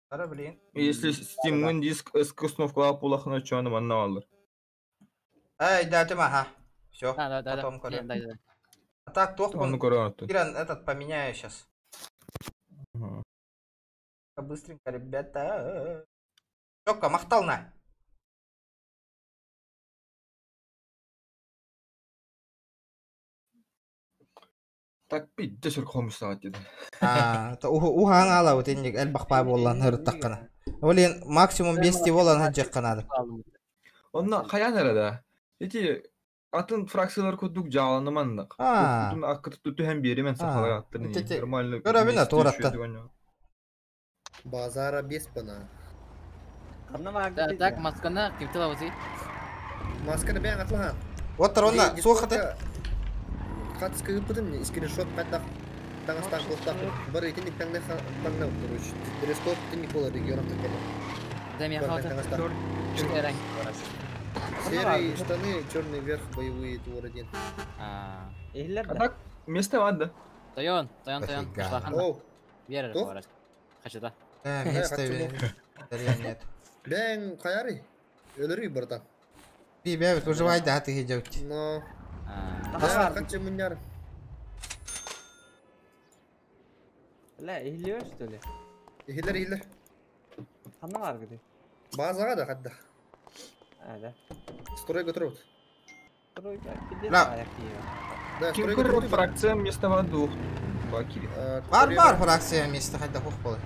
Ара, блин. Если Steam'ın диск установка пулахына чоны манна алыр. Эй, да, ты ага. Все, Да, да, да, потом да. көрөм. Дай, дай. А так, тох, Оны көрө аты. Киран, этот поменяю сейчас. Быстренько, ребята. Чокка, махтал на. Так пиздец хомустаҕат деді. А, уһаан аалабыт инник элбэх баа буоллан ырыттаххына. Ол максимум 5 буолан сылдьыахха наада. Онно хайаан эрэ да. Ити атын фракциялар курдук дьааланыманнык. Аа. Тутун аккыты түһэн биэримэн сахалар аттарын. Нормально. Көрөбүн туораттан. Базара без пана. Так, масканы ким тылабызый? Масканы бэйэҥ атылаһан. Оттор онно суохаты. Хатыска ыыппытым, скриншот хайдах таҥастаах буолтаах. Бары итинник таҥна таҥна короче. Дресс-код итинник буолар регионов такая. Да, мен хавата. Серые штаны, черный верх, боевые тур один. А так, место бар да. Тойон, тойон, тойон. Оу. Вера Туох? Хочу да. Место нет. Бэйэҥ хайарый? Өлөрүй братан. Бибе выживай да ты идёт. Но. Да, хочу муняр. Бля, иһиллиyor что ли? Иһиллэр иһиллэр. Ханна бар гыды? Базаҕа да хадда. А, да. Стройга турабыт. Стройка, пиздец, Бля. аяк киеве. Да, Ким стройга көрөр турабыт. фракция место бар двух. Бакири. Бар бар фракция место хайда хух болы.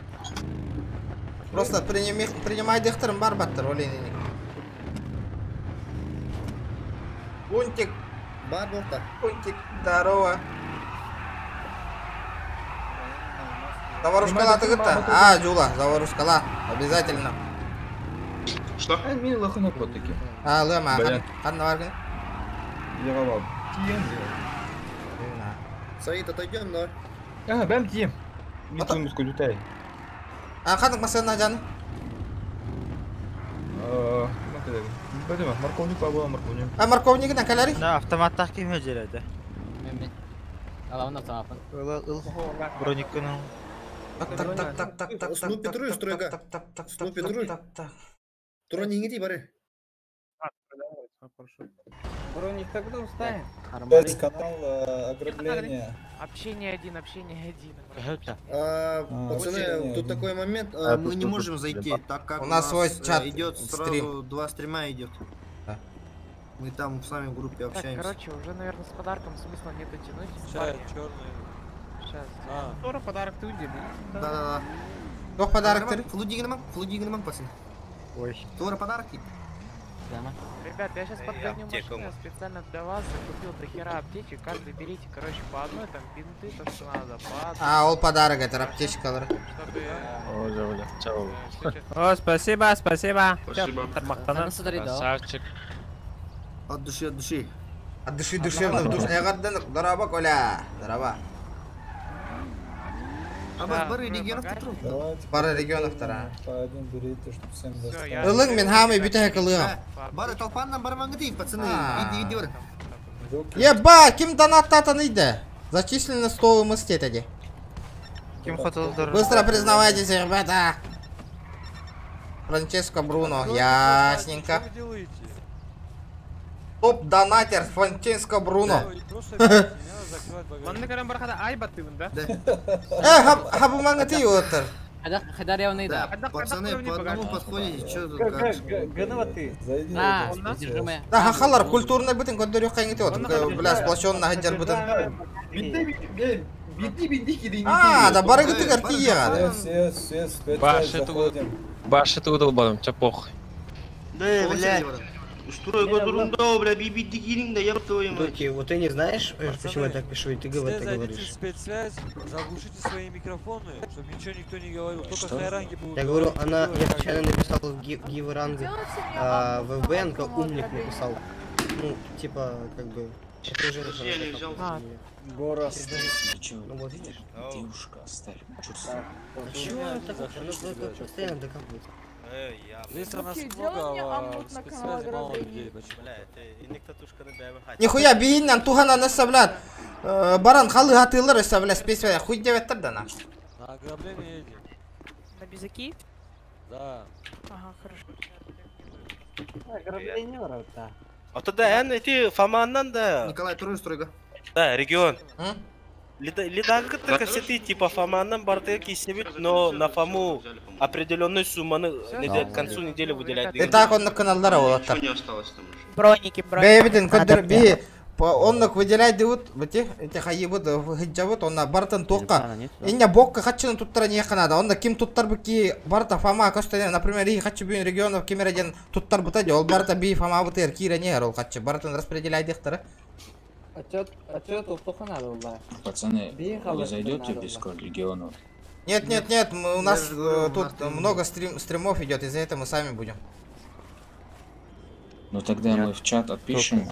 Просто принимай дехтерым бар баттыр ол инник. Лунтик. Бар болта. Лунтик, здорово. Заварушкала ты гыта? А, Джула, заварушкала. Обязательно. Что? Мин лохана котики. А, лыма, Бля. ханна бар гын? Я вам. Тием. Саид, отойдем, но. А, бэм тием. Мин туңус көтүтэй. А, ханнык машина жаны? Бөдөмө, морковник баба, морковник. А, морковнигынан калари? Да, автоматтах ким өжереді. Мен мен. Алабын автоматын. Брониккінің. Так, так, так, так, так, так, Снупи так, туруй, так, стройга. так, так, так, Снупи так, туруй. так, так. Туран иңити бары. Броник тогда уставим. Опять канал ограбления. Общение один, общение один. А, Пацаны, Общение тут один. такой момент, А, мы тут, не тут, можем тут, зайти, так как У нас свой чат, идет сразу стрим. два стрима идет. Да. Мы там с вами в группе Так, общаемся. короче, уже, наверное, с подарком смысла нету тянуть. Чай, черный. Сейчас. Скоро подарок ты удели. Да-да-да. Туох подарок ты? Флудигнаман, флудигнаман, пацаны. Ой. Тура подарки. Ребят, я сейчас подгоню аптека машину, я специально для вас закупил до хера аптечек. Каждый берите, короче, по одной, там бинты, то, что надо, по А, ол подарок это аптечкалар. Чтобы... О, спасибо, спасибо. Спасибо. Тармактанан. Красавчик. От души, от души. От души душевно в душ. Эгарден, здорово, Коля. Здорово. А Да, бары регионов тут Давайте Пара регионов тара. по один берите, чтобы всем досталось. Ылың мен хамы бүтәһе кылыам. Бары толпаннан бармаңы пацаны. А. Иди, иди, бары. Еба, ким донаттатан иде? Зачислено 100 МСТ теди. Ким хотелдыр? Быстро признавайтесь, ребята. Франческо Бруно, ясненько. Что вы делаете? Топ-донатер Франческо Бруно. Просто не надо закрывать багажник. Манны карам бархада ай баттыбын да? Хабумаңы ты оттыр. Хадар явный да. Да, пацаны, по одному подходите, чё тут как? Гынова ты. Зайди. А, в эту содержимое. Да, хахалар культурный бытын көндөрү кайыңы ты Бля, сплоченный хаджар бытын. Битти битти битти киди. А, да барыгы ты карти Все, все, все, Баш, спецсвязь это заходим. Баш, это удолбаным, ча похуй. Да, блядь. Стройга турунда, бля, бибитти кириң да, ёб твою мать. Дуки, вот ты не знаешь, почему я так пишу, и ты Все говоришь, зайдите в говоришь. спецсвязь, заглушите свои микрофоны, чтобы ничего никто не говорил, только Что? хайранги будут. Я говорю, говорить, она, делать я как случайно написал в гив ранг, Делайте мне а, амбу в ВБ, на умник ограбление. написал. Ну, типа, как бы, это уже Подожди, я не взял. А. Гора. Ничего, Ну вот видишь. девушка оставь. Чувствую. А чего это так? Она постоянно докапывается. Здесь нас Окей, много, делай мне а амбут в на канал спецсвязи мало ограбления. людей почему-то. Бля, это инник татушканы бэбэ хат. Нихуя бийиннен тухана нессе блядь. Баран халы хатылар өссө блядь спецсвязь хуй деветтер да на. На ограбление едем. На безаки? Да. Ага, хорошо. Ограбление бар да. Ото да, эн эти Фоманнан да. Николай, туруй стройга. Да, регион. М? Лида только все ты типа Фоманнан барды кисебит, но на Фому определенную сумму к концу недели выделять. И так он на каналдара олаттар. Ничего не осталось там уже. Броники, броники. Бэйбитин көдөр би Оннук выделяйдыбыт, бити, ити хайыбыт, хыджабыт, онна барытын туохха. Инне бокка хаччыны туттара не надо. Онна ким туттар ки барыта Фома көстөн, например, и хаччы бүгүн регионов ким эрэ туттар бута ол барыта би Фома бутыр кире не ол хаччы барытын распределяйдыктары. Отчет, отчет уптуха надо было. Пацаны, вы зайдете в Дискорд регионов? Нет, нет, нет, мы, у нас тут много стримов идет, из-за этого мы сами будем. Ну тогда мы в чат отпишем.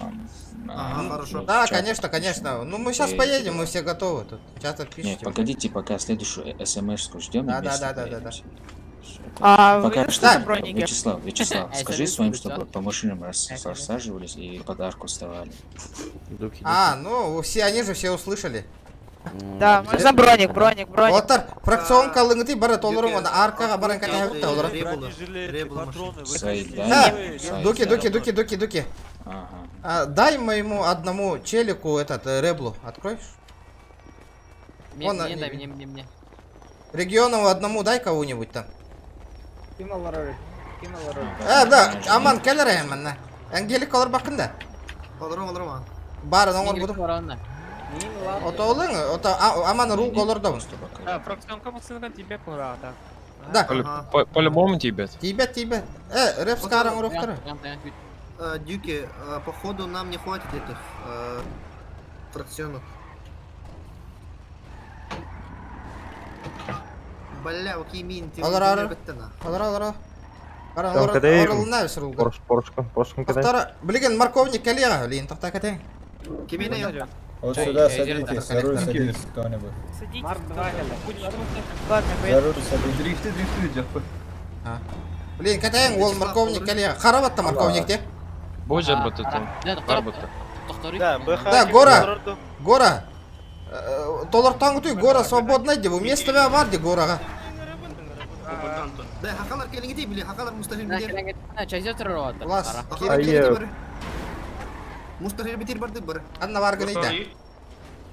Ага, хорошо. Да, конечно, конечно. Ну мы сейчас поедем, мы все готовы тут. Чат отпишите. Нет, погодите, пока следующую смс-ку ждем. Да, да, да, да, да, да. А пока что, Вячеслав, Вячеслав, скажи своим, чтобы по машинам рассаживались и подарку вставали. А, ну все, они же все услышали. Да, можно броник, броник, броник. Отар, фракционка лынгты бары толырым, онда аркаға баран кәтә олырым. Да, дуки, дуки, дуки, дуки, дуки. Дай моему одному челику этот реблу, откроешь? Мне, мне, мне, мне. Регионову одному дай кого-нибудь там. Да, аман келер әмәнне. Ангелик олар бакында. Олырым, олырым. Барын оңор буду. Ото олың, ото аман рул олар да. Фракционка максимально тебе пора, да. Да. По-любому тебе. Тебе, тебе. Рэп скарам урохтары. Дюки, походу нам не хватит этих фракционов. Бля, окей, мин, ты Алар, алар. Алар, алар. Блин, морковник коллега, блин, тохта катен. Вот сюда садитесь, за руль садитесь кто-нибудь. За руль садитесь. Дрифты, дрифты, джапы. Блин, катен, ол морковник коллега. Харабатта морковник те. Боже, батата. Да, гора. Гора. Толор таңгы гора свободна деп, место бар де гораға. Да, хакалар келиңи били, хакалар мустахир битир. Класс. Мустахир битир барды бар. Анна бар гынайда.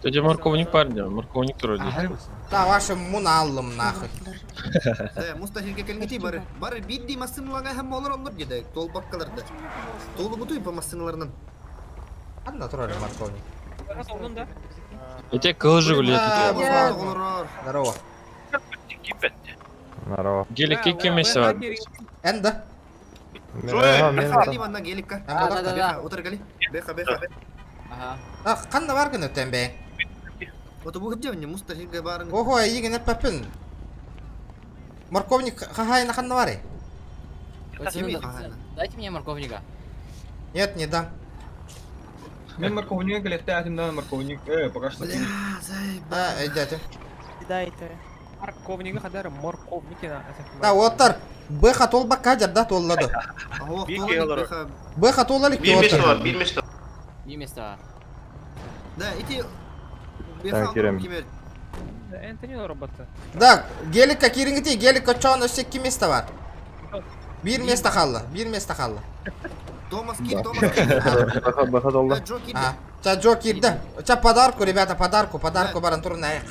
Ты морковник парня, морковник вроде. Да, ваши муна аллым нахуй. Да, мустахирге келиңи бар. Бар бидди массыналарга һәм олар олар деди, толбаккаларда. Толы бутуй по массыналарынан. Анна турар морковник. Я тебе кылжы гулет. Здорово. Здорово. Гелик кемесе бар. Энда. Геликка. Утыр гели. Беха, беха. Ага. Канда бар гын өтен бе. Ото бу хыджа мне мустахирге барын. Ого, игин эппин. Морковник хахайна канда бар? Дайте мне морковника. Нет, не дам. Мен морковник летте атымдан морковник. Пока что. Да, идете. Дайте. Морковника хадар морковники на. Да, оттар. Бэха толба кадер да толлады. Бэха толлали Bir место бар, bir место. Bir место бар. Да, эти Так, кирем. Энтони роботы. Да, геликка кириңити, геликка чоң өсек место бар. Bir место қалды, bir место қалды. Томас кир, Томас кир. Бэха толла. Ча Джо кирді. Ча подарку, ребята, подарку, подарку баран турын аяқ.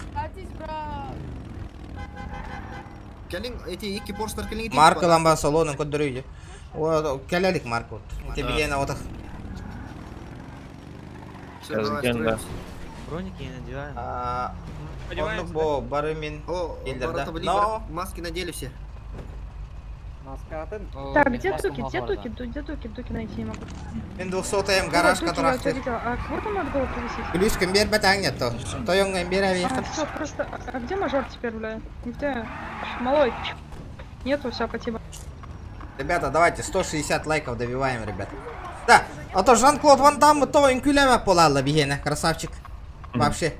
Келин, эти iki порштар келин. Марка ламба салонын көддөрүйді. О, келелик марка. Эти билена отах. Броники не надеваем. Оннук бо бары мен елдерде. Но маски надели все. Так, где туки, где туки, где туки, туки найти не могу. Мен 200 м гараж которых. А кого там надо было повесить? Плюс кем бер то. Тойонга бер А, все, просто, а где мажор теперь, бля? Где? Малой. Нету, все, спасибо. Ребята, давайте 160 лайков добиваем, ребят. Да, а то Жан-Клод Ван Дамм то инкүлеме полалла бихене, красавчик. Вообще.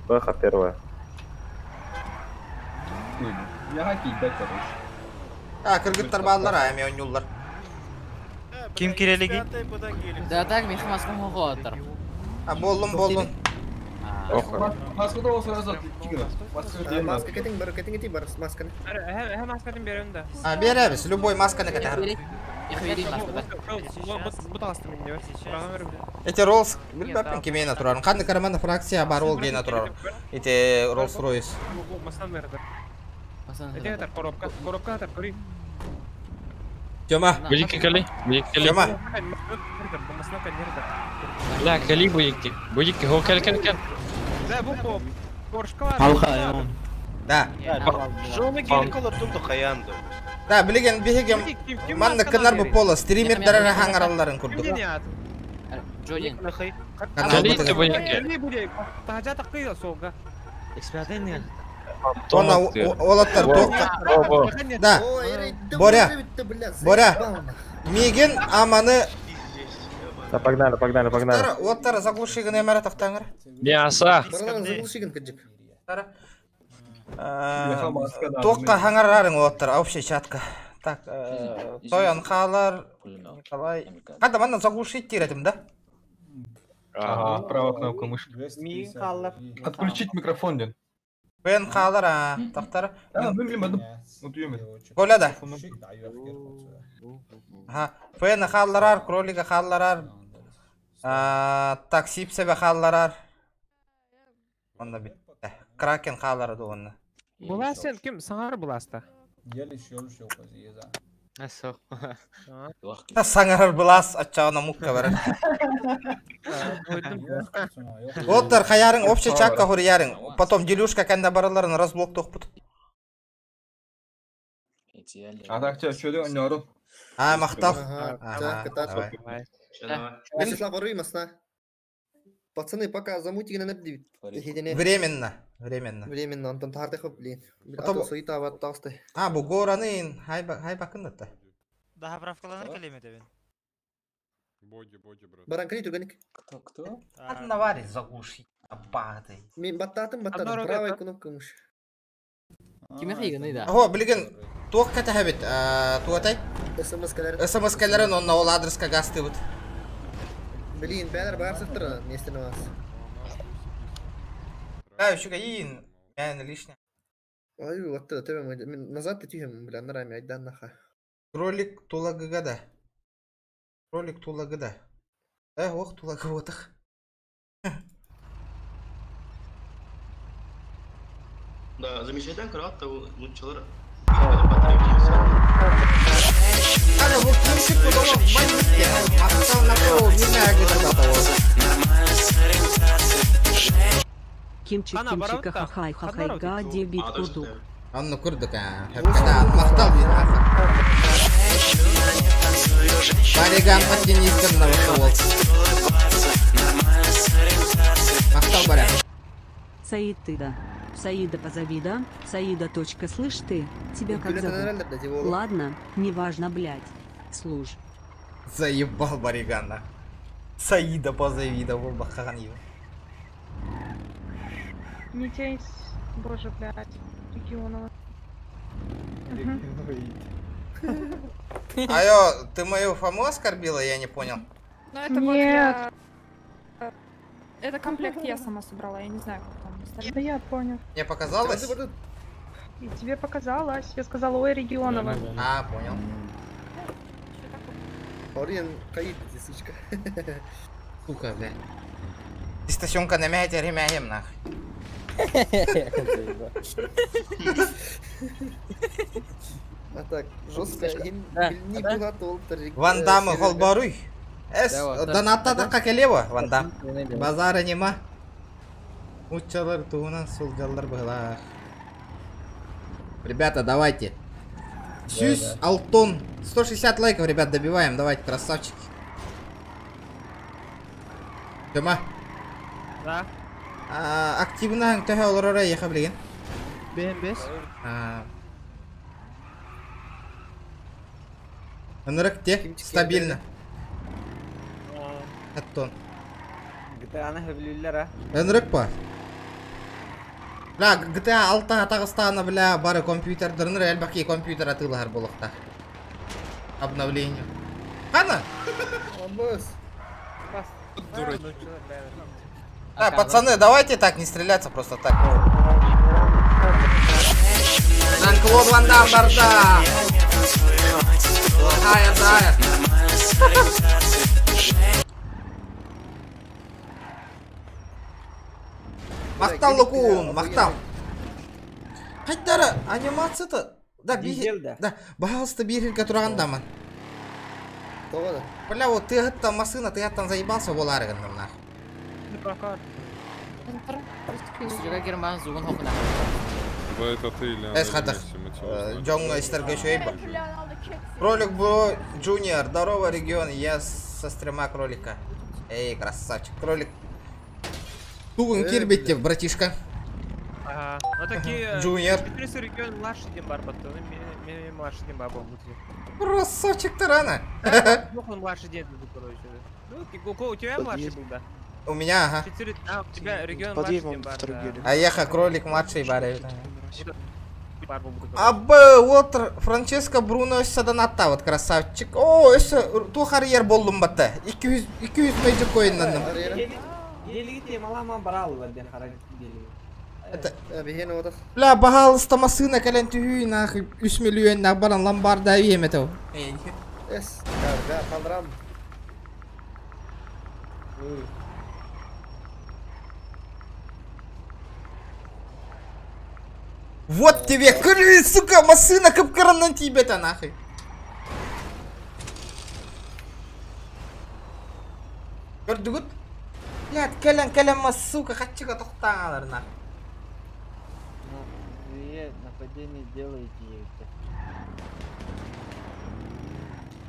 Бэха первая. Я кидать, короче. А, кыргыттар баллар, а мен ойнулар. Ким кирелиги? Да так, мех маскам хоғотыр. А, болдум, болдум. Маскада ол сразу тигр. Маска кетин бар, кетин кетин бар, масканы. Һә масканы берем да. А, беребез, любой масканы кетер. Эти Роллс, билбеппин кимейна турарын. Кандай караманда фракция бар ол гейна турар. Эти Роллс Ройс. Эти коробка, коробка атар, көрүй. Тёма. Буйики кали, буйики кали. Тёма. Бля, кали буйики. Буйики, хо кал кал кал. Да, бу по Поршкова. Да. Жоны керек олар тунду хаянды. Да, билеген биһиги манна кынар бу пола стримердер хаңаралларын курдук. Джодин. Канал бытыгы. Не будет. Тахажа такый солга. Она олаттар тоққа. Да. Боря. Боря. Миген аманы Да, погнали, погнали, погнали. Оттар заглушигын эмара тахтаңыр. Мясо. Заглушигын кыджык. Тоққа хаңарарың оттар, общий чатка. Так, Тоян Халар, Николай. Қада манна заглушить тиретім, да? Ага, правая кнопка мышки. Отключить микрофон, ден. Бен Халар, а, тақтар. А, ну, блин, одну. Вот ее. Коля да. Ага, Фен Халларар, Кролика Халларар. Так, Сипсебе Халларар. Онда бит. Кракен Халлар онна. Була сен ким саңар буласта? Та саңарар булас аччаана мукка барар. Оттар хаярың общий чакка хурьярың. Потом делюшка кәнде бараларын разблок тохпут. А так тебя что делать, не ору. А, мақтал. Так, так. Вячеслав, воруй масна. Пацаны, пока замутики на набдивит. Временно, временно. Временно, Антон Тардехов, блин. А Потом- то суета вот толстый. А, бу горанын хай бакын да. Daha правкаланыр келеме дебин. Баран кри турганик. Кто, кто? Одновари заглушить. Абады. Мен баттатым, баттатым. Правая кнопка мыши. Киме хайгыны да. Ого, билген туох катахабит, туатай? СМС-калар. СМС-каларын онна ол адреска гасты бут. Блин, бәлер бар сыптыр, местен вас. Да, еще кайын, мен лишний. Ой, вот это, тебе мы назад ты тихим, бля, на раме, айдан наха. Кролик тулагыга да. Кролик тулагыда. Ох, тулагы отых. Да, замечательно, кратко, лучше. Ана, бу кимсик кудома манникке. Мактал на пол, не агыда того. Кимчик, Ана, кимчика, барабыта. хахай, хахай, га, дебит, курдук. Анны курдук, а. Хепкада, мактал бир аха. Бариган паттинистен на вот. Мактал баря. Саид ты да. Саида позови, да? Саида точка, слышь ты, тебя как Бля, зовут? нормально, блядь, его. Ладно, неважно, блядь. Слушай. Заебал Баригана. Саида позови, да ол баққан его. Не тень, боже, блядь, регионова. Айо, ты мою Фому оскорбила, я не понял. Ну это вот я... Это комплект я сама собрала, я не знаю, как там остальное. Да я понял. Мне показалось? И тебе показалось. Я сказала, ой, Регионова. А, понял. Ориен, каит, сучка. Сука, бля. Стасенка на мяте ремяем нах. А так, жестко, не была Ван Дамма холбаруй. Эс, доната да как лево, Ван Дам. Базара нема. Учалар тугунан сулжалар была. Ребята, давайте. Сюсь, Алтон. 160 лайков, ребят, добиваем. Давайте, красавчики. Тёма. Да. Активно төһө олорор еха билген. Бен бес. Ынырык те стабильно. Аттон. GTA-ны хөблүлләр, а? Ынырык па? Бля, GTA 6 атагыстаана бля бары компьютердерин элбаки компьютер атылар болукта. Обновление. Кана? Абас. Да, пацаны, давайте так не стреляться просто так. Жан-Клод Ван Дам барда. Плохая да. Мақтал Лукун, мақтал. Қайттары анимация-то. Да, Дизель, да. Да, бағалысты бирилге тураган даман. Бля, вот ты там машина, ты там заебался, болары нах. Да это ты или Эс хатах. Джонга истерге шуйба. Кролик бро Джуниор, здорово, регион, я со стрима кролика. Эй, красавчик, кролик. Тугун кирбитте, братишка. Ага. Ну такие... Джуниор. Регион младший дем бар батты. Младший дем бар был. Красавчик ты рано. Он младший дед был, короче. Ну, у тебя младший был, да? У меня, ага. А, у тебя регион младший дем бар, да. А еха, кролик младший бар. Абы, вот Франческо Бруно Саданата, вот красавчик. О, это ту харьер болдум батта. 200 мэджик коиннанным. Это... Бля, пожалуйста, машина кален тюхүй нахуй 3 миллион нах баран ломбарда вием это. Эс, да, пандрам. Вот тебе, кры, сука, машина капкаранан тебе-то нахуй. Көрдүгүт? Блядь, кэлэн кэлэн мас, сука, хатчыга тохтаалар нахуй. Нападение делаете.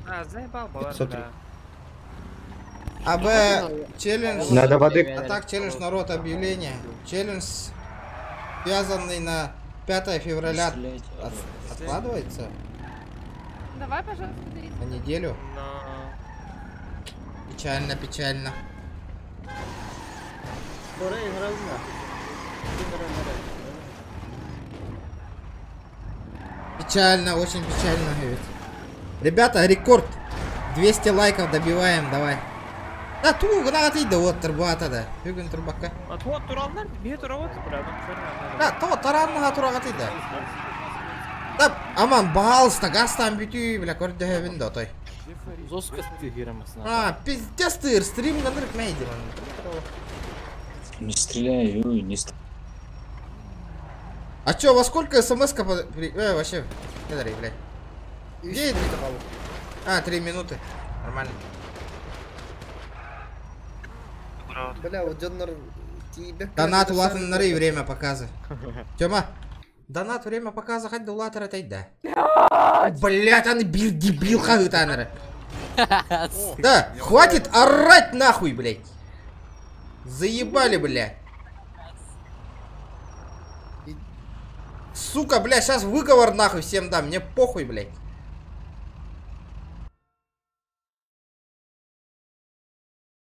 А, заебал, да. АБ, челлендж. Надо воды. А так, челлендж, народ, объявление. Челлендж, связанный на 5 февраля, откладывается? Давай, пожалуйста, на неделю. Но... Печально, печально. Печально, очень печально, говорит. Ребята, рекорд. 200 лайков добиваем, давай. Да ту, гына да вот турбата да. Бүгүн турбакка. А то туралнар, бе турабат, бля, Да, то таранна турага да. Да, аман баалста гастан бүтү, бля, көрдөһөбүн да той. Жестко ты гирамасна. А, пиздец ты, стрим ганырк мейди. Не стреляй, ой, не стреляй. А чё, во сколько смс-ка вообще, не блядь. Где это? А, 3 минуты. Нормально. Бля, вот Джоннер тебе. Донат улатыннары время показа. Тёма, донат время показа хоть до улатора да. Блять, он бил дебил хагытанера. Да, хватит орать нахуй, блять. Заебали, блядь. Сука, блядь, сейчас выговор нахуй всем дам, мне похуй, блядь.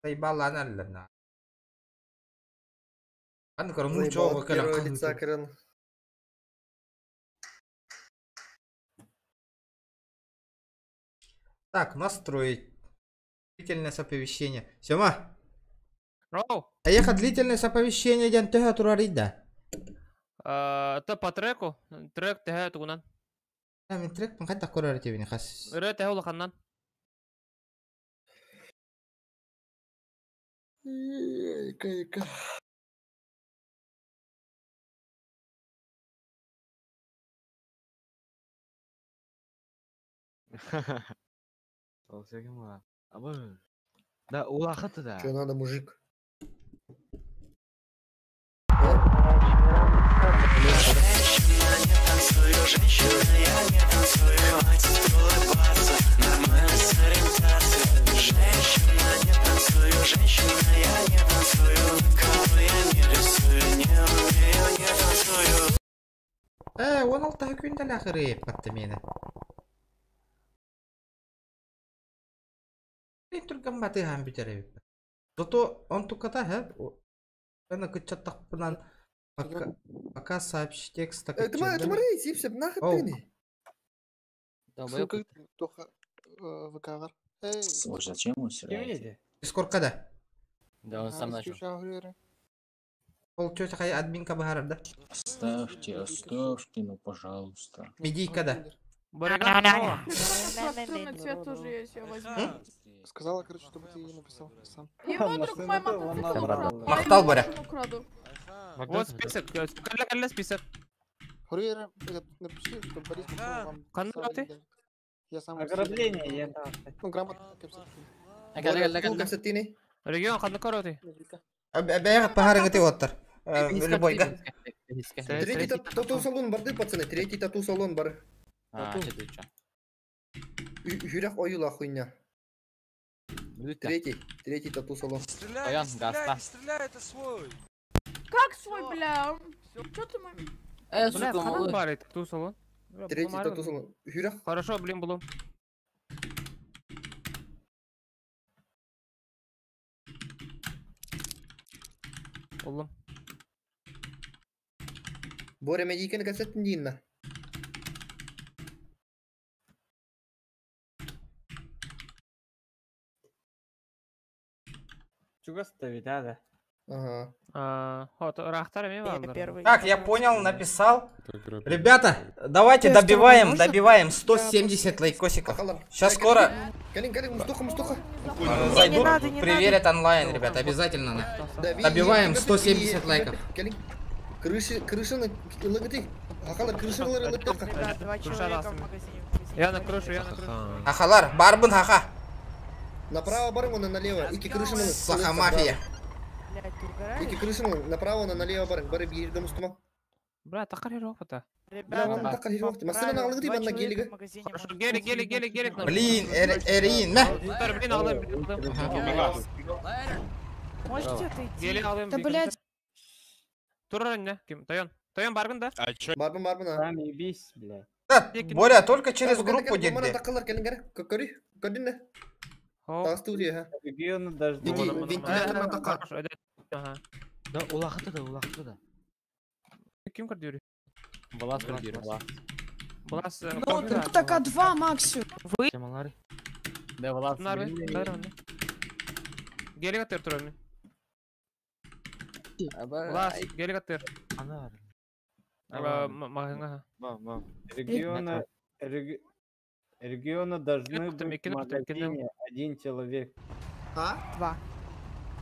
Заебала она, на. Ну чё вы, Так, настроить длительное оповещение. Сёма. А ехать длительное оповещение ден төһө турар да. Это по треку. Трек төһө тугунан. А мен трек кайда көрөр тебини хас. Ыры төһө улаханнан. Да, улахаты да. Что надо, мужик? Он алты күндәл ахыры патты мені. Түргөн батыхан бүтеребит. Зато он туката, хэ? Аны кычаттакпынан пока сообщи текст так. Это морей, сипсеп, нахуй ты не. Сука, тоха ВК. Слушай, зачем он стреляет? Сколько да? Да, он сам начал. Ол чё хай админка бахарар, да? Оставьте, оставьте, ну пожалуйста. Медийка, да. Цвет тоже есть, я возьму. Сказала, короче, чтобы ты ей написал сам. Его друг мой мотоцикл украл. Махтал, Боря. Вот список, калля список. Хурьера, напиши, чтобы Борис написал вам. Канаты? Я сам... Ограбление, я Ну, грамотно кэпсэтиини. Регион ханна короты? Бэйэҕит паһарыҥыты оттар. Любойга. Третий тату-салон барды, пацаны, третий тату-салон бар. Үрэх ойула хуйня. Третий, третий тату-салон. Стреляй, стреляй, стреляй, это свой. Как свой, бля? Чё ты маме? Бля, ханан бар тату-салон. Третий тату-салон. Үрэх. Хорошо, блин, булум. Oğlum. Боря, медиканы кәсеттін дейін на. Чугас-то ведь, да? Ага. Так, я понял, написал. Ребята, давайте добиваем, добиваем 170 лайкосиков. Сейчас скоро зайдут, проверят онлайн, ребята, обязательно. Добиваем 170 лайков. Крыши, крышаны, лыгыты. Ахалар, крышалары лыгыты. Я на крышу, я на крышу. Ахалар, барбын хаха. Направо барбын, на налево. Ики крышаны. Саха мафия. Ики крышаны направо, на налево барбын. Бары бирге мустума. Бля, тақар херофта. Ребята, тақар херофта. Масына алыгы банна гелиге. Хорошо, гелик, гелик, гелик, гелик. Блин, эрин, мә. Блин, алым. Можете отойти? Гелик алым. Да, блядь. Турар не, ким? Тойон. Тойон баргын да? А чё? Барбын, барбын, а. Сам ебись, блядь. Да, Боря, только через группу дедди. Тақылар келин Көрі, көрдің не? Тағысты ури, ха. Регионы даже... Вентиляторна тақар. Да, улахыты да, улахыты да. Ким көрдүрү? Балас көрдүрү, балас. Балас... Ну, так а два максимум. Вы? Да, балас. Гелик аттыр турар мен. Балас, гелик аттыр. Ана. Мағыңа. Региона... Региона должны быть в магазине один человек. А? Два.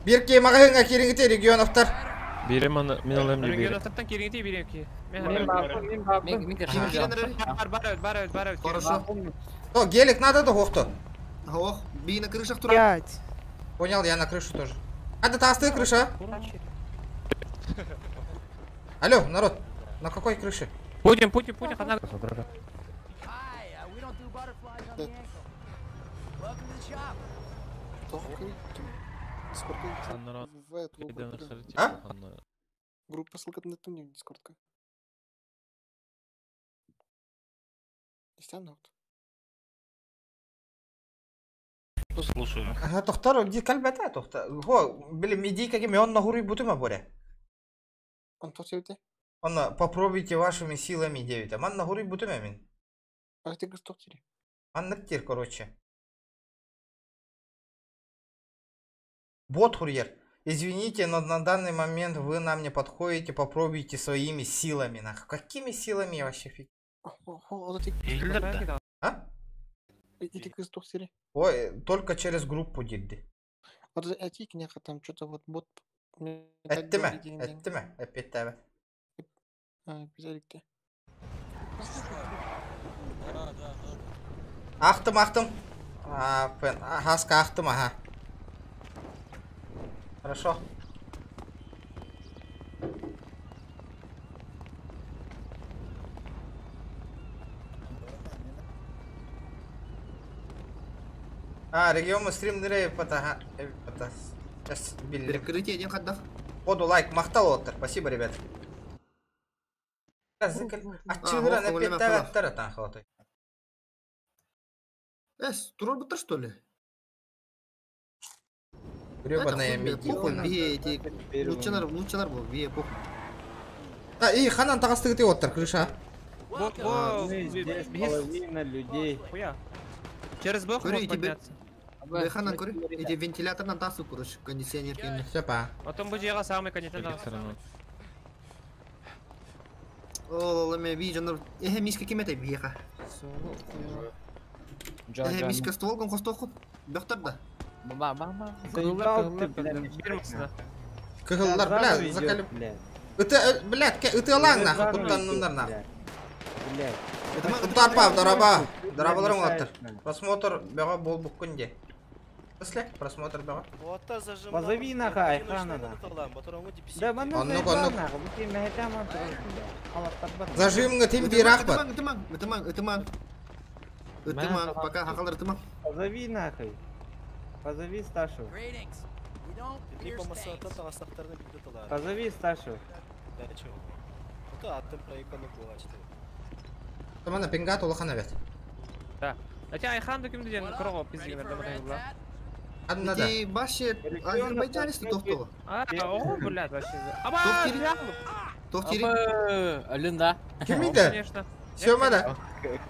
Бирке мағыңа кереңіте регионовтар. Берем аны, мен алам деп берем. Регионовтардан кереңіте берем Мен бардым, мен бардым. Бар, бар, бар, бар. Хорошо. О, гелик надо да хохто. Ох, би на крышах тура. Понял, я на крышу тоже. А, да толстая крыша. Алло, народ, на какой крыше? Путин, Путин, Путин, она... А? Группа ссылка на ту дискордка. Слушаю. Ага, тохтар, ди калбата, тохтар. Хо, блин, иди какими он на гуру бутума, Боря. Он тот севте? Он, попробуйте вашими силами, девять. А ман на гуру бутума, мин. А ты гостохтери? Ман короче. Бот курьер. Извините, но на данный момент вы нам не подходите, попробуйте своими силами. Нах. Какими силами я вообще фиг? А? Ой, только через группу дедди. Там что-то вот бот. Эттиме, эттиме, опять тебе. Ахтым, ахтым. Хаска ахтым, ага. Хорошо. А, регион стрим нырей пота. Сейчас билли. Перекрытие один ходов. Воду лайк махтал оттар. Спасибо, ребят. А чыгыра на петтара там хватай. Эс, турор что ли? Гребаная медина. Похуй, бие эти. Лучше лучше был, бие, похуй. Да, и ханан тагастыгы ты оттар, крыша. Здесь половина людей. Через блок можно подняться. Да, ханан, куры, эти вентилятор на тасу, короче, кондиционер. Все, па. Потом будет я самый кондиционер. О, ламе вижу, э, миска кем это бьеха. Э, миска ствол, кон хостоху, доктор да. Кыһыллар, бля, закалып. Ыты, блядь, ыты алаң нахуй, куттаннындар нахуй. Куттарпа, дараба. Дорабаларың мешает олаттар. нам. Просмотр бөҕө буолбуккун де. После просмотр бөҕө. Позови нахуй Айхана нахуй. Да манна Оннук, заебал оннук. нахуй, бу ким мэхэтэ аман турар, бля. Халаттарбат. Зажимҥа тим биир бар. Ытымаң, ытымаң, ытымаң, ытымаң. Ытымаң, пока хахалар ытымаң. Позови нахуй. Позови старшего. Либо масата тағастақтарына билді талар. Позови старшего. Да, чего? Это аттым проеканы була Тамана пингат улахан эбет. Да. Хотя Айхан да кимди ден крого пиздигенер да мындай була. Ханна да. Ити башы азербайджанец тохтоо. А, ого, блядь, вообще. Аба, Тохтири. Өлүн да. Ким иде? Конечно. Сёма да.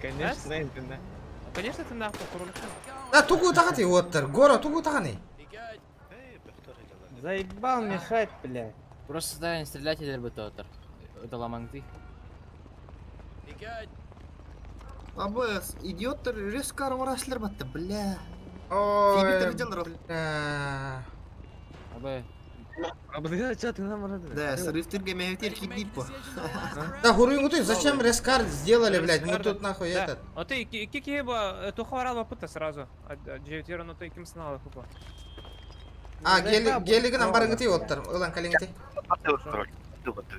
Конечно, да. Конечно, ты нахуй курулуш. Да тугу тагати оттар. Гора тугу таганы. Заебал мешать, блядь. Просто да, не стрелять эдер бытотор. Это ламаңды. Абы, идиоттар резко армарашлар батты, бля. Ой, Фибиктер жалар. бля. Абы. Да, срывтырга мехтер кидип по. Да хуруйнгу ты зачем рескар сделали, блядь? Мы тут нахуй этот. А ты кики ба тухварал бапыта сразу. Джевтера ну ты ким снал хупа. А, гели гелигин барыңгы оттар. Ылан калингти.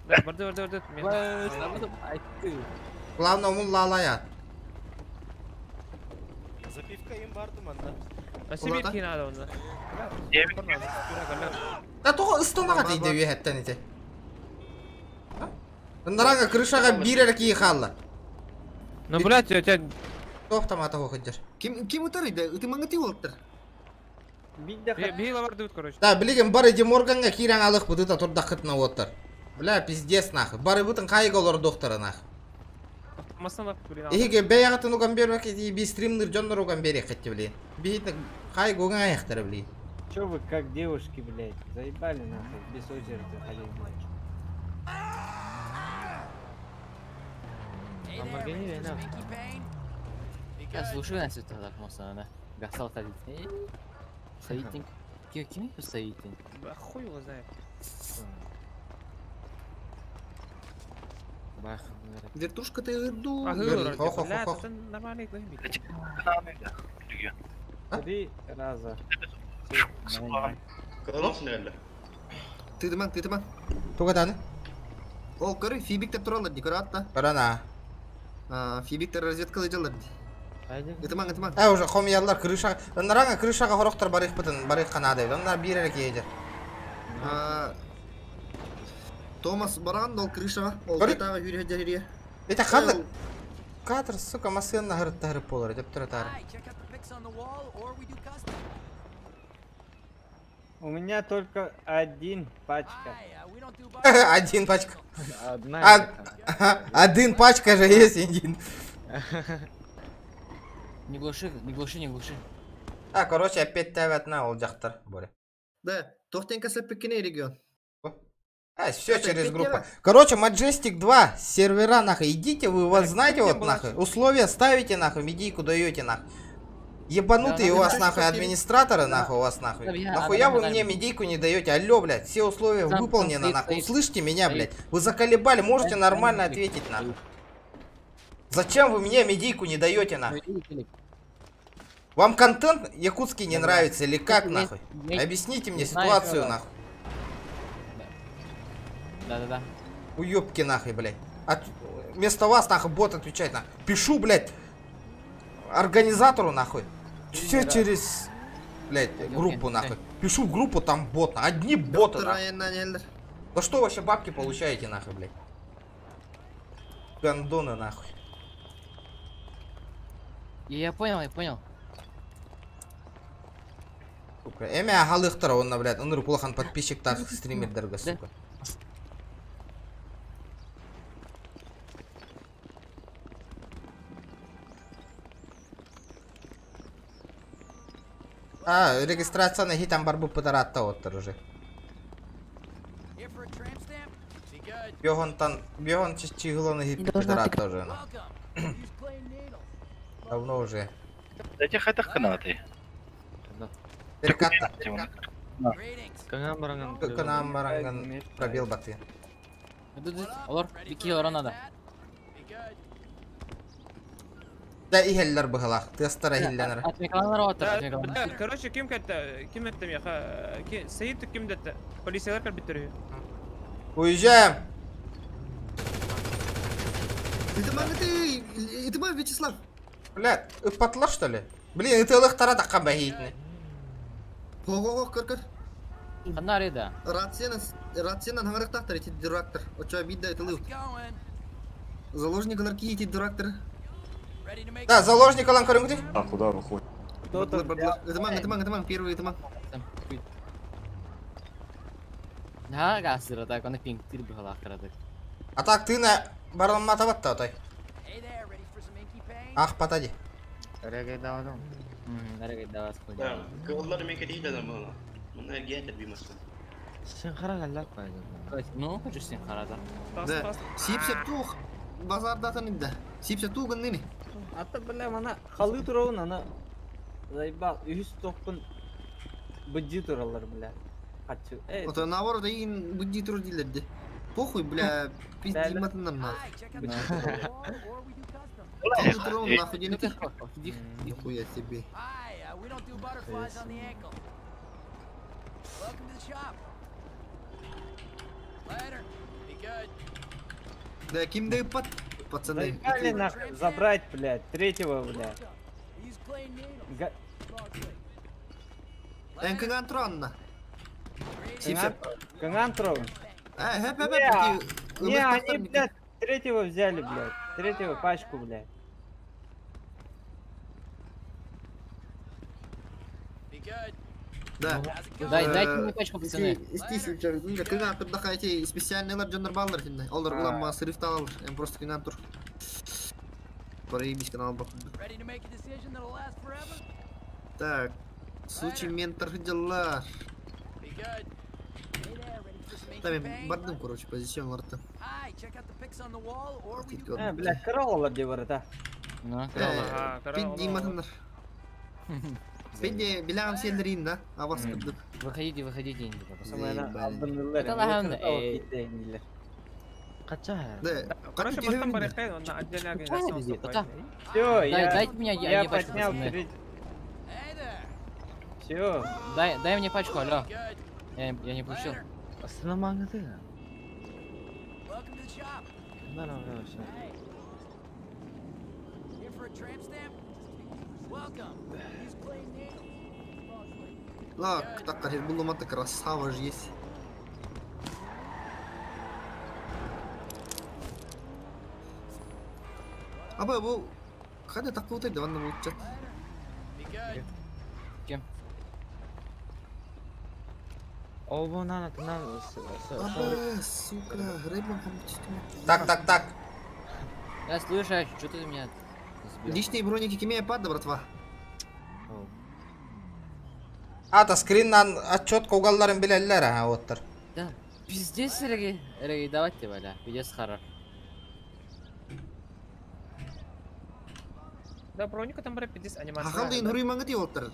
Да, барды барды барды. Главное мул лалая. Запивка им барды манда. А себе надо онда. Да тоҕо ыстанаға дейді үйәттен ите. Ындараға крышаға бирер кии халла. Ну, блядь, у тебя... Топ тамата хохыджар. Ким ким утар иде? Ытымаңы ти болыптыр. Била барды короче. Да, билеген бары Ди Морганга киран алых быдыта турда кытна оттар. Бля, пиздец нахуй. Бары бутын кайга олар доктора нахуй. Масана, блин. Эһиге бәягатын уган бермек би стримнер жоннор уган бере хетти блин. Бихит кайга уган аяктары блин. Чё вы как девушки, блядь, заебали нахуй, без очереди ходить, блядь. Я слушаю нас это так можно, да. Гасал садит. Советник. Ким ким советник? Да хуй его знает. Вертушка ты ирду. А, Хо, хо, хо, бля, хо. это нормальный глыбик. Три раза. Тыдымаң, тыдымаң. Тугаданы? Ол көрі, фибиктер туралар ди, көрі атта. Көрі А, фибиктер разведкалы жалар ди. Ытымаң, ытымаң. Ә уже хомиялар крышаға, ындараңа крышаға хорохтар барых бытын, барых канады. Ондар бирер кейде. А, Томас баран ол крышаға, ол Көрі? кетаға хүрі жерге. Это ханды кадр, сука, масына хырытта хырып болар деп туратар. У меня только один пачка. Один пачка. Одна. Один пачка же есть, один. Не глуши, не глуши, не глуши. А, короче, опять тавят на ол жақтар, Боря. Да, тохтенка сәппеккене регион. А, все Это через опять группу. дело? Короче, Majestic 2, сервера нахуй, идите вы, вот знаете вот нахуй, условия ставите нахуй, медийку даете нахуй. Ебанутые Да, у вас да, нахуй да. администраторы нахуй у вас нахуй. Да, я- Нахуя вы да, мне да. медийку не даете? Алло, блядь, все условия Там- выполнены там нахуй. стоит, Услышьте меня, стоит. блядь. Вы заколебали, можете Стоит, нормально стоит. ответить нахуй. Зачем вы мне медийку не даете нахуй? Вам контент якутский не нравится или как нахуй? Объясните мне не знаю, ситуацию да. нахуй. Да-да-да. Уёбки нахуй, блядь. Вместо вас нахуй бот отвечает нахуй. Пишу, блядь, организатору нахуй. Все через, блядь, группу нахуй. Пишу в группу, там бот. нахуй. Одни боты нахуй. За что вообще бабки получаете нахуй, блядь? Гондоны нахуй. Я понял, я понял. Сука. Эме ахалыктар онна, блядь. Ыныр кулахан подписчик так стримердерге, сука. А, регистрацияны хитан бар бу пытаратта оттар уже. Бьогонтан, бьогон чигыланы хит пытаратта уже. Давно уже. Дайте хайтах канаты. Перекатта. Канам баранган. Канам баранган пробел баты. Олар, бики олар надо. Да иһэллэр быһылаах, тыастара иһиллэнэр. Отмекаланар оттор, отмекаланар. Короче, ким кэлтэ, ким этте миэхэ, Саид ким дэтте? Полициялар кэлбиттэр үһү. Уезжаем! Это ты, это мой Вячеслав. Бля, ыппатылар что ли? Блин, ытыалыктара такка бэһиитини. Го-го-го, көр-көр. Ханна ареда? Рациянан, рациянан хаңырыктаахтар ити дурактар. Очо обидда это Заложник ки эти дурактар. Да, заложник алан көрүҥүтүй. А куда выходит? Это ман, это ман, это ман, первый это ман. Наһаа гаастыра так, аны пинг тир быһалаах кыратык. А так ты на барламмата батта отой. Ах, патади. Эрэгэй давас Да, кыллар мен кетейді адам була. Мына эргиэтер бимасын. Сен харага Ну, хочу сен харада. Да. Сипсе тух базардатын инде. Сипсе тугын нини. Ата бля, мана халы туруун ана заебал үһүс тохпун быдьы тураллар бля. Хачы. Вот наоборот, ин будди тур дилерди. Похуй, бля, пиздиматыннар нахуй. Халы туруун нахуй денег. Нихуя себе. Да, ким да пат, пацаны. Заебали нахуй забрать, блядь, третьего, блядь. Эн кыган туранна. Сипсе. Кыган туран. Э, хэп, хэп, хэп. Не, они, блядь, третьего взяли, блядь. Третьего пачку, блядь. Да. Дай, дайте мне пачку, пацаны. Кыган турдаха эти специальныйлар дьоннор баалар хинне. Олар улам срифт алалар. Эм просто кыган тур. Проебись канал бак. Так. Случай ментор дела. Там я бардым, короче, позицион ларта. Э, бля, кролла где ворота. Ну, Пидди матыннар. Пидди, билям селлерин, да? А вас кырдык. Выходите, выходите. Это лаган, Да. Короче, потом барахай, он отдельная организация. Все, я... Дайте мне, я поднял Все. Дай, дай мне пачку, алло. Я не получил. Останови. Лак, так, булумата красава же есть. Аба бу хада такута да ванна булчат. Кем? Обонан атынан Аба, сука, рыбам Так, так, так. Я слышу, а что ты меня сбил? Личные броники кеме пада, братва. Ата скриннан отчет когалларын билеллер а оттар. Да, пиздец, Эрегей. Эрегей, давайте, бля, пиздец харар. Да, броника там, бля, пиздец, анимация. Хахалды инхури маңгы оттар.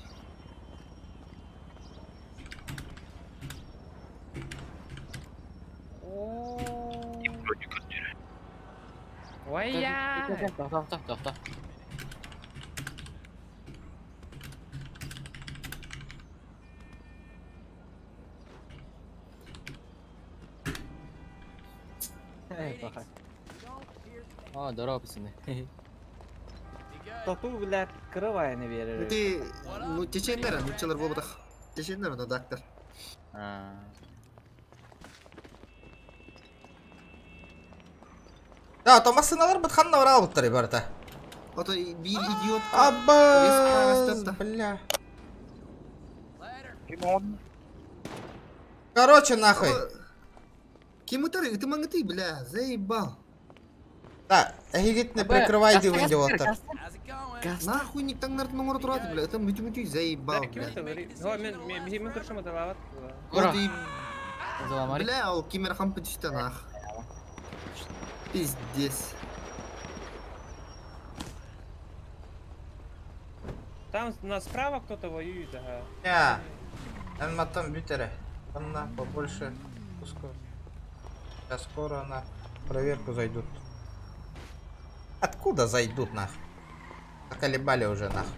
Ой, я. Тохто, тохто. О, здорово, пацаны. Тату, блядь, крывая, наверное. Ты, ну, чеченнер, ну, челер болбатах. Чеченнер, ну, доктор. Да, то машиналар бытханна барал буттар барта. Ото бир идиот. Абба, бля. Короче, нахуй. Кем это? Это мангты, бля, заебал. Да, эгит не прикрывай диван оттар. Нахуй ник таңнар номер турат, бля, это мүтү-мүтү заебал, бля. Мен көршім аталават. Вот и... Бля, ол кемер хампы түсті нах. Пиздец. Там на справа кто-то воюет, ага. Я. Эн матом бүтере. Анна побольше пускай. Сейчас скоро на проверку зайдут. Откуда зайдут нах? Заколебали уже нахуй.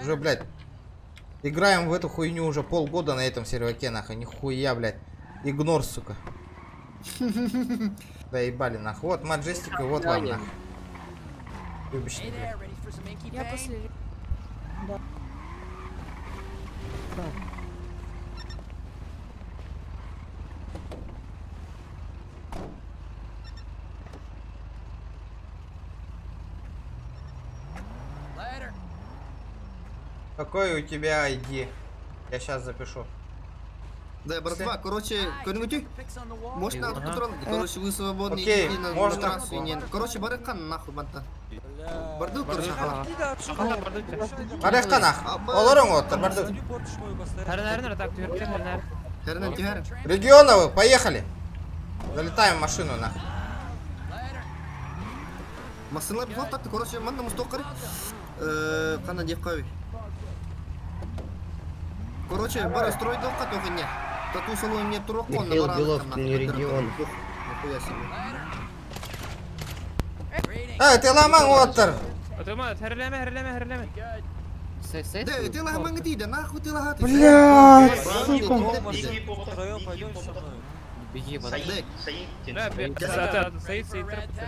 Уже, блядь, играем в эту хуйню уже полгода на этом серваке, нахуй. Нихуя, блядь. Игнор, сука. Доебали, нахуй. Вот Маджестик и вот вам, нахуй. Любящий, блядь. Я после... Да. Какой у тебя ID? Я сейчас запишу. Да, братва, короче, көрүңүтүй. Можно Ага. турал, короче, вы свободны Окей, идти на, можно. на трассу и не. Короче, барыккан нахуй бантан. Барды, короче, хала. Барыкка нах. Олорун оттор, барды. Регионовы, поехали. Залетаем в машину нах. Масылар бу тапты, короче, манна мустоккар. Кана деп кой. Короче, бар стройдокка тохыне. Тату салон не турок, он Михаил Белов, ты не регион. Нихуя себе. Эй, ты ломан оттор. Да, ты ламан да нахуй ты лагаты. Блядь, сука. Беги,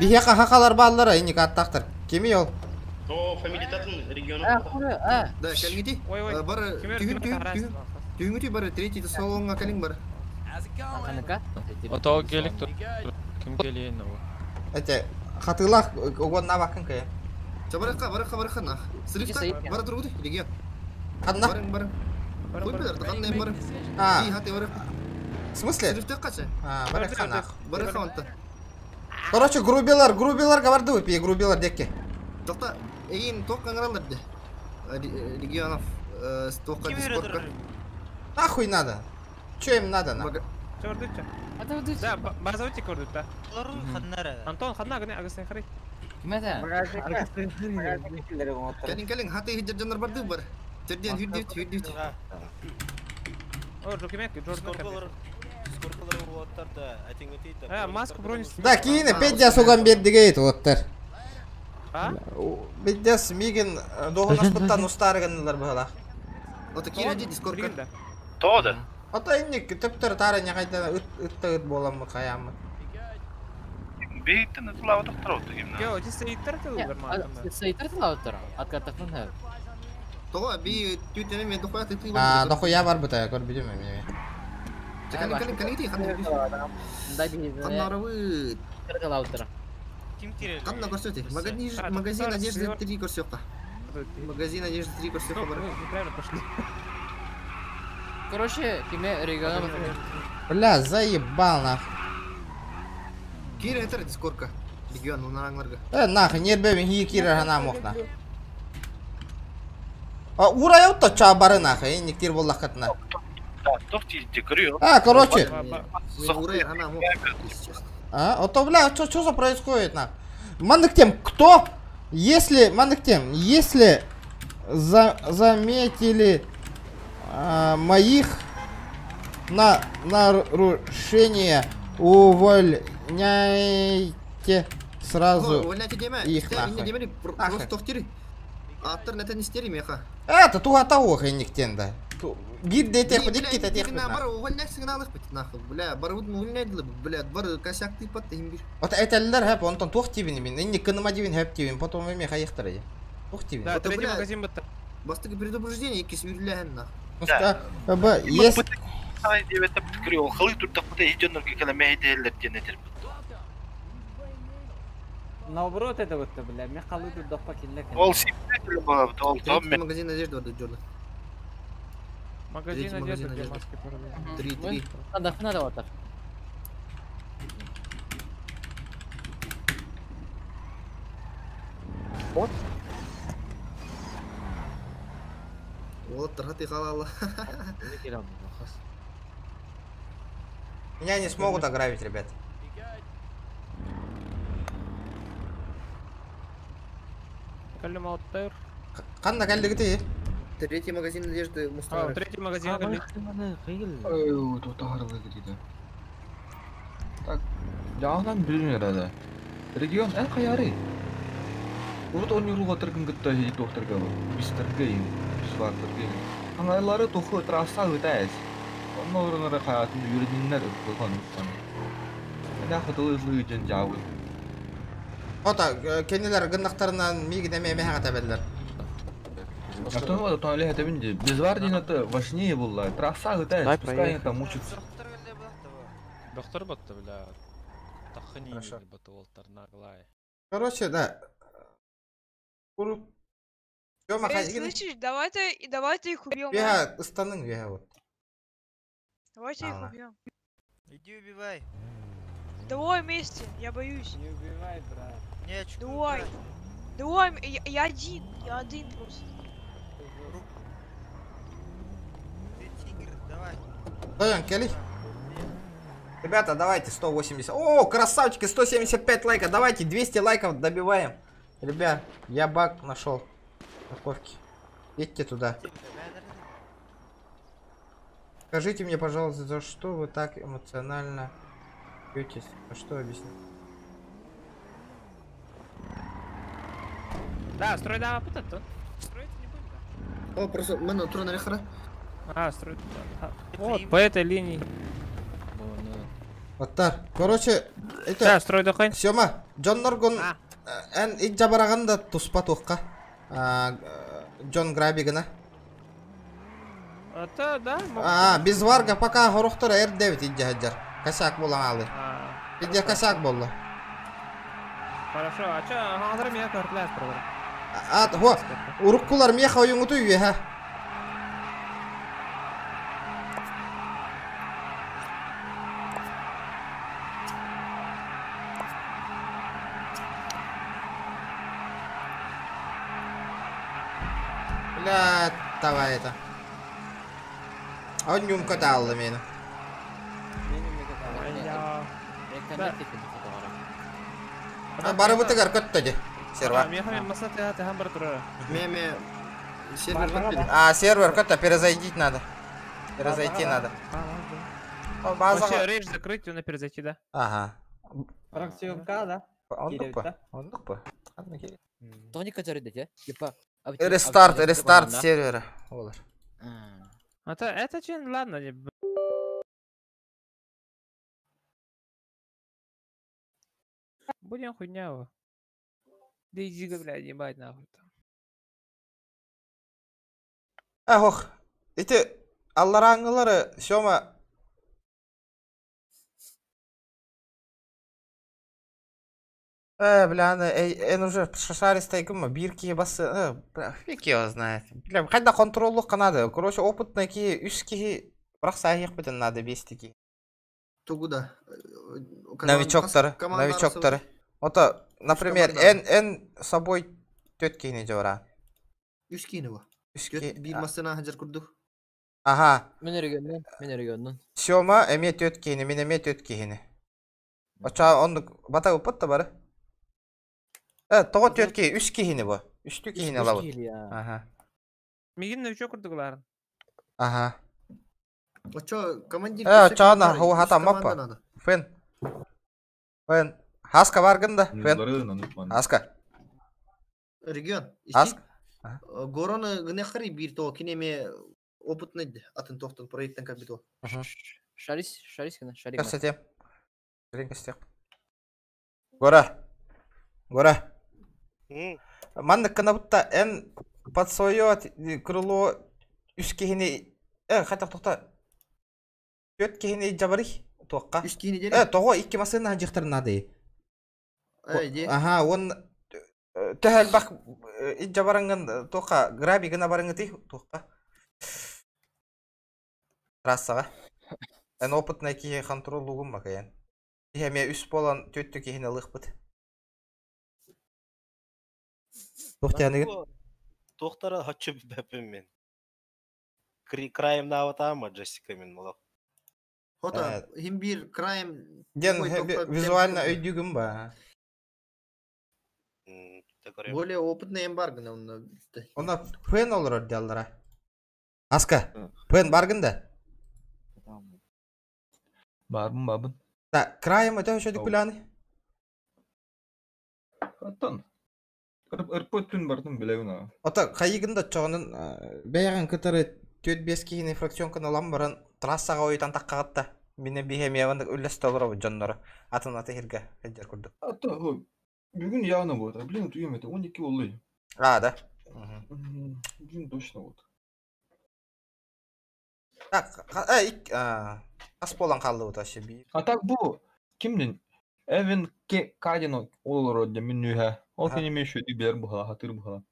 Бихе хахалар баллара, инник аттактыр. Кеми ол? О, фамилия татын региона. Да, кәлгети. Бар түйін түйін түйін. Түйін бар третий салонга кәлең бар. Ото гелик тут. Ким келейин ол? Эте, хатылах угон навакын кая. Барыкка, барыкка, барыкка нах. Срифта, бара тургуды, регион. Ханна? Барың, барың. Хуй билер, ханна барың. А. И хаты барык. В смысле? Срифта кача. А, барыкка нах. Барыкка онта. Короче, грубилар, грубилар гаварды выпей, грубилар деки. Токта, эйин токка аңыралар де. Регионов, токка дискордка. Нахуй надо? Че им надо, нахуй? Да, базовый көрдүк да. Антон, ханна гыне агыстын харый. Ким это? Кәлең, кәлең, хаты хиджар барды бар. Терден хүрдүт, хүрдүт. О, жокемек, жордун. А, маску бронь. Да, кийин педя суган бердигейт оттар. А? Педяс мигин догонас устарыгынлар бала. Ото кире ди дискордка. Тода. Ото инник төптөр тары не кайда ыт ыт боламы каямы. Бейтін ұтылауы тоқтыр отты кемні. Йо, ти сейттер тылыр ма? Сейттер тылауттар. Откаттахын. Того би түтене мен дохуя ты ты. А, дохуя бар бута, көр бидем мен. Кәлең, кәлең, кәлең ти ханна хүрдүт. Да би. Ханна арабы. Тылауттар. Ханна көрсөтө. Магазин, магазин одежды 3 көрсөккө. Магазин одежды 3 көрсөккө бар. Неправильно пошли. Короче, киме регион. Бля, заебал нах. Кире этер дискордка. Регион унараңларга. Э, нах, нербе хи кире хана мохна. А, урай отто чабары нах, инник тир боллакатна. А, короче. А, ото, бля, что за происходит, нах? Мандык тем, кто, если, мандык тем, если заметили моих на нарушение, увольняйте сразу их нахуй. Просто тохтири. Аттар нетен истери меха. Это туга того хейниктен да. Гид детех, дикки татех. Бар увольняй сигналых бит нахуй. Бля, бар увольняй бля, бар косяк ты пат имбир. Вот это лер хэп, он там тух тибин мин, инни кыныма дибин хэп тибин, потом эме хайыктар иди. Тух тибин. Да, третий магазин бытты. Бастыгы предупреждение икки сүрләһен нахуй. Б, есть. Наоборот это вот, бля, мен калды дурдаппа келлек. Ол сипетелі болады, ол Третий магазин одежды бар Джордан. Магазин одежды, где маски продают. Три, три. Надо, надо вот так. Вот. Вот, траты халала. Меня не смогут ограбить, ребят. Канда калды ты? Третий магазин одежды Мустафа. Третий магазин калды. Ой, тут выглядит. Так, жағынан білінер еді. Регион ән қаяры? Урут оонньуур кытта туохтарга бистарга свардарга Хаңайлары тухы трасса ыта эс. Онно орунары хаятын үйрениннер ыккылхан ыттан. Эна хытылы ызлы дьен жабы. Ота кенилер гыннактарынан мигин эме эме хагата беллер. А то вот то олег это бинди. Безвардин это важнее было. Трасса ыта эс, Дай пускай они проехать. там мучатся. Доктор батты, бля. Тахыни баты олтар наглай. Короче, да. Урут. Тёма Эй, хайгин. слышишь, давай ты, и давай ты их убьем. а? Бега ыстаның бега вот. Давайте их Ага. убьем. Иди убивай. Давай вместе, я боюсь. Не убивай, брат. Не, очкуй, Давай. брат. Давай, я один, я один просто. Ты тигр, давай. Тойон, кели. Ребята, давайте 180. О, красавчики, 175 лайков. Давайте 200 лайков добиваем. Ребят, я баг нашел. Парковки. Едьте туда. Скажите мне, пожалуйста, за что вы так эмоционально бьетесь? А что объяснить? Да, строй да, вот это. Строить не будем, да. О, просто мы на туру нарехара. А, строить. да. Вот, по этой линии. Аттар. Короче, это... Да, строй дохай. Сёма, Джон Норгон... Эн иджабараган да туспа туққа. Джон Грабигана. Это, да? А, без варга пока хорохтор Р9 иджахаджар. Косяк болан алы. Иджа косяк болла. Хорошо, а чё, аңдыр меня көрдүлөр программа. А, хо, уруккулар меха ойуңуту үйе, ха. Бля, давай это. Он юмка алды мени. А, барыбытыгар көттөдү. Сервер. Меха маса ты хам бар тура. Ме сервер көттөдү. А, сервер көттө, перезайдить надо. Перезайти надо. О, базаға- Вообще рейдж закрыть, он перезайти, да? Ага. Фракцион К, да? Ондук Ондук па? Тони көтөрү дети, типа. Рестарт, рестарт сервера. Олар. Это чин, ладно, не Будем хуйня его. Да иди, блядь, ебать нахуй там. Ах, эти аллараңылары Сёма бля, аны, эн уже шашаристай кым бир кие басы, бля, фиг его знает. Бля, хайда контроллук надо. Короче, опытный ки, үс ки, бірақ сахих бітін надо бести ки. Тугуда. Новичоктары, новичоктары. Ото, например, эн, эн собой төт кейіне жора. Үс кейini ба. Үс ки. Бир масына хажар курдук. Ага. Мен өргөннөн, мен өргөннөн. Сёма эме төт кейini, мен эме төт кейini. Оча онды бата упат бары. Того төт ки, үс кейini бу. Үстү кейini алабы. Ага. Мигин новичок курдугларын. Ага. Очо командир. Чана, ху хата маппа. Фен. Фен. Хаска баргын да, Фен. Хаска. Регион. Аск. Гороны гынехари бир то кинеме опытный атын тохтон проекттен как бито. Шарис, шарис гына, шарик. Кстати. Гора. Гора. Маннык кына бутта эн под свое крыло үс кихини хата тохта. Төт кихини жабары туаққа. Үс кихини дери. Того икки масына жихтар нады. Ага, он төһәл бак жабарыңын туаққа граби гына барыңы ти туаққа. Трассаға. Эн опытный кихи контрол лугум бакаян. Ихеме үс болан төттү кихини лыхпыт. Тухтяныгын. Тохтара хочу бәпім мен. Краем наватама Джессика мен молок. Хота, хим бир краем. Ден визуально өйдүгүм ба. Более опытный эмбарго он. Онда пен олор отделлара. Аска, пен баргын да? Барбын, бабын. Да, краем өтө өшөдүк биланы. Аттан. Ырпыт түн бартын билэбин аа. Ото хайыгын да чоҕунун бэйэҕин кытары 4-5 киһини фракционканы ылан баран трассаҕа ойутан таххаҕытта. Мине биһи эмиэ үллэстэ олоробут дьонноро атын аты иһиргэ сылдьар курдук. Ата бүгүн явно будет, а блин, туем это, 12 боллы. А, да? Бүгүн точно вот. Так, ас буолан хааллыбыт вообще би. А так бу кимдин? Эвен Кадин олорор дем миннүүһэ. Ол кини мен шөдү билер бухала, хатыр бухала.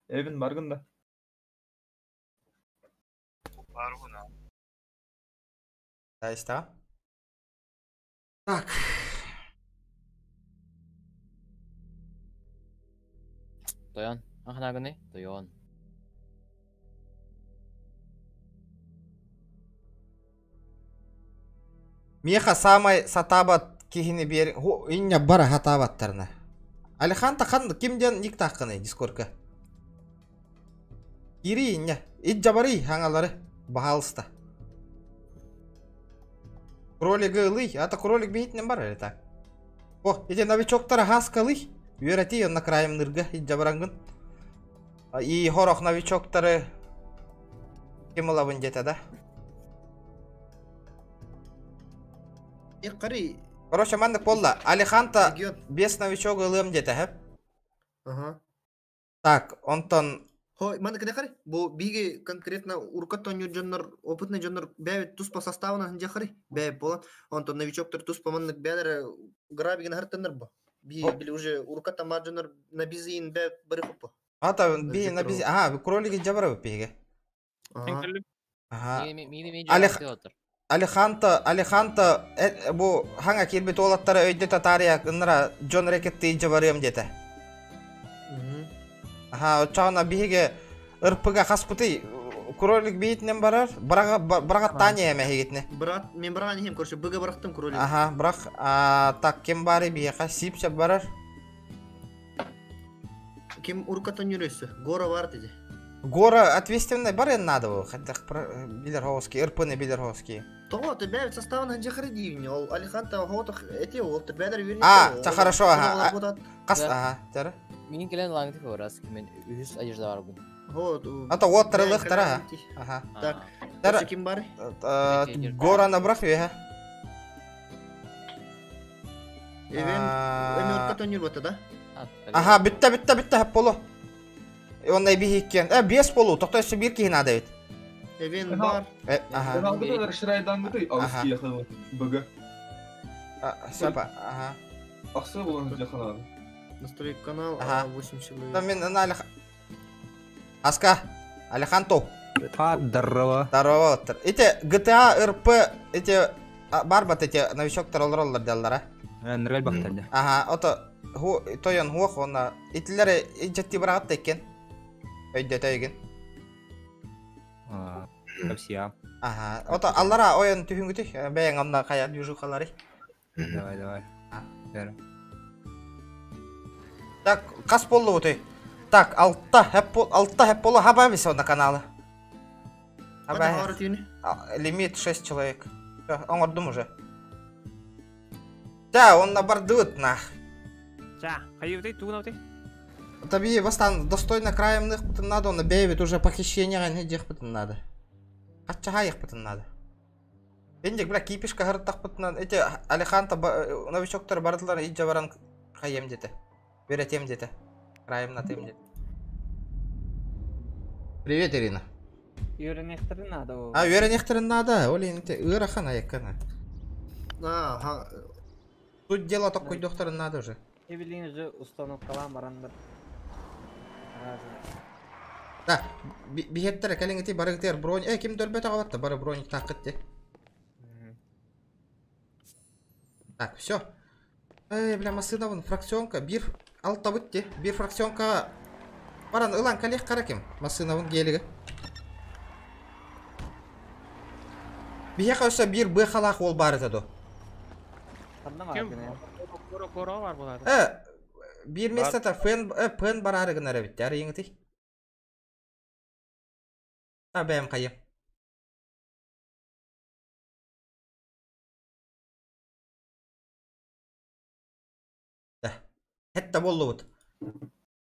Эвен баргын да. Баргын. Да, иста. Так. Тойон. Ахнагыны? Тойон. Меха самай сатаабат киһини биэр иння бара хатаабаттарына. Алихан тахан ким диэн ник тааххыный дискорка? Кири иння. Ит жабарый хаҥалары. Баһаалыста. Кролигы ылый, ата кролик биһитинэн бар эрэ так. О, ити новичоктара хаскалый. Үөрэтий онно краемнырга ит жабарангын. И хорох новичоктары ким ылабын диэтэ да. Қари. Короче, маннык буолла. Алиханта без новичок ылыам диэтэ, хэп? Ага. Так, онтон Хой, маны кыда қари. Бу биги конкретно уркат ойнуур дьоннор, опытный дьоннор бэйэбит туспа составына сылдьа қари. Бэйэбит буолан. Онтон новичоктор туспа маннык бээлэр грабигин хартаннар бу. Би били уже уркаттан бар дьоннор на бизин бээ бары хоппу. Ата би на бизи, ага, кролики жабара биге. Ага. Алих... Алиханто, Алиханто, бу хаҥа киирбит уолаттара өйдөтө таарыйа ыннара Джон Рекетти жабарыам диэтэ. Аха, оччоҕуна биһиги ырпыга хаспытый кролик биитинэн барар, бырагаттаан иһэмэ эһигитинэ. Брат, мен быраган иһем, короче, быга бырахтым кролик. Аха, бырах, так ким баары биһиэхэ Сипсеп барар. Ким уруккаттан үөрөссө? Гора бар диди. Гора ответственный бар надо было, хотя билер хоски, РП-ны билер хоски. Того, ты бэйэбит составын ханжахары диибин, ол Алиханта хоотох эти ол ты бэдэр үөрнэ. А, та хорошо, ага. Кас, ага, тара. Мин келен лаңды көрас, мен үһүс одежда бар бун. А то вот тарылых тара, ага. Так, Тара. Ким бар? Гора набрах веха. Эвен, эмерка тонир бота, да? Ага, бүтті, бүтті, бүтті, хеп болу. Ондай бихиккен. Э, бес болу, тоқтай өссө бир киһи наада эбит. Эвен бар. Э, ага. Ага. БГ. Сапа, ага. Ахсы болан жаханады. Настроить канал, Ага. 8 человек. Там мен ана Алих... Аска, Алиханто. А, здорово. Здорово. Эти GTA РП, эти барбат эти новичоктар олороллар деллара. Нрел бахталла. Ага, ото ху тойон хуох онна итилер ичетти барагат экен. Өйдөтө өйгүн. Капсия. Ага, ото аллара ойон түһүнгүтү бэйэң онна кая движухалары. Давай, давай. Бер. Так, кас болду бутуй. Так, алта хеп бол, алта хеп болу хаба бис онна каналы. Хаба. Лимит 6 человек. Всё, оңордум уже. Да, он на бардут нах. Ча, хайыбытай, тугунабытай. Таби бастан достойно краемных пытын надо, он бейбит уже похищение не дех пытын надо. Аччаха их пытын надо. Эндик, бля, кипишка хыртак пытын надо. Эти Алиханта новичоктар бардылар иджа баран хайем дете. Беретем дете. Краем на тем дете. Привет, Ирина. Үйренехтерин надо. А, үйренехтерин надо, оли инте ырахан аяккана. Ага. Тут дело такой доктор надо уже. Эвелин же установкалаан барандар. Да, бихеттер кэлиҥити барыгытыгар бронь. Э, ким дөлбөт аҕалатта бары бронь тааккыт те. Так, все. Эй, бля, масына вон фракционка. Бир алтабыт те. Бир фракционка. Баран ылан калех караким. Масына вон гелиге. Бихе өссө бир быхалаах ол бар это до. Ким? Горо бар булады. Э, бир местата фен, э, пен барары гынары бит. Ары еңити. А, бэм кайым. Да. Хетте боллубут.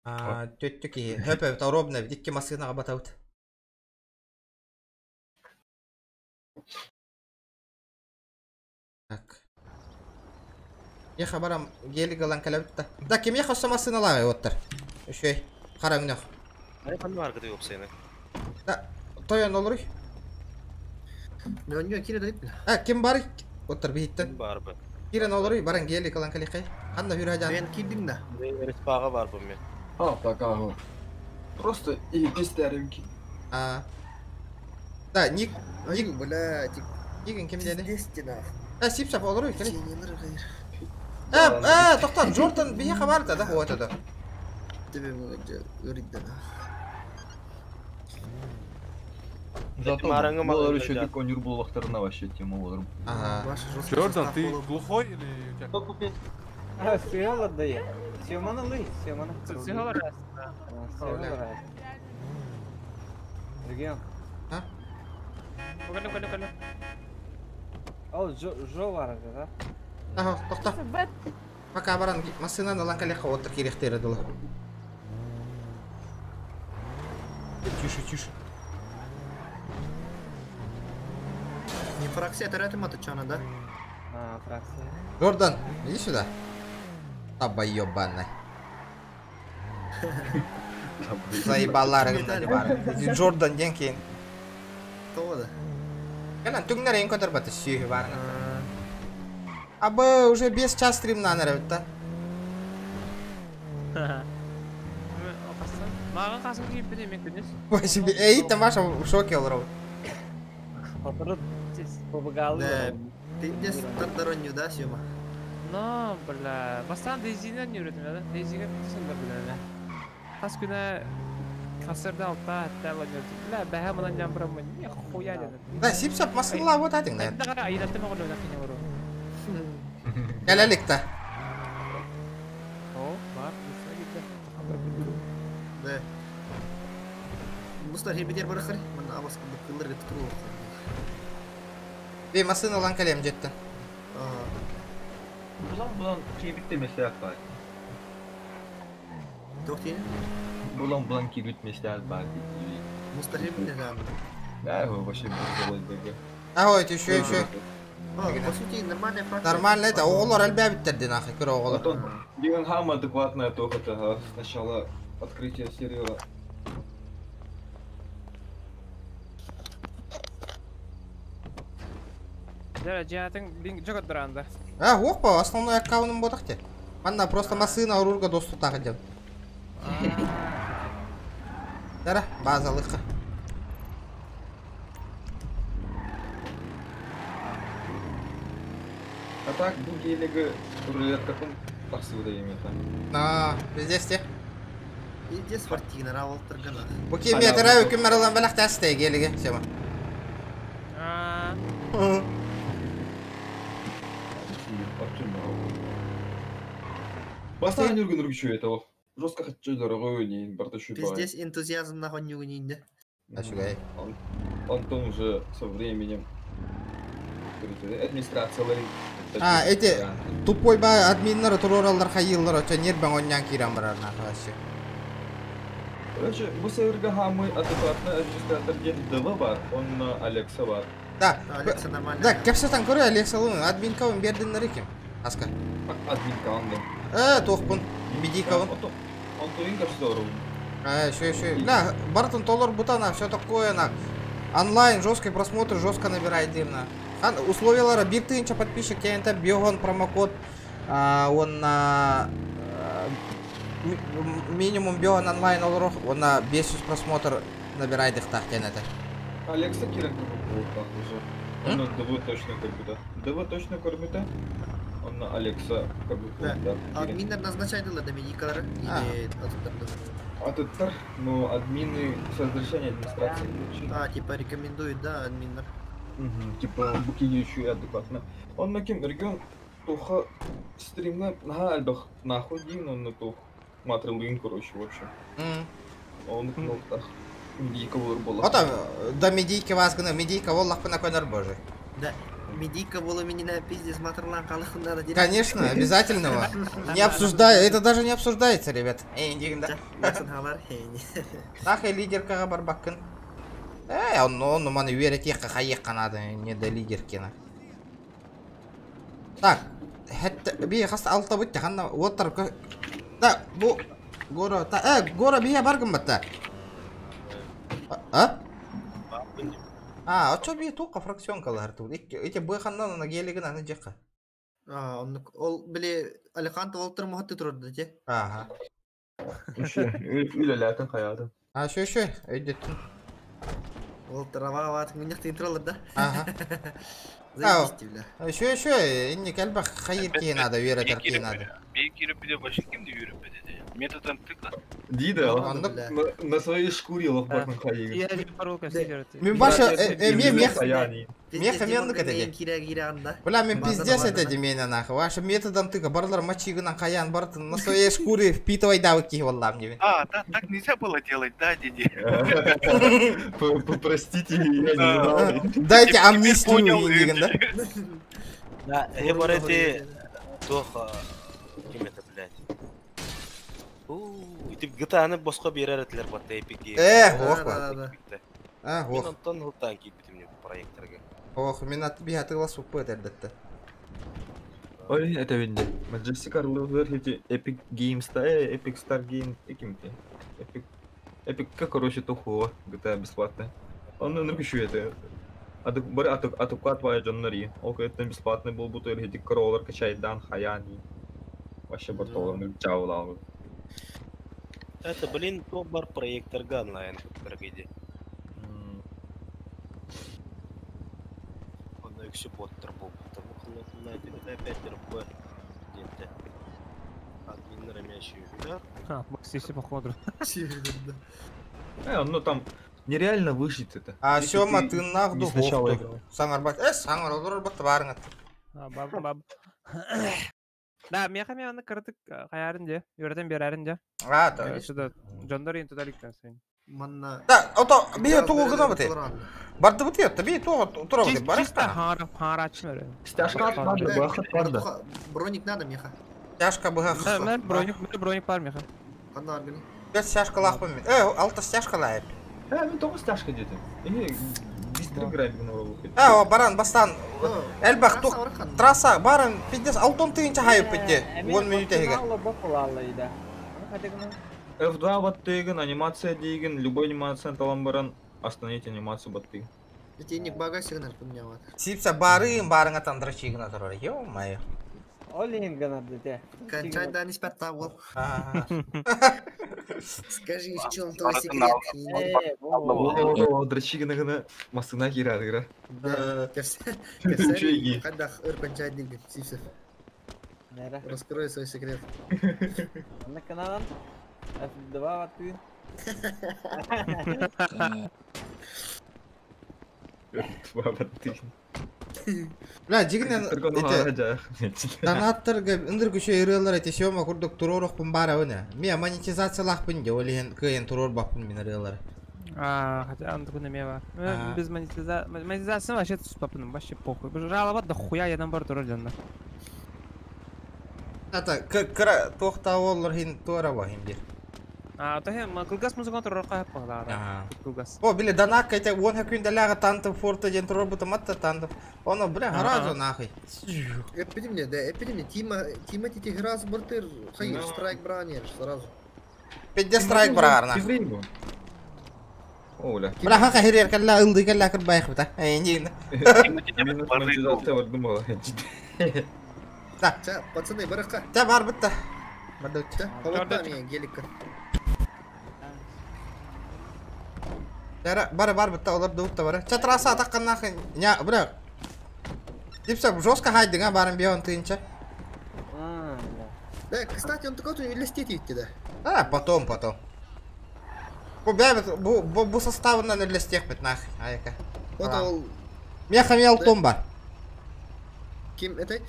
Төттү киһи. Хөп өп, ровно икки массыынаҕа батабыт. Так. Еха барам гелик ылан кэлэбит да. Да кимиэхэ өссө массыыналааҕый уоттар? Үчүгэй. Хара өҥнөөх. Ай ханна бааргыт уопсайынан? Да, тойон олоруй. Мөнньө кире да А, ким бар? Оттор биһиттен. Бар бы. Кирен олоруй, баран гелик ылан кэлиэхэй. Ханна хүрэ жан? Мен кирдим да. Респаға бар бу мен. А, так, ага. Просто и пистәрим ки. А. Да, ник, ник, блядь. Нигин ким деді? Пиздец нах. А, сип-сап олоруй, кели. Тенелер гайр. Э, э, тоқтар, Джордан биһиэхэ бар да, вот это. Тебе говорит да. Зато Мараңы булар маған еще да. тик онюр булактарына вообще тема булар. Ага. Джордан, ты глухой или у тебя? А, сыгала дає. Сьомана ли, сьомана. Сыгала раз. Сыгала раз. Регион. А? Кэлэ кэлэ кэлэ. Ол жо жо бар да? Ага, тоқта. Пока баран массыынан ылан кэлиэххэ оттор кириэхтэрэ дылы. Тише, тише. Не фракция тараты матачана, да? А, фракция. Джордан, иди сюда. Таба ебаная. Заебала рыгна бар. Джордан ден кейін. Того да. Кэлэн түҥнэр эйин көтөр баты сүйү бар. Абы уже 5 час стримнан эрэ да. Маған қасым киіп біне мен күнес. Вообще, эй, там Маша в шоке олорор. Отырып побагалы. Да. Пиздец тардаронью, да, Сёма? Но, бля, бастан Дейзинен үйретім да? Дейзиге бітісін бір біләне. Қас күні концерт алта, әтті алан Бля, бәһә мынан жамбырамын, не хуя дедім. Да, сип-сап масыла вот атың, наверное. Айында қара, айында маған ойнақ кине бару. Кэлэлик та. О, бар, бұсына кетті. Да. Мустар хебедер бар хар. Мана абас кылыр гыт туру. Би масына ылан кэлем жетти. Булан булан кибит демесе бар. Токтин? Булан булан кибит меселе бар. Мустар хебедер да. Да, вообще без А, ой, еще, еще. По сути, нормальная фракция. Нормально это, оҕолор элбээбиттер нахуй, көр оҕолор. Диган хам адекватная только это сначала открытие сервера. Жара, жаатың бин жогот дуранда. А, опа, основной аккаунтум ботах те. Манна просто масына орурга доступ тағы деп. Дара, базалыққа. А так, бу гелиги рулеткатын тахсыбыда емета. На, пиздец те. Пиздец фартина, равал таргана. Бу кеме тарау ким маралан балах тасты гелиги, сема. Бастан жүргөн үргүчү это Жестко хочу дорогой не барташу Пиздец энтузиазм нахуй не угнинде. Ашугай. Антон уже со временем администрация А, эти тупой ба админнар туроралар хайыллар оча нербен оннян киран барар нахуй вообще. Короче, бу серверге хамы адекватный администратор ден ДВ бар, он на Алекса бар. Да. Алекса нормально. Да, кепсетан көрө Алекса лун админка он бердиннер экен. Аска. Админка онда. Э, тохпун. Медика он. Он туин капсору. А, еще, еще. Да, Бартон Толор Бутана, все такое на. Онлайн жесткий просмотр жестко набирает дырна. Условиялары бир тысяча подписчик ТНТ биогон промокод он на минимум биогон онлайн олорох он на 500 просмотр набирает их так ТНТ. Алекса Кирен как бы так уже. Он на ДВ точно как бы да. ДВ точно кормит, Он на Алекса как бы Да. Админнер назначает дела Доминикалар или Атыттар, но админы с разрешения администрации. А, типа рекомендует, да, админнер. Угу, типа буки еще и адекватно. Он на кем регион тоха стримна на альбах нахуй дин он на тох матрылын, короче, в общем. Он на так медийка был Ота да медийка вас гына медийка воллах пына көнөр боже. Да. Медийка была меня пиздец матерлан калыхында да. Конечно, обязательного. Не обсуждаю, это даже не обсуждается, ребят. Эй, да. Нахай лидеркаға барбаккын. Э, он, маны үйретех хайық қанады, не до лидеркина. Так, хәтта би хас алта бутта ханна оттар. Да, бу гора, та, гора бия баргын батта. А? А, а чо би туққа фракционкалар тут. Эти бу ханнан ана гелигин аны жакка. А, он ол биле Алихант олтыр мохотты турды те. Ага. Үлеләтин хаятын. А, шö шö, өйдөттүн. Олтыр ава ава минек тинтралар да. Ага. Заебись, бля. Шö шö, инни кэлбэх хайыр киһи надо, үөрэтэр киһи надо. Bir girip bir de başka kimdi yürüp dedi. Методом тыка. Дида, на своей шкуре лохбатын хайыгын. Я паролка все Мен баша, мен мех мех мен кетеде. Кире кире анда. Бля, мен пиздец это мен нахуй. Ваша методом тыка барлар мочигынан хаян бартын на своей шкуре впитывай давы киһи валлам не. А, да, так нельзя было делать, да, диди? Простите, я не знал. Дайте амнистию деген, да? Да, эти тоха ким это, блядь? Итип GTA-ны босқа берер этилер батта Epic Games. Ох, ба. А, Мен ох. онтон хылтан кийбитим не проекторга. Ох, мен ат би атыгла суппы этэрдетте. Ой, это винде. Majestic Arlowер эти Epic Games, да, Epic Star Game, каким-то. Epic, Epic, как, короче, тухло, GTA бесплатно. Он, ну, еще это. Атукат твоя Джоннари. Ол это бесплатный был, будто эти кроллер качает дан, хаяни. Вообще бортолар, ну, чау, Это, блин, то бар проекторга онлайн трагедия. Он еще боттер был, потому что на это опять РП где-то. Админ рамящий, да? А, Максиси походу. Ну там нереально выжить это. А Если сёма ты тыннах не сначала духовку. играл. Саңарбат, саңар олор бат барыңат. А, баб, баб. Да, меха мен аны кырдык хаярын де, үйрөтен берәрин де. А, да. Сюда Джондар ин туда ликтен сен. Манна. Да, ото би тугу гына бите. Барды бите, би тугу тура бите, бар. Чисто хара, хара ачмыр. Стяжка барды, бахыт барды. Броник надо, меха. Стяжка быга. Мен броник, мен броник бар меха. Канда аргыны? Бес стяжка лахпын мен. Алты стяжка лайып. Мен тоғыз стяжка дедим. Бистр график на О, баран бастан. Элбах тух трасса баран пиздец алтон тыгынча хайып битте. 10 минут эге. F2 баттыгын, анимация дейгин, любой анимация талам баран, остановить анимацию баттыгын. Денег бага сигнал поменял. Сипса барын барыңа тандыра чигина турар. Ё-моё. Олин гана де. Кончай да не спят того. Скажи, в чем твой секрет? Драчигина гына масына кирады гра. Да. Когда кончай деньги, Сипсов. Раскрой свой секрет. На канал F2 ты. F2 ты. Бля, дигинен Донаттарга ындыр күчө ырыалар эти сёма курдук туророхпун бара өне. Ме монетизация лахпын де олиен кыйын турор баппын мен ырыалар. А, хотя он такой намева. Без монетизации, монетизация вообще папыным, вообще похуй. Жалоба да хуя я наоборот рожден. Ата кыра тохта оллар хин туара бахим бир. А, то хем кылгас музыкант рорка хаппа Кылгас. О, биле данак эте он хакүн даляга тантып форта ден турор бутаматта тантып. Оно бля гаразу нахуй. Эпидемия, да, эпидемия. Тима, Тима тити граз бортыр, хайр, страйк бранер сразу. Пидде страйк брар нахуй. Оля. Бля хака херер калла ылды калла кыр байх бута. Эй, не. Минус монетизация вот думала. Да. Пацаны, барака. Да, бар бутта. Бардык. Поворот меня гелика. Бара бар бутта олар дуутта бара. Ча трасса атаккан нахуй. Ня, бля. Дипса жестко хайдың, а барым бион тыынча. Да, кстати, он такой листит идти, да. А, потом, потом. Бу бәбит, бу бу бу составынан үлестек бит нахуй. Айка. Вот ол. Меха мел том бар. Ким это?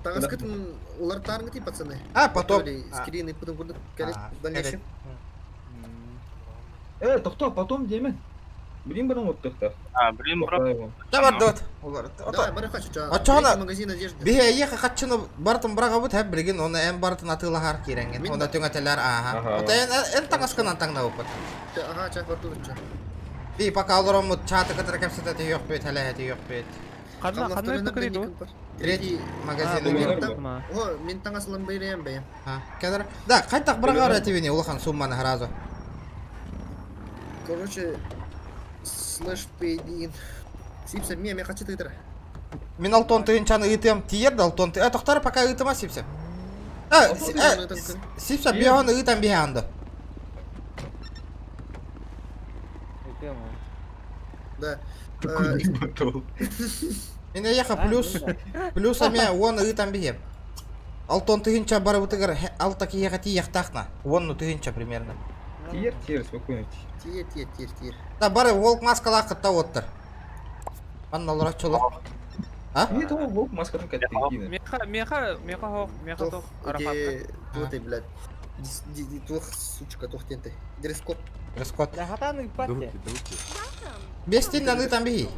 Тагыскытын улар тарнгы пацаны. А, потом. Скрины потом буду в дальнейшем. Тохто, потом демен. Блин, баран оттыктар. А, блин, бро. Да бардыбыт. Давай, бары хочу. Очоҕуна магазин одежды. биһи эйиэхэ хаччыны барытын быраҕабыт һэ билигин оны эн барытын атыылаһар киирэҥҥин. Онно түҥэтэлэр ааһа. Аха. Ото эн эн таҥаскынан таҥнабыппыт. Ага, ча бардыбыт ча. Би пока олороммут чааты кытары кэпсэтэ түһүөхпүт, хэлэһэ түһүөхпүт. Ханна ханна көкөрү ду? Третий магазин. О, мин таҥас ылан бэйрэм бэйэм. А, кедр. Да, хайдах быраҕар этибини улахан сумманы сразу. Короче, слэш пейдин. Сипса, ме, ме хочу тытра. Мин алтон тыынчаны ыытыам тиийэр да алтон ты. Э, тохтор пока ыытыма сипсэ. Э, сипсэ бионы ыытан биһаанды. Да. Мин эйэхэ плюс плюс эме уон ыытан биһиэм. Алтон тыһынча барыбытыгар алта киһиэхэ тиийэхтаахна. Уонну тыһынча примерно. Тиер, тиер, спокойно. Тиер, тиер, тиер, тиер. Да бары волк маскалаах кытта уоттар. Манна олорор чолох. А? Нет, ол волк маскатын кәттен Меха меха меха хох меха тох Эти, туох ты, блядь. Туох, сучка, туох тенте. Дресс-код. Дресс-код. Да хатан ыппатте. Бестин ыытан биһи.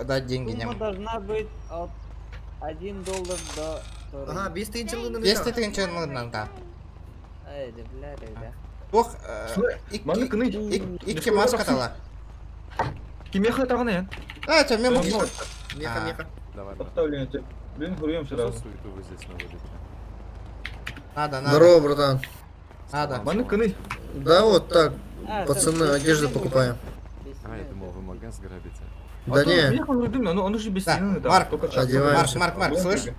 Да деньги Сумма нем. должна быть от 1 доллар до 40. Ага, 5 тысяч лына. Бести тыһынча да. Эй, да бля, да. Туох икки маска тала. Кимеха тағына ян? Э, чэ, мен бу Меха, меха. Давай, брат. Оставлю тебе. Блин, хуем Что за сразу. суету вы здесь наводите? Надо, надо. Здорово, братан. Надо. Маны кыны. Да, вот так. А, Пацаны, это одежду без покупаем. А, я думал, вы магаз грабите. Да не. Меха он он уже без Да, стены, там. Марк, только чак. одеваемся. Марк, Марк, Марк, слышь?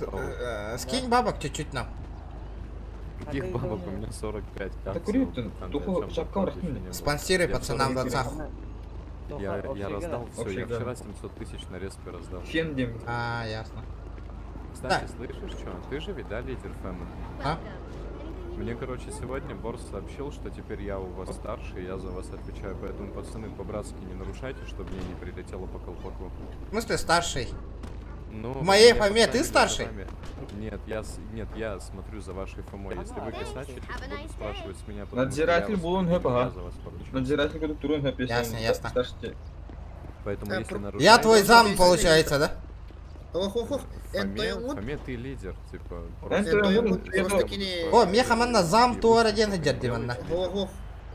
Ау. Скинь бабок чуть-чуть нам. Каких бабок? У меня 45 Да капсул, кури ты, братан, ты о тухо чём? шапка Правды ещё врахни. не было. Спонсируй Я пацанам вчера- двадцаху. Я раздал все, Вообще, я да. вчера 700 тысяч на респе раздал. Фендем. А, ясно. Кстати, слышишь, что? Ты же ведь, да, лидер Фэмы? А? Мне, короче, сегодня Борс сообщил, что теперь я у вас старший, я за вас отвечаю, поэтому, пацаны, по-братски не нарушайте, чтобы мне не прилетело по колпаку. В смысле старший? Ну, В моей меня фоме ты поставили за старший? вами. Нет, нет, я смотрю за вашей фомой. Если вы косячите, то будут спрашивать с меня, потому что я Надзиратель вас- булун хөп, я ага. за вас поручусь. Надзиратель кудук турун хөп, если Ясно, он ясно. старше. Поэтому, Э, если про- нарушаете... Я твой зам, получается, да? Ох, ох, ох. Фоме, Фоме ты лидер, типа... Эн просто- тоён мут, Просто кини... О, меха манна зам туара ден хеджерди манна. Ох, ох.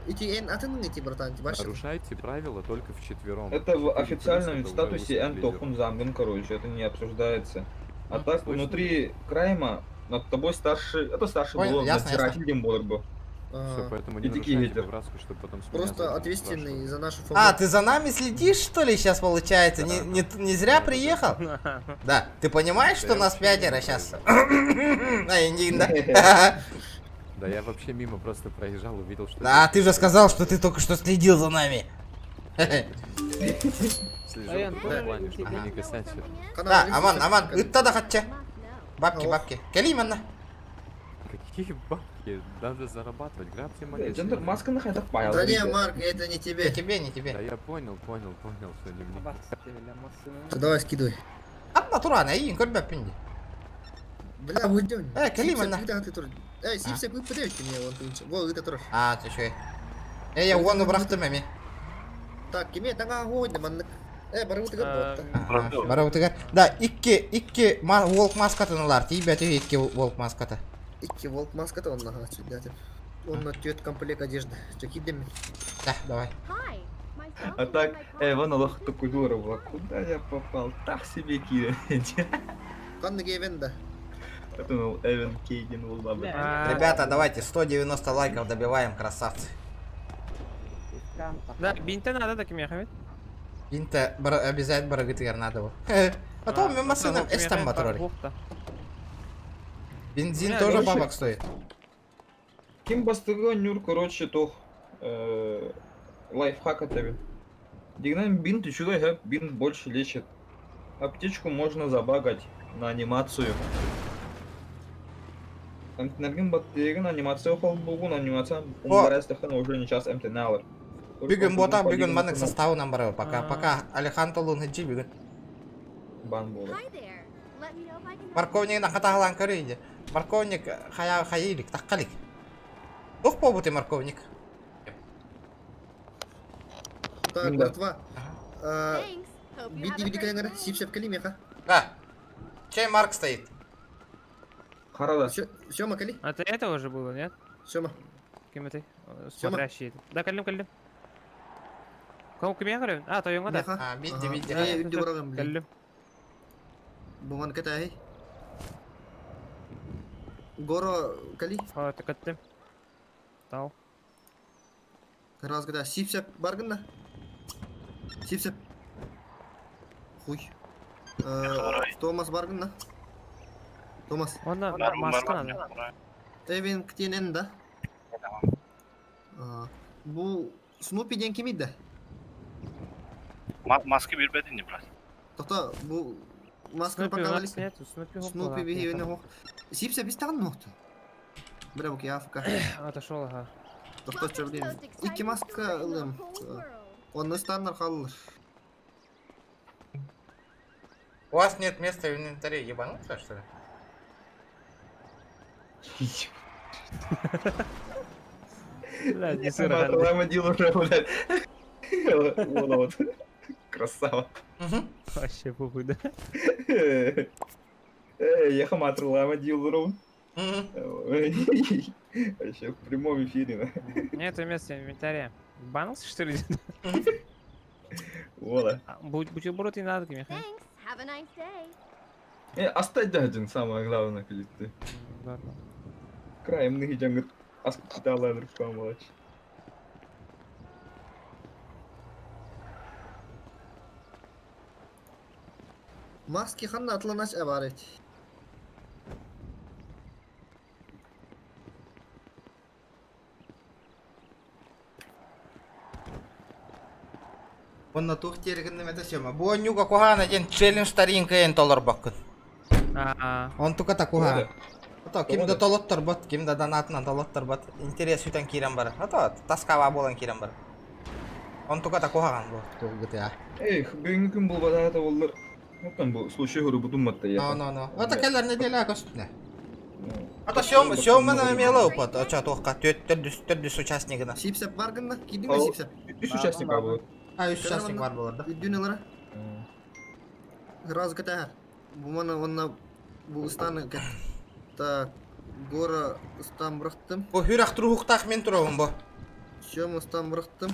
Ити эн атын ити, братан, ти башен. Нарушайте правила только вчетвером. Это в 4 плюс официальном это уже статусе узкий Эн лидер. Тохун Замган, короче, это не обсуждается. А так, Слышно? внутри крайма над тобой старший, это старший Понял, был, ясно, надзиратель Гемболер был. Все, поэтому не И такие нарушайте лидер. по-братски, чтобы потом с меня за Просто это не ответственный за нашу фамилию. А, ты за нами следишь, что ли, сейчас получается? Не, не, не зря приехал? Да. Ты понимаешь, Да что я нас вообще пятеро мимо сейчас? А, не, да. Да я вообще мимо просто проезжал, увидел, что... Да, ты же сказал, что ты только что следил за нами. Слежу Аян, в том плане, чтобы не косячили. Да, аман, аман, ытта да хатча. Бабки, бабки. Кели манна. Какие бабки? Надо зарабатывать, грабьте Э, магазин. Джендер маска нахай так паял. Да не, Марк, это не тебе. Не тебе, не тебе. Да я понял, понял, понял, что не мне. Да давай, скидывай. Атма турана, иин көрбөппүн ди. Бля, уйдем. Э, кели манна. Эй, Сипса, вы подаете мне вон тынча. Во, это тоже. А, ты что? Э, я уону бырахтым эми. Так, кеме таңа хойды маннык. Э, барыбытыгар ботта. Барабытыгар. Да, икки, икки волк маскатын ылар. Тийбәти икки волк маската. Икки волк маската он нага сюда. Он на тет комплект одежды. Чекидем. Да, давай. А так, вон Аллах такой дура была. Куда я попал? Так себе кире. Канны гевенда. Я думал, Эвен Кейген был баба. Ребята, давайте 190 лайков добиваем, красавцы. Да, бинте надо да кимеха ведь? Бинте обязательно барагытыгар надо было. А то мен машинам эстен батырар. Бензин Бля, тоже короче, бабок стоит. Ким бастыгы нюр, короче, тох лайфхак от тебе. Дигнам бинт еще хэп, бинт больше лечит. Аптечку можно забагать на анимацию. Наргин баттыгын анимация холбугун анимация умбарастахан уже не час МТНЛ. Бүгүн бота, бүгүн маннык составынан барабы. Пока, пока Алихан Толун хеджи бүгүн. Бан болот. Морковник на хатагалан көрүйді. Морковник хая хайилик, таккалик. Ух побуты морковник. Так, братва. Биди биди кэлэн сип-сеп кэли меха. Да. Чей Марк стоит? Харада. Сёма кэли. А это это уже было, нет? Сёма. Кем это? Смотрящий. Да, кэллим, кэллим. Кому кем я говорю? А, то да. А, бидди, бидди. Бидди барагым, блин. Кэллим. Буман кэтэй. Горо кэли. А, это кэттим. Тау. Раз гда. Сип-сеп баргын да. Сип-сеп. Хуй. Томас баргын да. Томас. Онна маска надо. Эвин ктенен да. Бу Снупи ден ким иди? Маска бербедин не, брат. Тоқта, бу масканы Снупи у пока нас нету, Снупи Снупи бихи хох. Сипсе биз тагын нохту. Бре бу кияфка. Отошел, ага. Тоқта чордин. Икки маска ылым. Онны станнар халлар. У вас нет места в инвентаре, ебануться, что ли? Бля, не сыро. Лама уже, блядь. Вот, вот. Красава. Вообще похуй, да? Эй, я хаматр лама дилером. Вообще в прямом эфире. Нет места в инвентаре. Банился, что ли? Вола. Бутерброд не надо, Михаил. Оставь один, самое главное, когда ты. Краем ныги джангат. Аскутала помочь. Маски ханна атланаш эбарет. Онна тух тергеннем это сема. Бу нюга кухана ден челлендж таринка ен толор бакын. Он тука та кухана. Ато ким да толоттор бат, ким да донатынан толоттор бат. Интерес үтен кирен бар. Ато таскава болан кирен бар. Он тука та кухаган бу ту GTA. Эй, бүгүнкү күн бул базарда болдур. Оттон бу случай көрүп бутумматта я. Но, но, но. Ата келер неделя көстүнө. Ата сём сём менен мело упат. Ача тохка төрт участнигына. Сипсеп бар гына, кидиңби сипсеп? Үч участник бар болот. А, үч участник бар болот да. Үдүнөлөр. Раз катар. Бу мана онна бу ыстаны кет. Так, гора ыстан бырактым. Бу хүрак турухтак мен турабын бу. Сём ыстан бырактым.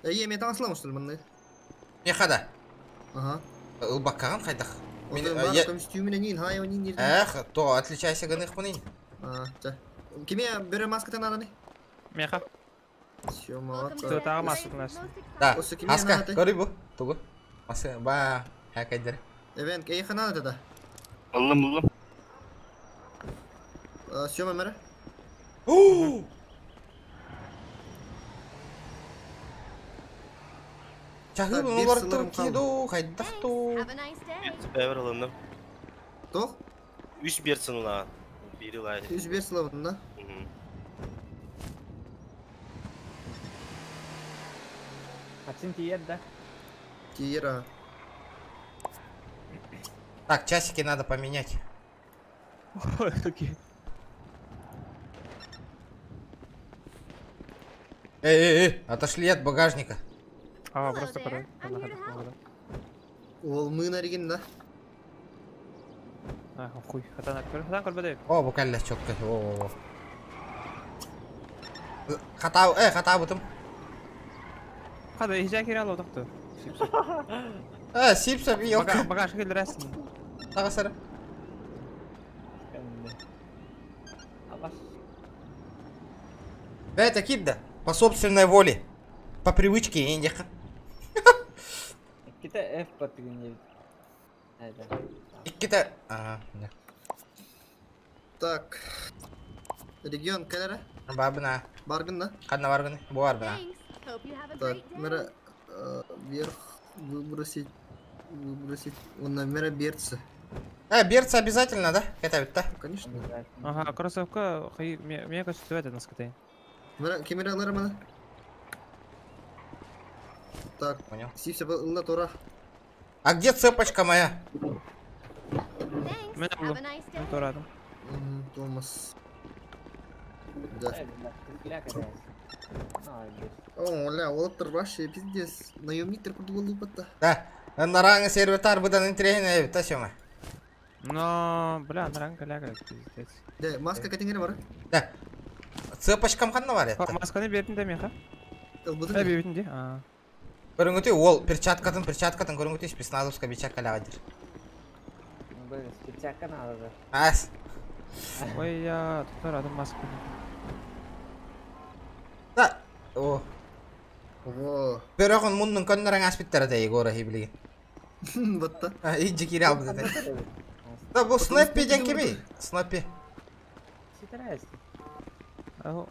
Эй, мен таңсылам что ли мындай? Мехада. Ага. Ылбаккаган кайдах. Мен костюміне нин, хай нин нин. Эх, то отличайся гыных мынын. А, та. Киме бере маскатын ананы? Меха. Всё, молодцы. Что тагы маска нас. Да. Маска, көрүй бу. Тугу. Маска ба, хакайдер. Эвен, кей ханада да. Ылым, ылым. Всё, мамера. Чахы олар киду, хайдахту. Бәбір ылынным. Тоқ? Үш берсін ула. Бири лай. Үш берсін ула, да? Ачин тиер, да? Тиер, а. Так, часики надо поменять. Ой, какие. Эй, эй, эй, отошли от багажника. А, просто пора. Ол мы наригин, да? А, хуй. Хатан хатан көрбөдө. О, бу калла чокка. О. Хата, э, хата бутум. Хада, ижа кире алып токту. Э, сипсеп, ёлка. Багаж келдиресиң. Тага сара. Это кипда. По собственной воле. По привычке индиха. Кита F подгнил. Кита. Ага, да. Так. Регион келере? Бабына. Баргын да? Кадна баргын. Бу барбына. Так, мера вверх выбросить, выбросить. Он на мера берцы. Берцы обязательно, да? Это ведь, да? Конечно. Ага, кроссовка, мне кажется, это на скоты. Мера, кемера лармана. Так, понял. Сипся был тура. А где цепочка моя? Тура. Томас. Да. О, ля, олоттор вообще пиздец. Наемниктер курдук болуп Да. Нараҥы сервертар быдан интересен эбит та сёма. Но, бля, нараҥ каляга пиздец. Да, маска катеңер бар. Да. Цепочкам ханна бар это? Масканы бердин да меха? Ылбытын. Да, бердин де. А. Көрүңүтүй ол перчаткатын перчаткатын көрүңүтүй спецназовска бичак каляга дир. Блин, перчатка надо же. Ас. Ой, я тут рядом маска. Да. О. Во. Бөрөгөн муннун көннөрөң аспиттер да Егора хиблиги. Батта. Иджи кире албыт это. Да бу Снэппи ден кими? Снэппи.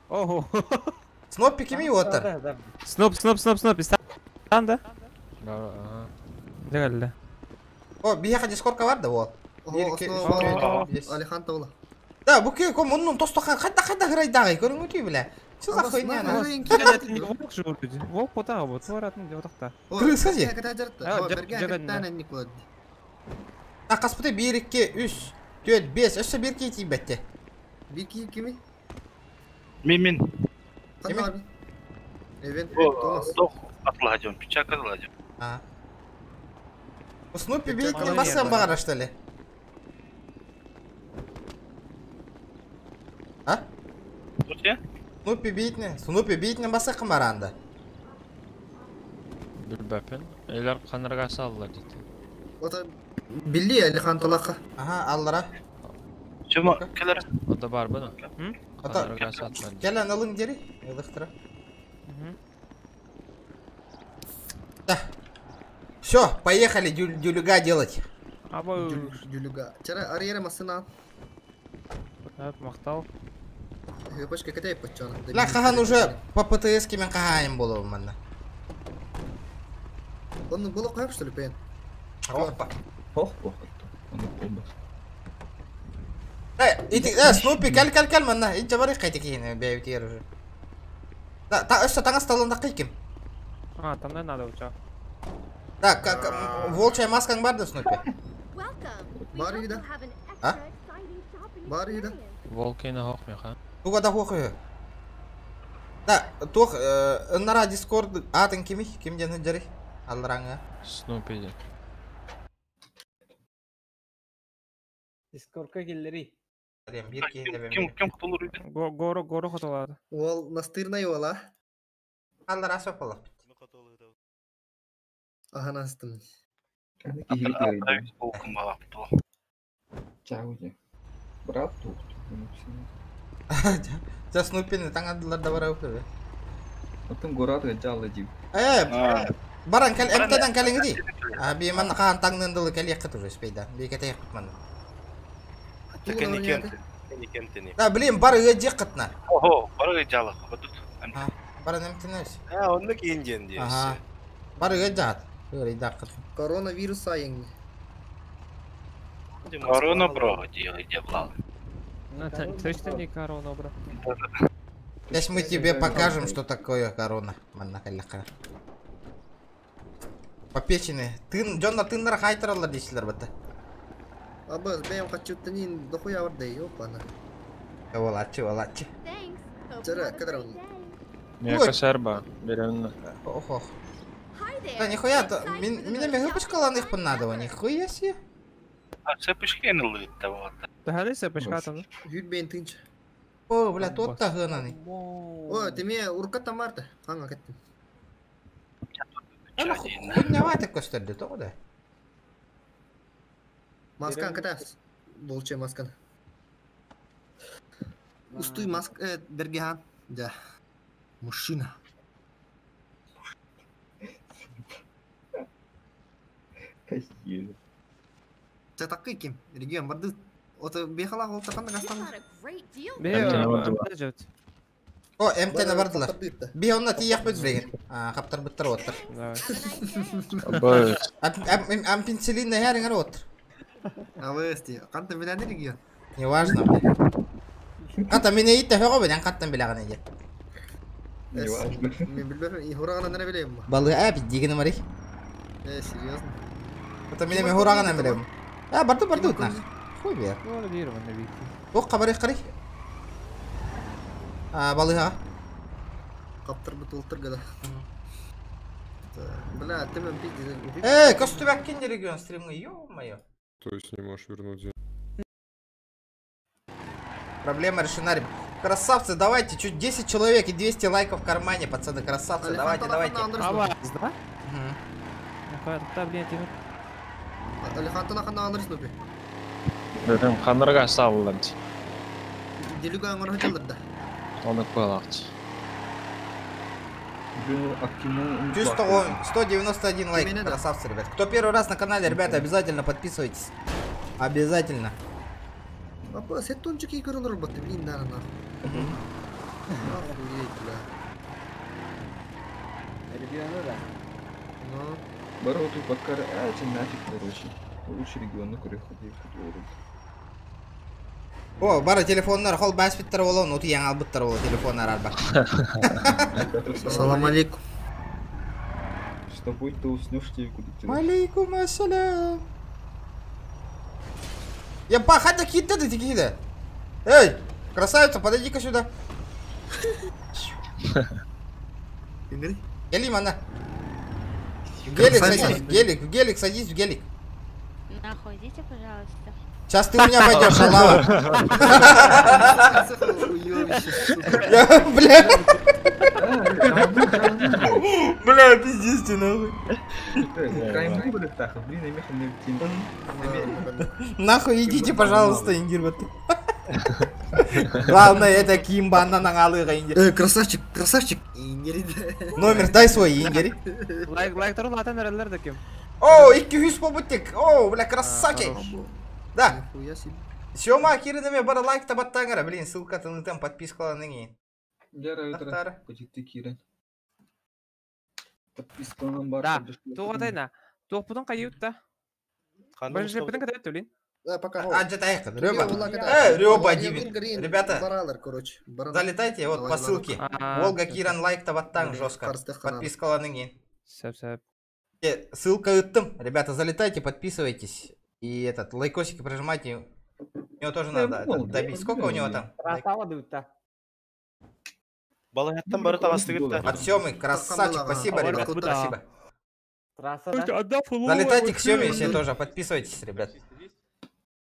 Ого. Сноппи кими оттар? Сноп, сноп, сноп, сноп. Стан да? Дәгәлле. О, бияха дискордка бар да ол. Алихан Тола. Да, бу ке ком муннун тостохан кайда кайда хырайдагы көрүңүтүй биле. Что за хуйня? Волк же вроде. Волк потага вот, воратын деп отакта. Крыса же. А каспыты 1 2 3 4 5 өссө 1 2 тийбетти. 1 2 кими? Мен мен. Кими? Эвен Томас. Тох атладым, печак атладым. А. Снупи бейтин бассан багара что ли? А? Тут Снупи бейтин, Снупи бейтин басса баранда. Билбәпен. Элер канырга салдылар дейт. Ота Билли Алихан Толака. Ага, аллара. Чума, келер. Ота бар буну. Ата. Канырга сатма. Кел алың дери, ылыктыра. Да. Все, поехали дюлюга делать. Дюлюга. Чара арьера масына. Мактал. Пачка катай пачана. Ла хахан уже по ПТС мен кахайым болобу манна. Он было кайып что ли пен? Опа. Ох, ох, он болбас. Э, ити, э, Снупи, кел кел кел манна. Инче барык кайтык кийин бэйбитер уже. Да, та өссө таңас талында кыйким. А, там не надо уча. Да, как волчья маскаң бар да Снупи? Бар иде. А? Бар иде. Волкина хох меха. Туга да хохы. Да, тух, ыннара Дискорд атын кими? Ким ден хыджари? Аллараңа. Снупи ден. Дискордка келлери. Ким ким кутулур иде? Горо, горо хотолады. Ол настырнай ола. Аллара сопалап. Аха настым. Брат тут. За Снупини таңадылар да бара өпөбө. Атын горат жалды дип. Э, баран кел эмтеден келиңи ди. А би ман хаан таңнындылы кел якыт уже спейда. Би кете якыт ман. Да, блин, бар ыжы кытна. Ого, бар ыжы тут. Баран эмтенес. А, онны кийин ден Ага. Бар ыжы жат. Ыжы кыт. Коронавирус айың. Корона бро, делай, блал. Точно не корона, бро. Сейчас мы тебе покажем, что такое корона. Манна каллака. По печени. Тын, жонна тыннар хайтралар дейсилер бата. Абыз, бэм качуттанин дохуя бар дей, опана. Олачы, олачы. Чара, кадар Мека шарба, беремна. Ох, ох. Да нихуя, меня мегапочка их надо, нихуя себе. А цепочки не лыт вот. Да, цепочка там. Юрбен тынч. О, бля, тот та гынаны. О, ты мне урка там марта. Ханга кеттим. Ана хуйняваты көстөрдү, того да. Маскан катас. Волчья маскан. Устуй маск, Бергехан. Да. Мужчина. Какие? Це такий ким? Регион барды. Ото бехала ол тақанда гастан. О, МТ-ні бардылар. Би онна тияқ бөт деген. Қаптар бұттар оттыр. Ам пенсилин на хәріңір оттыр. Авести, қанта біләні регион? Не важно, бля. Қата мен ейт тәфе ғой, қаттан біләғін егер. Не важно. Мен білмеймін, хурағынан не білемін. Балы әп, дегені мари. Э, серьезно? Қата мен еме хурағынан білемін. А, барды, барды утнах. Хуй бер. Ох, қабары қарай. А, балыға. Каптырбыт ултырга да. Бля, ты мен пиздец. Эй, көстүбэккин регион стримы, ё-моё. То есть не можешь вернуть деньги. Проблема решена, ребят. Красавцы, давайте, чуть 10 человек и 200 лайков в кармане, пацаны, красавцы, давайте, давайте. Аваз, да? Та, блин, тимир. Алихантана хана Андрес нупи. Бөтен ханырга салылан. Делюга аңыр хачалыр да. Оны куялакчы. Чувство 191 лайк, красавцы, ребят. Кто первый раз на канале, ребята, обязательно подписывайтесь. Обязательно. Папа, сет тончик и көрөлөр батты, блин, на на. Охуеть, бля. Регионы, да? Ну. Бароту подкар, а эти нафиг, короче. Лучше регионы ходи, О, бара телефоннар, хол бәс биттер болон, ути яңал биттер боло телефоннар арба. Салам алейкум. Что будет, ты уснешь, тебе куда тебе. Алейкум ассалям. Я пахать такие-то такие Эй, красавица, подойди-ка сюда. Гелим она. В гелик садись, в гелик, в гелик садись, в гелик. Нахуй, идите, пожалуйста. Сейчас ты у меня пойдешь, шалава. Бля. Бля, пиздец ты нахуй. Нахуй идите, пожалуйста, индир. Главное, это кимбанна на индир. Красавчик, красавчик. Номер дай свой, индир. Лайк, лайк, латан эрелер да ким. О, 200 побутик. О, бля, красавчик. Да. Сёма, киринеме бара лайк табаттаңара, блин, ссылка там подписка ныги. Дара, Кочекти кирен. Подпискалан бар. Да, туғатайна. Туғпутун кайютта. Бажеппитин катайт блин. Да, пока. А, где то Рёба. Рёба, Димит. Ребята, короче. Залетайте вот по ссылке. Волга Киран лайк табаттаң жестко. Подписка ныги. Сәп-сәп. Ссылка ыттым. Ребята, залетайте, подписывайтесь. И этот, лайкосики прожимайте. У него тоже надо этот, добить. Сколько у него там? От Семы, красавчик, спасибо, ребят, спасибо. Залетайте к Семе все тоже, подписывайтесь, ребят.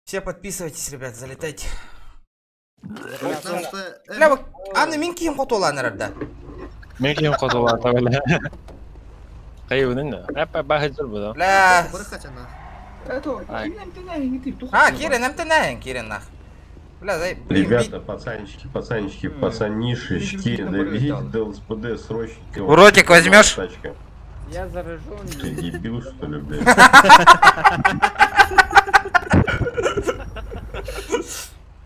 Все подписывайтесь, ребят, залетайте. Бля, вот, Анна, мин киим котула, наверное, да? Мен киим котула, табыла. Кайыбынын, әп бахы жүр бұда. Бля. А, Кирин, МТН, Кирин, нах. Бля, дай... Ребята, пацанчики, пацанчики, пацанишечки, доведите до ЛСПД срочно. В ротик возьмешь? Тачка. Я заражен. Ты дебил, что ли, блядь?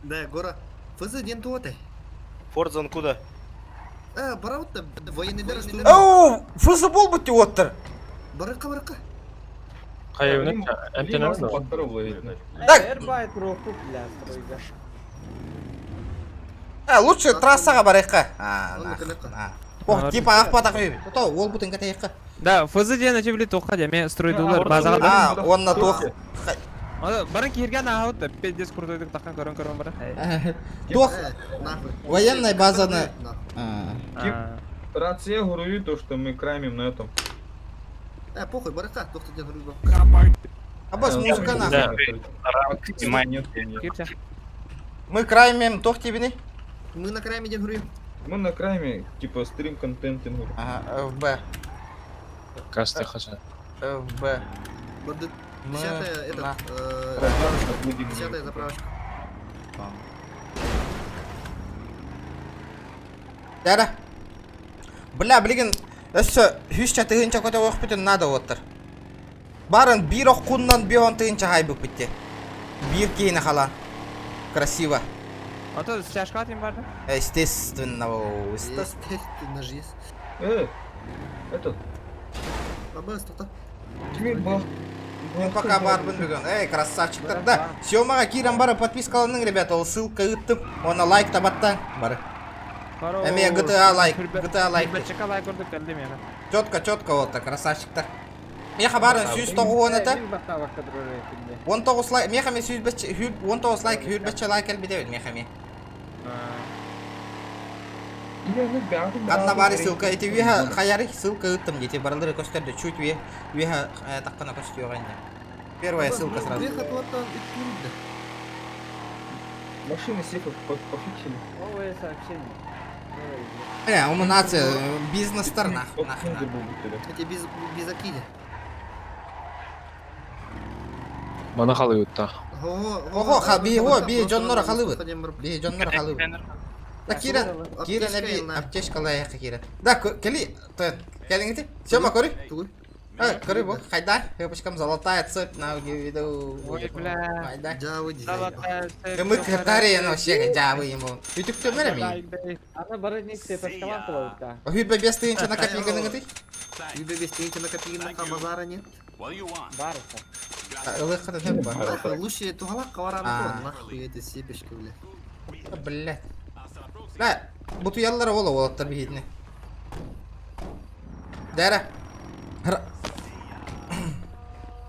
Да, Гора. ФЗ ден туоты. Фордзон куда? Бараутта военный дәрес. Оу, ФЗ бол бутти оттыр. Барыкка, барыкка. Кайыбынын, МТН. Так. Лучше трассаға барайыққа. Ох, типа ақпатақ үй. То, ол бұтын катайыққа. Да, ФЗ ден ачы тоққа деме стройдулар базаға. А, онна тоқ. Барын кирген ағыт, пиздец крутойдық таққан көрін көрін бара. Тоқ. Военная базаны. Рация говорит то, что мы крамим на этом. Похуй, барыкка, тоқты ден рульба. Абас, музыка нахуй. Мы краймем тоқ тебіне? Мы на крайме ден говорим. Мы на крайме, типа стрим контент. Ага, ФБ. Касты хаса. ФБ. Десятая, этот, 10-я заправочка. Да-да. Бля, блин, өссө хүс чатыгынча көтө ох бүтүн надо оттыр. Барын бир ох куннан бион тыгынча хайбык битте. Бир кейine халан. Красиво. А то стяжка атым барды? Естественно, естественно же есть. Этот. Абас, тоқта. Мен пока барбын бүгін. Эй, красавчиктар. Да, Сёмаға кирен бары подпискаланың, ребята, ол ссылка ыттым. Оны лайк табаттан. Бары. Эме GTA лайк, GTA лайк. Четко, четко вот так, красавчиктар. Меха барын 109 это. 19 лайк, меха мен 19 лайк, хүрбәче лайк әлбе дебет меха мен. Ханна баары ссылка ити үөһэ хайары ссылка ыыттым дети барылары көстөрдө чуть үө үөһэ таххана көстүөҕэ инде. Первая ссылка сразу. Машины сейфов пофиксили. Новое сообщение. Умнация, бизнестар нах, нахрен. Эти без безакиди. Маны халыытта. Ого, ха, би, о, би, дьоннор халыбыт. Би, дьоннор халыбыт. Да, Киран, Киран эби аптечкалайыққа Киран. Да, кели, келиңити. Сема, көрүй. Көрүй бу, хайда, выпуском золотая цепь на виду. Ой, бля. Хайда. Золотая цепь. Мы катари, ну, вообще, жабы ему. Үтүктөмөр эми. Ана бары не все пашкалан кылабыт. Хүбе бес тыйынча накопиганы гыты. Хүбе бес тыйынча накопиганы базара нет. Бар. Ылыхата нөп бар. Лучше тугалак кавараны нахуй эти сепешки, бля. Блядь. Бля, бутуяллара бола болаттар бихитне. Дәрә.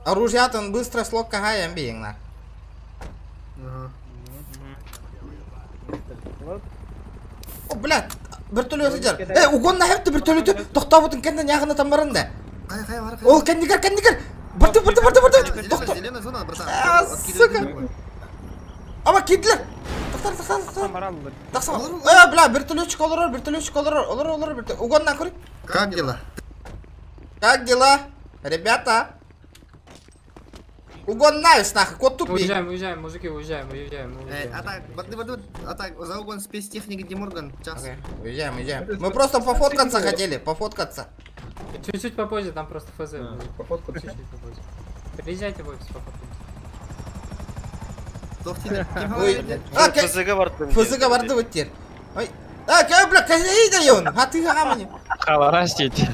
Оружиятын быстро слог кахаям бейіңнар. О, блядь, вертолет сидер. Угон на хепті вертолеті тоқтабытын кәнден яғына тамбарын да. Ол кәндігер, кәндігер. Бырты, бырты, бырты, бырты. Тоқта. Зеленая зона, братан. Сука. Ама кидлер. Тоқтар, тоқтар, тоқтар. Тоқтар. Бля, вертолетчик олорор, вертолетчик олорор, олорор, олорор, вертолет. Угоннан көріп. Как дела? Как дела, ребята? Угон найс, нахуй, кот тупик. Уезжаем, уезжаем, мужики, уезжаем, уезжаем, уезжаем. А так, а так, за угон спецтехники Деморган, час. Уезжаем, уезжаем. Мы просто пофоткаться хотели, пофоткаться. Чуть-чуть попозже, там просто ФЗ. Пофоткаться? Чуть-чуть попозже. Приезжайте в офис, пофоткаемся. Ой, а, ФЗ-га барды. ФЗ-га барды өттер. Ой, а, кай, бля, кай даён? А ты гамани. Халарас дейді.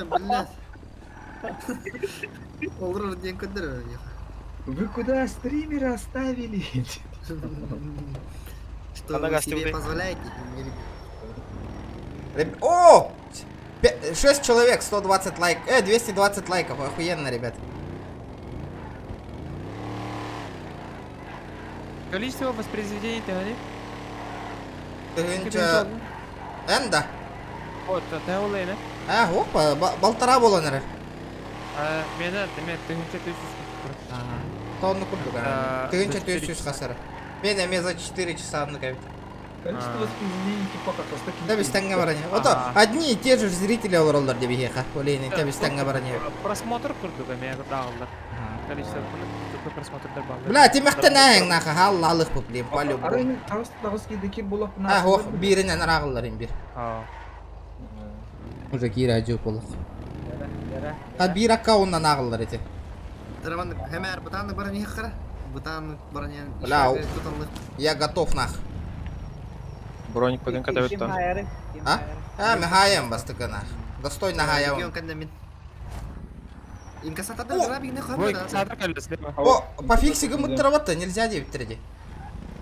Блядь. Олар ден көдір. Вы куда стримера оставили? Что вы себе позволяете? О! 6 человек, 120 лайк, 220 лайков, охуенно, ребят. Количество воспроизведений ты говори? Тыгынча... Энда. Вот, ты олейна. А, опа, полтора было, наверное. Мені, мен тыгынча төсүз. Тонну курдук, тыгынча төсүз хасара. Мен эме за 4 часа одну кабит. Количество воспроизведений типа как раз таки. Да бистаңга баране. Ото одни и те же зрители олороллар деп еха. Олейни, да бистаңга баране. Просмотр курдук эме дагылдар. Количество просмотрдар бар. Бля, тимактан аң наха халлалык бу блин, по-любому. Арайын тагыс тагыс кидеки булап А, ох, биринен арагыллар им бир. Уже кире ажып болук. А бир аккаунтан агыллар эти. Драман, хемер, бутаны баране хара. Бутаны баране. Бля, я готов нах. Броник көдөн ката өттөн. А? А, мен хаям бастыка нах. Достойно хаям. О, по фиксигам отрываться нельзя девять треди.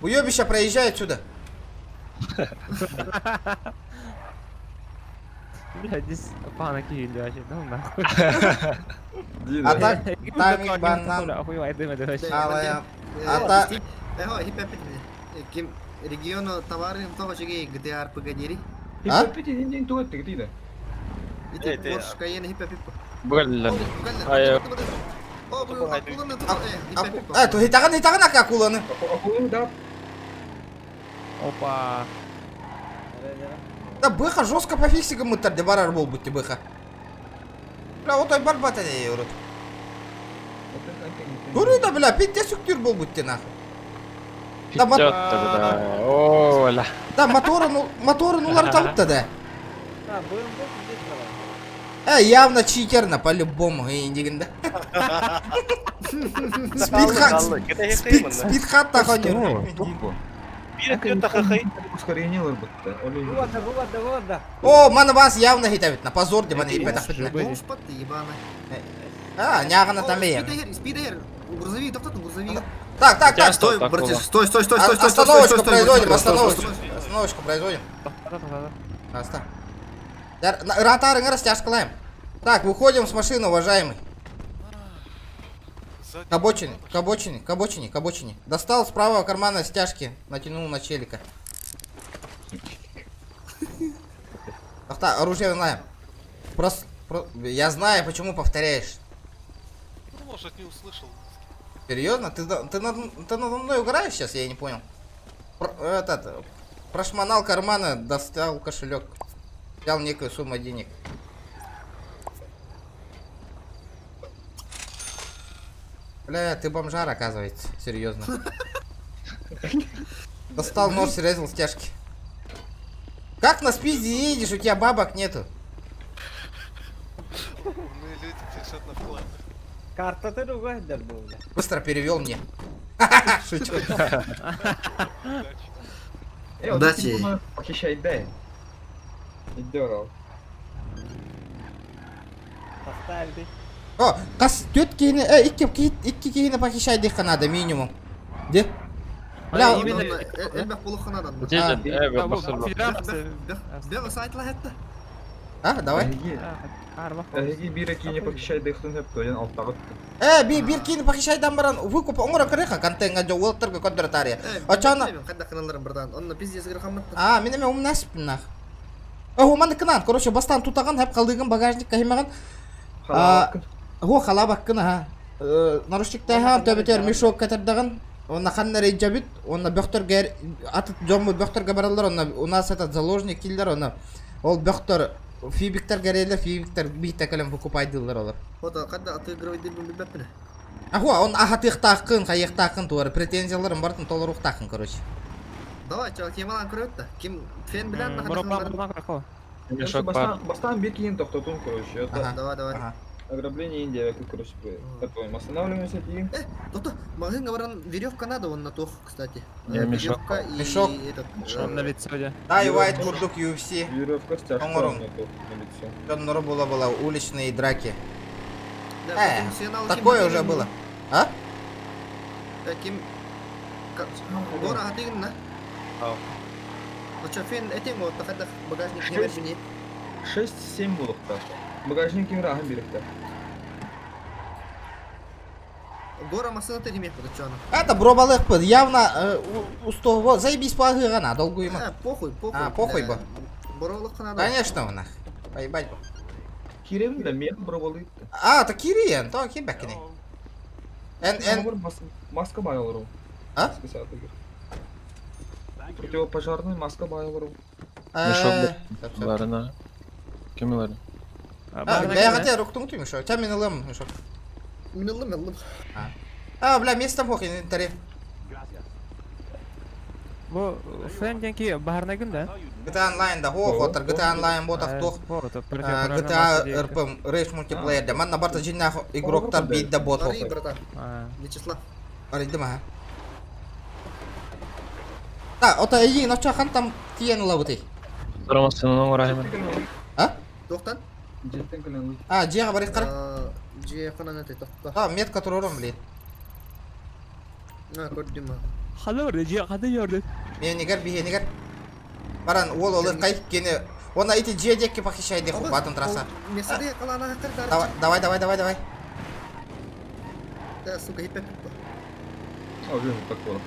Уебища, проезжай отсюда. Бля, здесь пана киили вообще, ну нахуй. А так, там банан. А так... Региону товары того же GTA RPG дери. А? Бөллен. Ай. А, то хитаган хитаган ака акуланы. Акуланы да. Опа. Да быха жестко по фиксикам мы тарде барар бол будьте быха. Бля, вот той барбата не урод. Көрü да бля, пить сүктүр бол будьте нахуй. Да, О, ла. Да, моторын, моторын улар табыпты да. Явно читерно, по-любому, дегенде. Спидхат, спидхат таханер. О, мана вас явно хитавит, на позор де мана ипет ахпит. А, нягана там е. Спидер, грузовик, тоқтат, грузовик. Так, так, так. Стой, братиш, стой, стой, стой, стой, стой, Остановочку производим, остановочку. Остановочку производим. Оста. Ратары растяжкалаем. Так, выходим с машины, уважаемый. К обочине, к обочине, к обочине, к обочине. Достал с правого кармана стяжки, натянул на челика. Тохта, оружие онлайн. Просто, я знаю, почему повторяешь. Ну, может, не услышал. Серьезно? Ты надо мной угораешь сейчас? Я не понял. Этот, прошмонал карманы, достал кошелек. Взял некую сумму денег. Бля, ты бомжар, оказывается. Серьезно. Достал нож, срезал стяжки. Как на спизде едешь, у тебя бабок нету? Умные люди пишут на вкладах. Карта ты другой был, бля. Быстро перевел мне. Шучу. Удачи. Похищай, дай. Идёрал. Поставили. О, кас төт киһини, икки киһини похищай диэххэ надо минимум. Де? Бля, Элбэх булуххана дан. Бега сайтла хетте. А, давай. Эһиги биир киини похищай дыхтын хөп тоен алтагыт. Биир киини похищайдан баран выкуп оҥоро көрүөххэ контентҥа дьо уолаттарга көрдөрө таарыйа. Очоно Хайда кыналарым братан. Онно пиздец гырхаммыт. А, мин эме умнаспын нах. О, манны кынан, короче, бастан тутаган хеп калдыгын багажник кахимаган. Хо халабаккын аха. Нарушниктахан төбөтөр мешок катердаган. Онна ханнар эджабит, онна бөхтөргө атыт жомму бөхтөргө бараллар, онна у нас этот заложник киллер, онна ол бөхтөр фибиктер керелер, фибиктер бихте кэлэн выкупайдылар олар. Фото кайда отыгрывать деп билбеппин. Ахуа, он ахатыктаакын, хайыктаакын туары претензияларын бартын толоруктаакын, короче. Давай, чал темалан көрөт да. Ким фен билен Мешок бар. Бастан бир кийин токтотун, короче. Это Давай, давай. Ограбление Индия, короче, готовим. Останавливаемся и... Тото, магазин баран веревка надо, он на тох, кстати. Не, мешок. Веревка и Мешок. этот. Он на лицо, да. Дай White курдук UFC. Веревка стяжка Оҥорун. на тох, на лицо. Дьоннору була была уличные драки. Да, потом все на Такое уже было. А? Ким Гора хатыгын на. Очо фен этең вот хата багажник не бербини. 6-7 булукта. Багажник ким рахым бирикте. Гора машина ты демек вот чё она. Это бробалык был. Явно усто заебись по на долгую ему. А, похуй, похуй. А, похуй бы. Боролык надо. Конечно, нах. Поебать бы. Кирем да мен бробалык. А, это Кириен, то кибекни. Эн эн Маска байлару. А? Противопожарный маска байлару. Мешок барына. Ким алар? Бәягате руктың ты мешок. Ча мен алам мешок. Мен алам, алам. А, бля, место похуй, инвентаре. Бу фен денки баһарна күн да? GTA Online да, хо, хотор, GTA Online ботах тох. GTA RP Rage мультиплеер да. Манна барта жинна игроктар бит да бот Ари, хо. братан. Вячеслав. Арыйдым а. Да, ота эйин оча хан там тиен лабыты. Рамасының орайым. А? Тоқтан? Жеттен кэлэн. А, жига барык кара. Же ханан эте тохта. А, метка турорум, блин. На, көрдүм. Халы бар, же хады ярды. Менигер, бихенигер. Баран, ол олы кай кене. Она эти жедекки похищай деху, батын трасса. Месаде калана хакыр Давай, давай, давай, давай, давай. Да, сука, хипе. А, уже такое.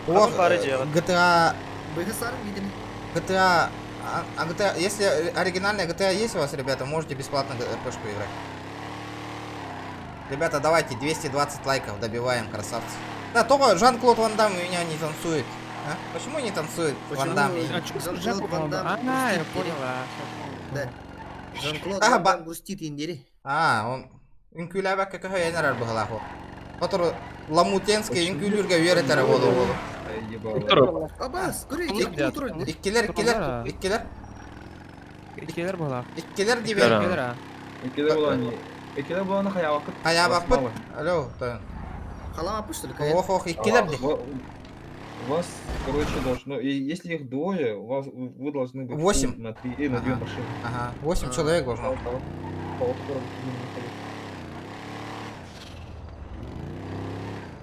Ох, GTA... GTA... А GTA... Если оригинальная GTA есть у вас, ребята, можете бесплатно РПшку играть. Ребята, давайте 220 лайков добиваем, красавцы. Да, только Жан-Клод Ван Дамм у меня не танцует. А? Почему не танцует Ван Дамм? Жан-Клод Ван Дамм. А, я понял. Да. Жан-Клод Ван Дамм грустит индери. А, он... Үҥкүүлээбэккэ көһөйөнөр быһылаах. Который Ламутенский үҥкүүлүүргэ үөрэтэр буолу буолу. Абас, көрей, Иккилер, иккилер, иккилер. Иккилер буолар. Иккилер дибен. Иккилер буолан. Иккилер буолан хаябакыт. Хаябакпыт. Алло, тойон. Халама что ли? Ох, ох, иккилер ди. У вас, короче, должно, если их двое, у вас вы должны быть 8 на 3 и на 2 машины. Ага, 8 человек должно.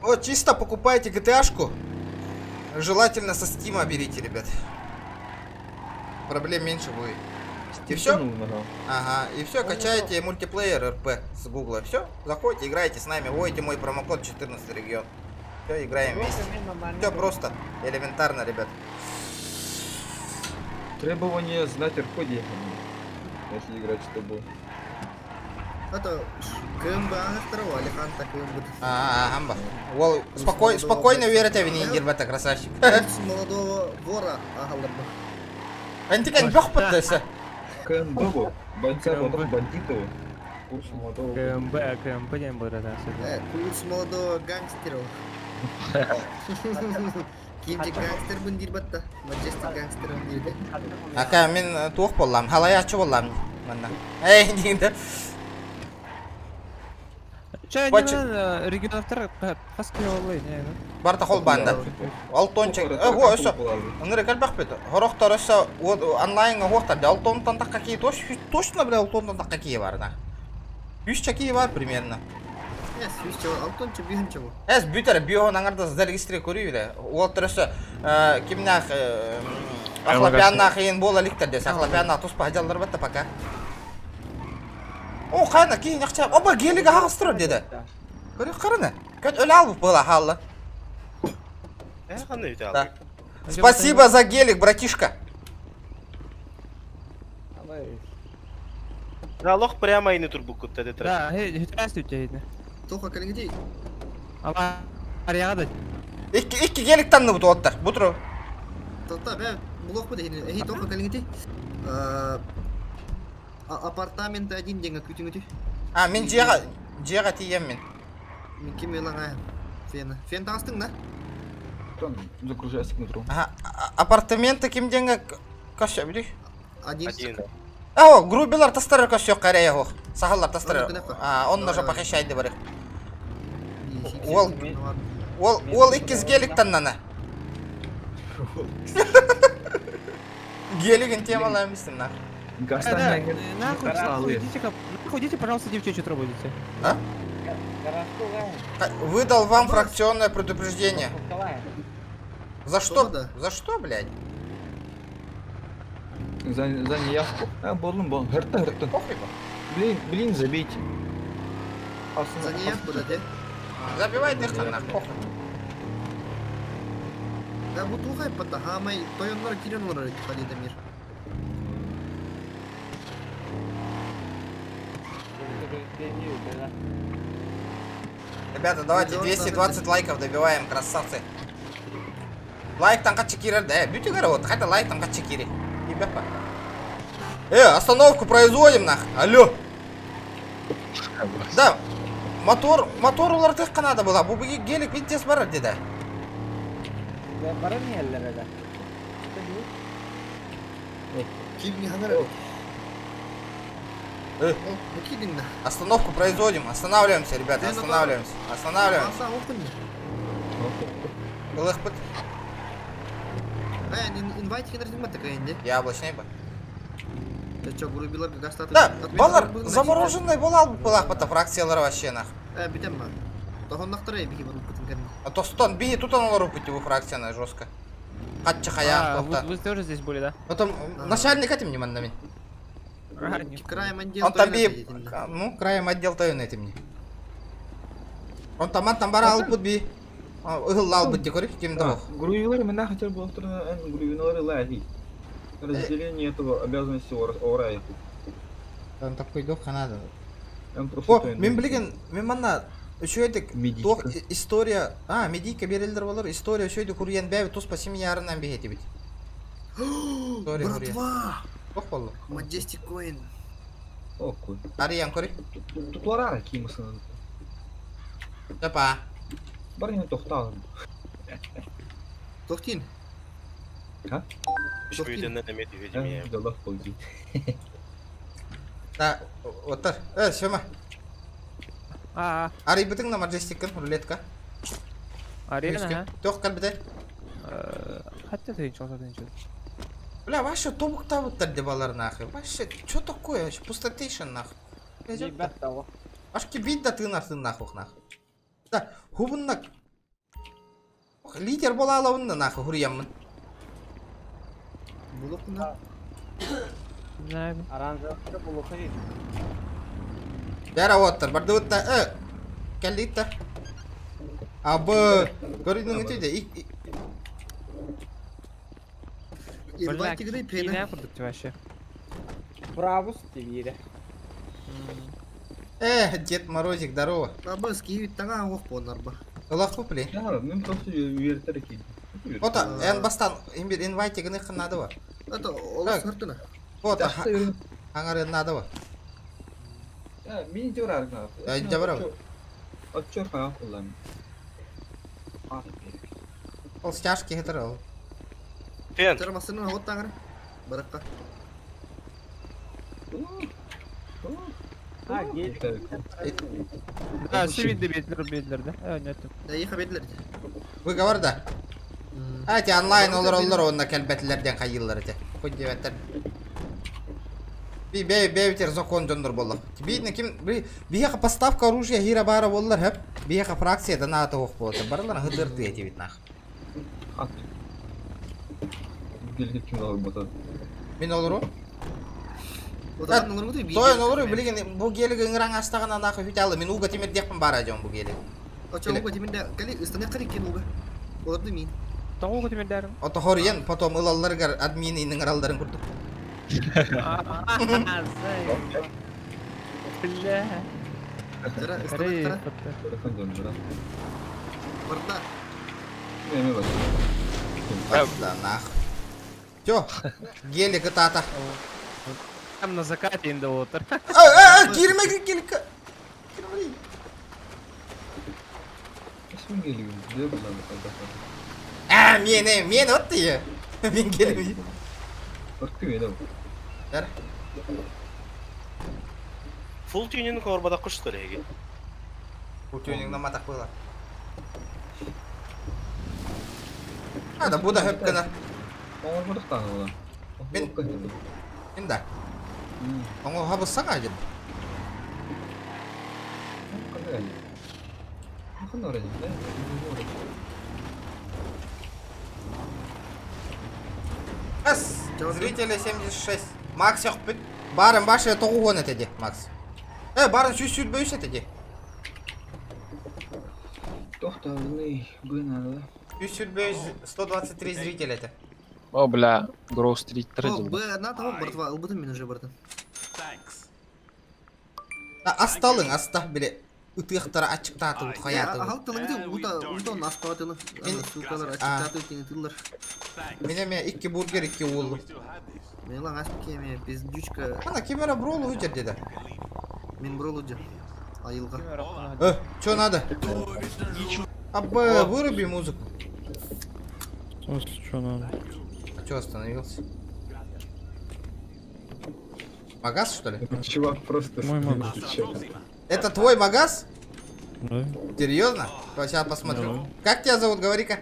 Вот, чисто покупайте GTA-шку. Желательно со Стима берите, ребят. Проблем меньше будет. И все? Ага, и все, качаете мультиплеер РП с Гугла. Все, заходите, играйте с нами, вводите мой промокод 14 регион. Все, играем вместе. Все просто, элементарно, ребят. Требование знать РП если играть с тобой. Это КМБ аңастыры Алихан такым будет. А, амба. Ол спокойно верите в ней, ребята, красавчик. Курс молодого вора ағаларбы. Антикен бөх бітті. КМБ бу. Бойца потом бандитов. Курс молодого. КМБ, КМБ ден бар да. Курс молодого гангстера. Кимчи гангстер бұн батта. Маджестик гангстер бұн дирде. Ака мен туох боллам, халаячы боллам. Манна. Эй, дегенде. Чай, не регионаттар қас олай, не? Барта хол банда. Алтонча, о, өсө. Ыңыры кәлбәк бит. Хорохтар өсө онлайнга хоқтар. Алтонтан таққа кие точно бля алтонтан таққа кие бар на. 3 чаки бар примерно. Эс, үс чего, алтонча бүйін чего. Эс бүтер биоһон аңарда зарегистре көрүй биле. Уолтер өсө кимнах Ахлапянна хейин бола ликтер дес. Ахлапянна туспа хажаллар батта пока. О, қайна кейін яқча. Оба гелиге хағыстырыр деді. Көрі қараны. Көт өлі алып была халла. Да. Спасибо за гелик, братишка. Залог прямо и не турбуку Да, здравствуйте. Тоха кәліңгідей. Ала, арияға да. Икки гелик танны бут оттар. Бутыру. Тоқта, бә, блок бұды. Эй, тоха кәліңгідей. Апартамент один деньги күтіңгідей. А, мен жеға тием мен. Мен кем елаңа. Фена. Фен тағыстың да? Там загружайся к метро. Ага, апартаменты ким деньги кашя билей? Один. Ао, грубилар тастары кашя қарая хох. Сахаллар тастары. А, он даже похищайды барых. Ол иккиз гелик таннана. Гелигин темалар мисин нах. Нахуй, идите, пожалуйста, девчачью будете. А? Выдал вам фракционное предупреждение. За что? За что, блядь? За неявку. А, болун, болун. Хырты, хырты. Блин, блин, забейте. За неявку, да, де? Забивай дыхтан, нах, похуй. Да, бутухай, пота, хамай, тойоннар киренлар, Халидамир. Ребята, давайте 220 лайков добиваем, красавцы. Лайк там качекири, да, бьюти вот, хотя лайк там качекири. Ебепа. Остановку производим, нах, алло. Да, мотор улар тык надо было, бу гелик винтес бар деди. Барар не эллер да. Остановку производим, останавливаемся, ребята, останавливаемся, останавливаемся. Яблочный бы. Да, балар замороженный был была фракциялар вообще нах. А то стон би тут он рупить его фракция на жестко. Вы тоже здесь были, да? Потом начальник этим не мандамин. Краем отдел. Он там би, ну краем отдел то и этим не. Он там там барал пут би. Ыгыллал бит декори ким да. Грувилары меня хотел бы грувилары лаги. Разделение этого обязанности орай. Там такой дух надо. О, мен билген, мен манна үчөйдик туох история, а, медийка берилдер болор, история үчөйдик хуруян бәби туспа семьярынан бехети бит. История хуруян. Братва! Ох болду. Маджестик коин. О, кой. Ариян кори. Тутларара киймасын. Тапа. Барин тохтал. Тохтин. А? Тохтин. Да, вот так. Сёма. Арый бытың на Маджестиккин рулетка. Арена, Тох калбите. Хатта тыйынчы, алса тыйынчы. Бля, вообще тобук табыттар деп алар нахуй. Вообще, чё такое? Вообще пустотейшн нахуй. Ашки бит да тыынар нахуй нахуй. Да, хубунна лидер бола алабын да нахуй хурияммын. Булукна. Аранжировка булука дейт. Бәрі оттар, барды отта, кәллиттер. Абы, көрдің өтейді. Инвайтигы пена. Киинэ курдук вообще. Бравус тибире. Дед Морозик, здорово. Абас киевит тага ох понарба. Ылах купли. Мен просто үйертер екен. Ота, эн бастан имбир инвайтигы надо ба. Это олас хартына. Вот, аңары надо ба. Мен де бар аргына. Э, де бар. Отчер хаяқ kullanım. Ол стяжки хитер ол. Фен. Термасының вот тагыр. Баракка. А, гелик. Да, севинди бедлер бедлер да. Э, нет. Да, еха бедлер. Выговор да. А, те онлайн олар олар онна кәлбәтләрдән кайыллар те. Хоть девәттер. Би бе бе закон жондор болла. Бидне ким бияка поставка оружия хира бара боллар хеп. Бияка фракция да ната ох болот. Барлар хыдыр тыйти бит нах. Гелик ким алып батады. Мин олору. Тойон олору билген бу гелик ыңраң астаган анахы хүталы. Мин уга тимир декпин бара жон бу гелик. Очо уга тимирде кали ыстана кали кен уга. Оларды мин. Тоғу тимирдәрин. Ото хорьен потом ылалларгар админ иныңралдарын курдук. Бля. Барда. Да нах. Тё, гелик тата. Там на закате инде отыр. А, кирме гелик. А, мен, мен отты. Мен гелик. Бер. Фул тюнинг орбада кыш төлеге. Фул тюнинг наматак было. А, да буда хөп кына. Мен Мен да. Оңо хабыссаң ажын. Ас, зрители 76. Макс яқпыт. Барын башы тоғуған әтеде, Макс. Барын сүйс-сүйт бөйіс әтеде. Тоқтағыны бына, да? Сүйс-сүйт бөйіс 123 зрителя это. О, бля, Гроу Стрит О, Б, на того, братва, ылбытым мен уже, братан. Асталың, аста, біле. Ытықтары ачықтаты, ұтқаяты. Ағал тылыңды, ута, ута, аспалатыны. Сукалар ачықтаты, теңетілер. Мене ме 2 бургер, 2 уолу. Мен лаң асып кеме, пиздючка. Ана кемера бролу өтер деді. Мен бролу жер. Айылға. Чё надо? Абы, выруби музыку. Чё надо? А чё остановился? Магаз, что ли? Чувак просто... Мой магаз. Это твой магаз? Да. Серьезно? Сейчас посмотрю. Да. Как тебя зовут, говори-ка?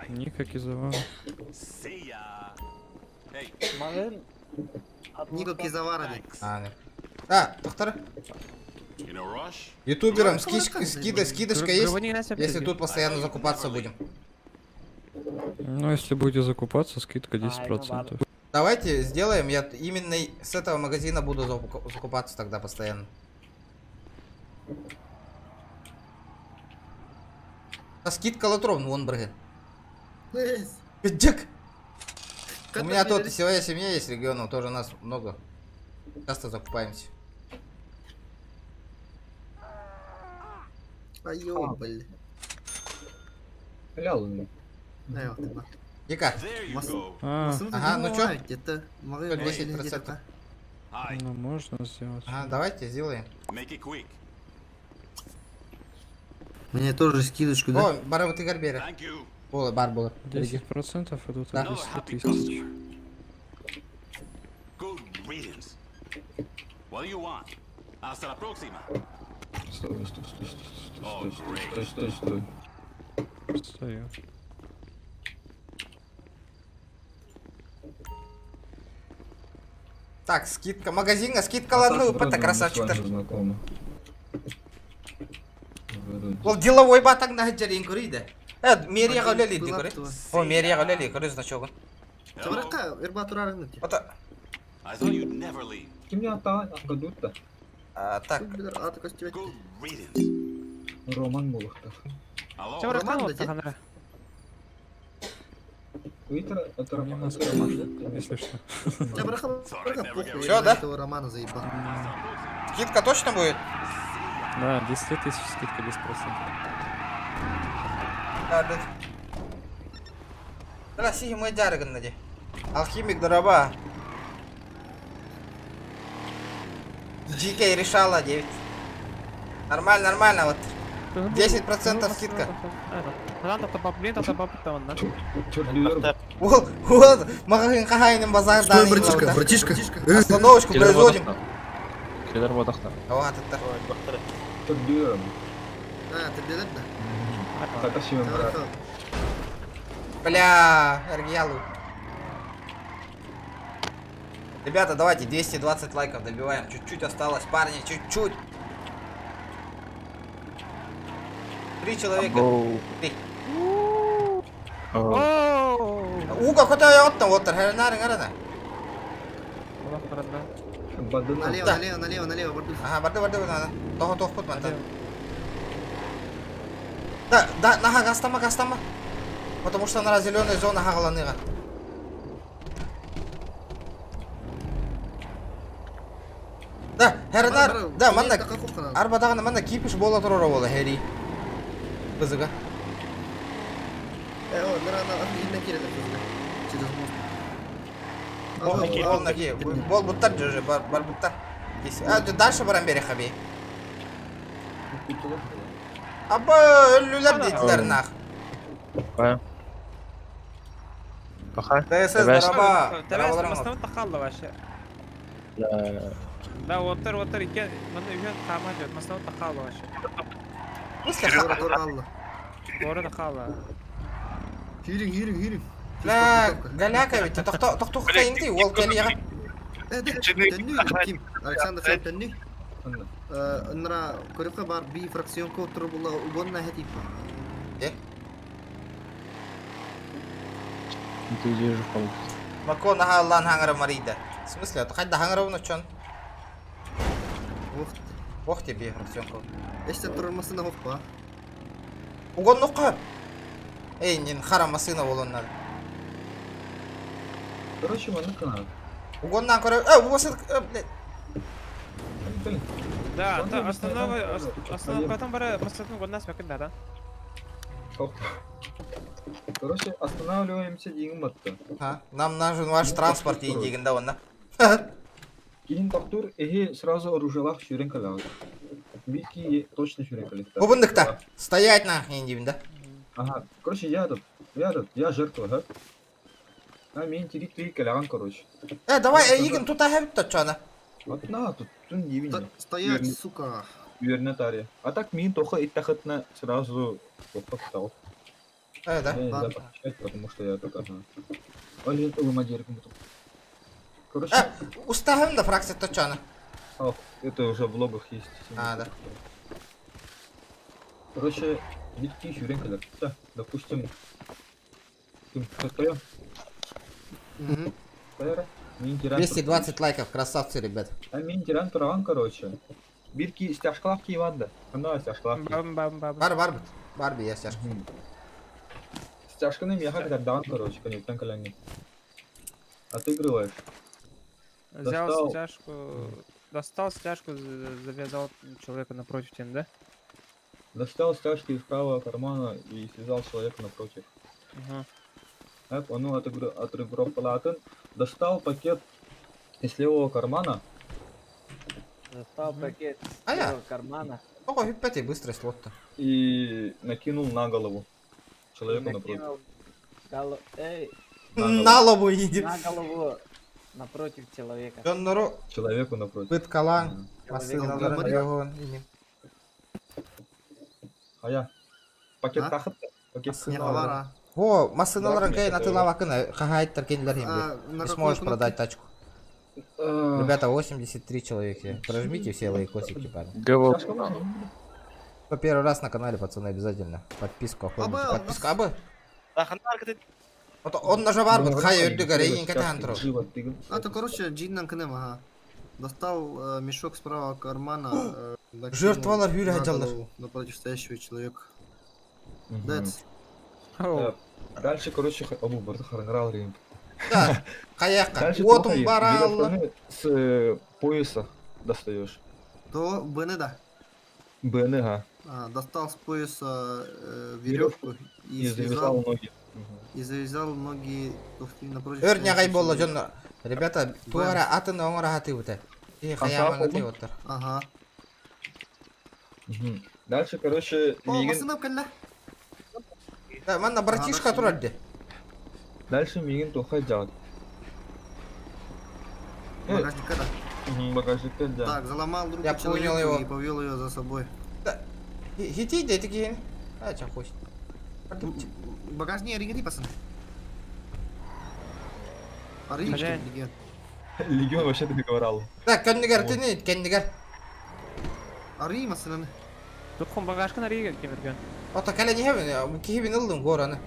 Ника Кизавара. Ника Кизавара. А, доктор. Ютуберам скидочка есть, если тут постоянно закупаться будем. Ну, если будете закупаться, скидка 10%. Давайте сделаем, я именно с этого магазина буду закупаться тогда постоянно. А скидка лотров, ну вон брыгает. Джек! У меня тут своя семья есть регионов, тоже нас много. Часто закупаемся. Айо, блин. Дика. Ага, ну чё? Где-то 10%. Ну, можно сделать. Ага, давайте сделаем. Мне тоже скидочку, да? О, барабы ты горбера. Бола, бар было. 10% идут от 10 тысяч. Стой, стой, стой, стой, стой, стой, стой, стой. Стою. Так, скидка. Магазин, а скидка ладно, выпада, красавчик-то. Ол деловой батаң на хаджарин көрейді. Мерияға өлелейді көрей. О, мерияға өлелейді көрей значогын. Чабараққа, эрба турарыңды. Ота. Кимне аттаған аққадутта? Так. Роман болықты. Чабараққа оттағанара. Это У меня маска Ромашка, если что. Я браха, браха, похуй, Всё, я да? на этого Романа заебал. Скидка точно будет? Да, 10 тысяч скидка 10%. Да, да. Да, сиги мы дярган нади. Алхимик дораба. GK решала 9. Нормально, нормально, вот. 10% скидка. Вот, вот, магазин хахайным базар Стой, братишка, братишка. Остановочку производим. Кедер бодақта. О, аттар. А, ты билет, да? Бля, Эргиялу. Ребята, давайте 220 лайков добиваем. Чуть-чуть осталось, парни, чуть-чуть. Три человека. Три. Уга хотя отта оттар, хернарин арана. Налево, налево, налево, налево, борду. Ага, барды, барды, барды. Того тох пут мантан. Да, да, нага гастама, гастама. Потому что на зеленая зона хагаланыга. Да, хернар, да, манна. Арбадагана манна кипиш бола турора бола, хери. Бызыга. О, нара, на, офигенно кирилл, через мост. Ол наки, бол буттар же, бар бар буттар. А дальше баран бери хаби. Аба өлүлөр дейтилер нах. Паха. ДСС дараба. вообще. Да, оттар, оттар, икен, маны үйен қама жет, мастама тақалды вообще. Горы тақалды. Хирин, хирин, хирин. Бля, галяка ведь, тохто хайынды, ол кәлиға. Ким? Александр Фен төннү. Нра көрөккө бар би фракционка отуруп була угонна хетип. Э? Ты идешь в пол. Мако наха лан хаңара марида. В смысле, это хайда хаңара чон? Ох. Ох тебе фракционка. Эште турмасына хоппа. Угон нукка. Эй, нин хара масына болоннар. Короче, маннык кына. Угоннан көрө, угосын, блядь. Да, основной, основной, потом бара масатын гоннас мәкін да, да? Короче, останавливаемся деген батты. А, нам нужен ваш транспорт деген да онна. Кейін тақтур, эге сразу оружиялах шүрен калағыз. Бики точно шүрен калағыз. Губындыкта. Стоять на, деймін да. Ага, короче, я тут, я жертва, да? А мен тирик тирик калаған, короче. Давай, егін тут ахабит тачана. Вот на, тут не видно. Стоять, сука. Юрнатария. А так мин тоха и тахатна сразу тоха Да. Я нельзя подключать, потому что я тут одна. Оле, Короче. Уставим да фракция тачана. Ох, это уже в логах есть. А, да. Короче, битки юренкалар. Да, допустим. Ты Угу. 220 лайков, красавцы, ребят. А мин тиран тураган, короче. Бирки стяжкалах кийванда. Анда стяжкалах. Бар, бар, бар, я стяжка. Стяжканы меха кадардан, короче, конечно, коляни. Отыгрываешь. Взял стяжку, достал стяжку, завязал человека напротив тем, да? Достал стяжки из правого кармана и связал человека напротив. Угу. Так, он отрыгров палатын. Достал пакет из левого кармана. Достал пакет из левого кармана. Ого, опять и быстро слот-то. И накинул на голову человеку напротив. Эй. На голову иди. На голову напротив человека. Человеку напротив. Пыткалан. А я. Пакет тахат. Пакет Во, масыналарын кей на тыла вакына, хахайттар кенлер химби. Ты сможешь продать тачку. Ребята, 83 человека. Прожмите все лайкосики, парни. Кто первый раз на канале, пацаны, обязательно. Подписку оформите. Подписку, абы. Он нажавар, вот хай өрдү гарейин катан туру. А то, короче, джиннан кынем, ага. Достал мешок с правого кармана. Жертвалар хүрі хаджалар. Напротив стоящего человека. Дэц. Дальше, короче, обу барды харанграл рим. Да, каяка. Дальше Вот плохо он барал. веревканы с пояса достаешь. То БН, да. БНГ. А, достал с пояса веревку и И завязал связал ноги. И завязал ноги напротив. Өр нягай болла жонно. Ребята, туара атын оңора хаты бута. И хаяман аты оттар. Ага. Мгм. Дальше, короче, О, миигин... масына кэллэ. Да, манна братишка турар Дальше миигин туха дьаҕыт. Багажника, да. Багажникка да. Так, заломал руку Я понял человеку его. и повел ее за собой. Хити да такие. А, чем хочет. Багажник арыйгы пацаны. Арыйгы Хозяин. легион. Легион вообще договорал. Да, кеннигер тини, кеннигер. Арый масынаны. Духом багажкын арыйга кемерген. Ото кале не хебин, кихибин ылдым гораны.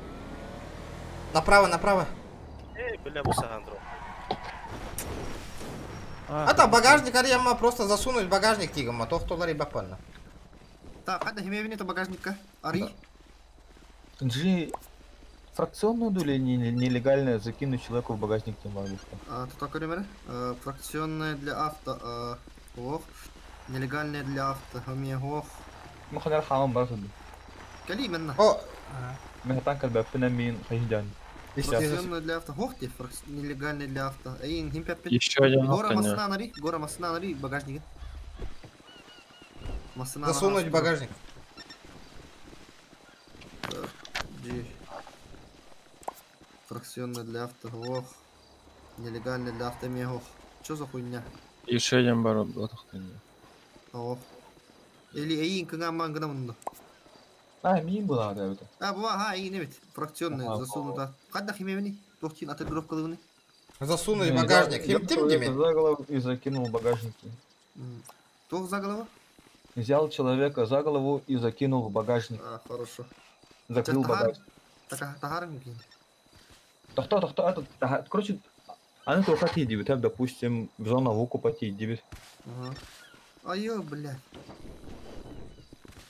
Направо, направо. Эй, бля, бу Сандро. Ата багажник арыяма просто засунуть в багажник тигама, тохтолар и бапанна. Так, хада химебин это багажника. Арый. Джи, фракционную долю или нелегальное закинуть человеку в багажник тем более, что? А, тут такой номер. Фракционная для авто. Ох. Нелегальная для авто. Ох. Ну, ханар хамам барсуду. Кали именно. О! Мен танк бәппінен мен хайдан. Фракционная для авто. Ох ты, нелегальная для авто. Эй, хим пять. Еще один Гора авто, не. масына нари. Гора масына нари. Багажник. Масына Засунуть в багажник. Джи. Фракционная для авто. Ох. Нелегальная для авто. Ох. Чё за хуйня? Еще один барон. Ох. Или эй, кыңа мангына мунду. А, мин была, да, это. А, буа, ха, и не ведь. Фракционная Ага, засунута. Када химевни? Тохтин отыгровкалывны. Засунуть в Не, багажник. я Хим тим человека деме. за голову и закинул в багажники. Тох за голову? Взял человека за голову и закинул в багажник. А, хорошо. Закрыл багажник. Так, тахар микин. Тохто, тохто, этот, короче, аны тоха тиди, допустим, в зону выкупа тиди. Ага. Айо, блядь.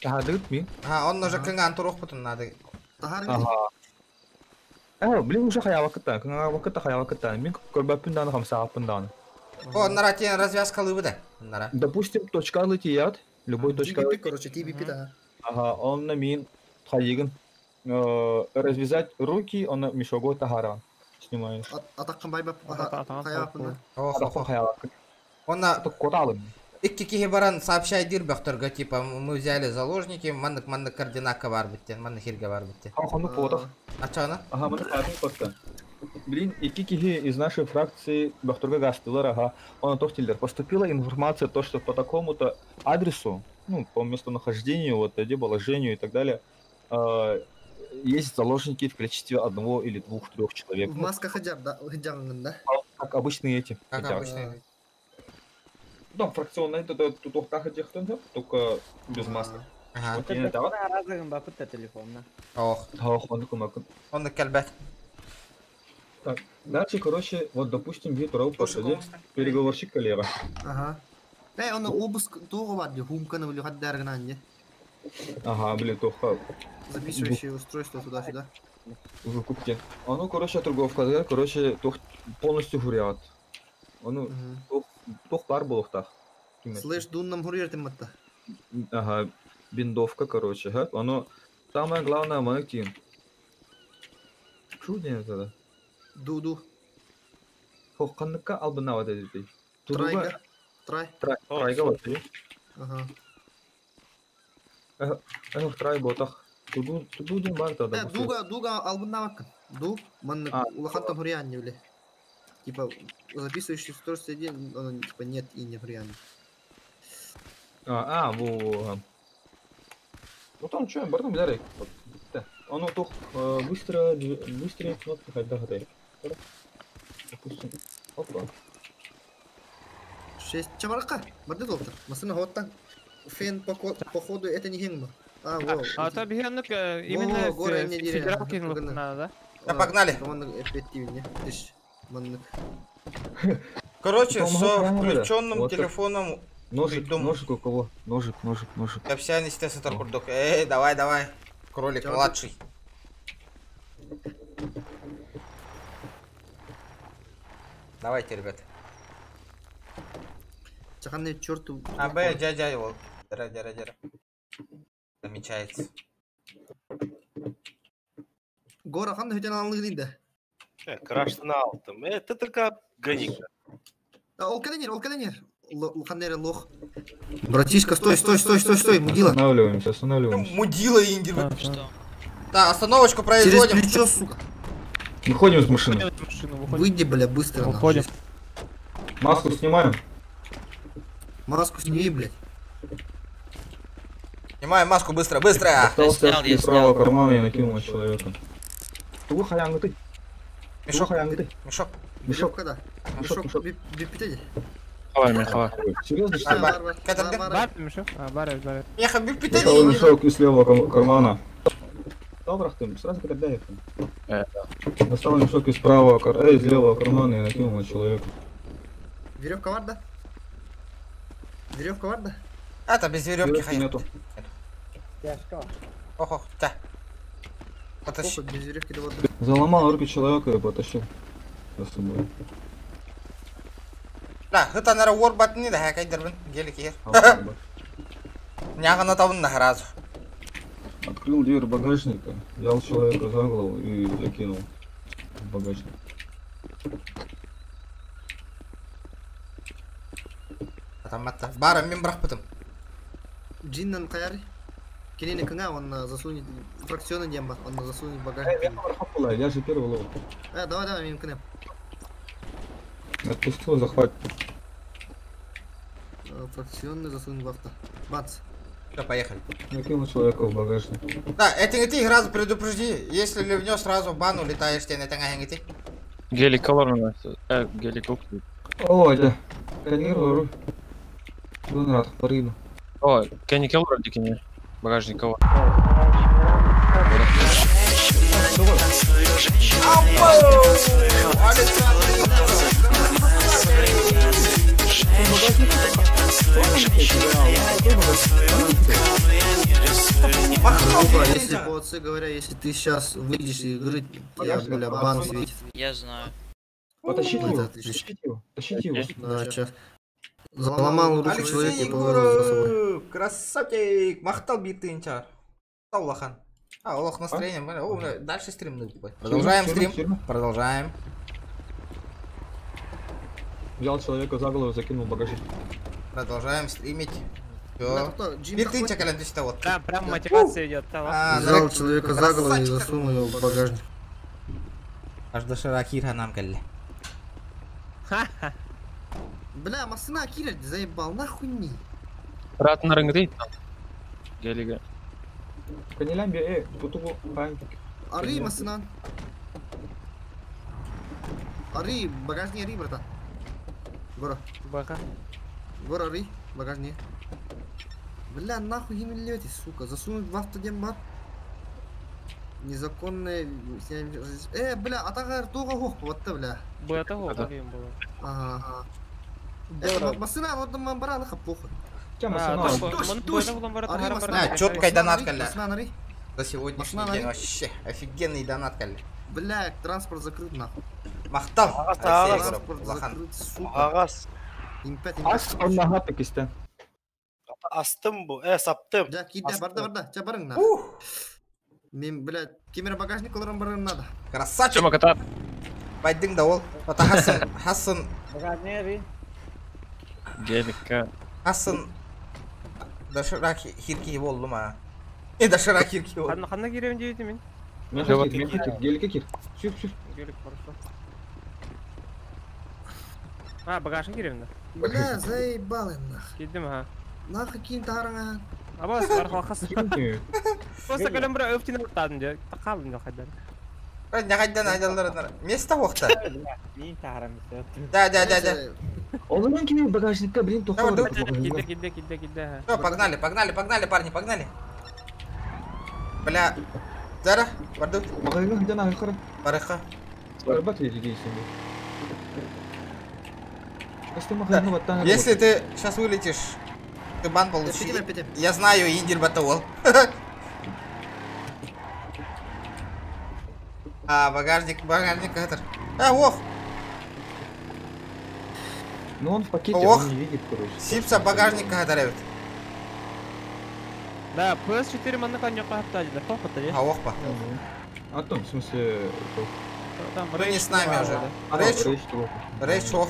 Ага, дыт ми. А, он уже кыңан турух потом надо. Тахар Ага. Блин, уже хаява кыта, кыңа вакыта хаява кыта. Мин көрбәппин даны хамсааппын даны. О, нара тен развязка лыбы да. Нара. Допустим, точка летият, любой точка. TBP, короче, TBP, да. Ага, он на мин хайыгын. Развязать руки, он на мешого тахара. Снимаешь. Атаккан байбап, хаява Ох, хаява. Он на... Коталым. Икки кихи баран сообщай дирбахтарга, типа, мы взяли заложники, маннык маннык координака бар биттен, маннык хирге бар биттен. Ага, ну потах. А чё она? Ага, мы хатын котта. Блин, икки кихи из нашей фракции Бахтурга Гастылар, ага, он тохтилдер. Поступила информация, то, что по такому-то адресу, ну, по местонахождению, вот, где положению и так далее, есть заложники в количестве одного или двух, трех человек. В масках хадяр, да, хадяр, да? Как обычные эти. Как хотя. обычные. Ну, фракционные, это тут только без маски. Ага. Вот я это вот. Разыгын бапыт телефонна. Ох. Ох, он такой макон. Он на кальбет. Так, дальше, короче, вот, допустим, Витро посади, переговорщик коллега. Ага. Эй, он обыск туго барды, хумканы были хаддар гнанье. Ага, блин, тоха. Записывающее устройство туда-сюда. В выкупке. А ну, короче, торговка, да, короче, тох полностью гурят. А ну, тох бар булухтах. Слышь, дуннам хурьер матта. Ага, биндовка, короче, га. Оно, самое главное, монетин. Чудно это, да? Дуду. Хох, канныка албына вот эти. Трайга. Трай. Трай, трайга вот эти. Ага. Эх, трай ботах. Туду, туду дин бар тогда. Дуга, дуга албына вакын. Ду, ман улахантан хурьян не вле. Типа, записывающий устройство один, он, типа, нет и не хурьян. А, во. Ну там что, бардам взяли. Оно тух быстро, быстрее кнопки хоть да. Допустим. Опа. 6. Чамарака, барды доктор. Масына хоттан. Фен походу это не хингма. А, во. А то бихенлик именно федералки надо, да? Да, погнали. Короче, со включенным телефоном. Ножик, ножик у кого? Ножик, ножик, ножик. Общайный естественно курдок. Эй, давай, давай. Кролик младший. Давайте, ребят. Чаханный черту. А, Б, дядя, его. Дара, дара, дара. Замечается. Гора хан хөтен алыгын да. Краштын алтым. Это только гони. Ол каленер, ол каленер. Луханер лох. Братишка, стой, стой, стой, стой, стой, мудила. Останавливаемся, останавливаемся. Мудила, Индир. Что? Да, остановочку производим. Через плечо, сука. Выходим из машины. Выйди, бля, быстро. Выходим. Маску снимаем. Маску сними, блядь. Снимаем маску быстро, быстро. Остался из правого кармана и накинул на человека. Мешок, мешок. Мешок. Когда? Мешок, бипитеди. Хавай, мен хавай. Серьезно, что ли? Бар, мешок? А, бар, бар. Ехал, Достал мешок из левого кармана. Добрых сразу когда я Достал мешок из правого из левого кармана и накинул на человека. Веревка варда? Веревка варда? А, там без веревки Веревки нету. Ох, ох, да. Потащи. Без веревки до воды. Заломал руки человека и потащил за собой. Да, это наверное уорбат не да, как дербен, гелик ер. Няга на табын на разу. Открыл дверь багажника, взял человека за голову и закинул в багажник. Там это бара мен брах потом. Джиннан каяр. Кенени кына он засунет фракционный демба, он засунет багажник. Я же первый ловил. Давай, давай, мимо кына. Отпустил захват. Фракционный засунет в авто. Бац. Все, поехали. Накинул человека в багажник. Да, это ты сразу предупрежди. Если ливнешь, сразу в бану летаешь, ты на это Гелик колор у нас. Гелик ук. О, да. Канирую. Донрат, парину. О, кени колор дикини. Багажник кого? Если по отцы говоря, если ты сейчас выйдешь из игры, я, бля, бан светит. Я знаю. Потащите его, тащите его, тащите его. Да, сейчас. Заломал руку человека и повел за собой. Красавчик! Махтал битынчар. Таулахан. А, олох настроение. О, дальше стрим. Продолжаем стрим. Продолжаем. Взял человека за голову, закинул в багажник. Продолжаем стримить. Все. Битынча календышта вот. Да, прям мотивация идет. Взял человека за голову и засунул его в багажник. Аж до Ширакира нам калли. Ха-ха. Бля, машина Кира заебал, нахуй не. Брат на рынгри. Гелига. Канилямби, бутугу, Ары, машина. Ары, багажник, ары, братан. Гора. Бака. Гора, ары, багажник. Бля, нахуй им лете, сука. Засунуть в автодембар. Незаконное... бля, а так туга хох, вот то, бля. Бля, того, было. Ага. Это машина, вот там барана похуй. А, четкая донат, калля. За сегодняшний день вообще офигенный донат, калля. Бля, транспорт закрыт, нахуй. Махтал. Транспорт закрыт, сука. Ас, он нога пекисте. Астым бу, саптым. Да, киде, барда, барда, ча барың, нахуй. Мен, бля, кемер багажник оларым барым надо. Красавчик. Байдың да ол. Ата Хасан, Хасан. Багажник, Гелика. Хасан. Доширак хирки болду ма. Доширак хирки болду. Ханна кирем дейт мен. Гелика кир. Сүр, сүр. Гелик хорошо. А, багажник кирем да. Бля, заебал нах. Кидим ха. Нахуй кин тараңа. Абас, бархалхас. Просто көлөм бир өптүн аттадым же. Калдым жок хайдан. Нягайдан айдалар. Место вахта. Мин тарам. Да, да, да, да. Олардан кими багажникка, блин, тохтор. Киде, киде, киде, киде. Все, погнали, погнали, погнали, парни, погнали. Бля. Зара, бардут. Багажник где на хара? Барыха. Барбат или Если ты сейчас вылетишь, ты бан получишь. Я знаю, Индир Батаол. А, багажник, багажник катер. А, ох! Ну он в пакете, Ох! он не видит, короче. Сипса багажник катер. Да, PS4 манна коньяк хаптадилар. Тохота, А, ох па. А там, в смысле, то- Там Ну не с нами уже. А, Рейдж, Рейдж плохо. рейдж ох.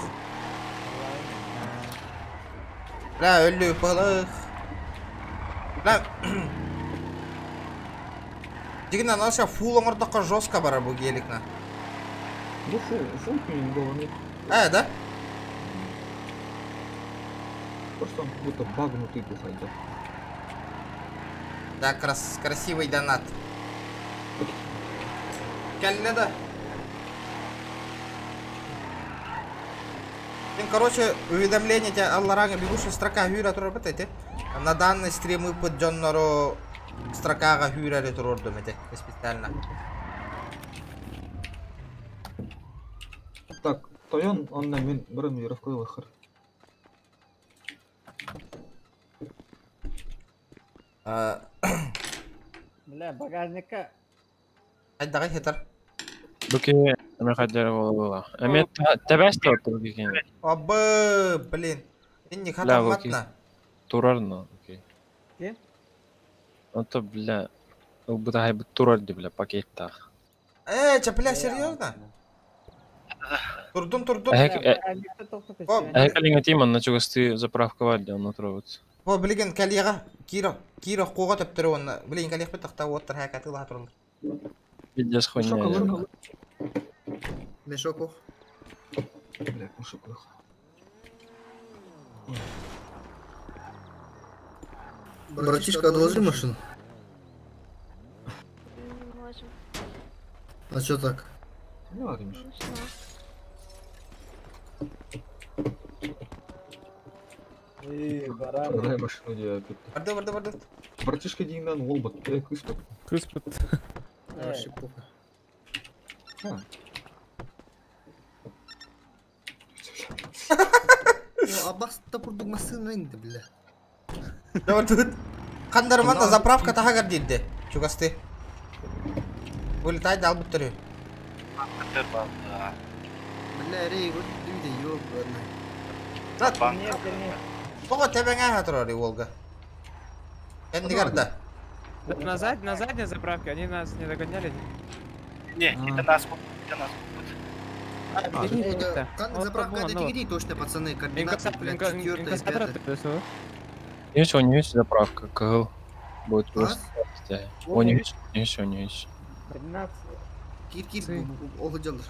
Бля, өллү пылых. Бля. Дигина наша фул оңордоққа жестко бара бу геликна. Ну фу, фу, не головы. Э, да? Просто он как будто багнутый духа идет. Да, красивый донат. Кәлле да. Блин, короче, уведомление тебе аллараҥа бегущая строка хүрэ турар бит эти. На данный стрим ыппыт дьоннору строкаҕа хүрэ турордум эти специально. Так, Тойон, он на мин бронировка выхор. Бля, багажника. Айдаҕай хитар. Буки мехадер было. Эме тебес то кикин. Абы, блин. Инни Бля, хатам буки. матна. Турарно, окей. Ким? Ото бля, бутахай бут турар ди бля пакеттах. Э, че, бля, серьезно? Турдум, турдум. Эхкалинга тиман на чугасты заправка валли он утроват. О, блин, калига, Кира, Кира қоға төптірі оны. Блин, калиға бит тақта оттар хакаты латырлар. Пиздец хуйня. Мешок ох. Бля, мешок ох. Братишка, одолжи машину. Не можем. А чё так? Ну ладно, Миша. Ну что? Эй, баран. Дай машину делать. Барды, барды, барды. Братишка Динан Волбот, кыспот. Кыспот. Вообще похуй. А. О, Аббас тапурдук машина инде, бля. Да тут. Кандарманда заправка тахагар дидде. Чугасты. Вылетай дал буттыры. Бля, рей, вот люди, ёбаный. Тоҕо тэбэҥэ хатырар Волга. Кэннигарда. Да, на задней заправке, они нас не догоняли. Не, это нас это нас А, Кан заправка это тигри точно, пацаны, координаты, блядь, четвертая, пятая. Есть у нее заправка, КГЛ. Будет просто. У нее есть, у нее есть. Кир, кир, ол делар.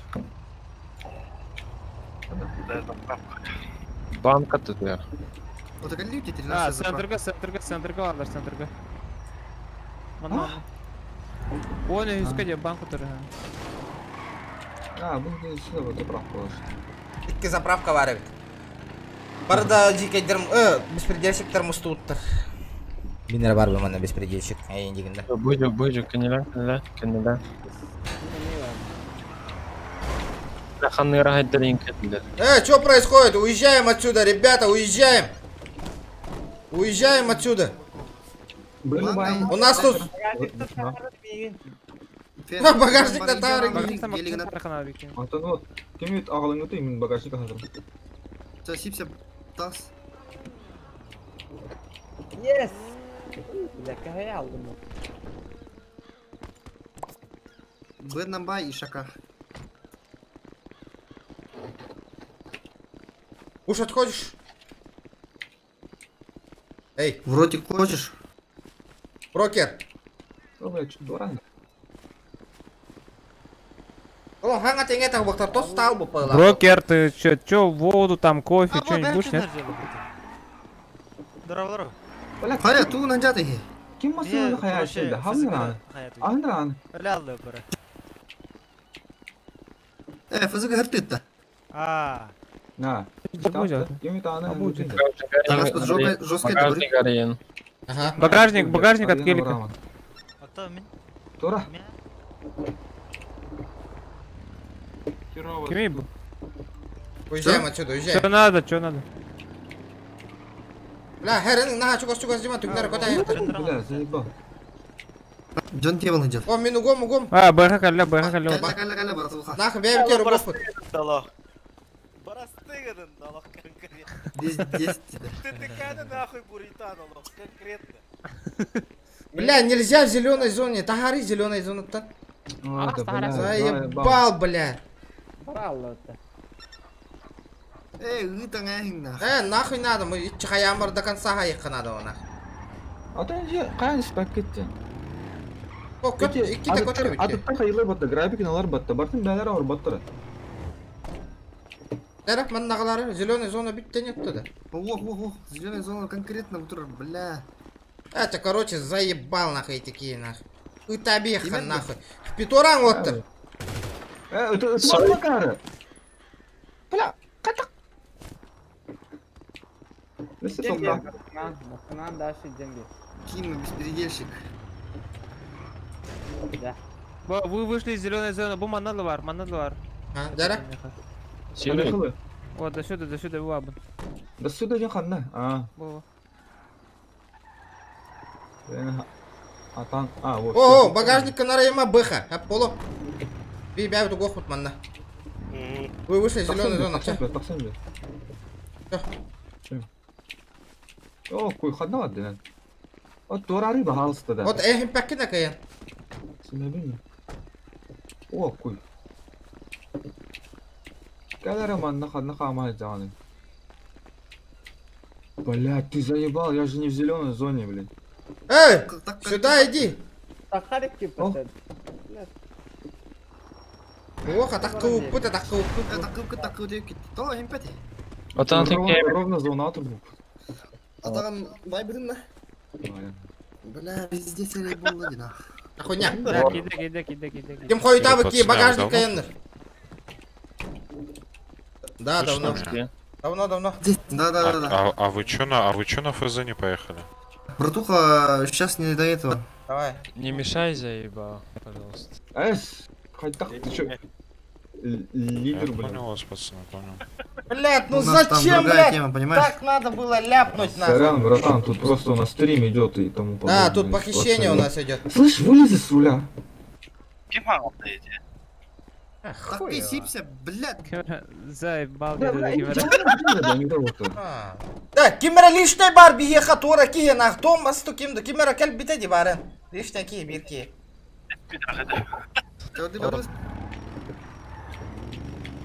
Банка ТТР. Вот так люди 13 А, центрга, центрга, центрга, ладно, центрга. Манна. Он из каде банку тоже. А, ну сюда вот заправку ложить. Икки заправка бар эбит. Барда жикейдерм, беспредельщиктер мустууттар. Бинер бар бу манна беспредельщик. Эйин дигинде. Будет, будет, кенеля, кенеля, кенеля. Что происходит? Уезжаем отсюда, ребята, уезжаем! Уезжаем отсюда! У нас тут... Багажник на тавре. Антон, вот, кем ағалыңды именно багажник ағалым. Сосипся, тас. Yes! Бля, какая алдым. Б и Шака. Уж отходишь? Эй. В ротик хочешь? Брокер. Брокер, ты чё, чё, воду там, кофе, что-нибудь будешь, нет? Здорово, здорово. Харя, ту нанжаты. Ким машинаны хаячылды? Ханран. Анран. Ля-ля, бро. ФЗГ хартытта. А. На. Багажник, багажник от гелика. Тура. Кими был? Уезжаем отсюда, уезжаем. Что надо, что надо? Бля, херен, на, чугас, чугас, дима, түгнер, кота. Бля, заебал. Джон Кевин идет. О, мин угом, угом. А, бэха кэллэ, бэха кэллэ. Кэллэ, кэллэ, кэллэ, братуха. Нахуй, бэйэбит угоппут. Дало. Барастыгын дало конкретно. Здесь, Ты такая нахуй буритан, аллах, конкретно. Бля, нельзя в зеленой зоне. Тахари зеленой зона-то. Заебал, бля. Эй, ыытаң эһиң нах. Нахуй надо, мы чахаямар до конца хаехка надо она. А то же каян спакетти. О, көт, икките көтөрү битти. Адытта хайылар батта, график алар батта, бартын бәлер ауыр баттара. Тарaf маннагалары зеленая зона битте нет туда. Ох, ох, ох, зеленая зона конкретно утро, бля. Это, короче, заебал нахуй такие нахуй. Ытабеха нахуй. В питоран вот. Это это Бля, катак. Нам дальше деньги. Кима, беспредельщик. Да. Вы вышли из зеленой зоны. Бу манналы бар, манналы бар. А, дара? Вот, до сюда, до сюда, вабын. До сюда ден ханна. А. Бу. А там, а, вот. О, багажник нарайма быха. А поло. Би бәбит угохут манна. Вы вышли из зеленой зоны. Все. О, куй ханна барды. От турары бахалысты да. Вот эхим пәккин акайын. Синебин. О, куй. Кәләре манна ханна хамай жаны. Блядь, ты заебал, я же не в зеленой зоне, блядь. Эй, сюда иди. Ох, а так купыт, так купыт. Так купыт, То, импати. Ровно зона атып. Атаган бай бирин Бля, везде серый был один. Хуйня. Да, киде, киде, киде, киде. Ким ходит абыки, багажник каеннер. Да, давно. Давно, давно. Да, да, да, да. А вы чё на, а ФЗ не поехали? Братуха, сейчас не до этого. Давай. Не мешай, заебал, пожалуйста. Эс, хоть так, ты чё? Лидер, блин. Понял вас, пацаны, понял. Блядь, ну зачем, блядь? Тема, понимаешь? Так надо было ляпнуть нахуй. Сорян, братан, тут просто у нас стрим идет и тому подобное. Да, тут похищение у нас идет. Слышь, вылези с руля. Так ты сипся, блядь. Заебал, Да, Да, кимера лишний бар биеха тура кие нах том басту кимду кимера кел бите ди барын. Лишний ки бир ки.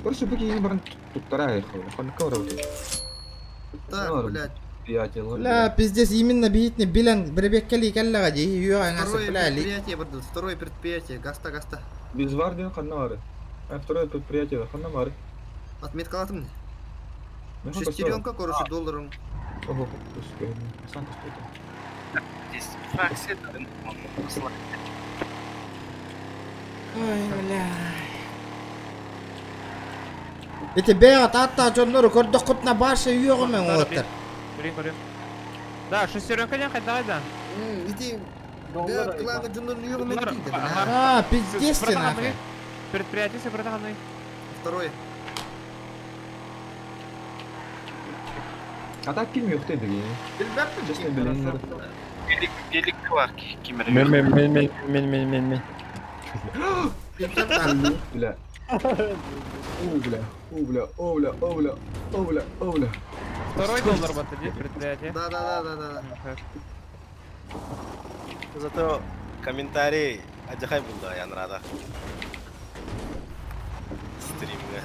Короче, быки не баран тут тарая Так, блядь. Бля, пиздец, именно биитне билен бребеккели келлега ди юга аңасы бля ли. Предприятие, второе предприятие, гаста, гаста. Без вардион ханна А второе предприятие ханна бары. Отметка латым не? Шестеренка, короче, долларом. Ого, сам Ой, бля. Эти бега атта жоннору көрдөх кутна башы үйөгө мен олоттар. Көрейін, көрейін. Да, шестеренка не давай, да. Иди, бега клава жоннору үйөгө мен дейді. А, пиздец ты нахуй. Предприятие все братаны. Второе. А так ким yok dedi. Честно, блин. Гелик бар кимер. Мен мен мен мен мен мен мен мен. Бля. О, бля, о, бля, о, бля, о, бля, о, бля, о, бля. Второй доллар вот иди, предприятие. Да, да, да, да, да. Зато комментарий Адихай булды янрада. Стримге.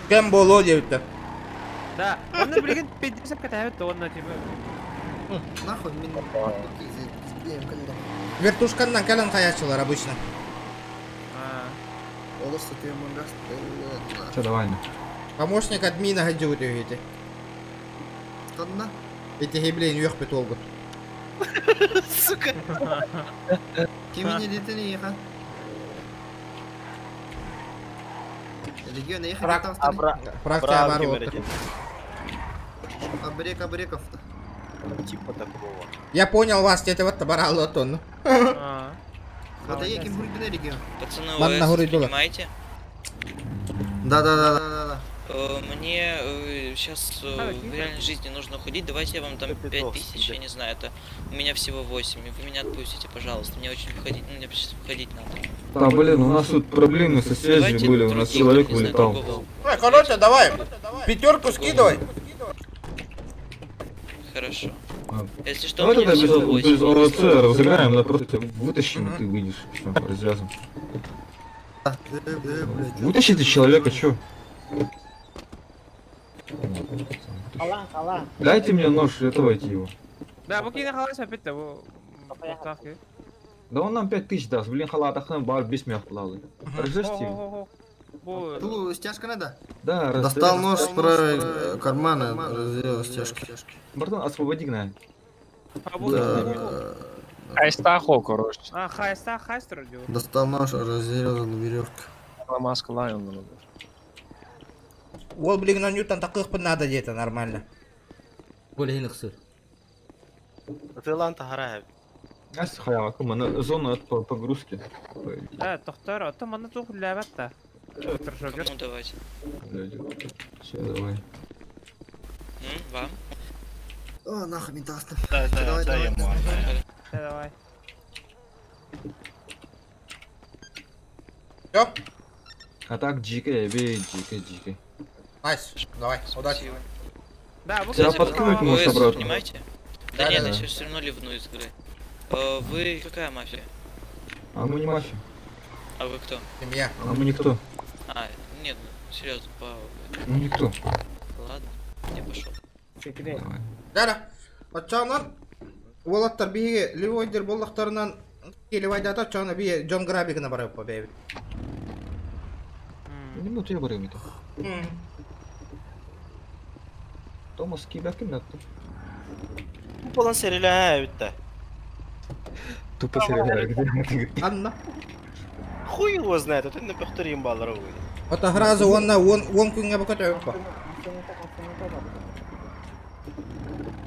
Кем боло деп. Да, он билген 50 катабет, он типа. Нахуй мен Вертушканнан кэлэн хаячылар обычно. Че, давай. Помощник админа гаджут үйете. Ханна? Эти блин, уях бит олгут. Сука. Кимини детini еха. Регион еха там Практика оборот. Абрек, абреков. Типа такого. Я понял вас, это вот барало тонну. Вот я ким хурдина регион. Пацаны, вы понимаете? Да, да, да, да, да. Мне сейчас в реальной жизни нужно уходить. Давайте я вам дам 5000, я не знаю, это у меня всего 8. И вы меня отпустите, пожалуйста. Мне очень выходить, ну, мне сейчас выходить надо. Да, блин, у нас тут проблемы со связью Давайте были, у нас других, человек не знаю, вылетал. другого. Короче, давай, пятерку скидывай. Хорошо. А. Если что, Давай у меня тогда без, всего 8. без ОРЦ разыграем, да просто вытащим, и ты выйдешь. Все, развязан. Вытащите человека, чё? Халан, халан. Дайте мне нож, этого его. Да, бу кини халас опять бу. Да он нам 5000 даст, блин, халат ахнам бар 5 мяхлалы. Разрежьте его. Бу Ту стяжка надо? Да, Достал нож с правой кармана, разрезал стяжки. Братан, освободи гна. Да. Хайстахо, короче. А, хайста, хайстер диyor. Достал нож, разрезал веревку. Маска лайон. Ол блин, на Ньютон таких бы надо где-то нормально. Более хсыр. Тылан тахара. Ас хаяка, мана зона от погрузки. Да, тохтор, ото мана тух ләбәт Кому давать? Все, давай. Вам? О, нахуй ментасно. Да, да, Давай, да, давай. ему. Давай. Все? А так, GK, бей, GK, GK. Nice, давай, удачи. Да, Тебя подкинуть Вы можешь обратно. понимаете? Да Да, нет, да, я да. сейчас все равно ливну из игры. Вы какая мафия? А мы не мафия. А вы кто? Семья. А мы никто. А, нет, ну, серьезно, по... Мы никто. Ладно, я пошел. Да-да. Отчаанан уолаттар биһиги ливойдер боллахтарынан ливайдата отчаана бие Джон Грабигына барып бэби. Не ну я барым это. Томас кибәкин датты. Болан сериле битте. Тупо сериал. Анна. Хуй его знает, это не повторим баллар будет. Ота гразы онна он он күнгә бу көтөп ба.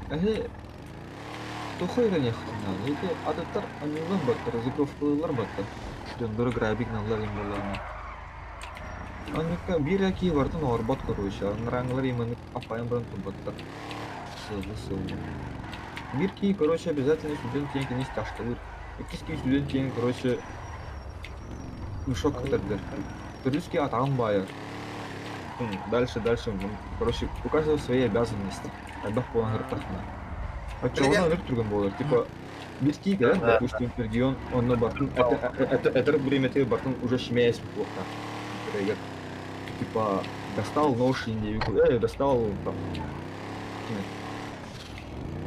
Әһе Тухой да не хтна. Эти адаттар анылан баттар, разыгровкалар баттар. Дöndürü грабик налар им боларны. Анныкка бир яки бартын орбат короче, анраңлар иманы апайын бран баттар. Сылы сылы. Бир ки, короче, обязательно студент тенки не стяжкалыр. Иккис ки студент тен, короче, мешок көтәрдер. Төрүс атагын байыр. Дальше, дальше, короче, у каждого свои обязанности. Айбах болан гыртахна. А чего Привет. он түргөн болар? Типа, бир ки, да, допустим, регион, он на бартын, это время ты бартын уже шмеясь плохо. Типа, достал нож, достал там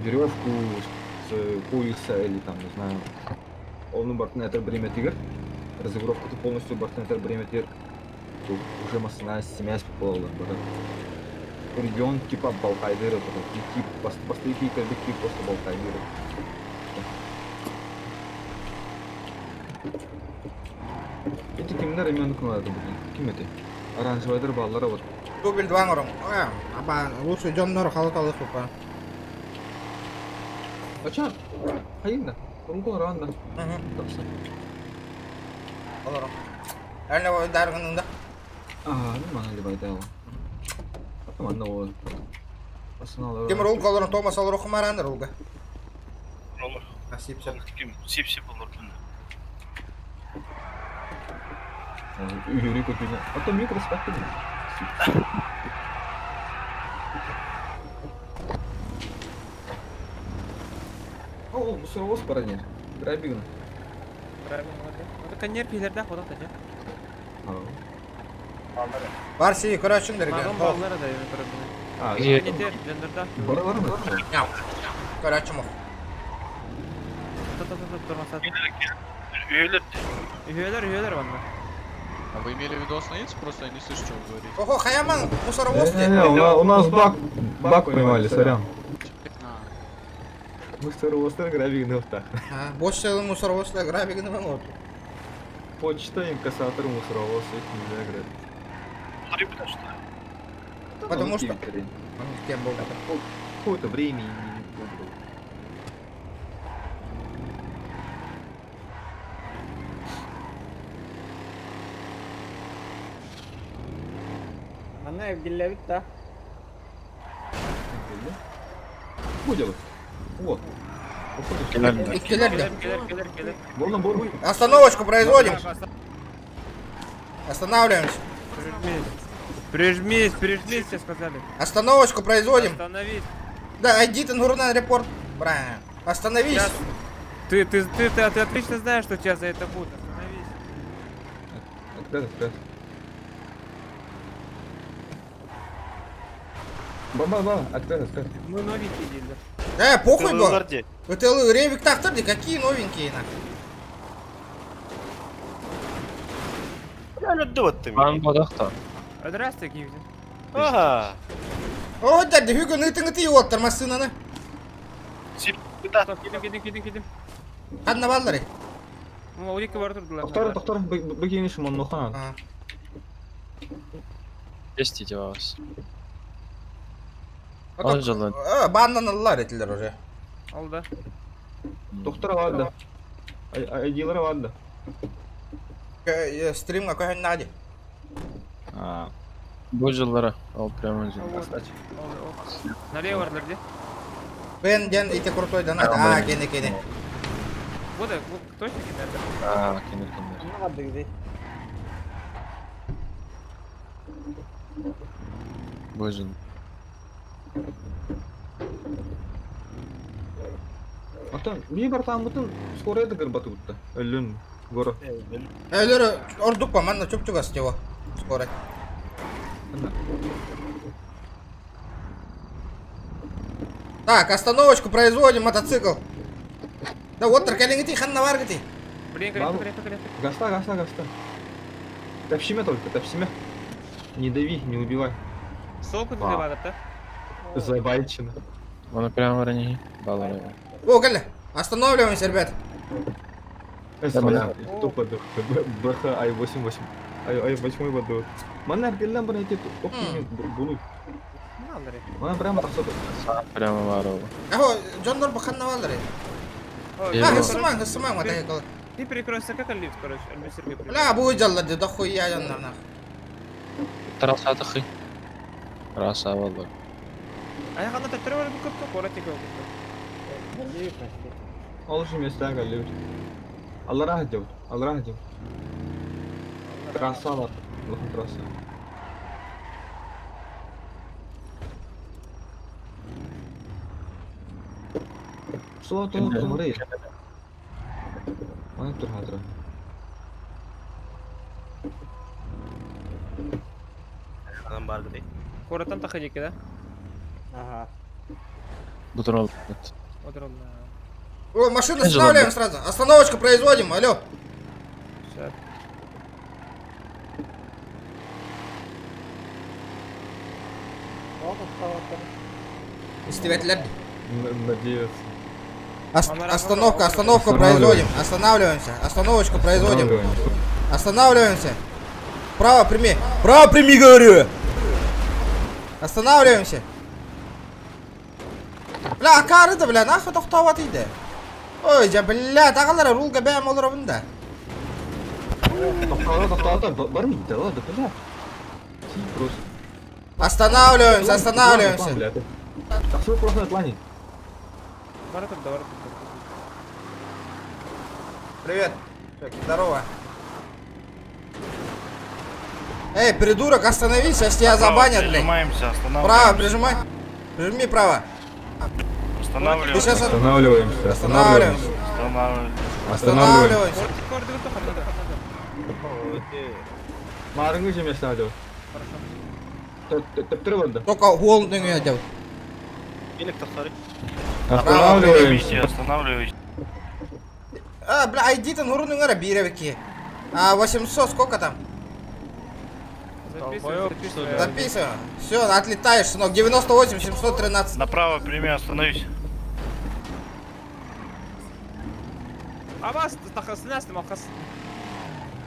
веревку с пояса или там, не знаю. Он бартын это время тигр. Разыгровку ты полностью бартын это время тигр. Уже масына семясь попала, брат. Регион типа Балкайдыра, тип постойки кабики просто Балкайдыра. Эти кимдер имен кылады блин. Ким эти? Оранжевайдыр баллары вот. Дубль 2 ором. Аба лучше Джоннор халаталы хупа. Ача. Хайында. Рулга ранда. Тапса. Олором. Әлне даргынында. А, ну мана либайдала. Манна ол. Асыналар. Ким рулга олором Томас олором хумаран рулга. Olur. Сип сип. Ким сип-сип olur. Юрий Купина. А то микро спокойно. О, мусоровоз парни. Грабигн. Это нерпилерде ходат да. Бар си көрөчүңдөр Магын баллары да эми көрөм. А, Нетер, жөндөрдө. Бар бар mı? Няу. Көрөчүм. Та та та тормаса. Üyeler. Üyeler, üyeler ванна. А вы имели в виду остановиться? Просто я не слышу, что вы говорите. Охо, хаяман мусоровоз Не, у нас баг поймали, сорян. Мусоровозтар грабигн авто. А, бош мусоровозда грабигн вот. Почта, инкассатор, мусоровоз, их нельзя грабить. Потому что... Кем был? Какое-то время не выбрал. Манна Евгеньевич да. Будет. Вот. Иккилер Келер, Болно, болно. Остановочку производим. Останавливаемся. Прижмись. Прижмись, прижмись, тебе сказали. Остановочку производим. Остановись. Да, айди ты на репорт. Правильно. Остановись. Сейчас. Ты отлично знаешь, что тебя за это будет. Остановись. Открыт, открыт. Баба, баба, открыт, открыт. Мы новенькие дилер. Похуй Ты был. ларди. Это ревик так какие новенькие нахуй. Бля, ты Бан бодохто. Здрасте, Гивзи. Ага. О, дядя, Хюго, ну ты ты его тормозы на. Стоп, кидим, кидим, кидим, кидим. Одна баллари. Ну, улика бар турдулар. Тоқтар, тоқтар, бігенішім, он нухан. Десять вас. Он жылы. Баннаналар этилер уже. Алда. Тоқтар алады. Айдилар алады. Стрим какой нади. Бу жыллары. Ол прямо жылы. Налево бардылар де. Бен ден ити крутой донат. А, кене кене. Вот, точно кене? А, кене кене. Анна барды где. Бу жыл. Ата, ми бартан бутын скоро это горбаты будто. Өлүн, горо. Элер ордук па манна чуп чугас его. Скоро. Так, остановочку производим, мотоцикл. Да вот, таркалингти, ханна варгати. Блин, горит, горит, горит. Гаста, гаста, гаста. Топсиме только, топсиме. Не дави, не убивай. Солку ты да? Забайчина. Оны прямо ранее. Баллары. О, Галя, останавливаемся, ребят. Тупо БХ Ай-88. Ай-8 воду. Манна аргеллен бана эти булу. Мана прямо тахсады. Прямо варова. Ахо, Джондор баханна валары. А, хысыман, хысыман, мотоцикл. Ты перекройся как лифт, короче, альбисерге. Бля, бу жаллады, да хуя жоннор нах. Трасса тахы. Раса валар. А я хана төттөрө бар бу көптө, кора тиге Ол же места галлют. Алла рахат деп, Алла рахат деп. Трасса бар, лохын трасса. Сула то тумары. Аны тур хатыра. Адам барды. Коратан тахы деке, да? Ага. Бутрол. Бутрол. О, машину останавливаем сразу. Остановочку производим, алло. Все. Истебетлер. Надеяться. Остановка, остановку производим. Останавливаемся. Остановочку производим. Останавливаемся. Право прими. Право прими, говорю. Останавливаемся. Бля, акары да, бля, нахуй тохтават иди. Ой, я, бля, тағалара рулга бәм олар бында. Тоқтала, бармай, да ладно, бля. Просто. Останавливаемся, останавливаемся. Таксой просто на Привет. Здорово. Эй, придурок, остановись, сейчас тебя забанят, блядь. Прижимаемся, останавливаемся. Право, прижимай. Прижми право. Останавливаемся. Останавливаемся. Останавливаемся. Останавливаемся. Марыңы жемесін адeu. Төптірі болды. Только гол дөңе адeu. Останавливаемся. Останавливаемся. А, бля, айди-то нурун ара бире А, 800, сколько там? Записывай, записывай. Все, отлетаешь, сынок. 98, 713. Направо, прими, остановись. А вас, тахас,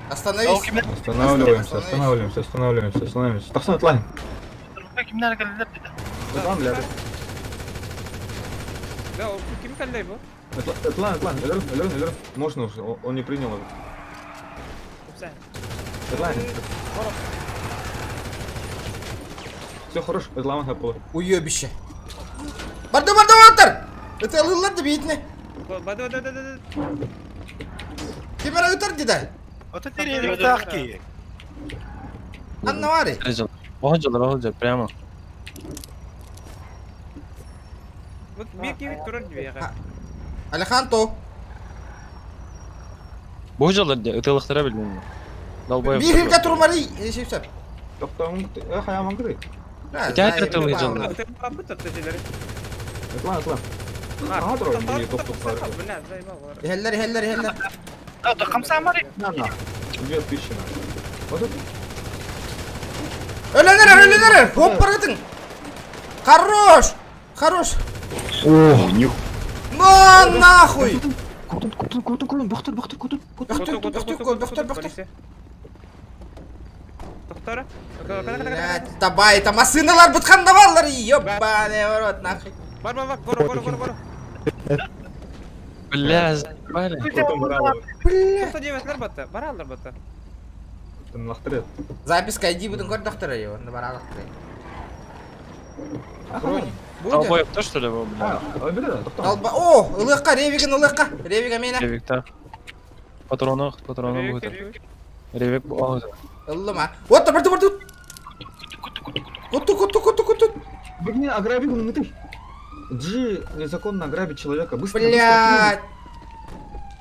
Остановись. Останавливаемся, останавливаемся, останавливаемся, останавливаемся. Тахсан, отлайн. Отлайн, бля. Да, ким каллей был? Отлайн, отлайн, элерн, элерн, элерн. Можно уже, он не принял его. Отлайн. Все, хорош, излама хапылы. Уебище. Барды, барды, барды! Это алылар да бейтіне. Бады, бады, бады, бады. Кемера өтер деді. Вот это ревик Анна Вари. Оһо жылар, прямо. Вот бир кебит турар дибега. Алеханто. Бу жылар де ытылыктыра билбейм. Долбоев. Бир хилге турмары. Шипсеп. Токтоң, хаяман кыры. Театр тылы жылдар. Ытлан, ытлан. Ага, тур, не токтоп бар. Хеллер, хеллер, хеллер. Да, да, хамсамары. На, на. 2000 на. Вот это. Ölenler, ölenler. Хоп, барытың. Хорош! Хорош! О, нюх. На нахуй! Кутун, кутун, кутун, кутун, бахтыр, бахтыр, кутун. Бахтыр, бахтыр, бахтыр, бахтыр. Доктора? Блядь, табай, это машиналар бытхандавалар, ёбаный в рот, нахуй. Бар, бар, бар, гору, гору, гору, гору. Бля, заебали. Бля. Тоқта батта, бар алдар батта. Записка, иди будем көр доктора его, на баралах. Долбоев то что ли был, бля? Долба... О, ылыққа, ревигін ылыққа. Ревига мені. Ревик, да. Патроны, патроны будет. Ревик, о, Ыллыма. Вот, барды, барды. Куту, куту, куту, куту. Блин, ограби он ты. Джи незаконно ограбить человека. Быстро, Блядь.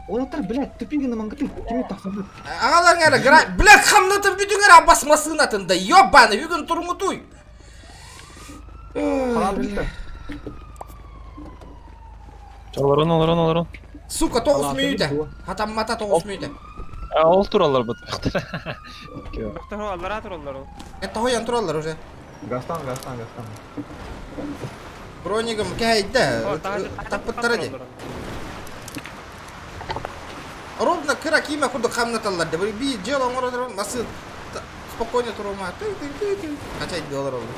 Он отар, блядь, тупиги на мангаты. Кими тахсабы. Ағалар гра... Блядь, хамнатын бүтүңөр абас масынатында. Ёбаны, бүгін турмутуй. Олар он, олар он, олар он. Сука, 9 мүйтө. Хатаммата 9 мүйтө. А, ол туралар бут. Доктор, аллара туралар ол. Это хоян туралар уже. Гастан, гастан, гастан. Бронигім кәйді. Таппыттары де. Ровно кыра кийме курдук хамнаталлар де. Би жел оңор масы спокойно турума. Ты ты ты ты. Качай доллар oldu.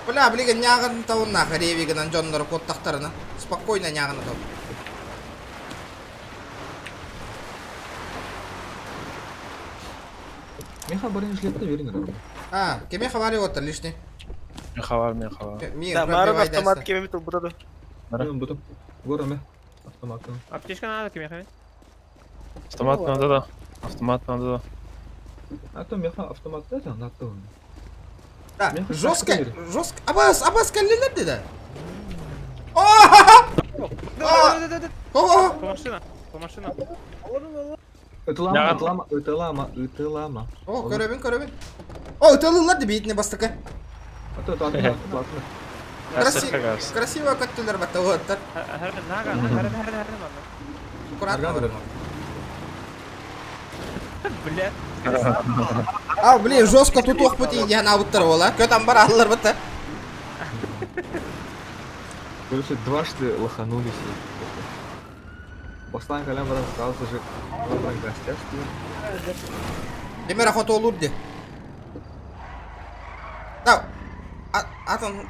Бля, блин, нягын тавынна ревигынан жоннор коттактарына. Спокойно нягын тау. Меха барин шлепте верин. А, кеме хабары вот лишний. Меха бар, меха бар. Да, марын автомат кеме бит бутады. Мен бутым. Гораме. Автомат. Аптечка надо кеме хами. Автомат надо, да. Автомат надо, да. А то меха автомат да, надо. Да, жестко, жестко. Абас, абас кәллелер деді. О! Машина, машина. Это лама, это лама, это лама, это лама. О, көрөбүн, көрөбүн. О, это лылар деп бейтіне бастықы. Красиво көттілер батта оттар. Аккуратно барым. Бля. А, блин, жестко тут ох пути я на буттар ола. Кө там бар аллар батта. Короче, дважды лоханулись. Бастан калям баран сразу же гостях. Демер охота олур де. Да. Атын,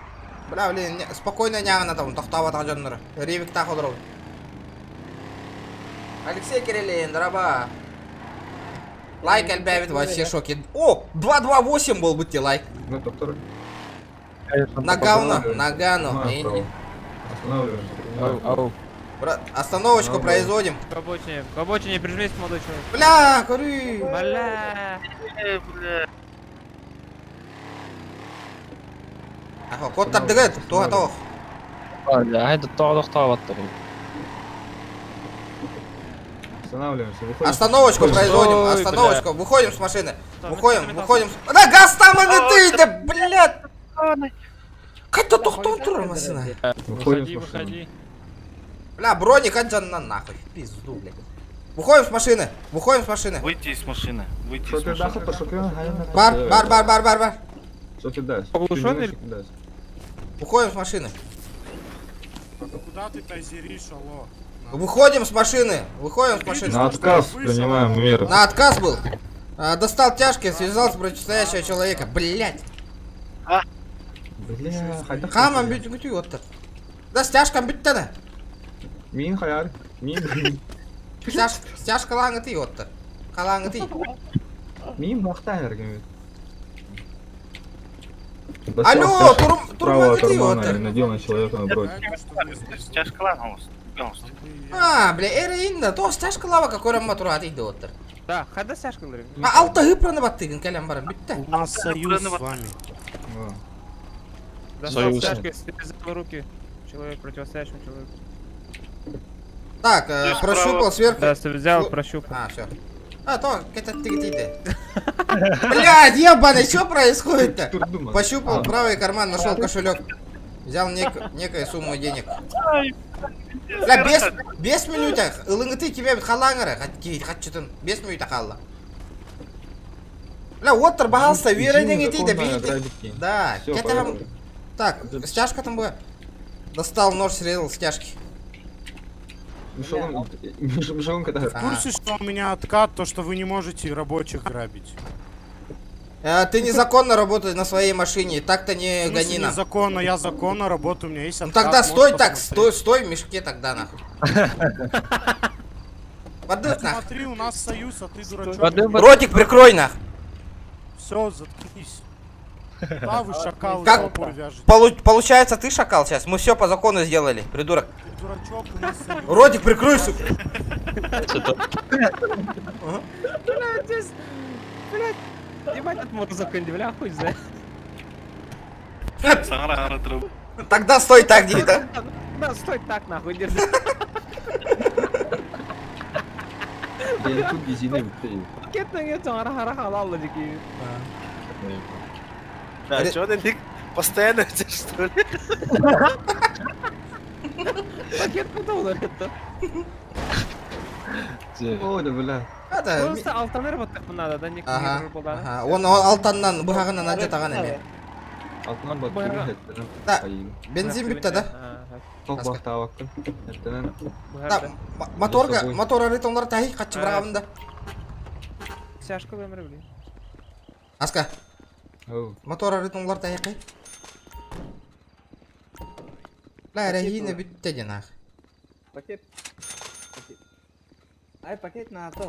бля, блин, спокойно нягына там токтап атан жоннор. Ревик та холор. Алексей Кириллин, драба. Лайк альбявит вообще шоки. О, 2.28 был бы тебе лайк. Ну, доктор. Нагауна, Нагану. Брат, остановочку производим. К обочине, прижмись, молодой человек. Бля, коры. Бля. Бля. Ага, код тардыгыт, туға тоқ. Бля, айда тоқ тоқ аттыр. Останавливаемся, выходим. Остановочку производим, Ой, остановочку. бля. Выходим с машины. Выходим, выходим. Да газ там, и ты, да, блядь. Как-то тоқтон тур машина. Выходи, выходи. Бля, броник на нахуй. Пизду, блядь. Выходим с машины, выходим с машины. Выйти из машины, выйти из машины. Бар, бар, бар, бар, бар, бар. Что ты дашь? Оглушенный? Выходим с машины. Куда ты тазеришь, алло? Выходим с машины, выходим с машины. На отказ принимаем меры. На отказ был. А, достал тяжкий, связался противостоящего человека. Блять. Бля, Хамам бит бүтү оттар. Да стяжкам бүттәне. Мин хаяр, мин. Стяж, стяжка лаңы ты оттар. Калаңы ты. Мин мактайыр кем. Алло, Справа от турман Армана и надел на человека напротив. А, бля, эрейинна, то стяжка лава какой раматура идиоттар. Да, хада стяжкалары. А алта хыпраны баттыгын кэлэн баран бүттэ. У нас союз с вами. Достал Союз. стяжкой, связал руки. Человек, противостоящему человеку. Так, прощупал сверху. Да, взял, прощупал. А, все. А, то, это ты ты. Блядь, ебаный, что происходит-то? Пощупал правый карман, нашел кошелек. Взял некую сумму денег. Бля, без минута. Ылыңыты кибе халаңыры, хатчытын. 5 минута қалла. Бля, оттыр, пожалуйста, верен идти, да. Да, Так, стяжка там была. Достал нож, срезал стяжки. В курсе, что у меня откат, то что вы не можете рабочих грабить? Ты незаконно работаешь на своей машине, так-то не гони нам. Незаконно, я законно работаю, у меня есть откат. Ну тогда стой так, стой, стой в мешке тогда нахуй. Воды нахуй. Смотри, у нас союз, а ты дурачок. Ротик прикрой нах. Все, заткнись. Да, вы шакалы, Как получается, ты шакал сейчас? Мы все по закону сделали, придурок. Ты дурачок, у нас союз. Ротик, прикрой, сука. Блядь, блядь. Ебать, этот мотозакон, бля, хуй знает. Тогда стой так, где да? Да, стой так, нахуй, держи. Да, чё ты постоянно здесь, что ли? Пакет потом это. Ой, да, бля. Просто алтаныр вот так надо, да, не Ага, ага. Он алтаннан быһаҕынан адьатаҕан эмиэ. Алтаннан баттыгын хэттэрэн. Да, бензин бүтте да? Тох бахтаабаккын. Хэттэнэн. Да, моторга, мотор арытонлар тахи катчы бырагабын да. Сяшка өмір блин. Аска. Мотор арытонлар тахи кай. Ла рахина бүтте жанах. Пакет. Ай, пакет на то.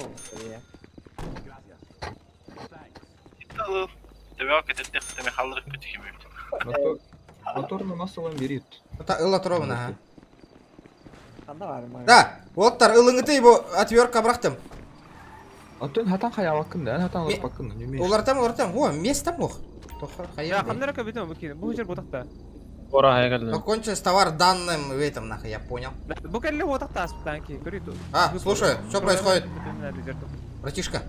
Мотор на массовом берит. Это Ылла ага. Да, вот тар ылыңыты его отвертка брахтым. А ты хатан хаявакын да, хатан лапакын, не умеешь. Улартам, улартам, о, место мох. Да, ханнера кабитом выкину. Бу жер ботакта. Закончился товар данным в этом нахуй, я понял. Бу кэлле ботакта аспытанки, көрү. А, слушай, что происходит? Братишка.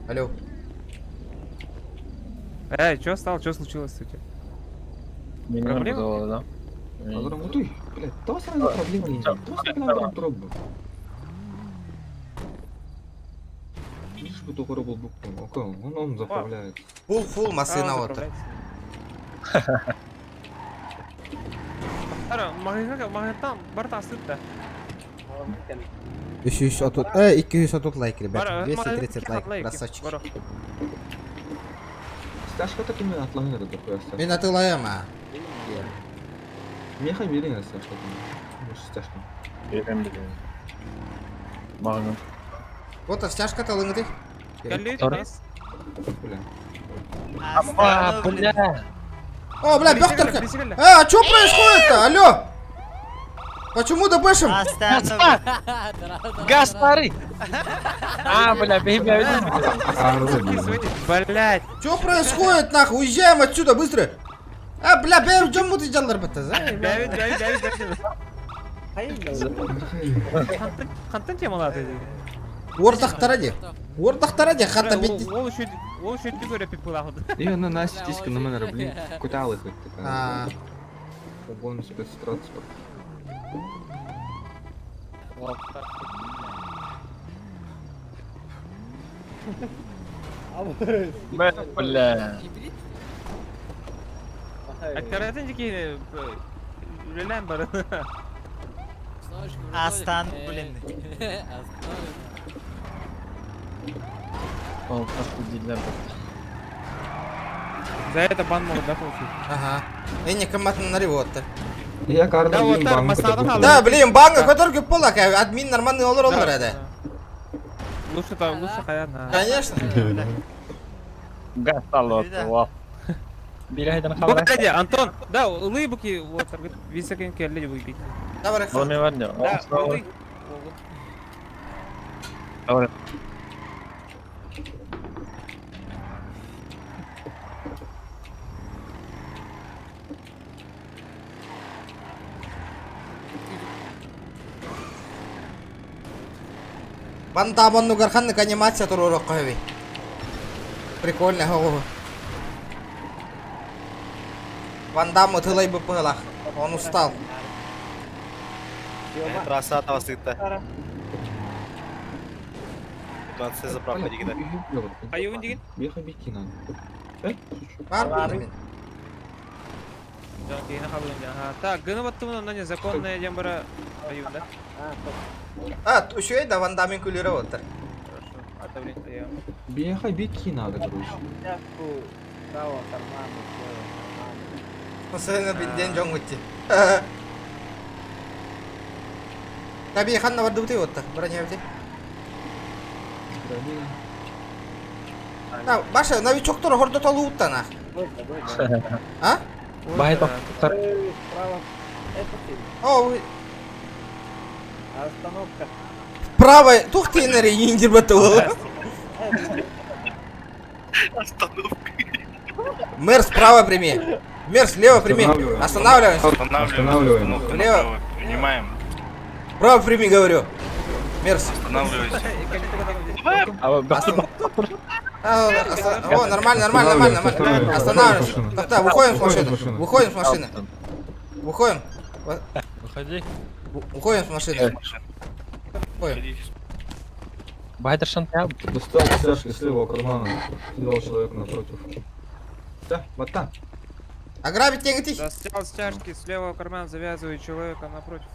Алло. Эй, что стало, что случилось, кстати? Проблема? Да. Блядь, то сразу проблема не то сразу проблема. Он заправляет. Фул-фул машина вот. Еще еще тут, еще тут лайк, ребят, 230 лайк, красавчик. Стяжка так именно отломила такой. Мен атылаем, а. Меха берин стяжка. Стяжка. Берем, берем. Магнум. Вот а стяжка-то лынгты. Бля. А, бля. О, бля, бёхтерка. А что происходит-то? Алло! Почему ДБшим? Газ старый! А, бля, бей, бля, Блять! Что происходит, нахуй? Уезжаем отсюда, быстро! А, бля, бей, в чем мы делали, ребята, за? Бей, бей, бей, бей. Хантын темалады. Ортақтара де. Ортақтара де, хатта бетти. Ол еще, ол еще түгөрө пипулагды. И она Настя тиска на мене, блин, куталы хоть такая. Угон спецтранспорт. Бля. Аккаратын жеке үлелән бар. Астан, блин. За это бан могут, да, получить? Ага. Эни комматный наревот-то. Я карта, блин, банк. Да, блин, банк, который полак, админ нормальный олар олар это. Лучше там, лучше хаятна. Конечно. Газ алло. Биле хайдан Бу кэлди, Антон, да, ылый буки, вот, висакен келли бу бит. Давай, Олми варня. Да, ылый. Давай. Бантабон нугарханнык анимация турурок көбүй. Прикольно, хого. Ван Даммы тылай быппылах. Он устал. Трасса тавасыта. 15 заправка дигиде. Айуын деген? Беха бити надо. Бар мен. Жан кейіне қалуын Ага. Так, гыны баттымын онда незаконная дем бара аюн, да? А, үшөй да Ван Даммын күлері отыр. Хорошо. А, блин, я. Беха бити надо, короче. Право кармана, лево кармана. Сені бинден жоң өтті. Таби ханна барды бутый отты. Броня бити. На, баша, новичоктор хордо толуутта на. А? Бай токтор. Справа. Это ты. О, Остановка. Право, тух ты на рейндер батыл. Остановка. Мэр справа прими. Мэр слева прими. Останавливаемся. Останавливаем. Влево. Принимаем. Право прими, говорю. Мерс. Останавливайся. О, нормально, нормально, нормально, нормально. Останавливаемся. Так, так, выходим с машины. Выходим с машины. Выходим. Выходи. Уходим с машины. Выходим. Байдер шантя. Достал стяжки с левого кармана. Кидал человека напротив. Да, вот там. Ограбить деньги ты. Достал стяжки с левого кармана, завязывает человека напротив.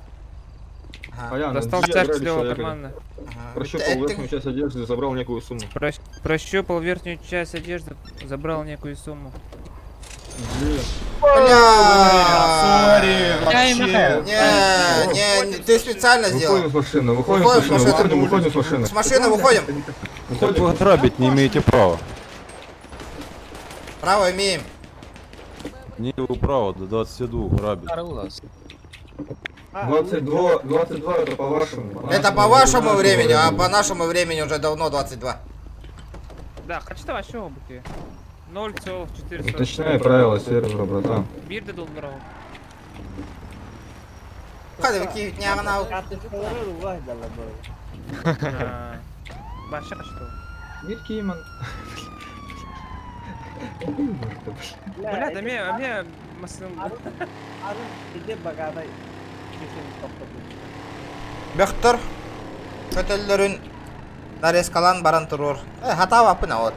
Ага. Достал стяжки с левого кармана. Ага. Прощупал верхнюю часть одежды, забрал некую сумму. Прощупал верхнюю часть одежды, забрал некую сумму. Бля. Не, не, ты специально сделал. Выходим с машины, выходим с машины, выходим с машины. С машины выходим. Так вы грабить не имеете права. Право имеем. Не имею права до 22 грабить. 22, 22 это по вашему. Это по вашему времени, а по нашему времени уже давно 22. Да, хочу там вообще обуки. 0,4. Уточняй правила сервера, братан. Бир де долларов. Хады, какие не она. Баша что? Мирки иман. Бля, да мне, мне масын. Иди багадай. Бөхтөр. Көтөллөрүн нарезкалан баран турur. Хата вапына от.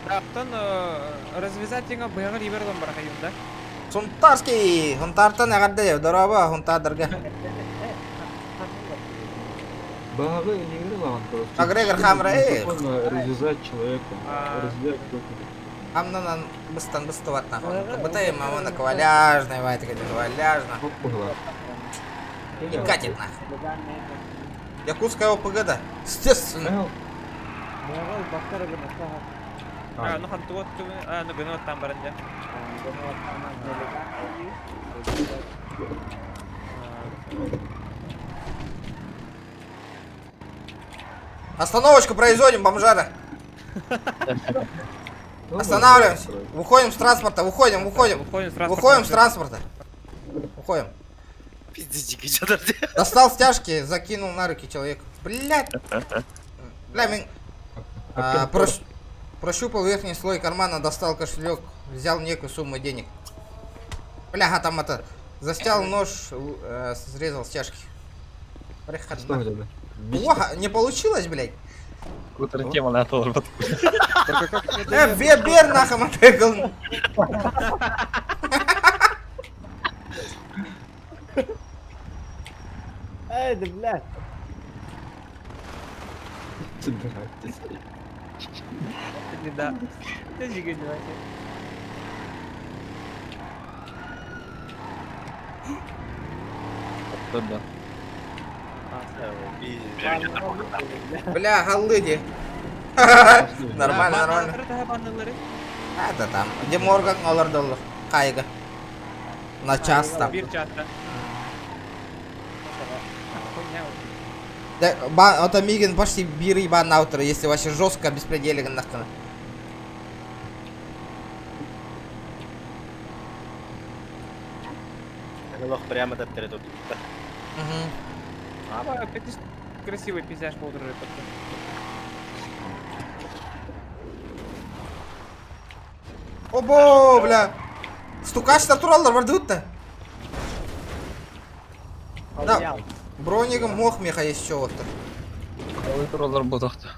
Да, потом развязать его быгар иберлон барахайын, да? Сунтарский! Хунтартан эгерде дороба хунтадарга. Багы не играла просто. Агрегор хамра эй. Развязать человека. Развязать Амнан быстан быстыват нахуй. Бытай мамона кваляжная, вай такая кваляжна. Не катит нахуй. Якутская ОПГ да. Естественно. А, ну хантуот, а, ну гынот там баранда. Остановочку производим, бомжара. Останавливаемся. Выходим с транспорта, выходим, выходим. Выходим с транспорта. Уходим. Достал стяжки, закинул на руки человека. Блять. Бля, мин... Прощупал верхний слой кармана, достал кошелек, взял некую сумму денег. Бля, там это... Застял нож, срезал стяжки. Плохо, не получилось, блядь. Тема на то. Бер нахам отыгал. Эй, да блядь. Да. Ты же говоришь. Да. Бля, галлыди. Нормально, нормально. Это там. Где Морган олордоллар. Кайга. На час там. Бир часта. Да, бан, это Мигин почти бир и бан аутера, если вообще жестко беспределе нахрен. Лох прямо до перед тут. Угу. А, опять красивый пейзаж полдорожи Обо, бля. Стукач натураллар бар дыбытта. Да. Бронигом мох меха есть еще вот. Тураллар ботахта.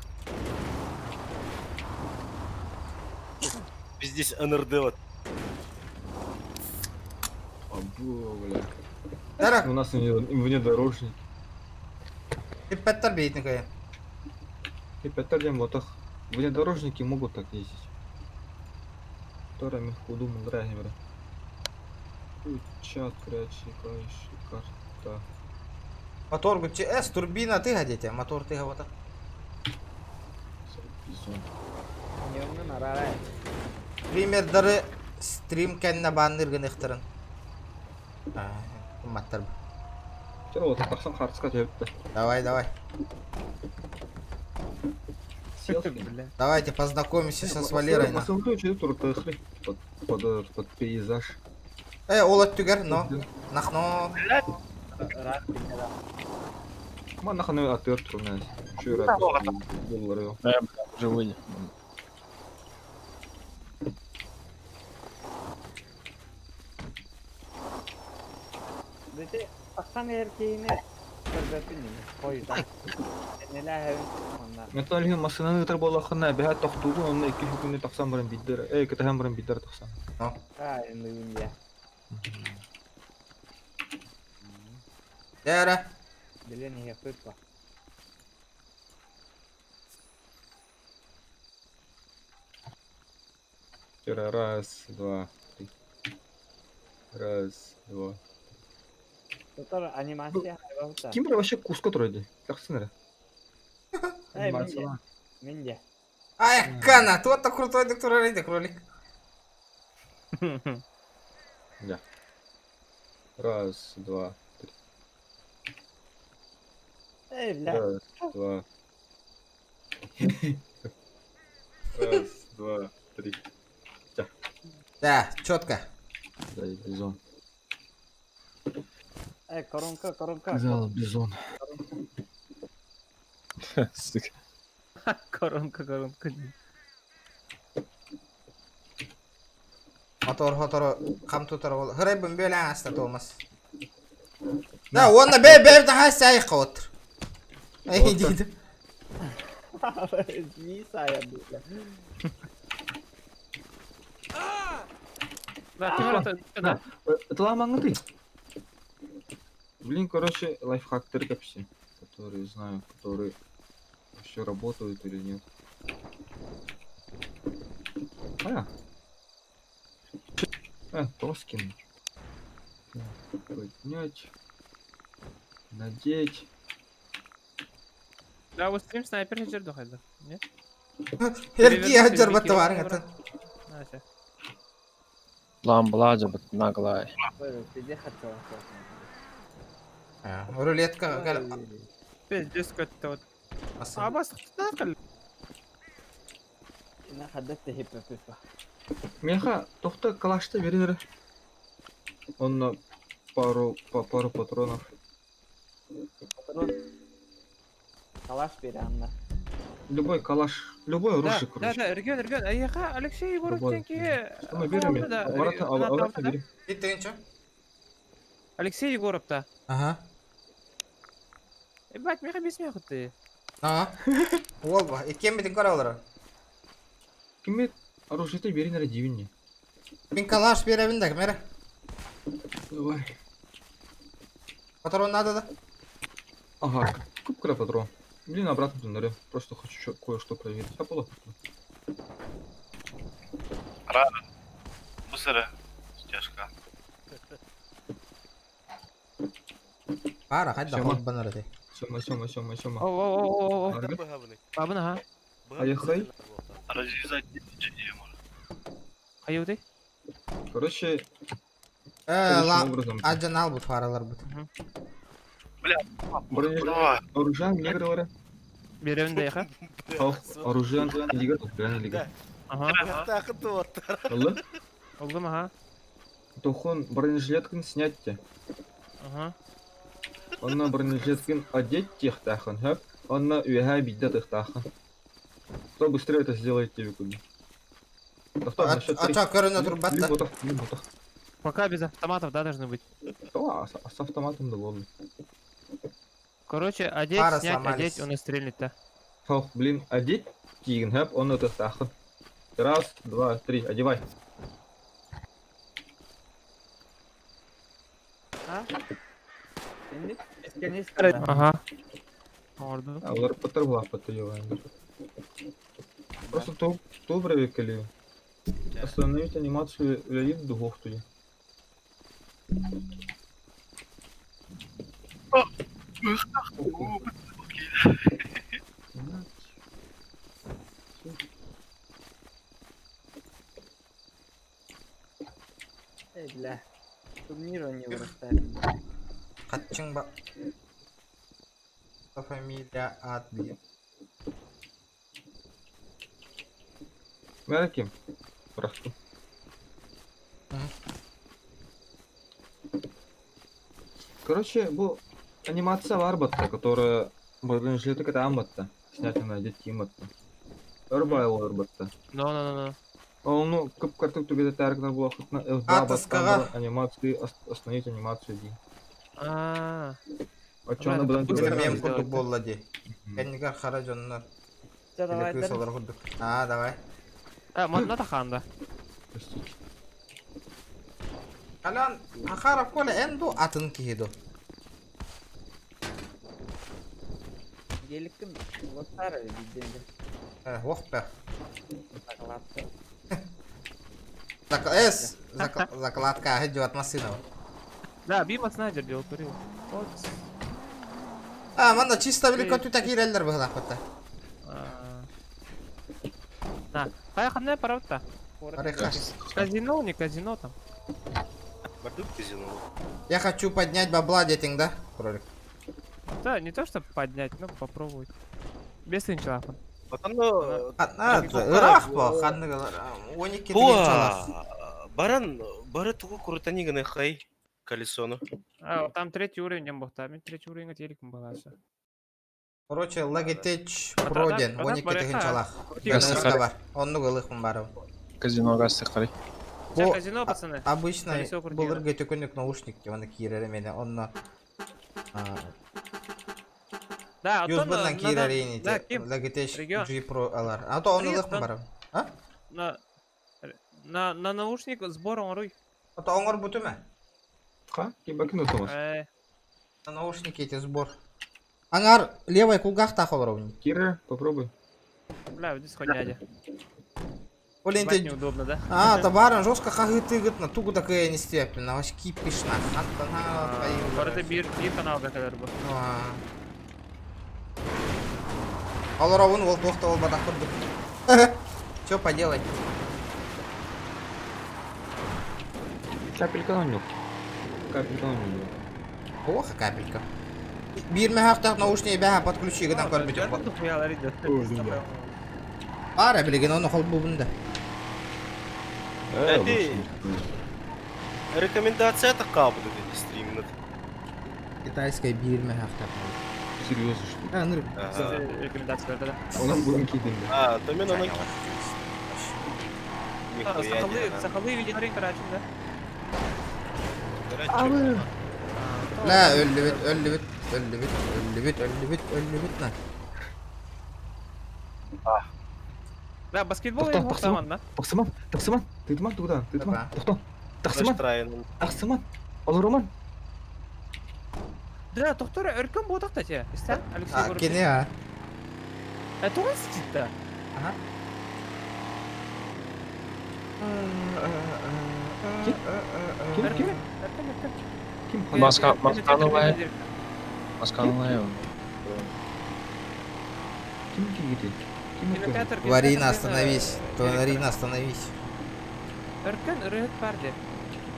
Здесь НРД вот. Або, бля. Дара. У нас внедорожник. Иппеттер бейтин кая. Иппеттер дем вот Внедорожники могут так ездить. Вторая худу мудрагимра. Чат, крячи, клавиши, карта. Мотор С, турбина ты гадите, мотор ты вот. Пример дары стрим кэннэ банныр гыныхтарын. Маттар. Давай, давай. Давайте познакомимся сейчас с Валерой. Под пейзаж. Олат түгер, но. Нахно. Мана атыр турнас. Да, уже выйди. Дете аксан эркейне көрбөпүн койда. Металлин машинаны тар болахына бәһә тохтугу онны ике күнне таксан баран биддер. Эй, кытахан баран биддер таксан. Ай, ну я. Дәра. Билен я пыпа. Раз, два, три. Раз, два. Татар анимация хайбалта. Ким вообще куска турайды? Таксын Эй, менде. Ай, кана, тут крутой доктор кролик. Да. Раз, два, три. Эй, бля. Раз, два. Раз, два, три. Да, четко. Да, бизон. Эй, коронка, коронка. Сказал бизон. Сука. Коронка, коронка. Мотор, мотор, кам тутар ол. Хырай бөмбөлә аста Томас. Да, он на бе бе да хасай котр. Эй, диде. Сая, бля. Да, Да, это ламаңы ты. Блин, короче, лайфхак капси, которые знаю, которые вообще работают или нет. А, Тоскин. Поднять. Надеть. Да, вот стрим снайпер жерду хайда. Нет? Эрки хаджар баттавар гата. Лам бладжа бат наглай. Рулетка. Пиздец көттө вот. А бас тутар. На хадатта хиппа пипа. Меха, тохта калашта беринер. Он на пару пару патронов. Патрон. Калаш бери анна. Любой калаш, любой оружие, короче. Да, да, регион, регион. Айха, Алексей Егоров тенки. Что мы берем? Обратно, обратно бери. Ты что? Алексей Егоров-то. Ага. Ебать, меха без смеха ты. А. Оба, и кем битин каралар? Ким оружие ты бери на дивине. Мин калаш беребин да, мера. Давай. Патрон надо, да? Ага, купка патрон. Блин, обратно туннелю. Просто хочу кое-что проверить. А было? Рано. Быстрее. Тяжко. Пара, хоть да, банарды. Сёма, сёма, сёма, сёма. О, о, о, о, о. Бабын, ага. Поехай. Развязать Хайуды? Короче, Э, ла, следующим образом. аджанал бут фаралар бут. Бля, Оружие негры. Берем да Ох, оружие лига, реально лига. Ага. Алло? Олдум, ага. Тохон бронежилеткин снять те. Ага. Онна бронежилеткин одеть тех тахан, хэп. Онна уэха бидда тех тахан. Кто быстрее это сделает, тебе куда? А чё, көрүнө турбат да? Пока без автоматов, да, должны быть? Да, с автоматом да ладно. Короче, одеть, Пара снять, сломались. одеть, он и стрельнет-то. Ох, блин, одеть тигн, хэп, он это тахан. Раз, два, три, одевай. А? Ага. Орду. А, олар патыр була патыр ебаный. Просто то привыкли. Остановить анимацию Леонид Дугов туди. Эй, бля. Турнира не вырастает. Катчың ба. Фамилия Адби. Мерким. Прошу. Короче, бу анимация варбатта, которая бронежилеты ката амбатта. Снять на одеть киматта. Эрбайл арбатта. Ну, ну, ну, ну. Он, ну, кып картук тугеда таргна была хоть на F2 А, баттан тоскага. бар анимации, остановить анимацию ди. А. А чё она была Мен курдук болла ди. Кеннигар хара жоннор. Чё, давай, Кыз олар курдук. А, давай. А, манна таханда. Алан, Ахаров Коля энду атын киһиду. Геликкин лоттар бидден. Э, ох бе. Закладка. Зак эс, закладка идет машина. Да, Бима снайдер делал турил. Вот. А, манна чисто велико тут киреллер быһылаах бата. На, хай ханна паравта. Барыха. Казино, не казино там. Бардук казино. Я хочу поднять бабла, детинг, да, кролик? Да, не то чтобы поднять, но попробовать. Без тынчалахан. Батанно... А, ырах по, ханны 12 тыгынчалах. Баран, бары тугу крутани гына хай колесону. А, там третий уровень не был, там третий уровень телеком была. Короче, Logitech Pro ден, 12 тыгынчалах. Гастахари. бар. Онну гылыхмын бары. Казино гастахари. Ча, казино, пацаны. Обычно Колесо крутило. былыр көтөкөнүк наушник оны киерер мене, онно Да, а то USB-нан на- киерер Да, ким? Logitech Регион. G Pro алар. А то онну Привет, гылыхмын бары. А? На наушник сбор оңоруй. А то оңор бутуме? Ха? Кибакин утумас. Э, На наушники эти сбор. Аңар левой кулгах тахолор Кира, попробуй. бля, здесь хоть дядя. Блин, Ебать ты... неудобно, да? А, табаран жестко хагы тыгыт на тугу такая не степень, на ваш кипиш на хаттана твою. Барыта бир каналга кадar бу. Алар авын ол тоқта ол бадақ курдук. Чё поделать? Капелька на нюх. Капелька на нюх. Плохо капелька. Бир мехахтах наушники бәһә подключи гынан көрбүтүм. Бара билеген оны хол бубунда. Эти... Рекомендация такая будет эти стримнет. Китайская бир мехахтах. Серьезно, что ли? А, ну. Рекомендация, да, да. Онан бүгін кидім. А, то мен онан Сахалы, сахалы видеорин, короче, да? Ла өллүбүт, өллүбүт, өллүбүт, өллүбүт, өллүбүт, өллүбүт на. Да, баскетбол я мог да? Тақсыман, тақсыман, тытман тугдан, тытман, тоқтон. Тақсыман, тақсыман, Олороман. Да, доктор, өркөн бодак та те. Истен, Алексей А, кене а. А туган сидит да. Ага. Ким? Ким? Ким? Маска, масканулая. Масканулая. Ким кигити? Кинотеатр, Варина, кинотеатр, остановись. Тварина, остановись. Өркөн ырыһыт бар де.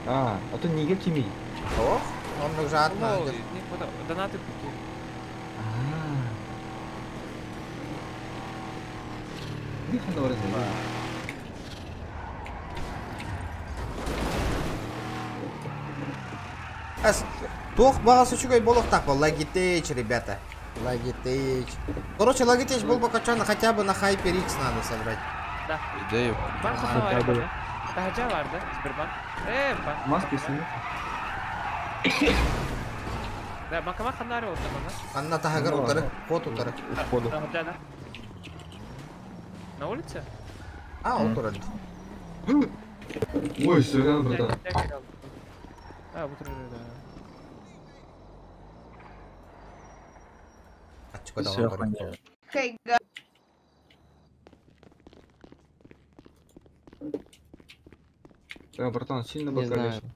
А, а то неге кимий? Ох, он уже одна. Ол, не куда, донаты купи. Не хана барасың. Ас, туох бағасы үчүгэй болохтах был Logitech, ребята. Logitech. Короче, Logitech был покачан, хотя бы на HyperX надо собрать. Да. Идею. Банк Хотя var бы. да. Тахача vardı. Сбербанк. Банк. Маски снимите. Да, банкомат ханнары oldu bana. Анна тахагар утары, ход утары. Походу. Да, да. На улице? А, ол турар. Ой, сорян, братан. А, вот да. Ачка Всё, хуйня. Да, братан, сильно Не знаю. бока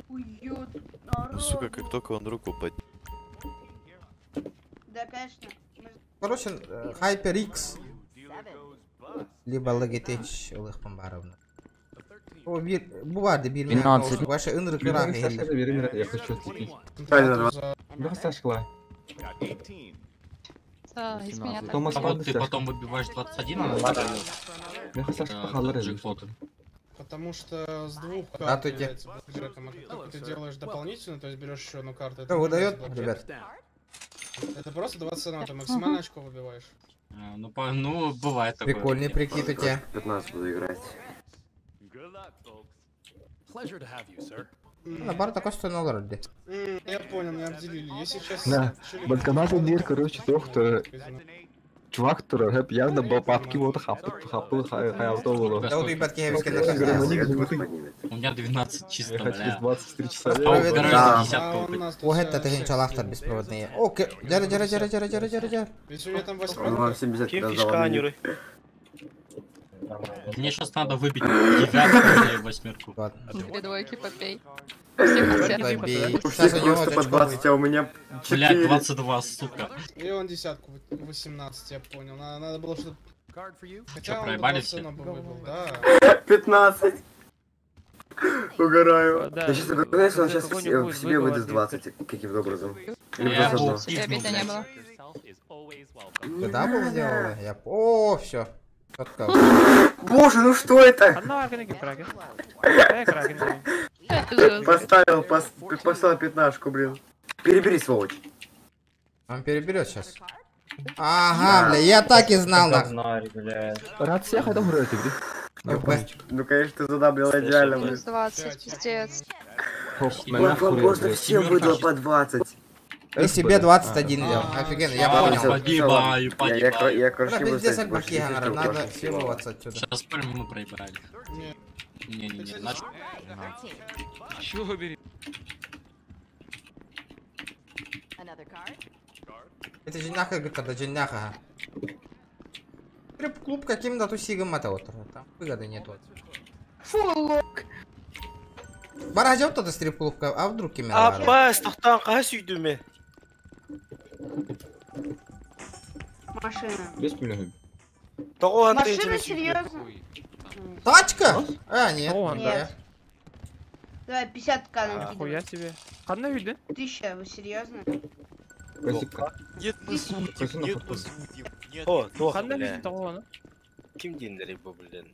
Уют, Сука, как только он руку поднял. Да, конечно. Короче, HyperX. Либо Logitech ылыхпын барыбына. О, бир, бу барды бир мен 12. Ваша ынырык ыраак эхеллер. Я хочу отлепить. Да, Сашка, Томас А вот ты потом выбиваешь 21, она Да, Сашка, похалары. джекпоты. Потому что с двух карт Здравствуйте. является блэкджеком, а как только ты делаешь дополнительно, то есть берешь еще одну карту, это Что, выдает, не ребят? Это просто 21, ты максимально очко выбиваешь. Ну, ну, бывает такое. Прикольный прикид у тебя. 15 буду играть. На бар такой что налар Я понял, меня обделили. Я сейчас... Да, банкомат мир, короче, тохта. Чувак, который хэп явно бабки вот хапты, хапты, хапты, Да вот ребятки, я У меня 12 чисто, Ехать через бля. 23 часа. А убираю Да. за десятку. О, это ты чалахтар беспроводные. О, дяра, дяра, дяра, дяра, дяра, дяра, дяра. Ведь у меня там Он вам восьмерка. 70 Кем раздал. фишка, Анюры? Мне сейчас надо выбить девятку или восьмерку. Ладно. Две двойки попей. Все хотят. Забей. У Сейчас всех у него просто по очко 20, а у меня Блядь, 4. 22, сука. И он десятку, 18, я понял. Надо было что-то... Хотя Чё, он бы проебали все? 21 бы выбил, да. 15. Угораю. Да, Я сейчас угораю, он сейчас какой-нибудь себе выговор выдаст 20 каким-то образом. Или Я 21. был Тебя кикнул, не блядь. было. Ты double сделала? Я... О, все. Боже, ну что это? Одна аркана кракен. Кракен. Поставил, поставил пятнашку, блин. Перебери, сволочь. Он переберет сейчас. Ага, бля, я так и знал, нахуй. Говнарь, бля. Рад всех это вроде, ФБ. Ну, конечно, ты задаблил идеально, блин. Плюс 20, пиздец. Он вам просто всем выдал по 20. И себе 21 взял. Офигенно, я А, понял. Погибаю, погибаю. Я, короче, Бля, не буду пиздец, ставить больше Альбаки, десятку, надо прошу. съебываться отсюда. Сейчас парень мы проебали. Не-не-не, значит... Чего бери? Это женяха, говорит, это женяха. Стрип-клуб каким-то тусигом это вот. Там выгоды нету. Фу, лок. Баража вот это стрип-клуб, а вдруг кем Апа, тоқтан қай сүйдіме? Машина. Без миллионов. Тоғыз Машина, серьезно? Тачка? А, нет. О, не. Нет. Давай 50к накидывай. Хуя себе. Ханна видно? Тысяча, вы серьезно? Нет, мы сутим, нет, мы сутим. Нет, О, тоқ, Ханна бля. видно того, ну. Ким дейіндер бұл, блин?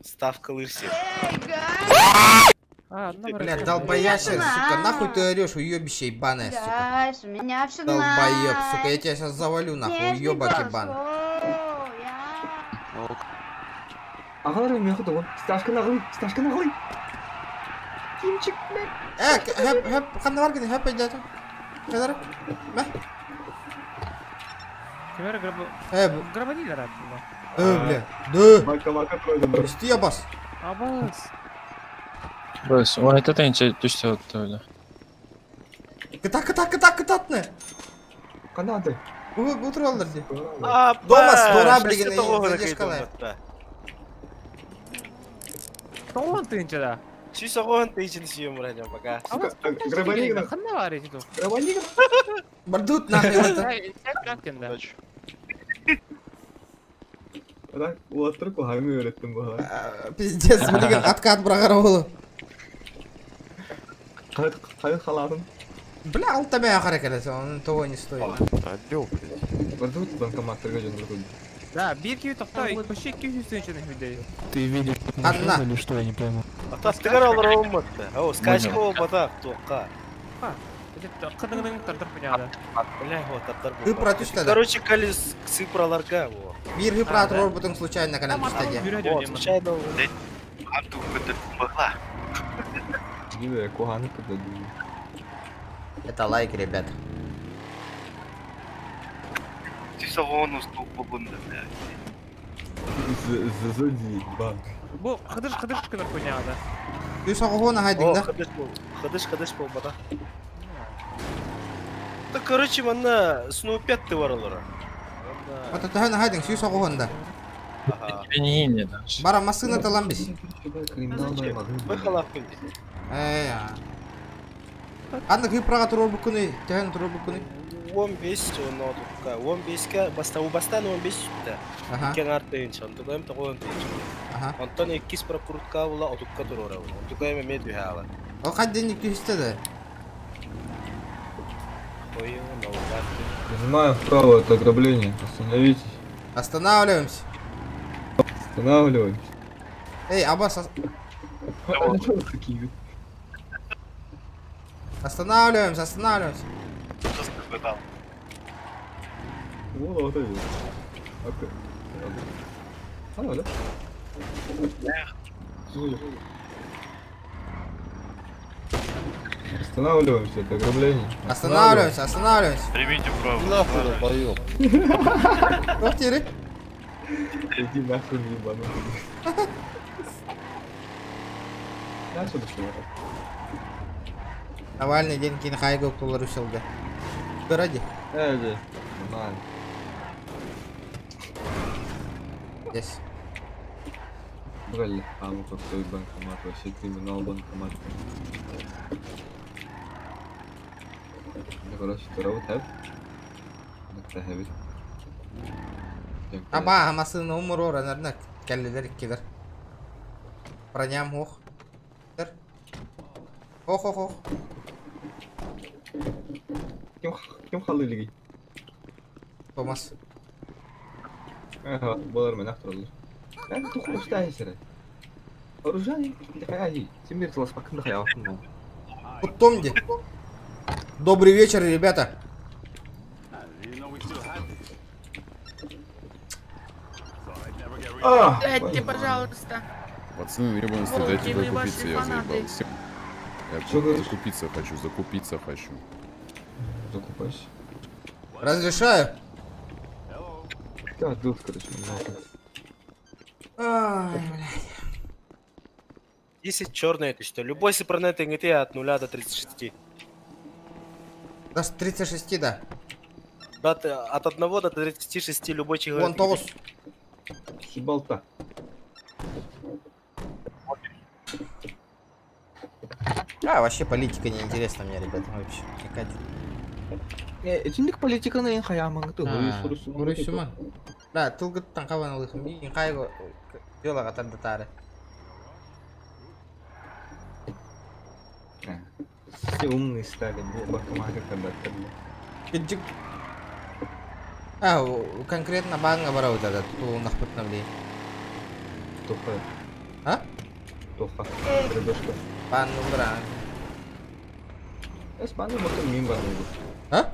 Ставка лырси. Эй, гайс! А, одна Бля, долбоящер, сука, нахуй ты орешь, уебище ебаное, сука. Гайс, у меня все Долбоеб, сука, я тебя сейчас завалю, нахуй, уебок ебаный. Ағалар мен құды ғой. Сташка нағыл, сташка нағыл. Кимчик, блядь. Хэп, хэп, ханна бар хэп идет. Кадар? Мә? Кемер граб... Грабанилер атты. Бля. Да. Банкоматка пройден. Исти абас. Абас. Бс, он это тенче түштө өттө. Кыта, кыта, кыта, кытатны. Канады. Бу бу туралдар ди. Апа, Дома с дора, шашты блин, тоғыз задержкалай. Тоғын тынча да. Сүй соғын тыйчын сүйем вроде пока. Грабанигна. Ханна бар эти ту. Грабанигна. Бардут нахуй это. Сен кракен да. Рак, уоттар куһаҥы öğrettim bu. Пиздец, билигин откат быраҕар уолу. Хайы халатын. Бля, алта мэ ахара кэлэ, он того не стоит. Отдел, блядь. Бардыбыт банкоматтарга дьоннор көрдүм. Да, бир киви тохтой, почти 200 тысяч людей. Ты видишь Одна. машину или что, я не пойму. Атастыгар олар olmadı. О, скачка болбата, тоққа. Кыдыңның тартыр пыняда. Бля, вот тартар Ты протестада. Короче, колес цифраларга, во. Бир хыпра турар случайно кэлэн түстэ Вот, случайно. Дибе куһаны кытта. Это лайк, ребят. Зазоди банк. Бу кыдыш кыдыш кыныр пыняда. Ты соҕоһуона хайдыҥ да? Хыдыш бол. Хыдыш хыдыш болбата. Да, короче, манна Snow 5 ты бар олар. Ата төһөн хайдыҥ сүү соҕоһуон да. Тебе не не да. Бара массыына талан бис. Вы халапын. Эй, а. Анда хыпрага турар буккуну, төһөн турар буккуну. 15 он отукка. 15-ке баста у бастан 15 сүттэ. Аха. Кен артыйынча, онтукайым тоҕон тыйынча. Аха. Онтон иккис прокрутка була отукка турора. Онтукайым эме түһэ ала. Ол хадденник түһүстэ да. Ой, налгар. Нажимаем вправо, это ограбление. Остановитесь. Останавливаемся. Останавливаемся. Эй, Аббас, А что вы такие? останавливаемся, останавливаемся. Вот, вот это. Окей. А, да? Останавливаемся, это ограбление. Останавливаемся, останавливаемся. Примите право. Нахуй долбоёб. Ох, теперь. Иди нахуй, ебанутый. Да, что дошло? Навальный день кинхайга кулар усилга. Ради. Эди, нормально. Здесь. Брали хаму какой банкомат, вообще криминал банкомат. Да, короче, ты робот, хэп? Это Аба, массыына умурора, наверное, кэллилер иккилер. Броням ох. Тер. Ох, ох, ох. Ким ким халыйлыгы? Томас. Ага, болар мен авторлар. Ben тухмuşta esere. Оружие хайали. Семир таласпакында хаялсын. Потом где? Добрый вечер, ребята. Дайте, пожалуйста. Пацаны, ебаные, дайте Волки, мы закупиться, ваши я фанаты. заебался. Я Чё говоришь? закупиться хочу, закупиться хочу. Закупайся. Разрешаю. Да, дул, короче, нахуй. Ай, блядь. 10 черные, это что? Любой сепарнет НГТ от 0 до 36. До 36, да. Да, от 1 до 36 любой человек. Вон тогус. Сибалта. А, вообще политика не интересна мне, ребята, вообще. Не катит. Этинник политиканы эн хаямаңды Уруйсуман. Да, тылгыттан кабан алыхым. Мин кайгы делага тардатары. Все умные стали, банкоматы когда-то. Кыджык. А, конкретно банга бара вот этот, ту нахпытна блин. Тоха. А? Тоха. Рыбешка. Банны бра. Эс банны мотор мин банны. А?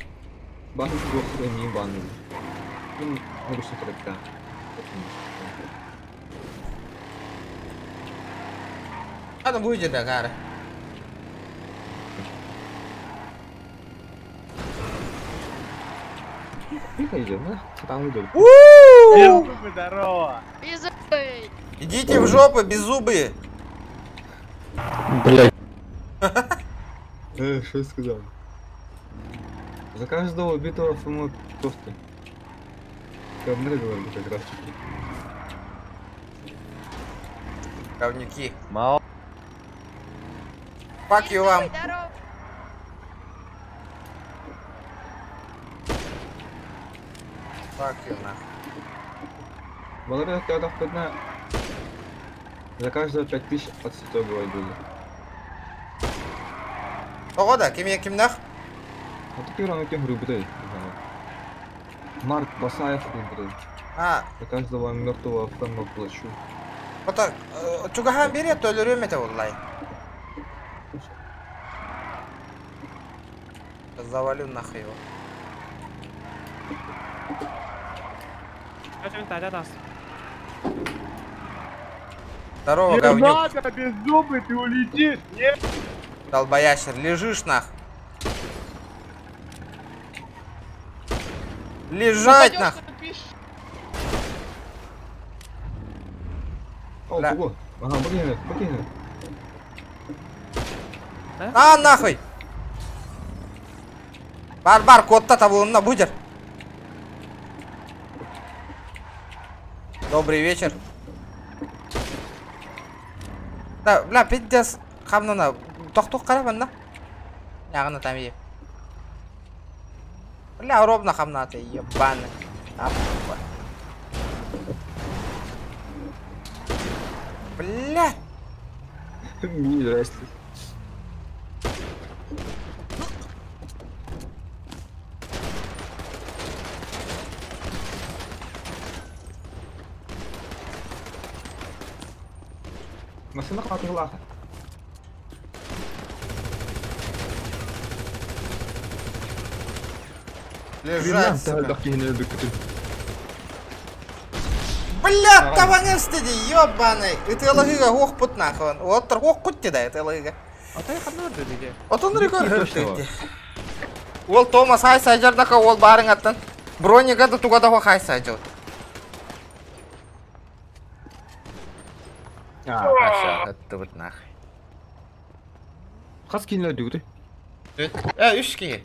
Банны гохры мин банны. Мин могу тректа. А там будет да, кара. Здорово! Идите в жопу, беззубые! Блять. Что я сказал? За каждого убитого Фому тофты. Говнарь говорили как раз таки. Говнюки. Мало. Fuck you вам. Fuck you нахуй. Балары өттөтөхпүтүнэ за каждого 5000 отстегивать были. Ого да, ким кимнах? А теперь он кем рубрей. Марк Басаев рубрей. А. За каждого мертвого фэма плачу. Ото чугахан бире төлөрүм эте уллай. Завалю нахуй его. Здорово, Не говнюк. надо, беззубый, ты улетишь, нет? Долбоящер, лежишь нах. Лежать нах. О, ого. Ага, богиня, богиня. А, нахуй. Бар-бар, кот-то табылымна будет. Добрый вечер. Да, бля, пиздец, хамнана. Тохтух карабан, Ягына там е. Бля, ровно хамната, ебаный. Бля. Мне здрасте. Машина хватила. Лежать, сука. Бля, таванесты ебаный. Это лагига ох пут нахуй. Вот ох кутти да, это лагига. А ты ханор деди. Отон рекорд. Ол Томас хай сайжардака ол барың аттан. Броника да тугада хо хай сайжар. А, аша, это вот нахуй. Хас кинилер дүгүтү. Үш ки.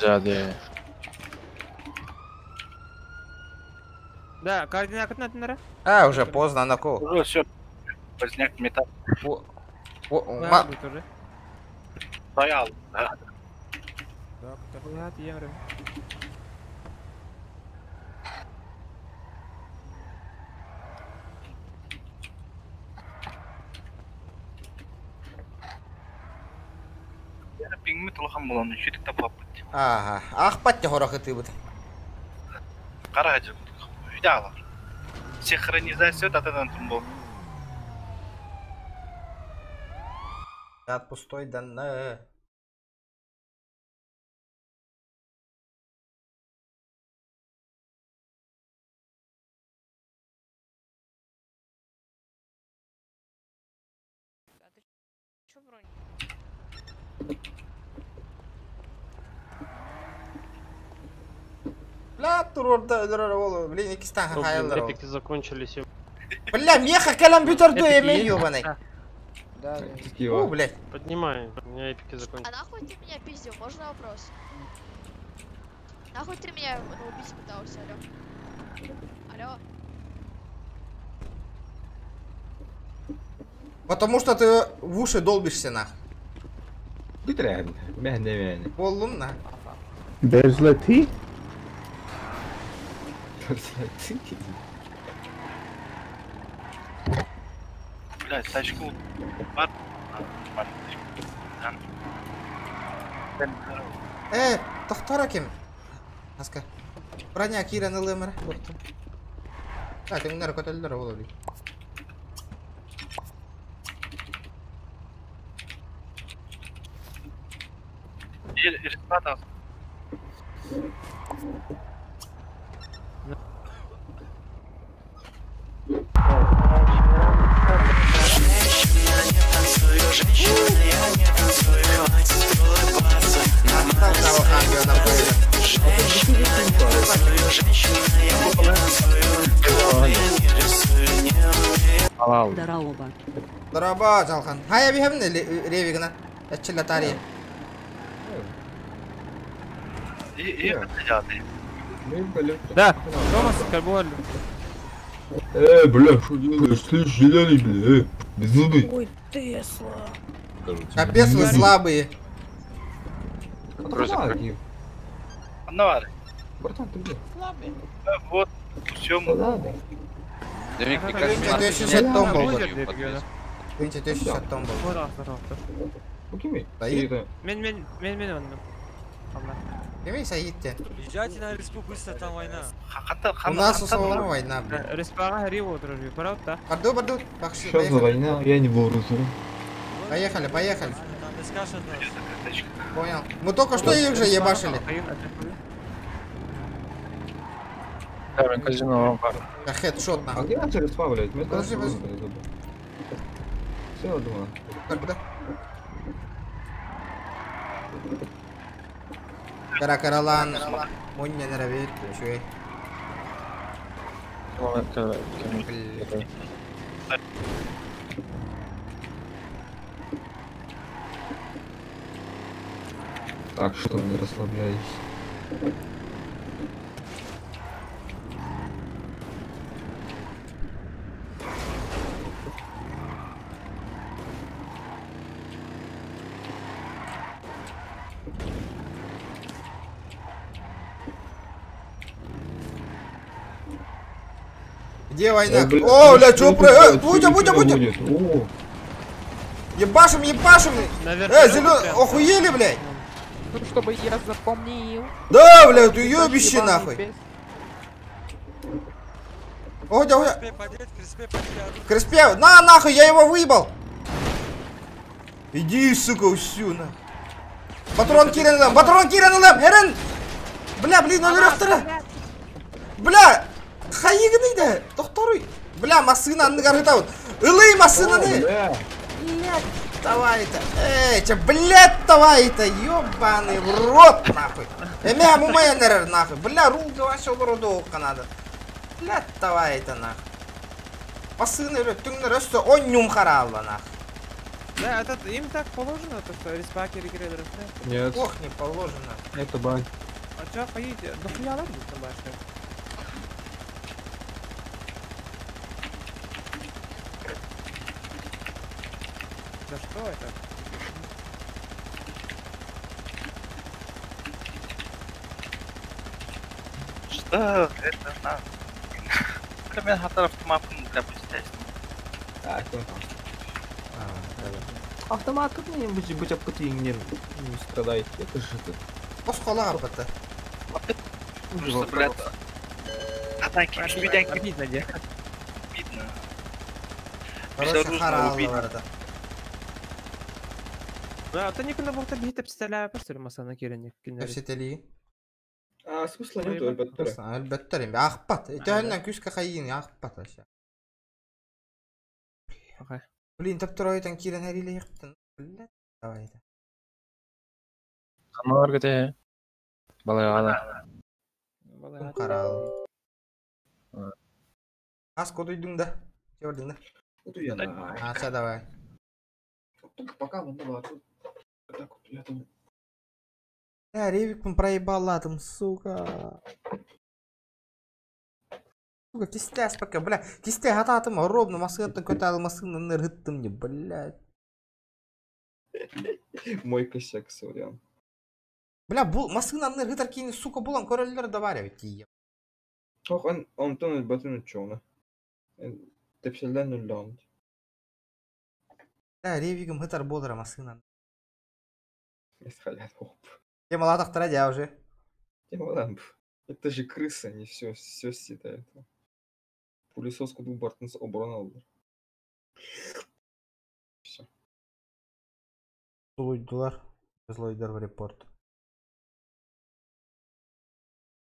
Жады. Да, координат на А, уже поздно, на кого? Уже все. Поздняк металл. О, Стоял, да. Ага, ах, патте хорохы ты вот. Караджи, видала. Синхронизация от был. Да, пустой да на. Бля, турорда өлөрөр болу. Блин, икистан хаялар. Эпики закончились. Бля, меха компьютер эме ёбаный. Да. О, блядь. Поднимай, у меня эпики закончились. А нахуй ты меня пиздил? Можно вопрос? Нахуй ты меня убить пытался, алло? Алло? Потому что ты в уши долбишься, нах. Бүтүрэн. Мен не мен. Болдум на. Безлети? Блядь, тачку. Тохтора кем? Аска. Броня Кира на лэмэр. А, ты мне ракотеллер вололи. Здорово. Здорово, Жалхан. Хай, я бихем ревигна. Эчилатари. Да, Томас, карболь. Бля, что делаешь? Слышь, зеленый, бля, беззубый. Ой, Тесла. Капец, вы слабые. Ханна бар? Братан, ты где? Вот, все. Ладно. Демик, мне кажется, 260 тонн был. был. 260 тонн был. Кими? Саид? Мен мен мен онным. Алла. Кими Саид те? Езжайте на респу быстро, там война. У нас у самого война, блин. Респага Рио дружи, правда? Барду, барду, бахши, Что за поехали. война? Я не вооружен. Поехали, поехали. Там дискашн нас. Понял. Мы только что их же ебашили. Да, казино бар. Да хедшот А нахуй. где наша респа, блядь? Мне Подожди, тоже подожди. Все, думаю. Так, куда? Кара-каралан. Мунья норовит, чуй. Так, что не расслабляюсь. Где война? Э, бля, О, бля, ну чё что про... ты, Э, блядь, Путя, чё Путя, это Путя! будет? О, Ебашим, ебашим! Наверх. Зелёный, охуели, блядь? Ну, чтобы я запомнил. Да, блядь, уебище нахуй. Огодя, огодя. Креспе, на нахуй, я его выебал. Иди, сука, всю на. Патрон Кирен патрон Кирен Эрен! Бля, блин, он рефтера. Бля, хайыгны да, докторуй. Бля, машина анны вот. Ылый машинаны. бля. Блядь, давай это. Эй, че, блядь, давай это, ёбаный в рот, нахуй. Эмя, мумая нерер, нахуй. Бля, рулга вообще уроду надо. Блядь, давай это, нахуй. Посыны, түңнер өссө оннюм харалла, нахуй. Да, это им так положено, то что респа киргирелер. Нет. Ох, не положено. Это бань. А чё, поедете? Дохуя ладно, там башка. За что это? Что это на? Бля, мен хатар автоматын для пустясь. А, это там. Автомат как мне быть быть обкаты не не страдайте. Это же это. Оскола аппата. Просто, блядь. Атаки, Обидно, обидно, де. Обидно. Короче, Безоружного харалла убить. барда. Да, это никуда был табит обстреляю, просто масана киренник. Кепсетели. А смысла нет, альбәттә. Әлбәттә, инде ахпат. Тәһәннән күскә хайын, ахпат вообще. Окей. Блин, таптыр ойтан кирен әриле яктын. Блядь, давай это. Каналар көтө. Балайгана. Карал. Ас кодуйдың да. Чебердиң да. Утуяна. А, всё, давай. Только пока вон давай. Так вот, я там. Да, Ревиком проебала там, сука. Сука, кистяс пока, бля. Кистя хататым, ровно масыттын көтә алмасынны нырыттым не, блядь. Мой косяк, сорян. Бля, бул масына ныргытар кийин, сука, булан көрөллөр да бар бит тие. Ох, он Антон альбәттә чоны. Тепселдән үллән. Да, Ревиком хытар бодра масына. Исхалят, оп. Тема латах я уже. Тема ламп. Это же крысы, они все, все съедают. Пылесоску двух бартынс оборона алды. Все. Злойдулар. Злойдер в репорт.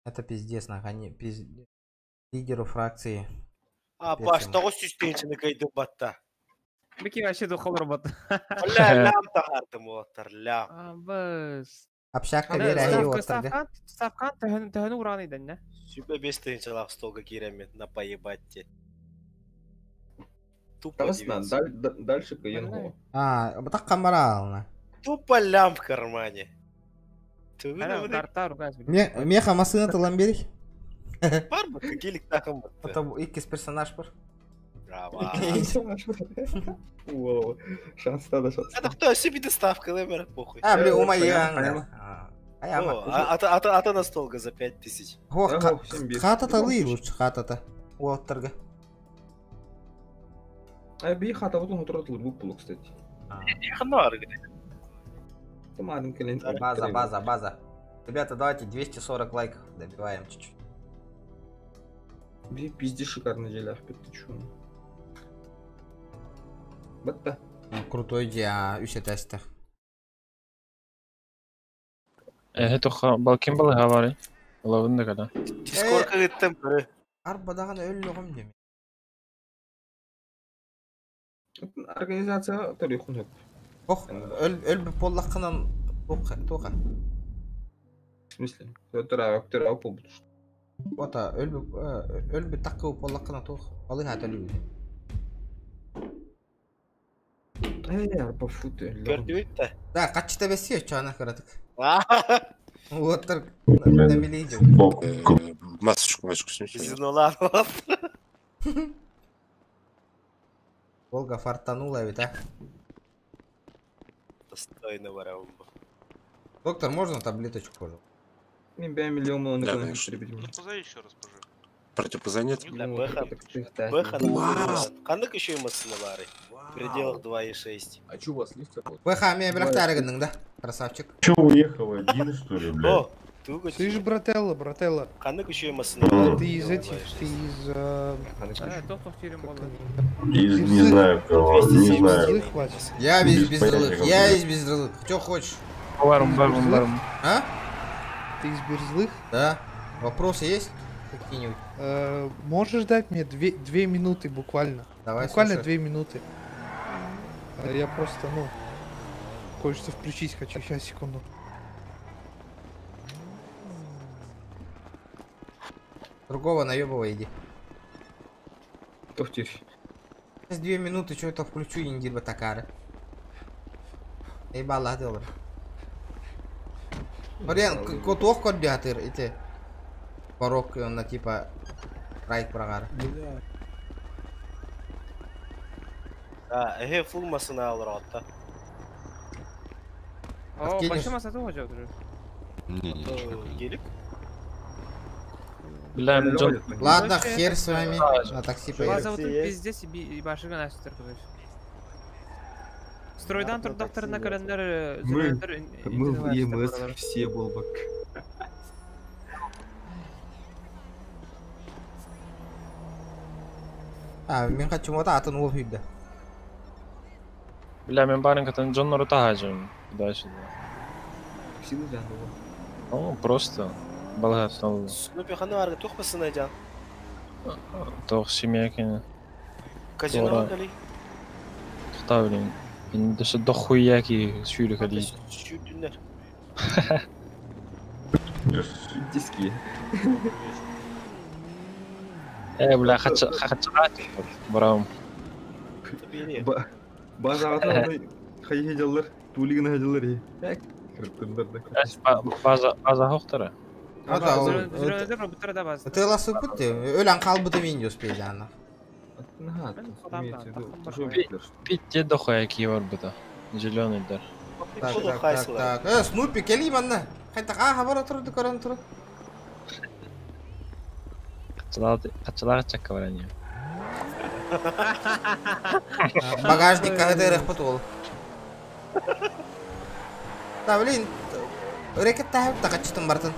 Это пиздец, нахуй. Они пиз... Лидеру фракции. А, Пиздец баш, им. того сүстенчini кайды батта. Бики вообще духол робот. Бля, лям тахардым олаттар, лям. А, быс. Общак Да, вера и ставка, отторга. ставка, ставка, төһөн төһөн уран иден, не? Сүпе бес тыйынчылак столга киремен, на поебать те. Тупо Классно, девица. дальше каенго. А, так камарална. Тупо лям в кармане. Ана, карта ругас. Меха масына тылан берих. Бар бы, келик тахым бытты. Это иккис персонаж бар. Браво. Воу, шанс надо, шанс. Это кто, себе ставка, лемер, похуй. А, бля, Понятно, умаян. понятно. Ата на столга за 5000. Хата-та лый лучше, хата-та. Уоттарга. А би хата вот он утратил бупулу, кстати. База, база, база. Ребята, давайте 240 лайков добиваем чуть-чуть. Би пизди шикарный делях, ты чё? Батта. Крутой дия, үсе теста. Тоха балкин балы хавары. Лавын да када. Дискордка гыттым көрө. Арбадаган өллөгөм дем. Организация тарихун хөп. Ох, өл боллакканан тока. В смысле? Өтөр өктөр ап болду. Ота өл таккы боллакканан тох. Алы хатылы. Арба футы. Көрдүбүт да. Да, качта бесиө чана каратык. Вот так Масочку, масочку снесу. Волга фартанула ведь, а? Достойно барабан. Доктор, можно таблеточку, пожалуйста? Да, конечно. Позови еще раз, пожалуйста. Противопоказания нет? Бэха, Кандык еще эмоции бары. В пределах 2,6. А чё у вас лифт работает? Бэха, меня бирахтарыгының, да? Красавчик. Чё, уехал один, что ли, блядь? Ты же брателло, брателло. Кандык еще эмоции. Ты из этих, ты из... Из не знаю кого, не знаю. Я без беззлых, я из беззлых. Чё хочешь? Барум, барум, барум. А? Ты из Берзлых? Да. Вопросы есть какие-нибудь? Можешь дать мне две минуты буквально? Давай, буквально слушаю. 2 минуты. Я просто, ну, кое-что включить хочу. Сейчас, секунду. Другого наебывай иди. Тофтир. Сейчас 2 минуты, что-то включу, индир такары. Ебала дело. Блин, котох координатор, эти порог на типа райт прогар. Да, эхе фул масына алыр атта. О, большой масса тоже уже. Гелик? Бля, Джон. Ладно, хер с вами. На такси База поеду. вот пиздец и башыга настыр, короче. Стройдан турдактарына календар Мы в ЕМС все болбак. А, мен хочу мота атын ол үйді. Бля, мен барин катан Джон Наруто Туда-сюда. Ну, просто. Балга стал. Снупи ханы арга тухпасын айжан. Тох семьякин. Казино кали. Тохта, блин. Дөсө дохуяки сүйрүк ади. Сүйдүнөр. Диски. Бля, хача барам. База хайы жаллар, тулигин хаҗаллар. База база хоктара. Тела супутте, өлән калбыты мин успей аны. Питте дохуяки бар быта. Зеленый дар. Так, так, так, так. Снупи, кели манна. Хайта ха бара турду көрөн туру. Качалар чакка барани. Багажник кагыдырых бут ол. Да, блин. Рекет тахып тагачтын бартын.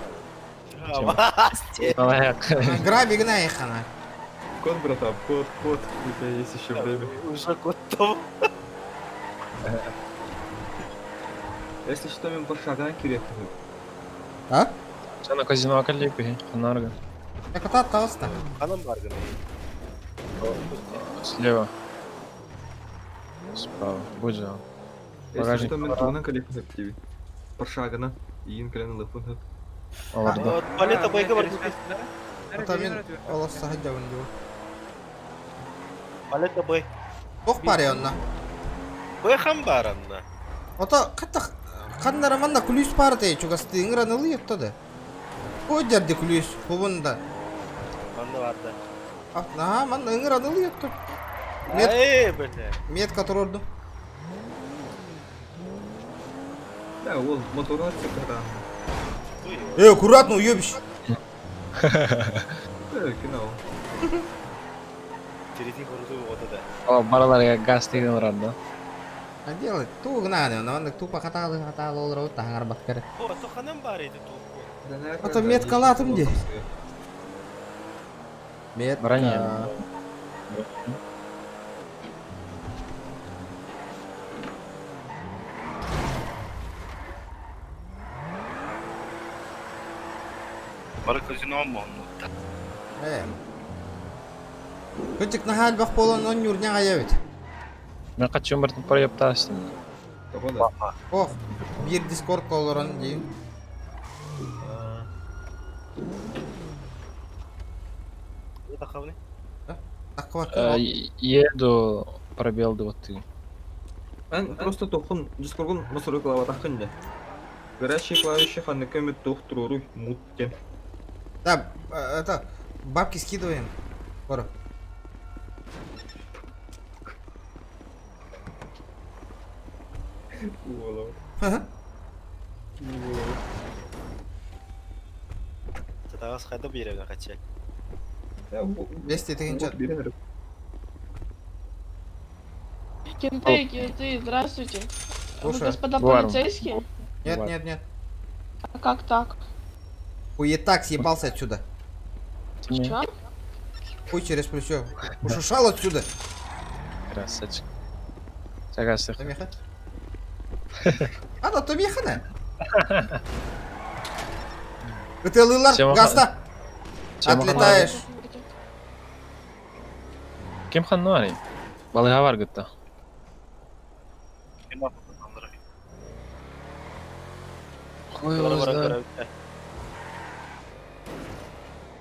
Граби гына яхана. Код, братан, код, код. У тебя есть еще время. Уже код там. Если что, мен пошаган керек. А? Сана казино акалипи, ханарга. Я кота толста. Анам бар гына. Слева. Справа. Будь за. Если что, мен тугунан калек тебе. Пошагана. Иин кален лыпын. Палета байга бар. Ата мен олосса хаджабын дио. Палета бай. Ох бар онна. Бай хам бар анна. Ата катта каннара манна күлүс бар те чугасты ыңраны лыйып да. О жерде күлүс хубунда. Манна бар да. А, манна ыңраны лыйып Эй, бля. Метка турорду. Да, ол моторун атсак. Эй, аккуратно, уебище. Кино. Впереди крутой вот это. О, бараларга газ деген урат да. А делать? Ту гнаны, но он тупо хаталы хаталы олор тахаңар баккары. О, тоханам бар эти тух. А то метка латым де. Метка. Броня. Бар казино монну. Көтік нахал бақ болон он юрня аябит. Мен качан бардым проептастым. Ох, бир дискорд колорон дейм. Еду пробел вот ты. Мен просто тохун дискордун мусоры клава тахын де. Горячие клавиши ханыками тух труру мутте. Да, это бабки скидываем. Скоро. Ага. Татагас хайда береге качак. 200 тысяч. Кенты, кенты, здравствуйте. Вы Слушаю. господа Варм. полицейские? Нет, нет, нет. А как так? Хуетак съебался отсюда. Чё? Хуй через плечо. Ушушал отсюда. Красавчик. Чагасы. Томиха? А, да, Томиха, да? Ты лылар, гаста. Отлетаешь. Ким ханнуари? Балыга бар гытта. Хуй его знает.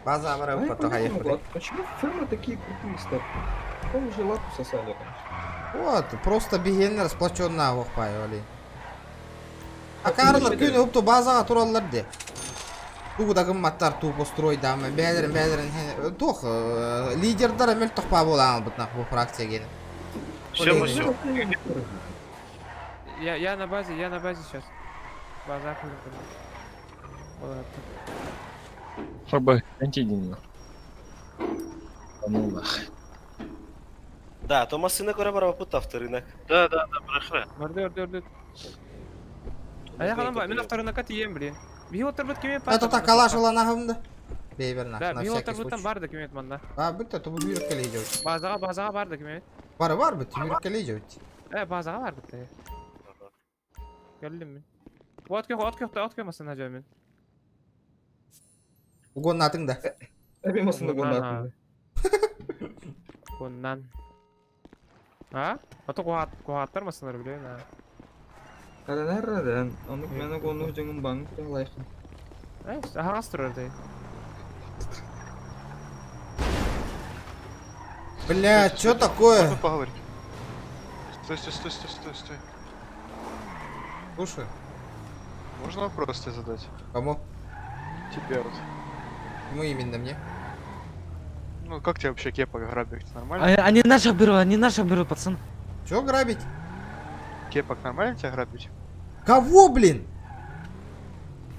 База А я потом понять не поехали. могу, а Почему фермы такие крутые стали? Там уже лапу сосали раньше. Вот, просто бигеннер сплоченная охпай, А карлар күн опту базаға тураллар де. Тугу гымматтар тупо строй дамы, бәлерин бәлерин тох лидердар мел тохпа бола бутна бу фракция ген. Все, все. Я на базе, я на базе сейчас. База Хоба, антидин. Ну нах. Да, то машина кора бара пут авторынок. Да, да, да, брахра. Орды, орды, орды. А я ханам, мен авторынокка тием, блин. Бихи отырбыт кеме Это так калашыла нахымды. Бейбер нах, Да, на бихи всякий отырбыттан случай. бар документ манда. А, бүтті, тубу бүйрік келе жеут. Базаға, базаға бар документ. Бар, бар, бүтті, бүйрік келе жеут. Базаға бар бітті. Келдім мен. От көх, от көх, от көх масына жа мен. Угон атыңда. Эми масына угон атыңда. Гоннан. А? Ото куат, куаттар масынар билем, а. Каранаррадан, оны мен угонну жаңын банк лайхын. Ага, строил Бля, чё такое? Можно поговорить? Стой, стой, стой, стой, стой, стой. Слушай. Можно вопрос тебе задать? Кому? Тебе вот. Кому именно мне? Ну, как тебе вообще кепок грабить? Нормально? Они наших берут, они наших берут, пацан. Чё грабить? Кепок нормально тебя грабить? Кого, блин?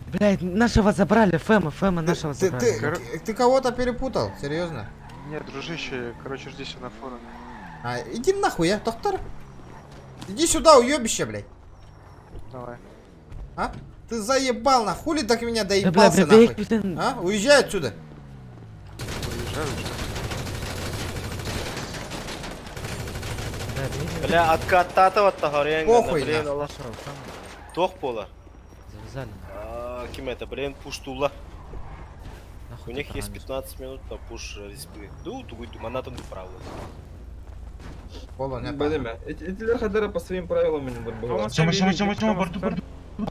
Блядь, нашего забрали, Фэма, Фэма нашего забрали. Ты кого-то перепутал, серьезно? Нет, дружище, короче, жди сюда на форуме. А, иди нахуй, я, доктор. Иди сюда, уебище, блядь. Давай. А? Ты заебал, на хули так меня бля, доебался, бля, нахуй? бля, А? Уезжай отсюда. Уезжай уже. Бля, откатата вот тахаренга. Похуй, блин, нахуй. Аллах. Тох пола. Завязали. А, кем это, блин, пуш тула. У них есть 15 минут на пуш респы. Ду, тугуй, манатом ду правила. Бәдеме. Этилер хадара по своим правилам не было. Тёма, Тёма, Тёма, Тёма, барду, барду.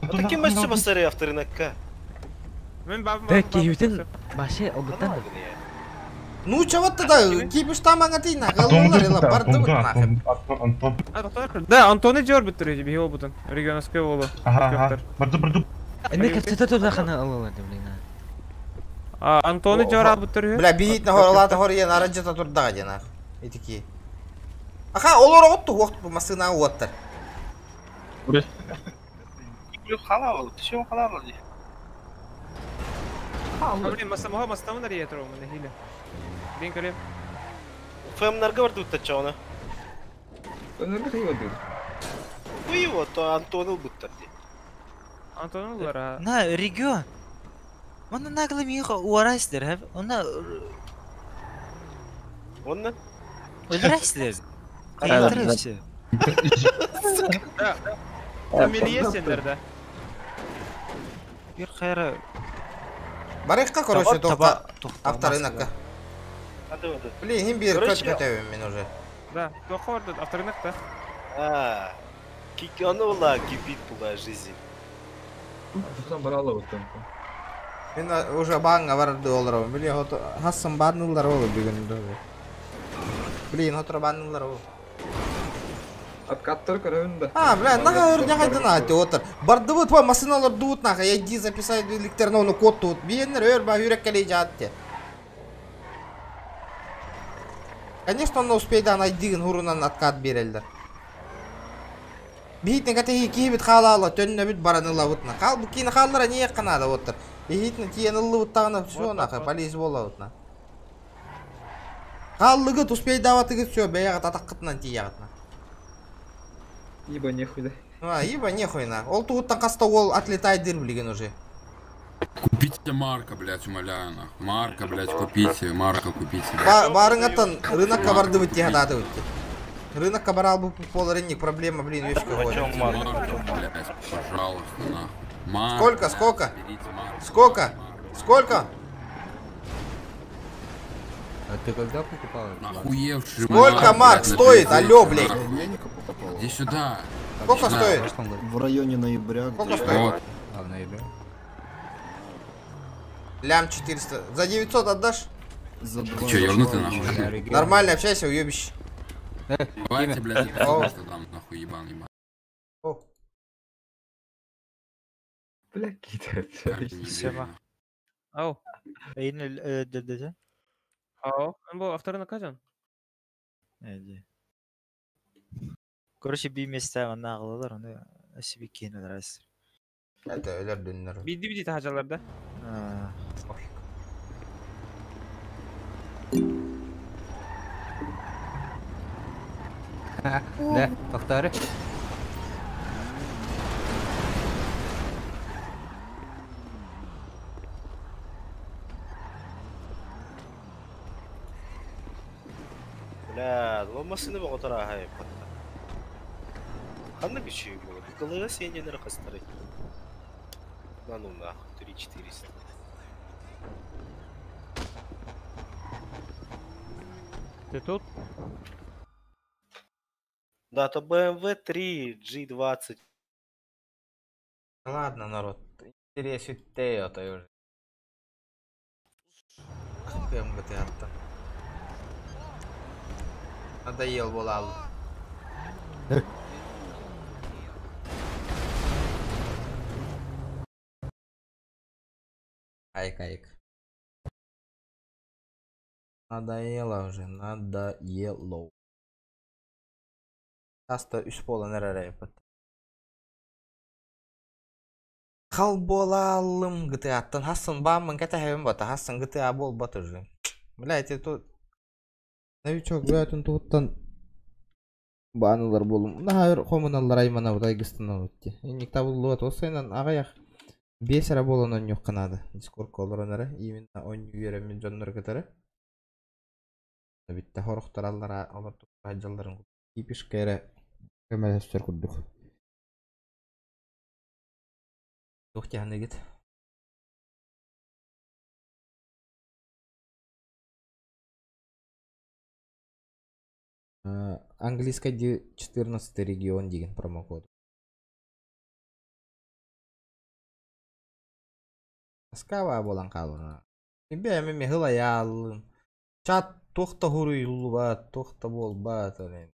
А таким мәссе басары авторынокка. Мен бабым Да, кейүтен башы албыттан. Ну, чего тогда? Кипиш там аңатый на, галулар, ила барды вот нахуй. Антон. Да, Антоны жор биттир, бихи обутун. Регионовский болу. Ага, ага. Барду, барду. Эне кепсете туда хана алалар, блин. А, Антоны жор албыттыр. Бля, бейт на хорлата хорье нараджата турдага дена. И такие. Аха, олор отту, отту, машина оттар. Халавал, ты чего халавал? Блин, масамаха мастамын ария турабын нэһиилэ. Бин кэлиэм. ФМ-нарга бардыбыт чоҕуна. Өнөргө хайы бардыр. Хуй его, то Антон ылбыттар дии. Антон ыллар На, регион. Онно нагло миха уарайсдер, хэп. Онно Онно? өлөрайсдер. Кайытырышы. Да. Фамилия сендер да. Бир хайра. Барыхка, короче, Таба- тоқта авторынокка. Блин, им бир Короче, көт көтөбүм мен уже. Да, тоққа барды авторынок та. А, оно была кипит была жизнь. Тусан барала вот там. Мен уже баңга барды олором. Блин, хото хассан барнылар ол бүгүн. Блин, хотро барнылар ол. Откаттар көрөбүн да. А, бля, нага өрне кайдан аты отыр. Барды вот по машиналар дуут нага, я иди записать электронный код тут. Биеннер өр ба хүрек келе жатты. Конечно, он успеет найдигин хурунан откат берелдер. Бихитне кате кибит халала төннө бит бараныла бутна. Кал бу кини халлара не канада оттыр. Бихитне тиен буттагына все нахай полиз бола бутна. Халлыгыт успей даватыгыт все бэягат атаккытынан тиягатна. Ибо нехуй да. А, ибо нехуй на. Ол тугуттан каста ол отлетает дыр билген уже. Купите Марка, блядь, умоляю, нахуй. Марка, блядь, купите, Марка, купите. Барыңаттан рынокка барды битти хатады битти. Рынокка барал бу пол рынок проблема, блин, вещь какой. Марка, блядь, пожалуйста, нахуй. Марка, Сколько, блядь, сколько? берите Марка. Сколько? Сколько? А ты когда покупал? Охуевший Сколько марк блядь, стоит? на Алло, блядь. Иди сюда. Сколько Сюда. стоит? В районе ноября. Сколько стоит? Вот. А, в ноябре? Лям 400. За 900 отдашь? За Ты чё, ёбнутый нахуй? Нормально общайся, уебище. Давайте, блядь, я О. просто дам, нахуй, ебаный мат. Бля, кидай. Ау. Эйн дедеже. Ау, бу авторынок кажан? Эди. Короче, би месте онна агылалар, оны себе кейин өлөрайсдер. Это өлөр дүннөр. Бидди бидди тахажалар да. Да, повтори. Бля, ломасыны боғытыра хай патта. Ханны күчі болады. Кылыға сененер қастары. На ну нахуй, 3400. Ты тут? Да, то BMW 3 G20. Ладно, народ. Интерес үтте это уже. Кем ГТА-то. Надоел болал. Айк, айк. Надоело уже, надоело. Таста үс болан әрәрәйпіт. Хал болалым GTA-тан хасын бамын кәтәһәбин бата, хасын GTA бол бат уже. Блядь, это новичок бөтүн тугуттан банылар болум. Нахайр хомуналлар аймана бутай гыстына өтти. Эник табыллуат осайнан агаяк бес ара болон оньюк канады. Дискорд колорон ара именно онью еремен жоннор кытары. Битте хорохтар аллара алар тупа жалларын кипишкере көмөлөстөр курдук. Тух тяхныгыт. Английская 14 регион деген промокод. Аскава болан қалына. Бе мен хылаялым. Чат тухта хуруйлуба, тухта болба төлен.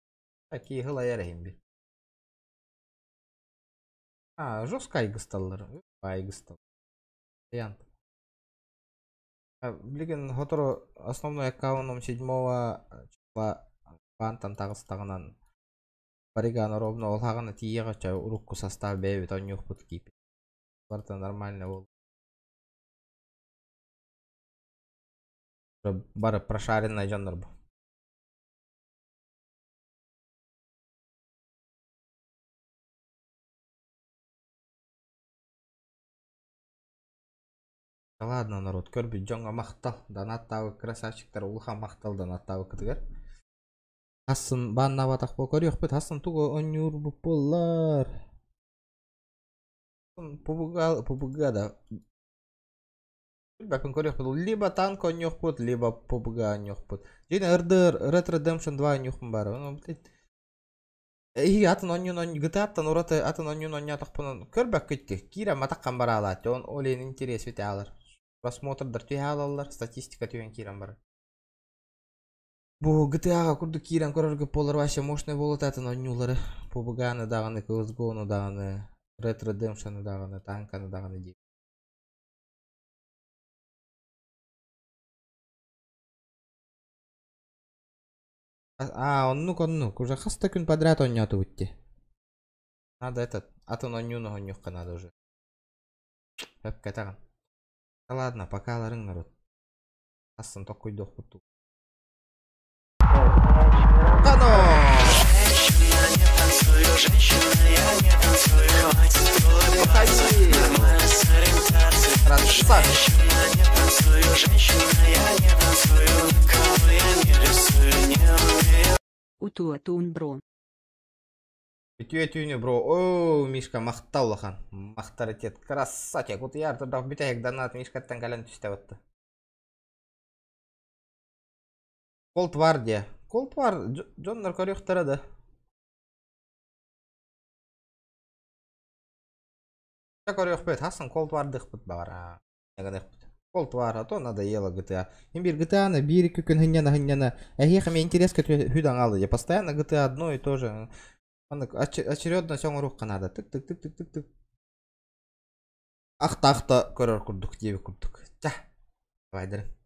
Таки хылаяр би. А, жестко айгысталлар. Айгыстал. Вариант. Билген хоторо основной аккаунтом 7 числа бантан тагыстагынан Бариган ровно ол хагана тиега ча урукку состав бэбит онюх пут кип. Барта нормально бол. Бары прошаренный дьоннор бу. Да ладно, народ, көрбүт дьоҥҥо махтал. Донаттаабыт красавчиктар улахан махтал донаттаабыккытыгар. Хассын бааннаабатах бу көрүөхпүт. Хассын тугу оонньуурбут буоллар. Пубуга, пубуга да. Билбэппин көрүөхпүт. Либо танк оонньуохпут, либо пубуга оонньуохпут. Дьиҥ ырдыр Red Redemption 2 оонньуохпун баара. Эһиги атын онньуун оннь GTA-ттан ураты атын онньуун онньоотохпунан көрбөккүт дии. Киирэн матаххан бараалаат он ол иһин интерес бүтэ Просмотрдар түһэ аалаллар, статистика түһэн киирэн барар. Бу GTA-ҕа курдук киирэн көрөргө буолар вообще мощный буолуо атын онньуулары. PUBG-ны даҕаны, CS:GO-ну даҕаны, Red Redemption-ы даҕаны, танканы даҕаны дии. Аа, оннук оннук. Уже хас да күн подряд оонньоотубут дии. Надо этот, атын оонньууну оонньуохха надо уже. Сөпкө этэҕин. Да ладно, пока-ларыҥ народ. Хассын токкуйдуохпут дуу. Кано! Красавчик! Утуатун бро. Үтүө түүнү бро. Оо, Мишка махтал улахан. Махтаритет. Красавчик. Утуйар турдах бүтэһик донат Мишкаттан кэлэн түстэ батты. Cold War диэ. Cold War дьоннор көрүөхтэрэ да. Көрүөхпүт. Хасан Cold War дыхпыт баҕар. Гыныахпыт. Cold War, а то надоело GTA. Им бир GTA-ны биир-икки күн хынньана-хынньана. Эһиэхэ эмиэ интерес хүд аҥаалы. Я постоянно GTA одно и то же. Маннык очередность оҥоруохха наада. Тык-тык-тык-тык-тык-тык. Ахта-ахта көрөр курдук диэбит курдук. Ча. Давай, дырын.